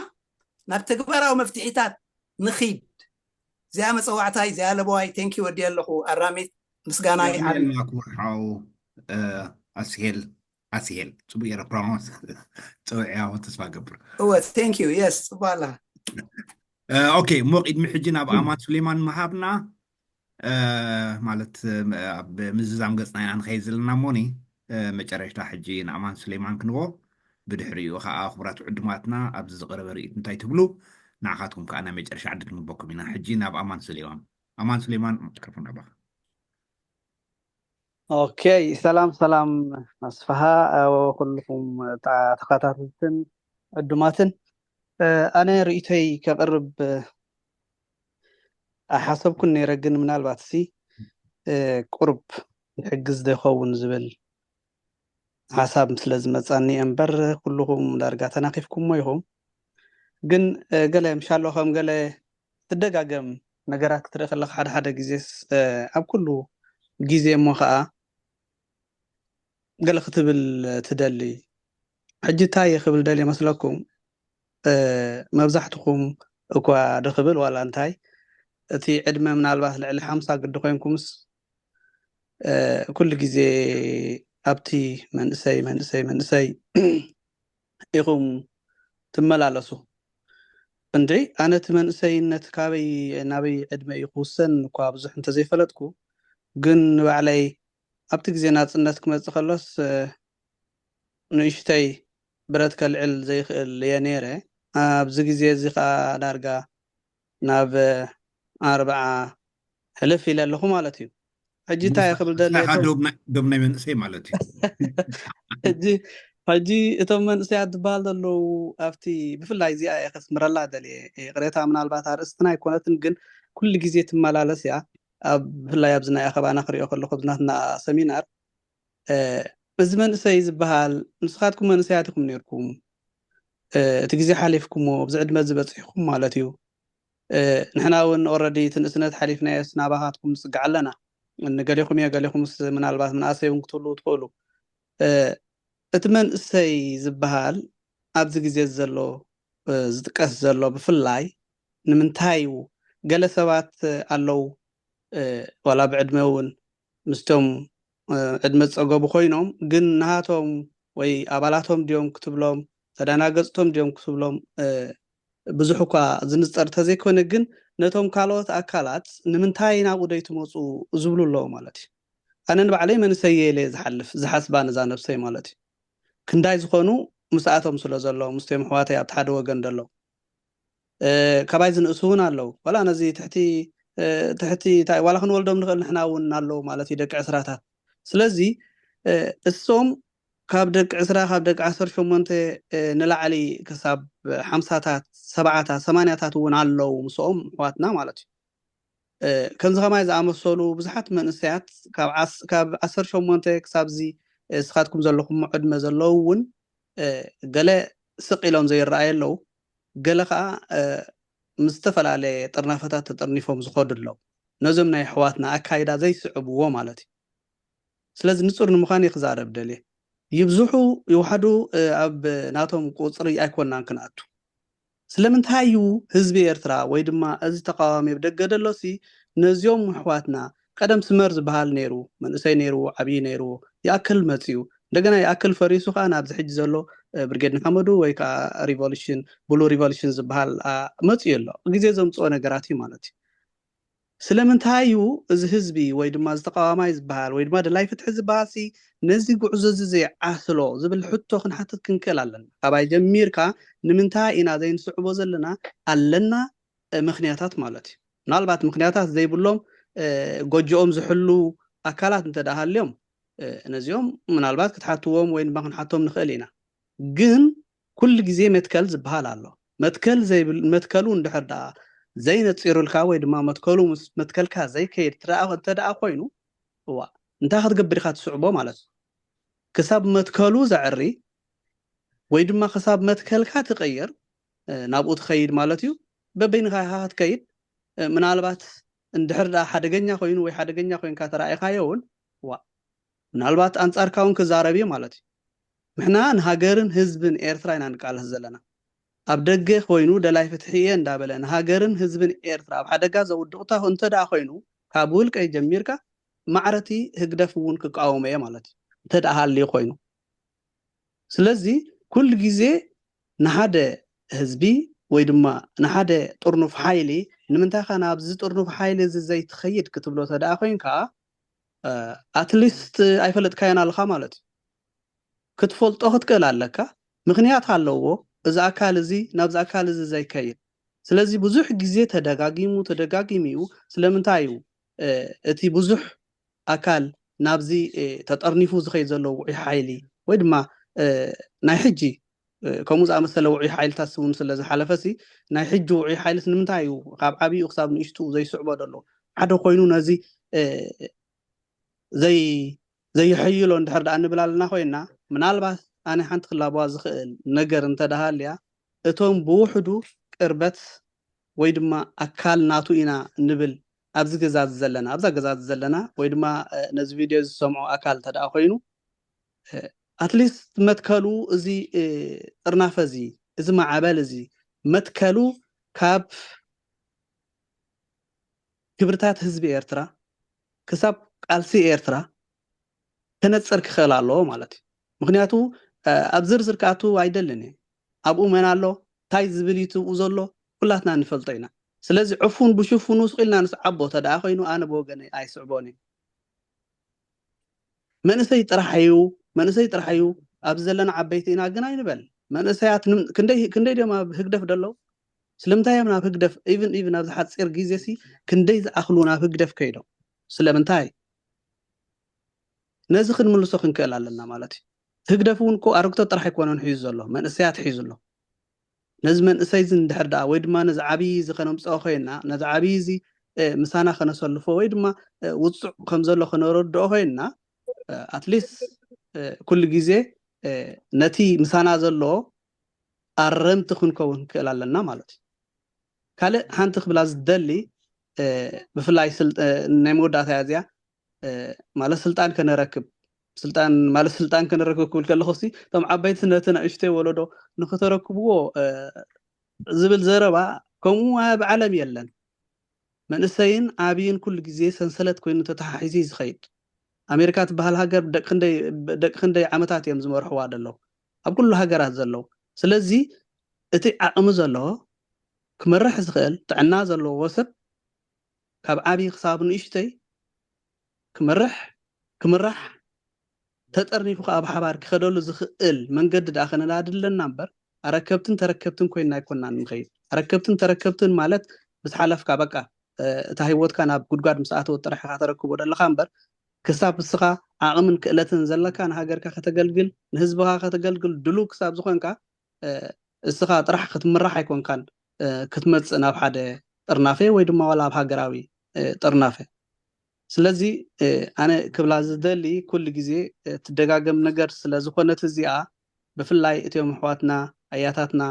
ናብ ተግባራዊ መፍትሒታት ንኺድ። እዚኣ መጸዋዕታይ፣ እዚኣ ለበዋይ። ቴንኪ ወዲ ኣለኹ ኣራሚት ምስጋና ይዓቢ። ክቡር ሓው ኣስሄል፣ ኣስሄል ጽቡቅ ገይረ ፕሮናውንስ ጽውዕያ ተስፋ ገብር። እወ፣ ቴንኪ ዩ። የስ፣ ጽቡቅ ኣላ። ኦኬ፣ እሞ ቅድሚ ሕጂ ናብ ኣማን ሱሌማን ምሃብና፣ ማለት ኣብ ምዝዛም ገጽና ኢና ንኸይድ ዘለና እሞኒ፣ መጨረሽታ ሕጂ ንኣማን ሱሌማን ክንቦ፣ ብድሕሪኡ ከዓ ክቡራት ዕዱማትና ኣብዚ ዝቐረበ ርእይት እንታይ ትብሉ፣ ንዓኻትኩም ከዓ ናይ መጨረሻ ዕድል ክንበኩም ኢና። ሕጂ ናብ ኣማን ሱሌማን። ኣማን ሱሌማን፣ ማይክሮፎን ናባኻ። ኦኬ፣ ሰላም ሰላም ኣስፍሃ፣ ኩልኹም ተኸታተልትን ዕዱማትን። ኣነ ርእይቶይ ከቕርብ ኣይሓሰብኩን ነይረ፣ ግን ምናልባት ሲ ቁሩብ ይሕግዝ ዶ ይኸውን ዝብል ሓሳብ ስለ ዝመጻኒ እምበር፣ ኩልኹም ዳርጋ ተናኺፍኩሞ ኢኹም። ግን ገለ ምሻሎ ከም ገለ ትደጋገም ነገራት ክትርኢ ከለኻ ሓደ ሓደ ግዜስ ኣብ ኩሉ ግዜ እሞ ኸዓ ገለ ክትብል ትደሊ። ሕጂ እንታይ እየ ክብል ደልየ መስለኩም? መብዛሕትኹም እኳ ዶ ክብል ዋላ እንታይ፣ እቲ ዕድመ ምናልባት ልዕሊ ሓምሳ ግዲ ኮይንኩምስ ኩሉ ግዜ ኣብቲ መንእሰይ መንእሰይ መንእሰይ ኢኹም ትመላለሱ። እንድዒ ኣነ እቲ መንእሰይነት ካበይ ናበይ ዕድመ እዩ ክውሰን እኳ ብዙሕ እንተዘይፈለጥኩ፣ ግን ንባዕለይ ኣብቲ ግዜ ናጽነት ክመጽእ ከሎስ ንእሽተይ ብረት ከልዕል ዘይኽእል እየ ነይረ። ኣብዚ ግዜ እዚ ኸኣ ዳርጋ ናብ ኣርብዓ ሕልፍ ኢለ ኣለኹ ማለት እዩ። ሕጂ እንታይ ክብል ደልየ ዶብ ናይ መንእሰይ ማለት እዩ። ሕጂ ሕጂ እቶም መንእሰያት ዝበሃል ዘለዉ ኣብቲ ብፍላይ እዚኣ እየ ከስምረላ ደልየ። ይቕሬታ፣ ምናልባት ኣርእስትና ኣይኮነትን፣ ግን ኩሉ ግዜ ትመላለስ እያ። ኣብ ብፍላይ ኣብዚ ናይ ኣኸባና ክሪኦ ከለኹ፣ ኣብዚ ናትና ሰሚናር፣ እዚ መንእሰይ ዝበሃል፣ ንስኻትኩም መንእሰያት ኢኹም ነርኩም፣ እቲ ግዜ ሓሊፍኩሞ፣ ኣብዚ ዕድመ ዝበፅሕኩም ማለት እዩ። ንሕና እውን ኦረዲ እቲ ንእስነት ሓሊፍናዮስ ናባኻትኩም ንፅጋዕ ኣለና። ንገሌኹም እየ፣ ገሌኹምስ ምናልባት ምንኣሰይ እውን ክትህልዉ ትኽእሉ። እቲ መንእሰይ ዝበሃል ኣብዚ ግዜ ዘሎ ዝጥቀስ ዘሎ ብፍላይ ንምንታይ እዩ? ገለ ሰባት ኣለዉ፣ ዋላ ብዕድመ እውን ምስቶም ዕድመ ዝፀገቡ ኮይኖም፣ ግን ናሃቶም ወይ ኣባላቶም ድዮም ክትብሎም፣ ተደናገፅቶም ድዮም ክትብሎም ብዙሕ እኳ ዝንፀር ተዘይኮነ፣ ግን ነቶም ካልኦት ኣካላት ንምንታይ ናብኡ ደይትመፁ ዝብሉ ኣለዉ ማለት እዩ። ኣነ ንባዕለይ መንእሰይ ኢለ ዝሓልፍ ዝሓስባ ነዛ ነብሰይ ማለት እዩ። ክንዳይ ዝኾኑ ምስኣቶም ስለ ዘለዉ፣ ምስቶም ኣሕዋተይ ኣብቲ ሓደ ወገን ዘለዉ ካባይ ዝንእሱ እውን ኣለዉ። ዋላ ነዚ ትሕቲ ትሕቲ ዋላ ክንወልዶም ንኽእል ንሕና እውን ኣለዉ ማለት እዩ፣ ደቂ ዕስራታት። ስለዚ እሶም ካብ ደቂ ዕስራ፣ ካብ ደቂ ዓሰርተ ሸሞንተ ንላዕሊ ክሳብ ሓምሳታት፣ ሰብዓታት፣ ሰማንያታት እውን ኣለዉ ምስኦም ኣሕዋትና ማለት እዩ። ከምዚ ከማይ ዝኣመሰሉ ብዙሓት መንእሰያት ካብ ዓሰርተ ሸሞንተ ክሳብዚ እስኻትኩም ዘለኹም ዕድመ ዘለዉ እውን ገለ ስቕ ኢሎም ዘይረኣዩ ኣለዉ፣ ገለ ከዓ ምስ ዝተፈላለየ ጥርናፈታት ተጠርኒፎም ዝኸዱ ኣለዉ። ነዞም ናይ ኣሕዋትና ኣካይዳ ዘይስዕብዎ ማለት እዩ። ስለዚ ንጹር ንምዃን እየ ክዛረብ ደልየ። ይብዝሑ ይውሓዱ ኣብ ናቶም ቁጽሪ ኣይኮናን ክንኣቱ። ስለምንታይ እዩ ህዝቢ ኤርትራ ወይ ድማ እዚ ተቃዋሚ ኣብ ደገ ደሎሲ ነዚኦም ኣሕዋትና ቀደም ስመር ዝበሃል ነይሩ፣ መንእሰይ ነይሩ፣ ዓብዪ ነይሩ፣ ይኣክል መጽዩ፣ እንደገና ይኣክል ፈሪሱ ከዓ ናብዚ ሕጂ ዘሎ ብርጌድ ንሓመዱ ወይ ከዓ ሪቮሉሽን ብሉ ሪቮሉሽን ዝበሃል መጽዩ ኣሎ። ግዜ ዘምፅኦ ነገራት እዩ ማለት እዩ። ስለምንታይ እዩ እዚ ህዝቢ ወይ ድማ ዝተቃዋማይ ዝበሃል ወይ ድማ ደላይ ፍትሒ ዝበሃል ሲ ነዚ ጉዕዞ እዚ ዘይዓስሎ ዝብል ሕቶ ክንሓትት ክንክእል ኣለና። ካባይ ጀሚርካ ንምንታይ ኢና ዘይንስዕቦ ዘለና? ኣለና ምክንያታት ማለት እዩ። ምናልባት ምክንያታት ዘይብሎም ጎጆኦም ዝሕሉ ኣካላት እንተ ደኣ ሃልዮም ነዚኦም ምናልባት ክትሓትዎም ወይ ድማ ክንሓቶም ንኽእል ኢና። ግን ኩሉ ግዜ መትከል ዝበሃል ኣሎ። መትከል ዘይብል መትከሉ እንድሕር ደኣ ዘይነፂሩልካ ወይ ድማ መትከሉ ምስ መትከልካ ዘይከይድ እንተ ደኣ ኮይኑ እዋ እንታይ ክትገብር ኢኻ ትስዕቦ ማለት እዩ። ክሳብ መትከሉ ዘዕሪ ወይ ድማ ክሳብ መትከልካ ትቕይር ናብኡ ትኸይድ ማለት እዩ። በበይንኻ ኢኻ ክትከይድ። ምናልባት እንድሕር ደኣ ሓደገኛ ኮይኑ ወይ ሓደገኛ ኮይንካ ተራኢኻዮ እውን ዋ ምናልባት ኣንጻርካ እውን ክዛረብ እዩ ማለት እዩ። ንሕና ንሃገርን ህዝብን ኤርትራ ኢና ንቃለስ ዘለና። ኣብ ደገ ኮይኑ ደላይ ፍትሒ እየ እንዳበለ ንሃገርን ህዝብን ኤርትራ ኣብ ሓደጋ ዘውድቕ እንተ ደኣ ኮይኑ ካብ ውልቀይ ጀሚርካ ማዕረቲ ህግደፍ እውን ክቃወሞ እየ ማለት እዩ። እንተ ደኣ ሃልዩ ኮይኑ ስለዚ ኩሉ ግዜ ንሓደ ህዝቢ ወይ ድማ ንሓደ ጥርኑፍ ሓይሊ ንምንታይ ኻ ናብዚ ጥርኑፍ ሓይሊ እዚ ዘይትኸይድ ክትብሎ ተደኣ ኮይንካ ኣትሊስት ኣይፈለጥካዮን ኣለኻ ማለት እዩ። ክትፈልጦ ክትክእል ኣለካ። ምክንያት ኣለዎ እዚ ኣካል እዚ ናብዚ ኣካል እዚ ዘይከይድ። ስለዚ ብዙሕ ግዜ ተደጋጊሙ ተደጋጊሙ እዩ። ስለምንታይ እዩ እቲ ብዙሕ ኣካል ናብዚ ተጠርኒፉ ዝኸይድ ዘሎ ውዑይ ሓይሊ ወይ ድማ ናይ ሕጂ ከምኡ ዝኣመሰለ ውዑይ ሓይልታት እውን ስለ ዝሓለፈ ሲ ናይ ሕጂ ውዑይ ሓይልስ ንምንታይ እዩ ካብ ዓብኡ ክሳብ ንእሽትኡ ዘይስዕቦ ዘሎ ሓደ ኮይኑ ነዚ ዘይ ዘይሕይሎ እንድሕር ደኣ ንብል ኣለና ኮይና ምናልባት ኣነ ሓንቲ ክላበዋ ዝኽእል ነገር እንተ ደኣ ሃልያ እቶም ብውሕዱ ቅርበት ወይ ድማ ኣካል ናቱ ኢና ንብል ኣብዚ ገዛ እዚ ዘለና ኣብዛ ገዛ እዚ ዘለና ወይ ድማ ነዚ ቪድዮ ዝሰምዖ ኣካል እንተ ደኣ ኮይኑ ኣትሊስት መትከሉ እዚ ጥርናፈ እዚ እዚ ማዕበል እዚ መትከሉ ካብ ክብርታት ህዝቢ ኤርትራ ክሳብ ቃልሲ ኤርትራ ከነጽር ክኽእል ኣለዎ ማለት እዩ። ምክንያቱ ኣብ ዝርዝር ክኣቱ ኣይደልን እየ። ኣብኡ መን ኣሎ እንታይ ዝብል እዩ ትብኡ ዘሎ ኩላትና ንፈልጦ ኢና። ስለዚ ዕፉን ብሽፉኑ ስቕ ኢልና ንስዓቦ ተደኣ ኮይኑ ኣነ ብወገነይ ኣይስዕቦን እየ። መንእሰይ ጥራሕ እዩ መንእሰይ ጥራሕ እዩ ኣብዚ ዘለና ዓበይቲ ኢና ግን ኣይንበል። መንእሰያት ክንደይ ድዮም ኣብ ህግደፍ ደለዉ? ስለምንታይ እዮም ናብ ህግደፍ ኢቭን ኢቭን ኣብዚ ሓፂር ግዜ ሲ ክንደይ ዝኣኽሉ ናብ ህግደፍ ከይዶም? ስለምንታይ? ነዚ ክንምልሶ ክንክእል ኣለና ማለት እዩ። ህግደፍ እውን እኮ ኣረግቶት ጥራሕ ኣይኮነን ሒዙ ዘሎ፣ መንእሰያት ሒዙ ኣሎ። ነዚ መንእሰይ እዚ እንድሕር ደኣ ወይ ድማ ነዚ ዓብዪ እዚ ከነምፅኦ ኮይና፣ ነዚ ዓብዪ እዚ ምሳና ከነሰልፎ ወይ ድማ ውፁዕ ከም ዘሎ ከነረድኦ ኮይና፣ ኣትሊስት ኩሉ ግዜ ነቲ ምሳና ዘሎ ኣረምቲ ክንከውን ክእል ኣለና ማለት እዩ። ካልእ ሓንቲ ክብላ ዝደሊ፣ ብፍላይ ናይ መወዳእታ እያ እዚኣ፣ ማለት ስልጣን ከነረክብ፣ ስልጣን ማለት ስልጣን ከነረክብ ክብል ከለኹ ሲ፣ እቶም ዓበይቲ ነቲ ንእሽተይ ወለዶ ንክተረክብዎ ዝብል ዘረባ ከምኡ ኣብ ዓለም የለን። መንእሰይን ዓብይን ኩሉ ግዜ ሰንሰለት ኮይኑ ተተሓሒዙ እዩ ዝኸይድ። ኣሜሪካ ትበሃል ሃገር ደቂ ክንደይ ዓመታት እዮም ዝመርሕዋ ዘለዉ፣ ኣብ ኩሉ ሃገራት ዘለዉ። ስለዚ እቲ ዓቕሚ ዘለዎ ክመርሕ ዝኽእል ጥዕና ዘለዎ ሰብ ካብ ዓብዪ ክሳብ ንእሽተይ ክመርሕ ክምራሕ ተጠርኒፉ ከኣ ብሓባር ክኸደሉ ዝኽእል መንገዲ ደኣ ከነዳድለና እምበር ኣረከብትን ተረከብትን ኮይና ኣይኮናን ንኸይድ። ኣረከብትን ተረከብትን ማለት ምስ ሓለፍካ በቃ እታ ህይወትካ ናብ ጉድጓድ ምስ ኣተወ ጥራሕ ኢኻ ተረክቦ ዘለኻ እምበር ክሳብ እስኻ ዓቕምን ክእለትን ዘለካ ንሃገርካ ከተገልግል ንህዝብኻ ከተገልግል ድሉ ክሳብ ዝኾንካ እስኻ ጥራሕ ክትምራሕ ኣይኮንካን ክትመፅእ ናብ ሓደ ጥርናፈ ወይ ድማ ዋላ ኣብ ሃገራዊ ጥርናፈ። ስለዚ ኣነ ክብላ ዝደሊ ኩሉ ግዜ ትደጋገም ነገር ስለ ዝኾነት እዚኣ ብፍላይ እትዮም ኣሕዋትና ኣያታትና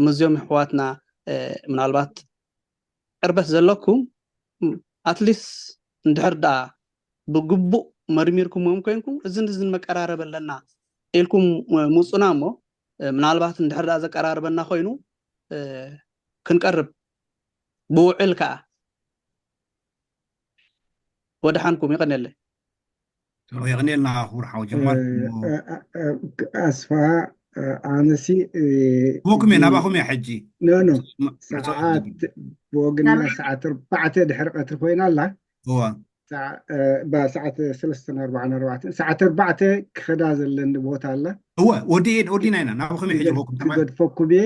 ምዝዮም ኣሕዋትና ምናልባት ቅርበት ዘለኩም ኣትሊስት እንድሕር ደኣ ብግቡእ መርሚርኩምዎም ኮይንኩም እዝን እዝን መቀራረብ ኣለና ኢልኩም ምፁና እሞ ምናልባት እንድሕር ደኣ ዘቀራርበና ኮይኑ ክንቀርብ ብውዕል ከዓ ወደሓንኩም ይቐንየለይ። የቕንየልና ክቡር ሓው ጀማል። ኣስፋ ኣነሲ ቦኩም እየ ናባኹም እየ ሕጂ ኖኖ ሰዓት ብወግና ሰዓት ኣርባዕተ ድሕሪ ቀትሪ ኮይና ኣላ እዋ ሰዓት ሰለስተን ኣርባዓን ኣርባዕተን ሰዓት ኣርባዕተ ክኸዳ ዘለኒ ቦታ ኣላ እወ ወዲኤ ወዲና ኢና ናባኹም እየ ሕጂ ቦኩም ተማ ክገድፈኩም እየ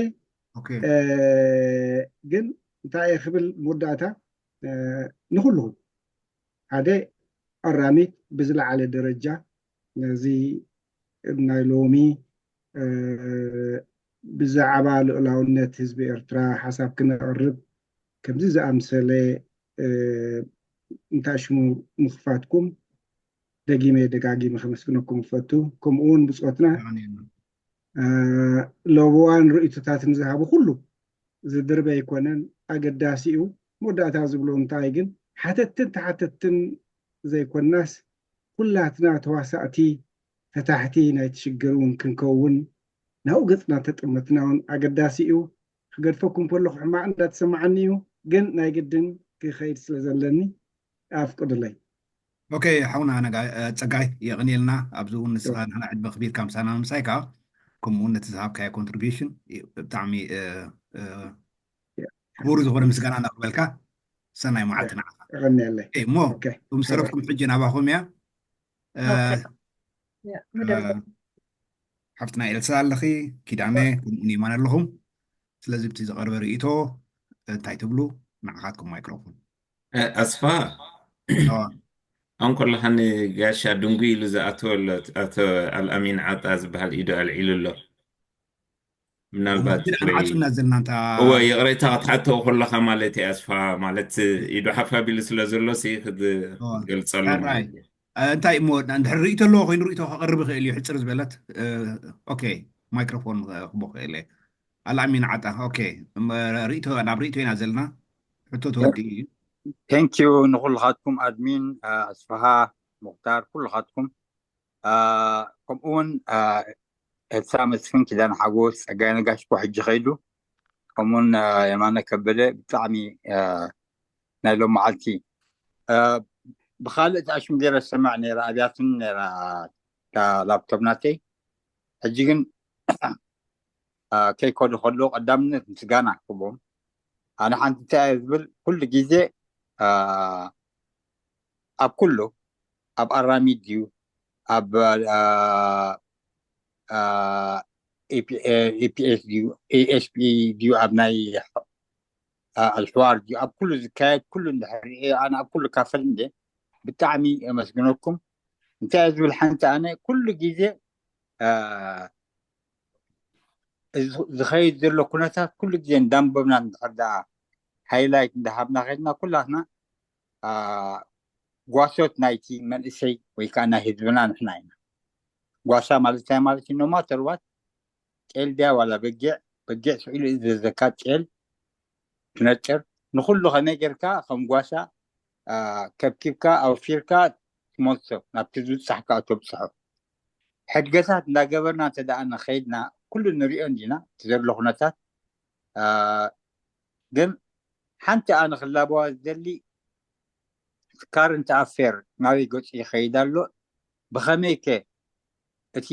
ግን እንታይ እየ ክብል መወዳእታ ንኩልኹም ሓደ ኣራሚት ብዝለዓለ ደረጃ ነዚ ናይ ሎሚ ብዛዕባ ልኡላውነት ህዝቢ ኤርትራ ሓሳብ ክነቕርብ ከምዚ ዝኣምሰለ እንታይ ሽሙ ምኽፋትኩም ደጊመ ደጋጊመ ከመስግነኩም እፈቱ። ከምኡ እውን ብጾትና ለበዋን ርእይቶታትን ዝሃቡ ኩሉ ዝድርበ ኣይኮነን፣ ኣገዳሲ እዩ። መወዳእታ ዝብሎ እንታይ ግን ሓተትን ተሓተትን ዘይኮናስ ኩላትና ተዋሳእቲ ፈታሕቲ ናይቲ ሽግር እውን ክንከውን ናብኡ ገፅና ተጠመትና እውን ኣገዳሲ እዩ። ክገድፈኩም ከለኹ ሕማቕ እንዳተሰማዓኒ እዩ፣ ግን ናይ ግድን ክኸይድ ስለ ዘለኒ ኣፍቅዱለይ። ኦኬ ሓውና ነጋ ጸጋይ የቕንየልና ኣብዚ እውን ንስኻ ንሕና ዕድመ ክቢርካ ምሳና ምምሳይካ ከምኡ እውን ነቲ ዝሃብካዮ ኮንትሪቢሽን ብጣዕሚ ክቡር ዝኾነ ምስጋና ነቕርበልካ። ሰናይ መዓልቲ ንዓኻ። የቐንየለይ። እሞ እቶም ዝተረፍኩም ሕጂ ናባኹም እያ። ሓፍትና ኤልሳ ኣለኺ፣ ኪዳነ ከምኡውን የማን ኣለኹም። ስለዚ ብቲ ዝቐርበ ርእይቶ እንታይ ትብሉ? ንዓኻትኩም ማይክሮፎን። ኣስፋ ኣን ከለኻ ንጋሻ ድንጉ ኢሉ ዝኣተወ ኣሎ ኣቶ ኣልኣሚን ዓጣ ዝበሃል ኢዱ ኣልዒሉ ኣሎ። ምናልባት ዓፁና ዘለና እንታ እወ ይቕሬታ ክትሓተው ከለኻ ማለት እዩ ኣስፋ ማለት ኢዱ ሓፍ ኣቢሉ ስለ ዘሎ ሲ ክትገልፀሉ ማለት እዩ። እንታይ እሞ እንድሕር ርእይቶ ኣለዎ ኮይኑ ርእይቶ ከቕርብ ይኽእል እዩ ሕፅር ዝበለት ኦኬ ማይክሮፎን ክቦ ክእል ኣልኣሚን ዓጣ ኦኬ ርእይቶ ናብ ርእይቶ ኢና ዘለና ሕቶ ተወዲኡ እዩ ቴንኪዩ ንኩልኻትኩም ኣድሚን ኣስፍሃ ሙክታር ኩልኻትኩም ከምኡውን ኤልሳ መስፍን ኪዳን ሓጎስ ጸጋይ ነጋሽ እኮ ሕጂ ከይዱ ከምኡውን የማነ ከበደ ብጣዕሚ ናይ ሎም መዓልቲ ብካልእ ተኣሽም ገይረ ዝሰምዕ ነይረ ኣብያትን ነይራ ላፕቶፕ ናተይ ሕጂ ግን ከይከዱ ከለዉ ቀዳምነት ምስጋና ክቦም ኣነ ሓንቲ እንታይ እየ ዝብል ኩሉ ግዜ ኣብ ኩሉ ኣብ ኣራሚድ ድዩ ኣብ ኢፒኤስ ድዩ ኤስፒ ድዩ ኣብ ናይ ኣልሕዋር ድዩ ኣብ ኩሉ ዝካየድ ኩሉ እንድሕር ኣነ ኣብ ኩሉ ካፈል እንደ ብጣዕሚ የመስግነኩም እንታይ እየ ዝብል ሓንቲ ኣነ ኩሉ ግዜ ዝኸይድ ዘሎ ኩነታት ኩሉ ግዜ እንዳንበብና እንድሕር ደኣ ሃይላይት እንዳሃብና ከድና ኩላትና ጓሶት ናይቲ መንእሰይ ወይ ከዓ ናይ ህዝብና ንሕና ኢና። ጓሳ ማለት እንታይ ማለት እዩ? ኖማተርዋት ጤል ድያ ዋላ በጊዕ፣ በጊዕ ስዒሉ እዩ ዘዘካ ጤል ትነጥር። ንኩሉ ከመይ ጌርካ ከም ጓሳ ከብኪብካ ኣውፊርካ ትመልሶ ናብቲ ዝብፃሕካ ተብፅሖ። ሕድገታት እንዳገበርና እንተ ደኣ ንኸይድና ኩሉ ንሪኦ እንዲና እቲ ዘሎ ኩነታት። ግን ሓንቲ ኣነ ክላበዋ ዝደሊ ካረንት ኣፌር ናበይ ገፁ ይኸይድ ኣሎ? ብኸመይ ከ እቲ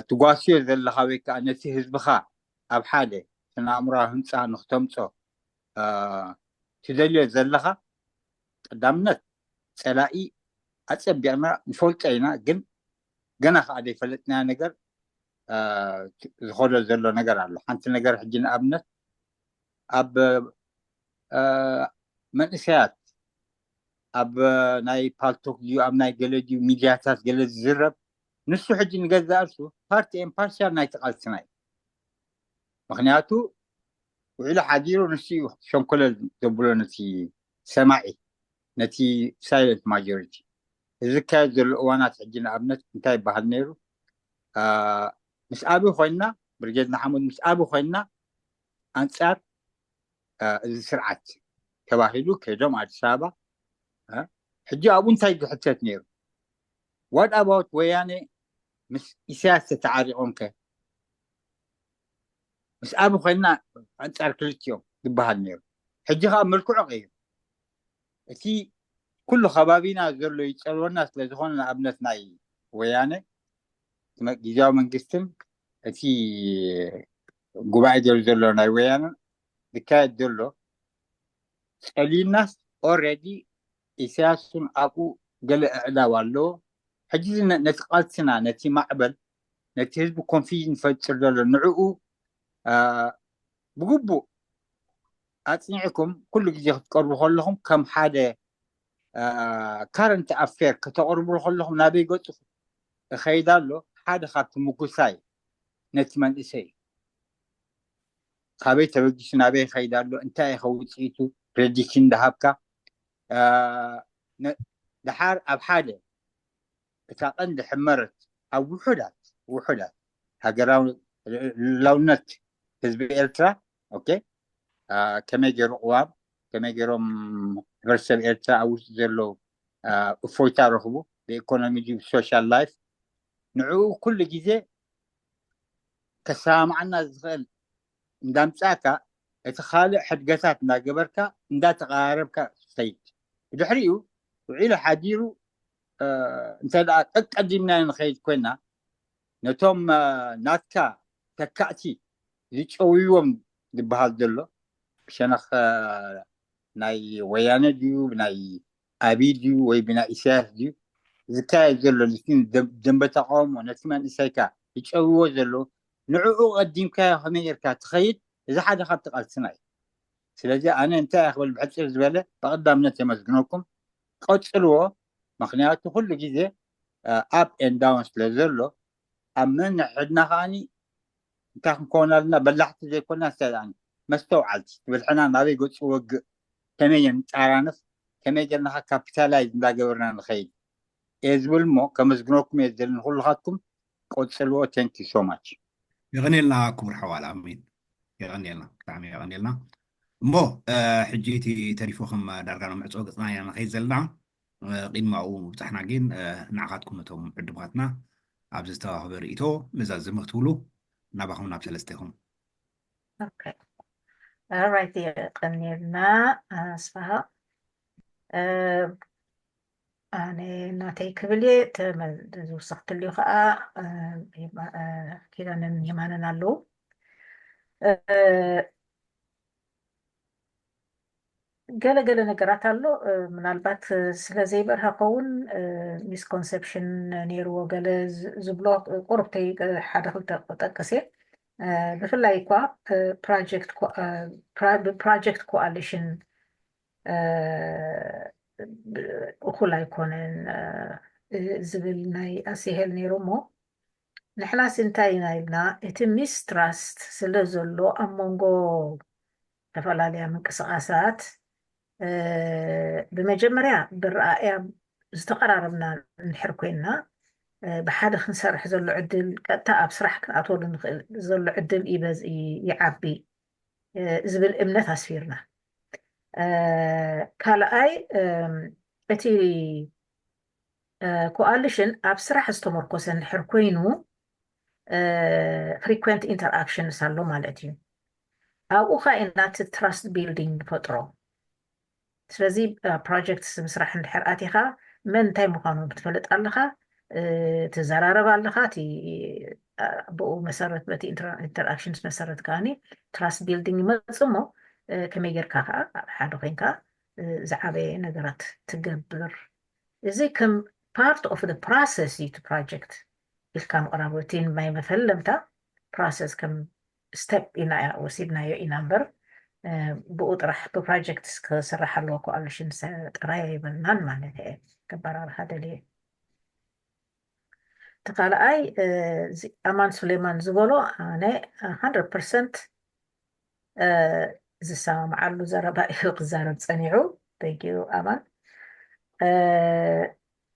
ትጓስዮ ዘለኻ ወይ ከዓ ነቲ ህዝብኻ ኣብ ሓደ ስነ-ኣእምራዊ ህንፃ ንክተምፆ ትደልዮ ዘለኻ? ቀዳምነት ፀላኢ ኣፀቢቕና ንፈልጦ ኢና፣ ግን ገና ከዓ ዘይፈለጥናዮ ነገር ዝኸዶ ዘሎ ነገር ኣሎ። ሓንቲ ነገር ሕጂ ንኣብነት ኣብ መንእሰያት ኣብ ናይ ፓልቶክ ድዩ ኣብ ናይ ገለ ድዩ ሚድያታት ገለ ዝዝረብ፣ ንሱ ሕጂ ንገዛእ ርእሱ ፓርቲ ኤን ፓርሻል ናይቲ ቃልስና እዩ። ምክንያቱ ውዒሉ ሓዲሩ ንሱ እዩ ሸንኮለል ዘብሎ ነቲ ሰማዒ፣ ነቲ ሳይለንት ማጆሪቲ። እዚ ዝካየድ ዘሎ እዋናት ሕጂ ንኣብነት እንታይ ይበሃል ነይሩ? ምስ ኣቢ ኮይንና፣ ብርጌድ ንሓመድ ምስ ኣቢ ኮይንና ኣንጻር እዚ ስርዓት ተባሂሉ ከይዶም ኣዲስ ኣበባ። ሕጂ ኣብኡ እንታይ ዝሕተት ነይሩ? ዋት ኣባውት ወያነ ምስ ኢሳያስ ተተዓሪቆም ከ? ምስ ኣቢ ኮይንና ኣንጻር ክልቲኦም ዝበሃል ነይሩ። ሕጂ ከዓ መልክዑ ቀይሩ። እቲ ኩሉ ከባቢና ዘሎ ይጸልወና ስለ ዝኾነ፣ ንኣብነት ናይ ወያነ እቲ መ- ግዝያዊ መንግስትን እቲ ጉባኤ ገይሩ ዘሎ ናይ ወያነ ዝካየድ ዘሎ ጸልዩናስ፣ ኦልሬዲ ኢሳያስን ኣብኡ ገለ ኣዕላው ኣለዎ። ሕጂ እዚ ነ- ነቲ ቃልስና፣ ነቲ ማዕበል፣ ነቲ ህዝቢ ኮንፊዥን ይፈጥር ዘሎ ንዕኡ ብግቡእ ኣፅኒዕኩም ኩሉ ግዜ ክትቀርቡ ከለኹም ከም ሓደ ካረንት ኣፌር ከተቕርቡ ከለኹም ናበይ ገፁ ይኸይድ ኣሎ? ሓደ ካብቲ ምጉሳይ ነቲ መንእሰይ ካበይ ተበጊሱ ናበይ ይኸይድ ኣሎ? እንታይ ኢኸ ውፅኢቱ? ፕሬዲክሽን እንዳሃብካ ደሓር ኣብ ሓደ እታ ቀንዲ ሕመረት ኣብ ውሑዳት ውሑዳት ሃገራዊ ልላውነት ህዝቢ ኤርትራ፣ ኦኬ፣ ከመይ ገይሩ ቅዋም፣ ከመይ ገይሮም ሕብረተሰብ ኤርትራ ኣብ ውሽጢ ዘለዉ እፎይታ ረኽቡ፣ ብኢኮኖሚ ድዩ ብሶሻል ላይፍ፣ ንዕኡ ኩሉ ግዜ ከሰማምዓና ዝኽእል እንዳምጻእካ፣ እቲ ካልእ ሕድገታት እንዳገበርካ እንዳተቐራረብካ ትኸይድ። ብድሕሪኡ ውዒሉ ሓዲሩ እንተ ደኣ ቀቀዲምናዮ ንኸይድ ኮይና፣ ነቶም ናትካ ተካእቲ ዝጨውይዎም ዝበሃል ዘሎ ብሸነኽ ናይ ወያነ ድዩ ብናይ ኣብይ ድዩ ወይ ብናይ ኢሳያስ ድዩ ዝካየድ ዘሎ ነቲ ደንበ ተቃውሞ ነቲ መንእሰይካ ይጨውዎ ዘለዉ ንዕኡ ቀዲምካዮ ከመይ ጌርካ ትኸይድ? እዚ ሓደ ካብቲ ቃልስና እዩ። ስለዚ ኣነ እንታይ እየ ክብል ብሕፅር ዝበለ ብቐዳምነት የመስግነኩም። ቀፅልዎ። ምክንያቱ ኩሉ ግዜ ኣፕ ኤን ዳውን ስለ ዘሎ ኣብ ነንሕድና ከዓኒ እንታይ ክንከውን ኣለና? በላሕቲ ዘይኮና ሰይጣን መስተውዓልቲ ትብል ሕና ናበይ ገፁ ወግእ ከመይ የንጣራንፍ ከመይ ጌርና ካፒታላይዝ እንዳገበርና ንኸይድ እየ ዝብል እሞ ከመስግነኩም እየ ዝደሊ ንኩልኻትኩም። ቀፅልዎ። Thank you so much። የቐኔልና ክቡር ሓዋላ ኣሜን። የቐኔልና ብጣዕሚ የቐኔልና። እሞ ሕጂ እቲ ተሪፎ ከም ዳርጋ ነው ምዕፆ ገፅና ኢና ንኸይድ ዘለና። ቅድሚ ኣብኡ ምብፃሕና ግን ንዓኻትኩም እቶም ዕዱማትና ኣብዚ ዝተዋህበ ርእይቶ ነዛ ዝምኽ ትብሉ ናባኹም ናብ ሰለስተ ኢኹም። ራይት የቀንየልና ኣስፋሃ። ኣነ ናተይ ክብል እየ ዝውስኽ ትልዩ ከዓ ኪዳንን የማንን ኣለዉ። ገለ ገለ ነገራት ኣሎ ምናልባት ስለ ዘይበርሀ ከውን ሚስኮንሰፕሽን ነይርዎ ገለ ዝብሎ ቁርብተይ ሓደ ክልተ ጠቅስ እየ። ብፍላይ እኳ ፕሮጀክት ኮኣሊሽን እኩል ኣይኮነን ዝብል ናይ ኣስሄል ነይሩ እሞ ንሕናስ እንታይ ኢና ኢልና፣ እቲ mistrust ስለ ዘሎ ኣብ መንጎ ዝተፈላለያ ምንቅስቃሳት፣ ብመጀመርያ ብረኣእያ ዝተቐራረብና እንድሕር ኮይንና፣ ብሓደ ክንሰርሕ ዘሎ ዕድል፣ ቀጥታ ኣብ ስራሕ ክንኣትወሉ ንኽእል ዘሎ ዕድል ይበዝ ይዓቢ ዝብል እምነት ኣስፊርና። ካልኣይ፣ እቲ ኮኣሊሽን ኣብ ስራሕ ዝተመርኮሰ እንድሕር ኮይኑ፣ frequent interactions ኣሎ ማለት እዩ። ኣብኡ ኸዓ ኢና እቲ trust building ንፈጥሮ። ስለዚ ፕሮጀክት ምስራሕ እንድሕር ኣቲኻ፣ መን እንታይ ምዃኑ ክትፈልጥ ኣለኻ፣ ትዘራረብ ኣለኻ። እቲ ብኡ መሰረት፣ በቲ interactions መሰረት ከዓኒ trust building ይመጽእ እሞ፣ ከመይ ጌርካ ከዓ ኣብ ሓደ ኮይንካ ዝዓበየ ነገራት ትገብር። እዚ ከም part of the process እዩ። እቲ ፕሮጀክት ኢልካ ምቕራብ፣ ሩቲን ናይ መፈለምታ ፕሮሰስ ከም ስቴፕ ኢና ወሲድናዮ ኢና እምበር፣ ብኡ ጥራሕ ብፕሮጀክት ክስራሕ ኣለዎ ኮኣሊሽን ጥራይ ኣይበልናን ማለት እየ። ከባራርካ ደልየ። እቲ ካልኣይ፣ ኣማን ሱሌማን ዝበሎ ኣነ hundred percent ዝሰማምዓሉ ዘረባ እዩ ክዛረብ ጸኒሑ። Thank you ኣማን።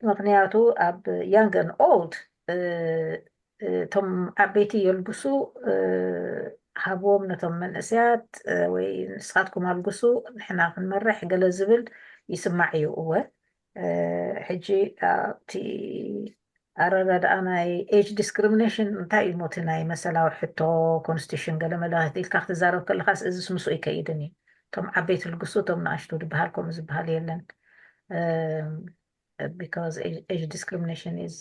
ምኽንያቱ ኣብ young and old እቶም ዓበይቲ የልግሱ፣ ሃብዎም ነቶም መንእሰያት፣ ወይ ንስኻትኩም ኣልግሱ፣ ንሕና ክንመርሕ ገለ ዝብል ይስማዕ እዩ። እወ፣ ሕጂ ኣብቲ ኣረዳድኣ ናይ age discrimination እንታይ እዩ ሞቲ ናይ መሰላዊ ሕቶ፣ ኮንስቲቱሽን ገለ መለ ኢልካ ክትዛረብ ከለኻስ እዚስ ምስኡ ይከይድን እዩ። እቶም ዓበይቲ ልግሱ፣ እቶም ንኣሽቱ ዝበሃል ከምኡ ዝበሃል የለን። Because age discrimination is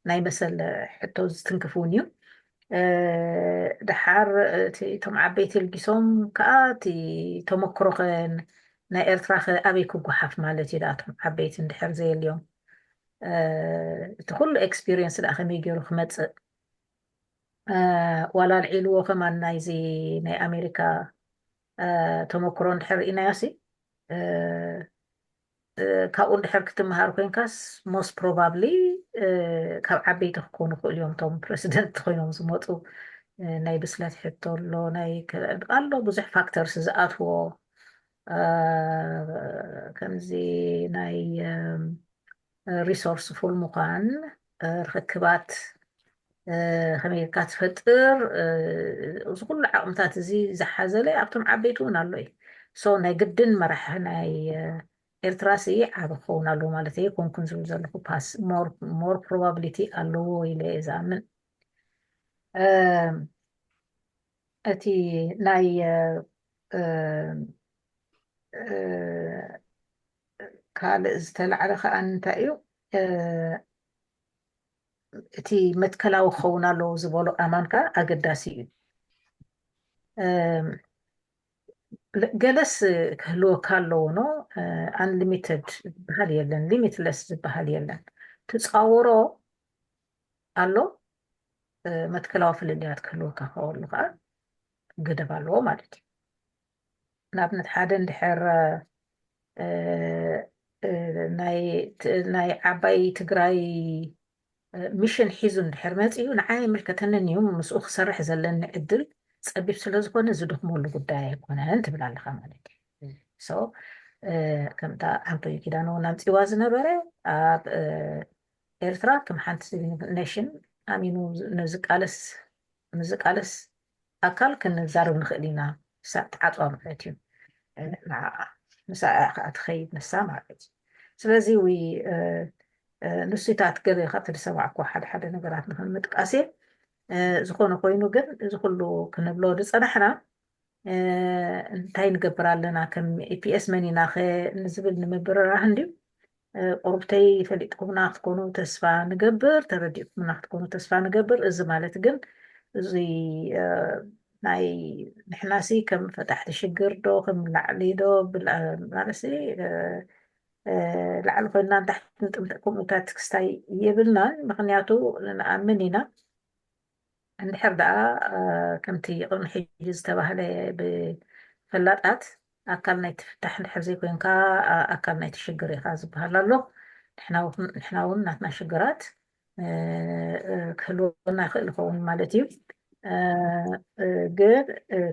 ናይ መሰል ሕቶ ዝትንክፍ እውን እዩ። ድሓር እቶም ዓበይቲ ልጊሶም ከዓ እቲ ተመክሮኸ ናይ ኤርትራኸ ኣበይ ክጓሓፍ ማለት እዩ? እቶም ዓበይቲ እንድሕር ዘየልዮም፣ እቲ ኩሉ ኤክስፒሪየንስ ደኣ ከመይ ገይሩ ክመፅእ? ዋላ ኣልዒልዎ ከማን ናይዚ ናይ ኣሜሪካ ተመክሮ እንድሕር ርኢናዮ ሲ፣ ካብኡ እንድሕር ክትመሃር ኮይንካስ፣ most probably ካብ ዓበይቲ ክኮኑ ክእሉ እዮም። እቶም ፕረሲደንት ኮይኖም ዝመፁ ናይ ብስለት ሕቶ ኣሎ፣ ናይ ኣሎ ብዙሕ ፋክተርስ ዝኣትዎ፣ ከምዚ ናይ ሪሶርስፉል ምዃን፣ ርክክባት ከመይ ጌርካ ትፈጥር፣ እዚ ኩሉ ዓቕምታት እዚ ዝሓዘለ ኣብቶም ዓበይቲ እውን ኣሎ እዩ። So ናይ ግድን መራሒ ናይ ኤርትራ ሲ ዓቢ ክኸውን ኣለዎ ማለት እየ። ኮንኩን ዝብል ዘለኹ ፓስ፣ more probability ኣለዎ ኢለ እየ ዝኣምን። እቲ ናይ ካልእ ዝተላዕለ ከዓ እንታይ እዩ፣ እቲ መትከላዊ ክኸውን ኣለዎ ዝበሎ ኣማን ከዓ ኣገዳሲ እዩ። ገለስ ክህልወካ ኣለዎ፣ ኖ፣ unlimited ዝበሃል የለን፣ limitless ዝበሃል የለን። ትፃወሮ ኣሎ፣ መትከላዊ ፍልልያት ክህልወካ ከሎ ከዓ ገደብ ኣለዎ ማለት እዩ። ንኣብነት ሓደ እንድሕር ናይ ዓባይ ትግራይ ሚሽን ሒዙ እንድሕር መፂኡ፣ ንዓይ ኣይምልከተንን እዩ፣ ምስኡ ክሰርሕ ዘለኒ ዕድል ፀቢብ ስለዝኾነ ዝደኽመሉ ጉዳይ ኣይኮነን ትብል ኣለኻ ማለት እዩ። ከምታ ኣንቶኒ ኪዳነ እውን ኣምፂዋ ዝነበረ፣ ኣብ ኤርትራ ከም ሓንቲ ኔሽን ኣሚኑ ንዝቃለስ ኣካል ክንዛረብ ንኽእል ኢና። ንሳ ትዓፅዋ ማለት እዩ። ንዓ ምስኣ እያ ከዓ ትኸይድ ንሳ ማለት እዩ። ስለዚ ዊ ንሱታት ገለ ካብቲ ዝሰማዕኩ ሓደ ሓደ ነገራት ንኽንምጥቃስ እየ። ዝኾነ ኮይኑ ግን እዚ ኩሉ ክንብሎ ዝፀናሕና እንታይ ንገብር ኣለና ከም ኢፒኤስ መን ኢና ኸ ንዝብል ንምብርራህ እንድዩ። ቁሩብተይ ፈሊጥኩምና ክትኮኑ ተስፋ ንገብር፣ ተረዲእኩምና ክትኮኑ ተስፋ ንገብር። እዚ ማለት ግን እዚ ናይ ንሕናሲ ከም ፈታሕቲ ሽግር ዶ ከም ላዕሊ ዶ ማለትሲ ላዕሊ ኮይንና ንታሕቲ ንጥምተ ከምኡታት ክስታይ የብልናን። ምኽንያቱ ንኣምን ኢና። እንድሕር ደኣ ከምቲ ቅድሚ ሕጂ ዝተባህለ ብፈላጣት ኣካል ናይቲ ፍታሕ እንድሕር ዘይኮይንካ ኣካል ናይቲ ሽግር ኢኻ ዝበሃል ኣሎ። ንሕና እውን ናትና ሽግራት ክህልወና ይኽእል ይኸውን ማለት እዩ። ግን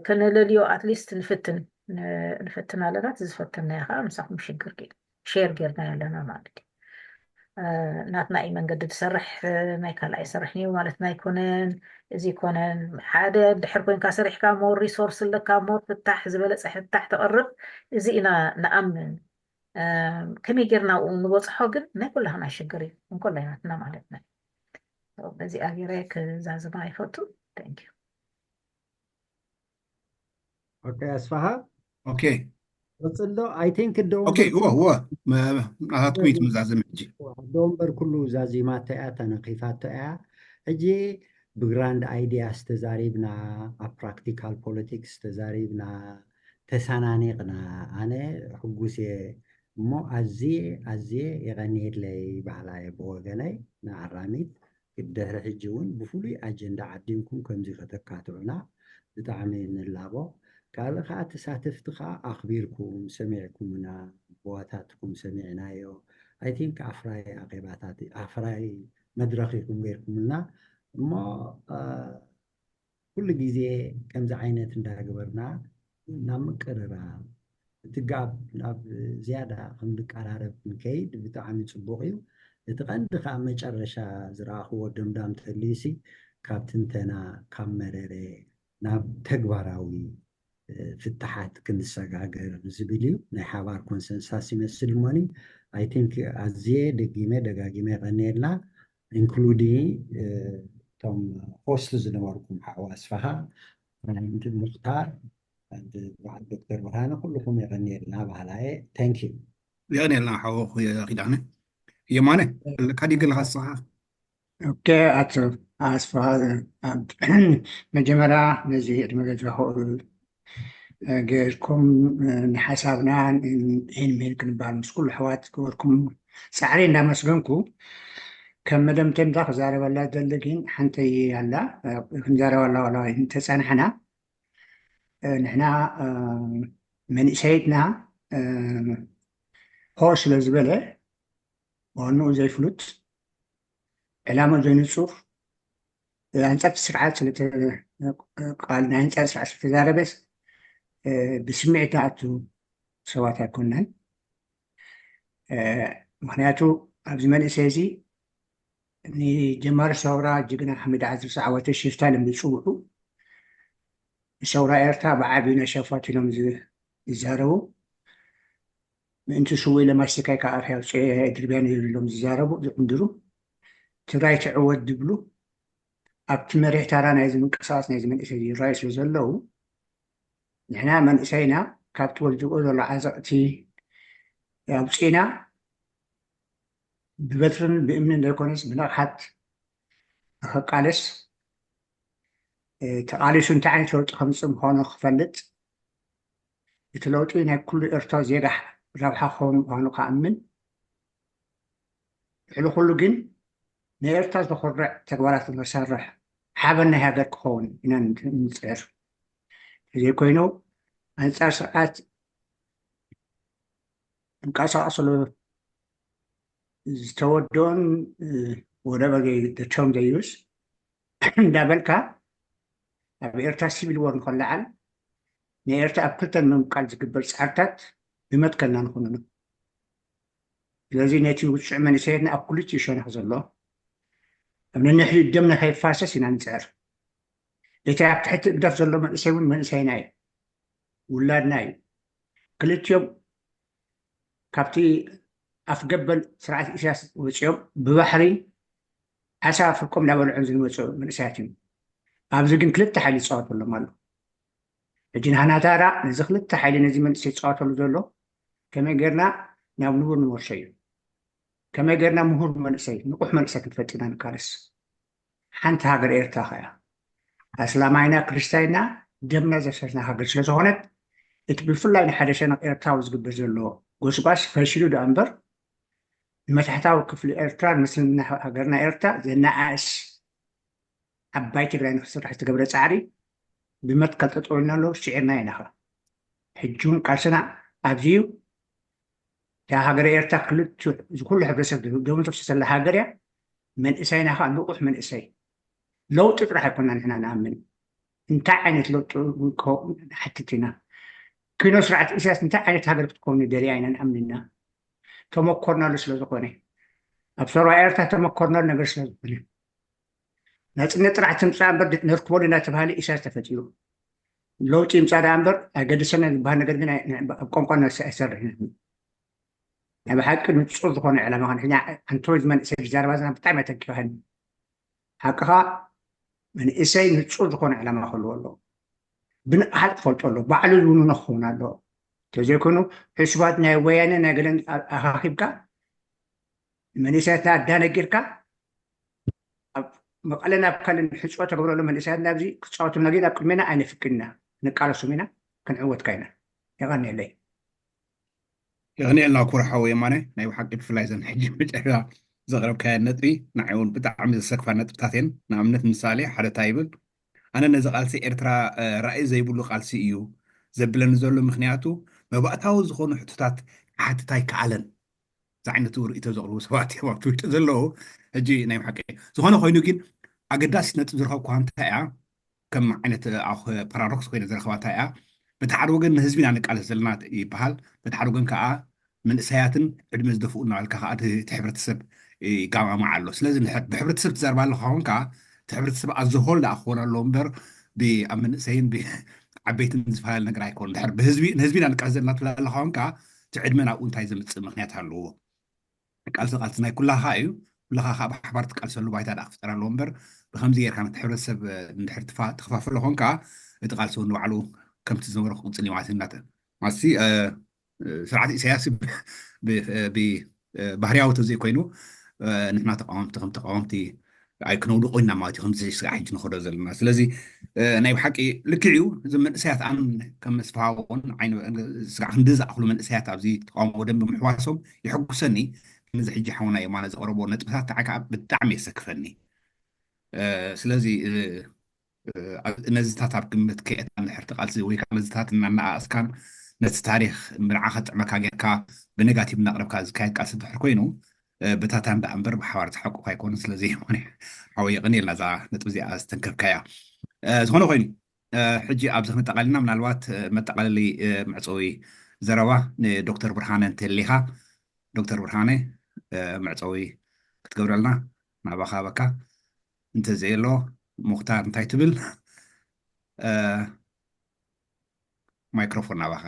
ከነለልዮ ኣትሊስት ንፍትን ንፈትን ኣለና። እቲ ዝፈተናዮ ከዓ ምሳኹም ሽግር ጌር ሼር ጌርና ኣለና ማለት እዩ። ናትና እዩ መንገዲ ዝሰርሕ፣ ናይ ካልኣይ ይሰርሕ እዩ ማለትና ኣይኮነን። እዚ ይኮነን ሓደ ድሕር ኮይንካ ሰሪሕካ ሞር ሪሶርስ ኣለካ፣ ሞር ፍታሕ ዝበለፀ ፍታሕ ተቕርብ። እዚ ኢና ንኣምን። ከመይ ጌርና ኣብኡ ንበፅሖ ግን ናይ ኩላህና ሽግር እዩ፣ እንኮላይ ናትና ማለትና። በዚኣ ገይረ ክዛዝማ ይፈቱ። Thank you። ኦኬ ኣስፋሃ ኦኬ ቀፅሎ። I think ዶ ኦኬ እወ እወ ናታትኩም እዩ ትመዛዘም ሕጂ። ዶ እምበር ኩሉ ዛዚማቶ እያ፣ ተነኺፋቶ እያ። ሕጂ ብግራንድ ኣይዲያስ ተዛሪብና፣ ኣብ ፕራክቲካል ፖለቲክስ ተዛሪብና፣ ተሰናኒቕና። ኣነ ሕጉስ እየ እሞ ኣዝየ ኣዝየ የቐንየለይ በሃላ እየ ብወገነይ ንኣራሚት። ድሕሪ ሕጂ እውን ብፍሉይ ኣጀንዳ ዓዲምኩም ከምዚ ከተካትዑና ብጣዕሚ ንላቦ። ካልእ ከዓ ተሳተፍቲ ከዓ ኣኽቢርኩም ሰሚዕኩምና፣ ኣቦዋታትኩም ሰሚዕናዮ። I think ኣፍራይ ኣኼባታት ኣፍራይ መድረኽ ኢኹም ገይርኩምልና እሞ ኩሉ ግዜ ከምዚ ዓይነት እንዳገበርና ናብ ምቅርራብ እቲ ጋብ ናብ ዝያዳ ክንቀራረብ ክንከይድ ብጣዕሚ ፅቡቅ እዩ። እቲ ቀንዲ ከዓ መጨረሻ ዝረኣኽዎ ደምዳም ተልዩሲ ካብ ትንተና ካብ መረረ ናብ ተግባራዊ ፍትሓት ክንሰጋገር ዝብል እዩ። ናይ ሓባር ኮንሰንሳስ ይመስል እሞኒ። I think ኣዝየ ደጊመ ደጋጊመ የቐንየልና። ኢንክሉዲንግ እቶም ሆስት ዝነበርኩም ሓው ኣስፋሃ፣ ሙክታር፣ በዓል ዶክተር ብርሃነ ኩልኩም የቐንየልና በሃላ እየ። Thank you። የቐንየልና ሓው ኪዳነ። የማነ ኣለካ ድዩ ገለካ ንስኻ? ኦኬ ኣቶ ኣስፋሃ፣ መጀመርያ ነዚ ዕድመ ገዛ ክእሉ ገይርኩም ንሓሳብና ዒን ምሂር ክንበሃል ምስ ኩሉ ኣሕዋት ክበርኩም ፃዕሪ እንዳመስገንኩ፣ ከም መደምደምታ ክዛረበላ ደሊ ግን ሓንተይ ኣላ። ክንዛረበላ ዋላ እንተፀናሕና ንሕና መንእሰይትና ሆ ስለ ዝበለ ዋንኡ ዘይፍሉጥ ዕላማ ዘይንፁር ኣንፃር ስርዓት ቃል ናይ ኣንፃር ስርዓት ስለተዛረበስ ብስምዒት ዝኣቱ ሰባት ኣይኮናን። ምክንያቱ ኣብዚ መንእሰይ እዚ ንጀማሪ ሰውራ ጅግና ሓሚድ ዓዝር ዝዓወተ ሽፍታ ኢሎም ዝፅውዑ ሰውራ ኤርትራ ብዓብዩ ናይ ሸፋቱ ኢሎም ዝዛረቡ ምእንቲ ሽው ኢለ ማስቲካይ ካብ ኣፍያ ኣውፅኤ ድርብያን ኢሎም ዝዛረቡ ዝዕንድሩ ትግራይ ትዕወት ዝብሉ ኣብቲ መሪሕ ታራ ናይዚ ምንቅስቃስ ናይዚ መንእሰይ ይረኣዩ ስለ ዘለዉ ንሕና መንእሰይና ካብቲ ወዲቑ ዘሎ ዓዘቕቲ ኣውፂእና ብበትርን ብእምንን ዘይኮነስ ብንቕሓት ንኸቃለስ ተቓሊሱ እንታይ ዓይነት ለውጢ ከምፅእ ምዃኑ ክፈልጥ እቲ ለውጢ ናይ ኩሉ ኤርትራዊ ዜጋ ረብሓ ክኸውን ምዃኑ ክኣምን ልዕሊ ኩሉ ግን ንኤርትራ ዘኹርዕ ተግባራት ንክሰርሕ ሓበን ናይ ሃገር ክኸውን ኢና ንፅዕር። ዘይኮይኑ ኣንፃር ስርዓት እንቀሳቀስሉ ዝተወደኦን whatever the term they use እንዳበልካ ኣብ ኤርትራ ሲቪል ወር ንክለዓል ንኤርትራ ኣብ ክልተ ንምምቃል ዝግበር ፃዕርታት ብመትከልና ንኹንኑ። ስለዚ ነቲ ውፅዕ መንእሰያትና ኣብ ክልቲኡ ሸነኽ ዘሎ ኣብ ነንሕድሕዱ ደምና ከይፋሰስ ኢና ንፅዕር። እቲ ኣብ ትሕቲ እግደፍ ዘሎ መንእሰይ እውን መንእሰይና እዩ፣ ውላድና እዩ። ክልቲኦም ካብቲ ኣፍገበል ስርዓት ኢሳያስ ወፂኦም ብባሕሪ ዓሳ ፍርቆም እናበልዑ ዝመፁ መንእሰያት እዮም። ኣብዚ ግን ክልተ ሓይሊ ይፃወተሎም ኣሎ። ሕጂ ንሕና ታራ ነዚ ክልተ ሓይሊ ነዚ መንእሰይ ይፃወተሉ ዘሎ ከመይ ጌርና ናብ ንቡር ንመልሶ እዩ። ከመይ ጌርና ምሁር መንእሰይ ንቑሕ መንእሰይ ክንፈጥር ኢና ንቃለስ። ሓንቲ ሃገር ኤርትራ ከያ ኣስላማይና ክርስትያንና ደምና ዘፍሰስና ሃገር ስለ ዝኾነት እቲ ብፍላይ ንሓደ ሸነኽ ኤርትራዊ ዝግበር ዘሎ ጎስጓስ ፈሺሉ ደኣ እምበር ንመታሕታዊ ክፍሊ ኤርትራ ንምስልምና ሃገርና ኤርትራ ዘነኣእስ ዓባይ ትግራይ ንክስራሕ ዝተገብረ ፃዕሪ ብመትከል ጠጠው ኢልና ኣሎ ስዒርና ኢና ኸ ሕጂ እውን ቃልስና ኣብዚ እዩ። እታ ሃገረ ኤርትራ ክልቲኡ እዚ ኩሉ ሕብረተሰብ ደሙ ተፍስሰላ ሃገር እያ። መንእሰይና ከዓ ንቑሕ መንእሰይ። ለውጢ ጥራሕ ኣይኮና ንሕና ንኣምን። እንታይ ዓይነት ለውጢ ክኸውን ንሓትት ኢና? ኪኖ ስርዓት ኢሳያስ እንታይ ዓይነት ሃገር ክትከውን ይደልያ ኢና ንኣምን ኢና። ተመኮርናሉ ስለ ዝኾነ፣ ኣብ ሰውራ ኤርትራ ተመኮርናሉ ነገር ስለ ዝኾነ፣ ናጽነት ጥራሕ ትምጻእ እምበር ነርክበሉ እናተባሃለ ኢሳያስ ተፈጢሩ። ለውጢ ይምጻእ ደኣ እምበር ኣይገድሰና ዝበሃል ነገር ግን ኣይ- ኣብ ቋንቋና ኣይሰርሕን። ናይ ብሓቂ ንጹር ዝኾነ ዕላማ ኸን ሕኛ ኣንቶይ ዝመንእሰይ ብዛረባ ዝና ብጣዕሚ ኣተኪኸኒ። ሓቅኻ መንእሰይ ንጹር ዝኾነ ዕላማ ክህልዎ ኣለዎ። ብንቕሓት ክፈልጦ ኣለዎ። ባዕሉ ዝውንኖ ክኸውን ኣለዎ። እንተዘይኮይኑ ዕሱባት ናይ ወያነ ናይ ገለን ኣኻኺብካ መንእሰያትና ኣዳነጊርካ ኣብ መቐለን ኣብ ካልእን ሕፅወ ተገብረሉ መንእሰያትና ኣብዚ ክፃወቱልና ግን ኣብ ቅድሜና ኣይነፍቅድና። ንቃለሶም ኢና፣ ክንዕወትካ ኢና። የቐንየለይ። የቐንየልና ክቡር ሓወይ የማነ። ናይ ብሓቂ ብፍላይ ዘን ሕጂ መጨረሻ ዘቕረብካየን ነጥቢ ንዓይ እውን ብጣዕሚ ዘሰክፋ ነጥብታት እየን። ንኣብነት ምሳሌ ሓደ እንታይ ይብል፣ ኣነ ነዚ ቃልሲ ኤርትራ ራእይ ዘይብሉ ቃልሲ እዩ ዘብለኒ ዘሎ፣ ምክንያቱ መባእታዊ ዝኾኑ ሕቶታት ክሓትት ኣይከኣለን። እዚ ዓይነት ርእቶ ዘቕርቡ ሰባት እዮም ኣብ ትዊተር ዘለዉ። ሕጂ ናይ ብሓቂ ዝኾነ ኮይኑ ግን ኣገዳሲት ነጥብ ዝረኸብኩ እንታይ እያ፣ ከም ዓይነት ኣኹ ፓራዶክስ ኮይነ ዝረኸባ እንታይ እያ፣ በቲ ሓደ ወገን ንህዝቢ ኢና ንቃለስ ዘለና ይበሃል፣ በቲ ሓደ ወገን ከዓ መንእሰያትን ዕድመ ዝደፍኡ እናበልካ ከዓ እቲ እቲ ሕብረተሰብ ይጋማማዕ ኣሎ። ስለዚ ንሕ- ብሕብረተሰብ ትዛርባ ኣለካ ኸውን ከዓ እቲ ሕብረተሰብ ኣዘሆል ደኣ ክኾን ኣለዎ እምበር ብ- ኣብ መንእሰይን ብ- ዓበይትን ዝፈላለ ነገር ኣይኮን። ድሕር ብህዝቢ ንህዝቢ ኢና ንቃለስ ዘለና ትብል ኣለካ ኸውን ከዓ እቲ ዕድመ ናብኡ እንታይ ዘምፅእ ምክንያት ኣለዎ? ቃልሲ ቃልሲ ናይ ኩላኻ እዩ። ኩላኻ ከዓ ብሓባር ትቃልሰሉ ባይታ ደኣ ክፍጠር ኣለዎ እምበር ብከምዚ ጌርካ ነቲ ሕብረተሰብ እንድሕር ትፋ- ትኸፋፍሎ ኮንካ እቲ ቃልሲ እውን ንባዕሉ ከምቲ ዝነበረ ክቕፅል እዩ ማለት እዩ። እናተ ማሲ ስርዓት ኢሳያስ ብ- ብ- ብ- ባህርያዊ ተዘይኮይኑ ንሕና ተቃወምቲ ከም ተቃወምቲ ኣይክነውድቆ ኢና ማለት እዩ። ከምዚ ስጋዕ ሕጂ ንኸዶ ዘለና ስለዚ ናይ ብሓቂ ልክዕ እዩ። እዚ መንእሰያት ኣን ከም መስፋሃውን ዓይነ ስጋዕ ክንዲ ዝኣኽሉ መንእሰያት ኣብዚ ተቃውሞ ደንብ ምሕዋሶም የሐጉሰኒ። ከምዚ ሕጂ ሓውና የማነ ዘቕረቦ ነጥብታት ከዓ ብጣዕሚ የሰክፈኒ። ስለዚ ነዚታት ኣብ ግምት ከየእታ ንድሕርቲ ቃልሲ ወይ ከዓ ነዚታት እናነኣእስካን ነቲ ታሪክ ብንዓኻ ጥዕመካ ጌርካ ብኔጋቲቭ እናቕረብካ ዝካየድ ቃልሲ ድሕር ኮይኑ ብታታን ደኣ እምበር ብሓባር ዝሓቁፍ ኣይኮኑን። ስለዚ የማነ ሓወይ የቐንየልና እዛ ነጥቢ እዚኣ ዝተንከፍካያ። ዝኾነ ኮይኑ ሕጂ ኣብዚ ክነጠቃልልና ምናልባት መጠቃለሊ መዕፀዊ ዘረባ ንዶክተር ብርሃነ እንተሊካ ዶክተር ብርሃነ መዕፀዊ ክትገብረልና ናባኻ በካ እንተዘየሎ ሙክታር እንታይ ትብል? ማይክሮፎን ናባኻ።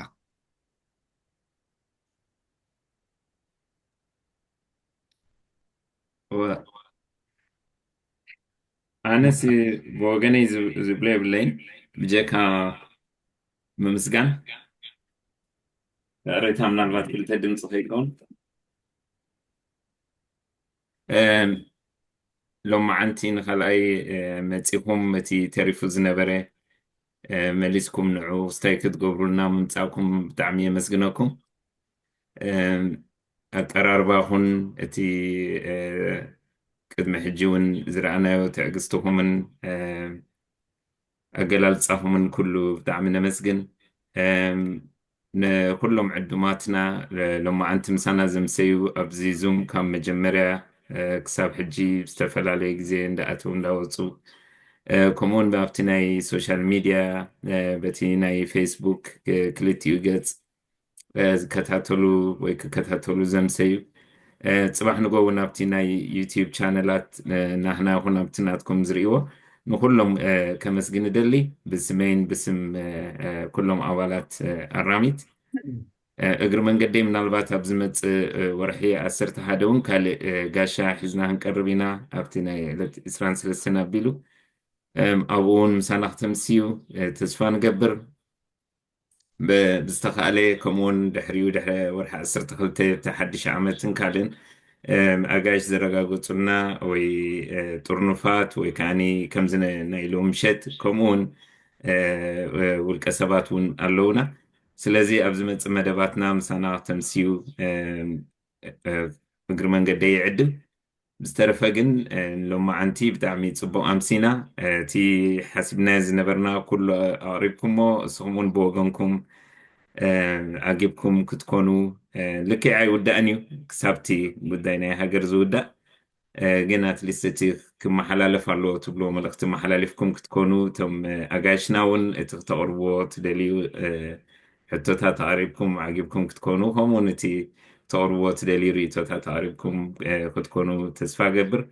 ኣነስ ብወገነይ ዝብሎ የብለይን ብጀካ ምምስጋን። ሬታ ምናልባት ክልተ ድምፂ ከይከውን ሎማዓንቲ ንካልኣይ መፂኹም እቲ ተሪፉ ዝነበረ መሊስኩም ንዑ ስታይ ክትገብሩልና ምምፃእኩም ብጣዕሚ የመስግነኩም። ኣቀራርባኹን እቲ ቅድሚ ሕጂ እውን ዝረኣናዮ ትዕግስትኹምን ኣገላልፃኹምን ኩሉ ብጣዕሚ ነመስግን። ንኩሎም ዕዱማትና ሎማዓንቲ ምሳና ዘምሰዩ ኣብዚ ዙም ካብ መጀመርያ ክሳብ ሕጂ ዝተፈላለየ ግዜ እንዳኣተው እንዳወፁ ከምኡውን ኣብቲ ናይ ሶሻል ሚድያ በቲ ናይ ፌስቡክ ክልቲኡ ገፅ ዝከታተሉ ወይ ክከታተሉ ዘምሰዩ ፅባሕ ንጎ እውን ኣብቲ ናይ ዩቲዩብ ቻነላት ናህና ይኹን ኣብቲ ናትኩም ዝርእይዎ ንኩሎም ከመስግን እደሊ ብስመይን ብስም ኩሎም ኣባላት ኣራሚት። እግሪ መንገደይ ምናልባት ኣብ ዝመፅእ ወርሒ ዓሰርተ ሓደ እውን ካልእ ጋሻ ሒዝና ክንቀርብ ኢና ኣብቲ ናይ ዕለት ዕስራን ሰለስተን ኣቢሉ ኣብኡ እውን ምሳና ክተምስዩ ተስፋ ንገብር። ብዝተኻእለ ከምኡውን ድሕሪኡ ድሕሪ ወርሒ ዓሰርተ ክልተ እቲ ሓድሽ ዓመትን ካልእን ኣጋይሽ ዘረጋገፁልና ወይ ጥርኑፋት ወይ ከዓ ከምዚ ናይ ሎም ምሸት ከምኡውን ውልቀ ሰባት እውን ኣለውና። ስለዚ ኣብ ዝመፅእ መደባትና ምሳና ክተምስዩ እግሪ መንገደይ ይዕድም። ብዝተረፈ ግን ሎማዓንቲ ብጣዕሚ ፅቡቕ ኣምሲና። እቲ ሓሲብናዮ ዝነበርና ኩሉ ኣቕሪብኩሞ፣ እስኹም እውን ብወገንኩም ዓጊብኩም ክትኮኑ ልክዕ ኣይውዳእን እዩ ክሳብቲ ጉዳይ ናይ ሃገር ዝውዳእ። ግን ኣትሊስት እቲ ክመሓላለፍ ኣለዎ ትብልዎ መልእኽቲ መሓላሊፍኩም ክትኮኑ፣ እቶም ኣጋይሽና እውን እቲ ክተቕርብዎ ትደልዩ ሕቶታት ኣቕሪብኩም ዓጊብኩም ክትኮኑ፣ ከምኡውን እቲ ተቕርብዎ ትደልዩ ርእቶታት ኣቕሪብኩም ክትኮኑ ተስፋ ገብር።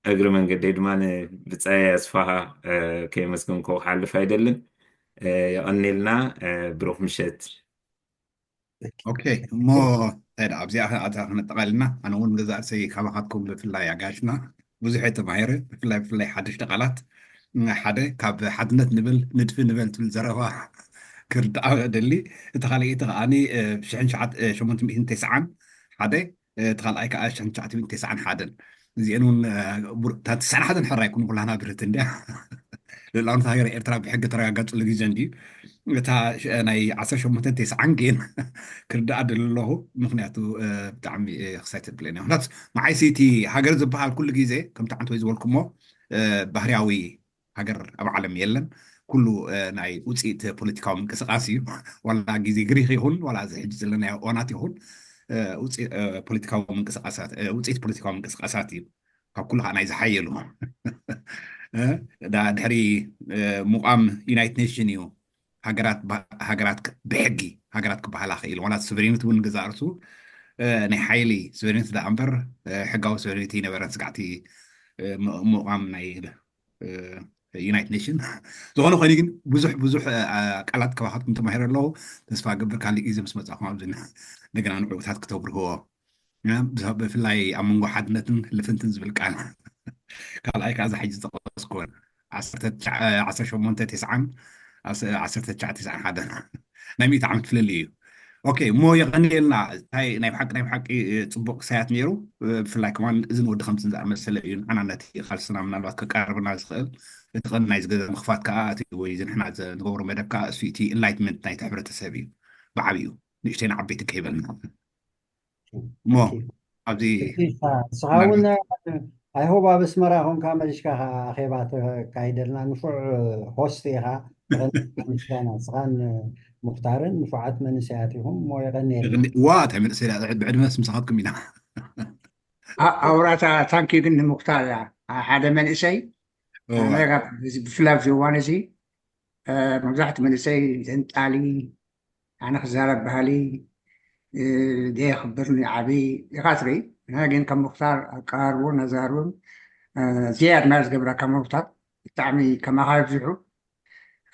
እግሪ መንገደይ ድማ ንብጻይ ኣስፋሃ ከየመስገንኮ ክሓልፍ ኣይደልን። የቐኔልና። ብሩኽ ምሸት። ኦኬ፣ እሞ ኣብዚኣ ኣታ ክነጠቓልና። ኣነ እውን ገዛእ ርእሰይ ካባኻትኩም ብፍላይ ኣጋይሽና ብዙሕ እየ ተማሂረ። ብፍላይ ብፍላይ ሓደሽቲ ቃላት፣ ሓደ ካብ ሓድነት ንበል ንድፊ ንበል ትብል ዘረባ ክርዳኣ ደሊ። እቲ ካልኣይቲ ከዓኒ ሽሕን ሸሞንተ ሚእትን ተስዓን ሓደ፣ እቲ ካልኣይ ከዓ ሽሕን ትሽዓተ ሚእትን ተስዓን ሓደን። እዚአን እውን እታ ተስዓን ሓደን ሕራይ ኩኑ ኩላና ብርህቲ እንድያ። ልእላውነት ሃገር ኤርትራ ብሕጊ ተረጋገጽሉ ግዜ እንድዩ። እታ ናይ ዓሰርተ ሸሞንተ ተስዓን ግን ክርዳኣ ደሊ ኣለኹ። ምክንያቱ ብጣዕሚ ክሳይ ተብለኒ። ምክንያቱ ንዓይሲ እቲ ሃገር ዝበሃል ኩሉ ግዜ ከምቲ ዓንተ ወይ ዝበልኩሞ ባህርያዊ ሃገር ኣብ ዓለም የለን። ኩሉ ናይ ውፅኢት ፖለቲካዊ ምንቅስቃስ እዩ። ዋላ ግዜ ግሪክ ይኹን ዋላ እዚ ሕጂ ዘለናዮ እዋናት ይኹን ውፅኢት ፖለቲካዊ ምንቅስቃሳት እዩ። ካብ ኩሉ ከዓ ናይ ዝሓየሉ ድሕሪ ምቋም ዩናይትድ ኔሽን እዩ ሃገራት ብሕጊ ሃገራት ክበሃላ ክእል። ዋላ ሶቨሬኒቲ እውን ገዛ እርሱ ናይ ሓይሊ ሶቨሬኒቲ ደኣ እምበር ሕጋዊ ሶቨሬኒቲ ይነበረን ስጋዕቲ ምቋም ናይ ዩናይትድ ኔሽን። ዝኾነ ኮይኑ ግን ብዙሕ ብዙሕ ቃላት ከባኻትኩም ተማሂረ ኣለኹ። ተስፋ ገብር ካልእ ግዜ ምስ መጻኹም ኣብዚ እንደገና ንዕኡታት ክተብርህዎ። ብፍላይ ኣብ መንጎ ሓድነትን ልፍንትን ዝብል ቃል ካልኣይ ከዓ እዚ ሕጂ ዝጠቀስኩወን ዓሰርተ ሸሞንተ ተስዓን ዓሰርተ ትሽዓተ ተስዓን ሓደን ናይ ሚእቲ ዓመት ፍልልይ እዩ። ኦኬ፣ እሞ የቐንየልና። እንታይ ናይ ብሓቂ ናይ ብሓቂ ጽቡቕ ክሳያት ነይሩ። ብፍላይ ከማን እዝን ወዲ ከምትን ዝኣመሰለ እዩ ንዓና ነቲ ቃልስና ምናልባት ከቃርብና ዝኽእል። እቲ ቀንዲ ናይዚ ገዛ ምኽፋት ከዓ እቲ ወይ እዚ ንሕና ንገብሮ መደብ ከዓ እሱ እቲ ኢንላይትመንት ናይቲ ሕብረተሰብ እዩ ብዓብዩ፣ ንእሽተይ ንዓበይቲ ከይበልና። እሞ ኣብዚ ንስኻ እውን ኣይሆብ ኣብ ኣስመራ ኮንካ መሊሽካ ኣኼባ ተካይደልና። ንፉዕ ሆስት ኢኻ። ምስጋና ንስኻን ሙክታርን ንፉዓት መንእሰያት ኢኹም እሞ የቐንየልና። ዋ እንታይ መንእሰይ ብዕድመስ ምሳኻትኩም ኢና። ኣውራታ ታንኪ ግን ንሙክታር እያ። ሓደ መንእሰይ ብፍላይ ኣብዚ እዋን እዚ መብዛሕትኡ መንእሰይ ዘንጣሊ ኣነ ክዛረብ ባህሊ ደየኽብር ንዓቢ ኢኻ ትርኢ። ንሕና ግን ከም ሙክታር ኣቀራርቡን ኣዛርቡን ዝያድ ማር ዝገብረካ ሙክታር ብጣዕሚ ከማኻ ይብዝሑ።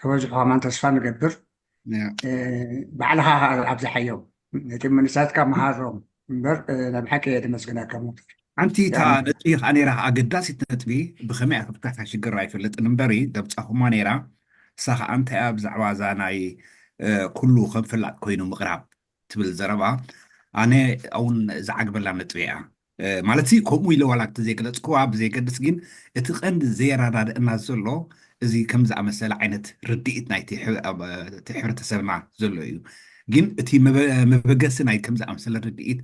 ክበዝሑ ከማን ተስፋ ንገብር። ባዕልኻ ኣብዝሓዮም ነቲ መንእሰያትካ መሃሮም እምበር ናይ ብሓቂ እየ ደመስግነካ ሙክታር። ሓንቲ እታ ነጥቢ ከዓ ነይራ ኣገዳሲት ነጥቢ ብኸመይ ኣፍታሕታ ሽግር ኣይፈልጥን እምበሪ ደብፃኹማ ነይራ። እሳ ከዓ እንታይ እያ ብዛዕባ እዛ ናይ ኩሉ ከም ፈላጥ ኮይኑ ምቕራብ ትብል ዘረባ ኣነ እውን ዝዓግበላ ነጥቢ እያ። ማለት ከምኡ ኢለ ዋላ እቲ ዘይገለፅኩዋ ብዘይገድስ ግን እቲ ቀንዲ ዘየረዳድእና ዘሎ እዚ ከም ዝኣመሰለ ዓይነት ርድኢት ናይቲ ሕብረተሰብና ዘሎ እዩ። ግን እቲ መበገሲ ናይ ከም ዝኣመሰለ ርድኢት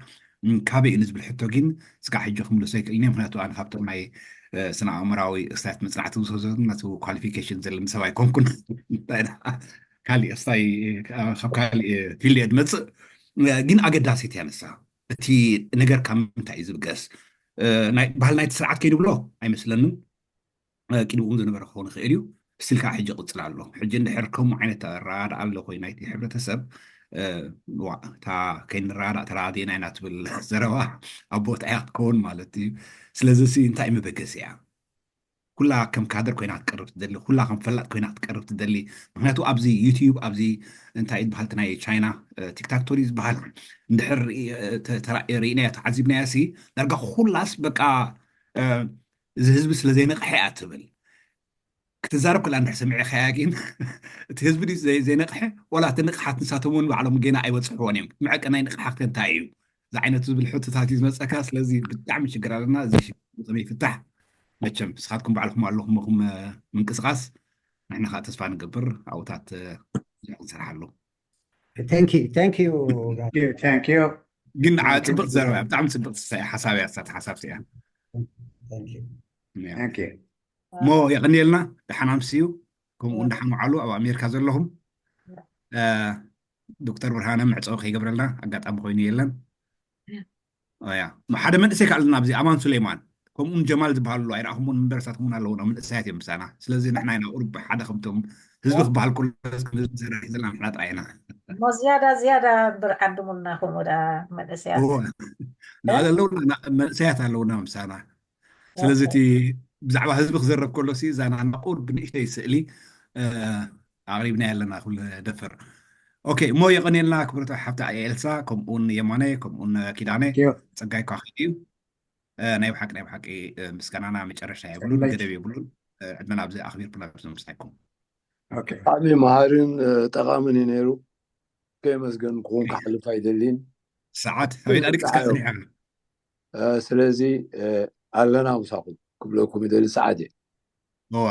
ካበይ እዩ ንዝብል ሕቶ ግን ስጋዕ ሕጂ ክምልሶ ኣይክእልን እየ። ምክንያቱ ኣነ ካብቶም ናይ ስነ ኣእምራዊ ክስታያት መፅናዕቲ ዝወሰዱ ናቱ ኳሊፊኬሽን ዘለኒ ሰብ ኣይኮንኩን። ካሊእ ክስታይ ካብ ካሊእ ፊልድ እየ ዝመፅእ። ግን ኣገዳሲት እያ ንሳ። እቲ ነገር ካብ ምንታይ እዩ ዝብገስ? ባህል ናይቲ ስርዓት ከይንብሎ ኣይመስለንን። ቅድሚኡ እውን ዝነበረ ክኸውን ይኽእል እዩ። ስቲል ከዓ ሕጂ ይቕፅል ኣሎ። ሕጂ እንድሕር ከምኡ ዓይነት ኣረዳድኣ ኣሎ ኮይኑ ናይቲ ሕብረተሰብ እታ ከይንረዳዳእ ተረዳዲእና ኢና ትብል ዘረባ ኣብ ቦትኣ እያ ክትከውን ማለት እዩ። ስለዚ ሲ እንታይ መበገሲ እያ? ኩላ ከም ካድር ኮይና ክትቀርብ ትደሊ፣ ኩላ ከም ፈላጥ ኮይና ክትቀርብ ትደሊ። ምክንያቱ ኣብዚ ዩቲዩብ ኣብዚ እንታይ ዝበሃል ናይ ቻይና ቲክታክ ቶሪ ዝበሃል እንድሕር ርኢናዮ ተዓዚብናዮ ሲ ዳርጋ ኩላስ በቃ እዚ ህዝቢ ስለ ዘይነቕሐ እያ ትብል። ክትዛረብ ከላ እንድሕር ሰሚዕኻያ ግን እቲ ህዝቢ ድዩ ዘይነቕሐ ወላ እቲ ንቕሓት ንሳቶም እውን ባዕሎም ገና ኣይበፅሕዎን እዮም። መዐቀናይ ንቕሓት ከ እንታይ እዩ? እዚ ዓይነት ዝብል ሕቶታት እዩ ዝመፀካ። ስለዚ ብጣዕሚ ሽግር ኣለና። እዚ ሽግር ከመይ ይፍታሕ? መቸም ንስኻትኩም ባዕልኹም ኣለኹም ምንቅስቃስ ንሕና ከዓ ተስፋ ንገብር ኣብታት ክንሰርሓሉ። Thank you, thank you. Thank you. ግን ጽብቅ ዘረባ ብጣዕሚ ጽብቅ ሓሳብ እያ። ሓሳብ እያ እሞ የቀንየልና። ደሓን ኣምስዩ። ከምኡ እውን ደሓን ውዓሉ ኣብ ኣሜሪካ ዘለኹም። ዶክተር ብርሃነ መዕፀዊ ከይገብረልና ኣጋጣሚ ኮይኑ የለን። ያ ሓደ መንእሰይ ከኣልና ኣብዚ ኣማን ሱሌማን ከምኡን ጀማል ዝበሃሉ ኣይረኣኹምውን ምበር ሳትኩም እውን ኣለውና መንእሰያት እዮም ምሳና። ስለዚ ንሕና ኢና ቁርብ ሓደ ከምቶም ህዝቢ ክበሃል ከሎ ህዝቢ ዘራይ ዘለና ንሕና ጥራይ ኢና። እሞ ዝያዳ ዝያዳ ብር ዓድሙልና ከምኡ ደኣ መንእሰያት እዎ። ንኣለ ኣለውና መንእሰያት ኣለውና ምሳና። ስለዚ እቲ ብዛዕባ ህዝቢ ክዘረብ ከሎ ሲ እዛ ናና ቁርብ ንእሽተይ ስእሊ ኣቕሪብና ኣለና ክብል ደፍር። ኦኬ እሞ የቐንየልና ክብረቶ ሓፍታ ኤልሳ ከምኡውን የማነ ከምኡውን ኪዳነ ጸጋይ ኳ እዩ። ናይ ብሓቂ ናይ ብሓቂ ምስጋናና መጨረሻ የብሉን ገደብ የብሉን። ዕድመና ኣብዚ ኣኽቢርኩም ኣብዚ ምሳይኩም። ብጣዕሚ መሃርን ጠቓምን እዩ ነይሩ። ከየመስገንኩኹም ክሓልፍ ኣይደልን። ሰዓት ኣበይ ኣድቅስካ ጸኒሐ። ስለዚ ኣለና ምሳኹም ክብለኩም ይደሊ ሰዓት እየ።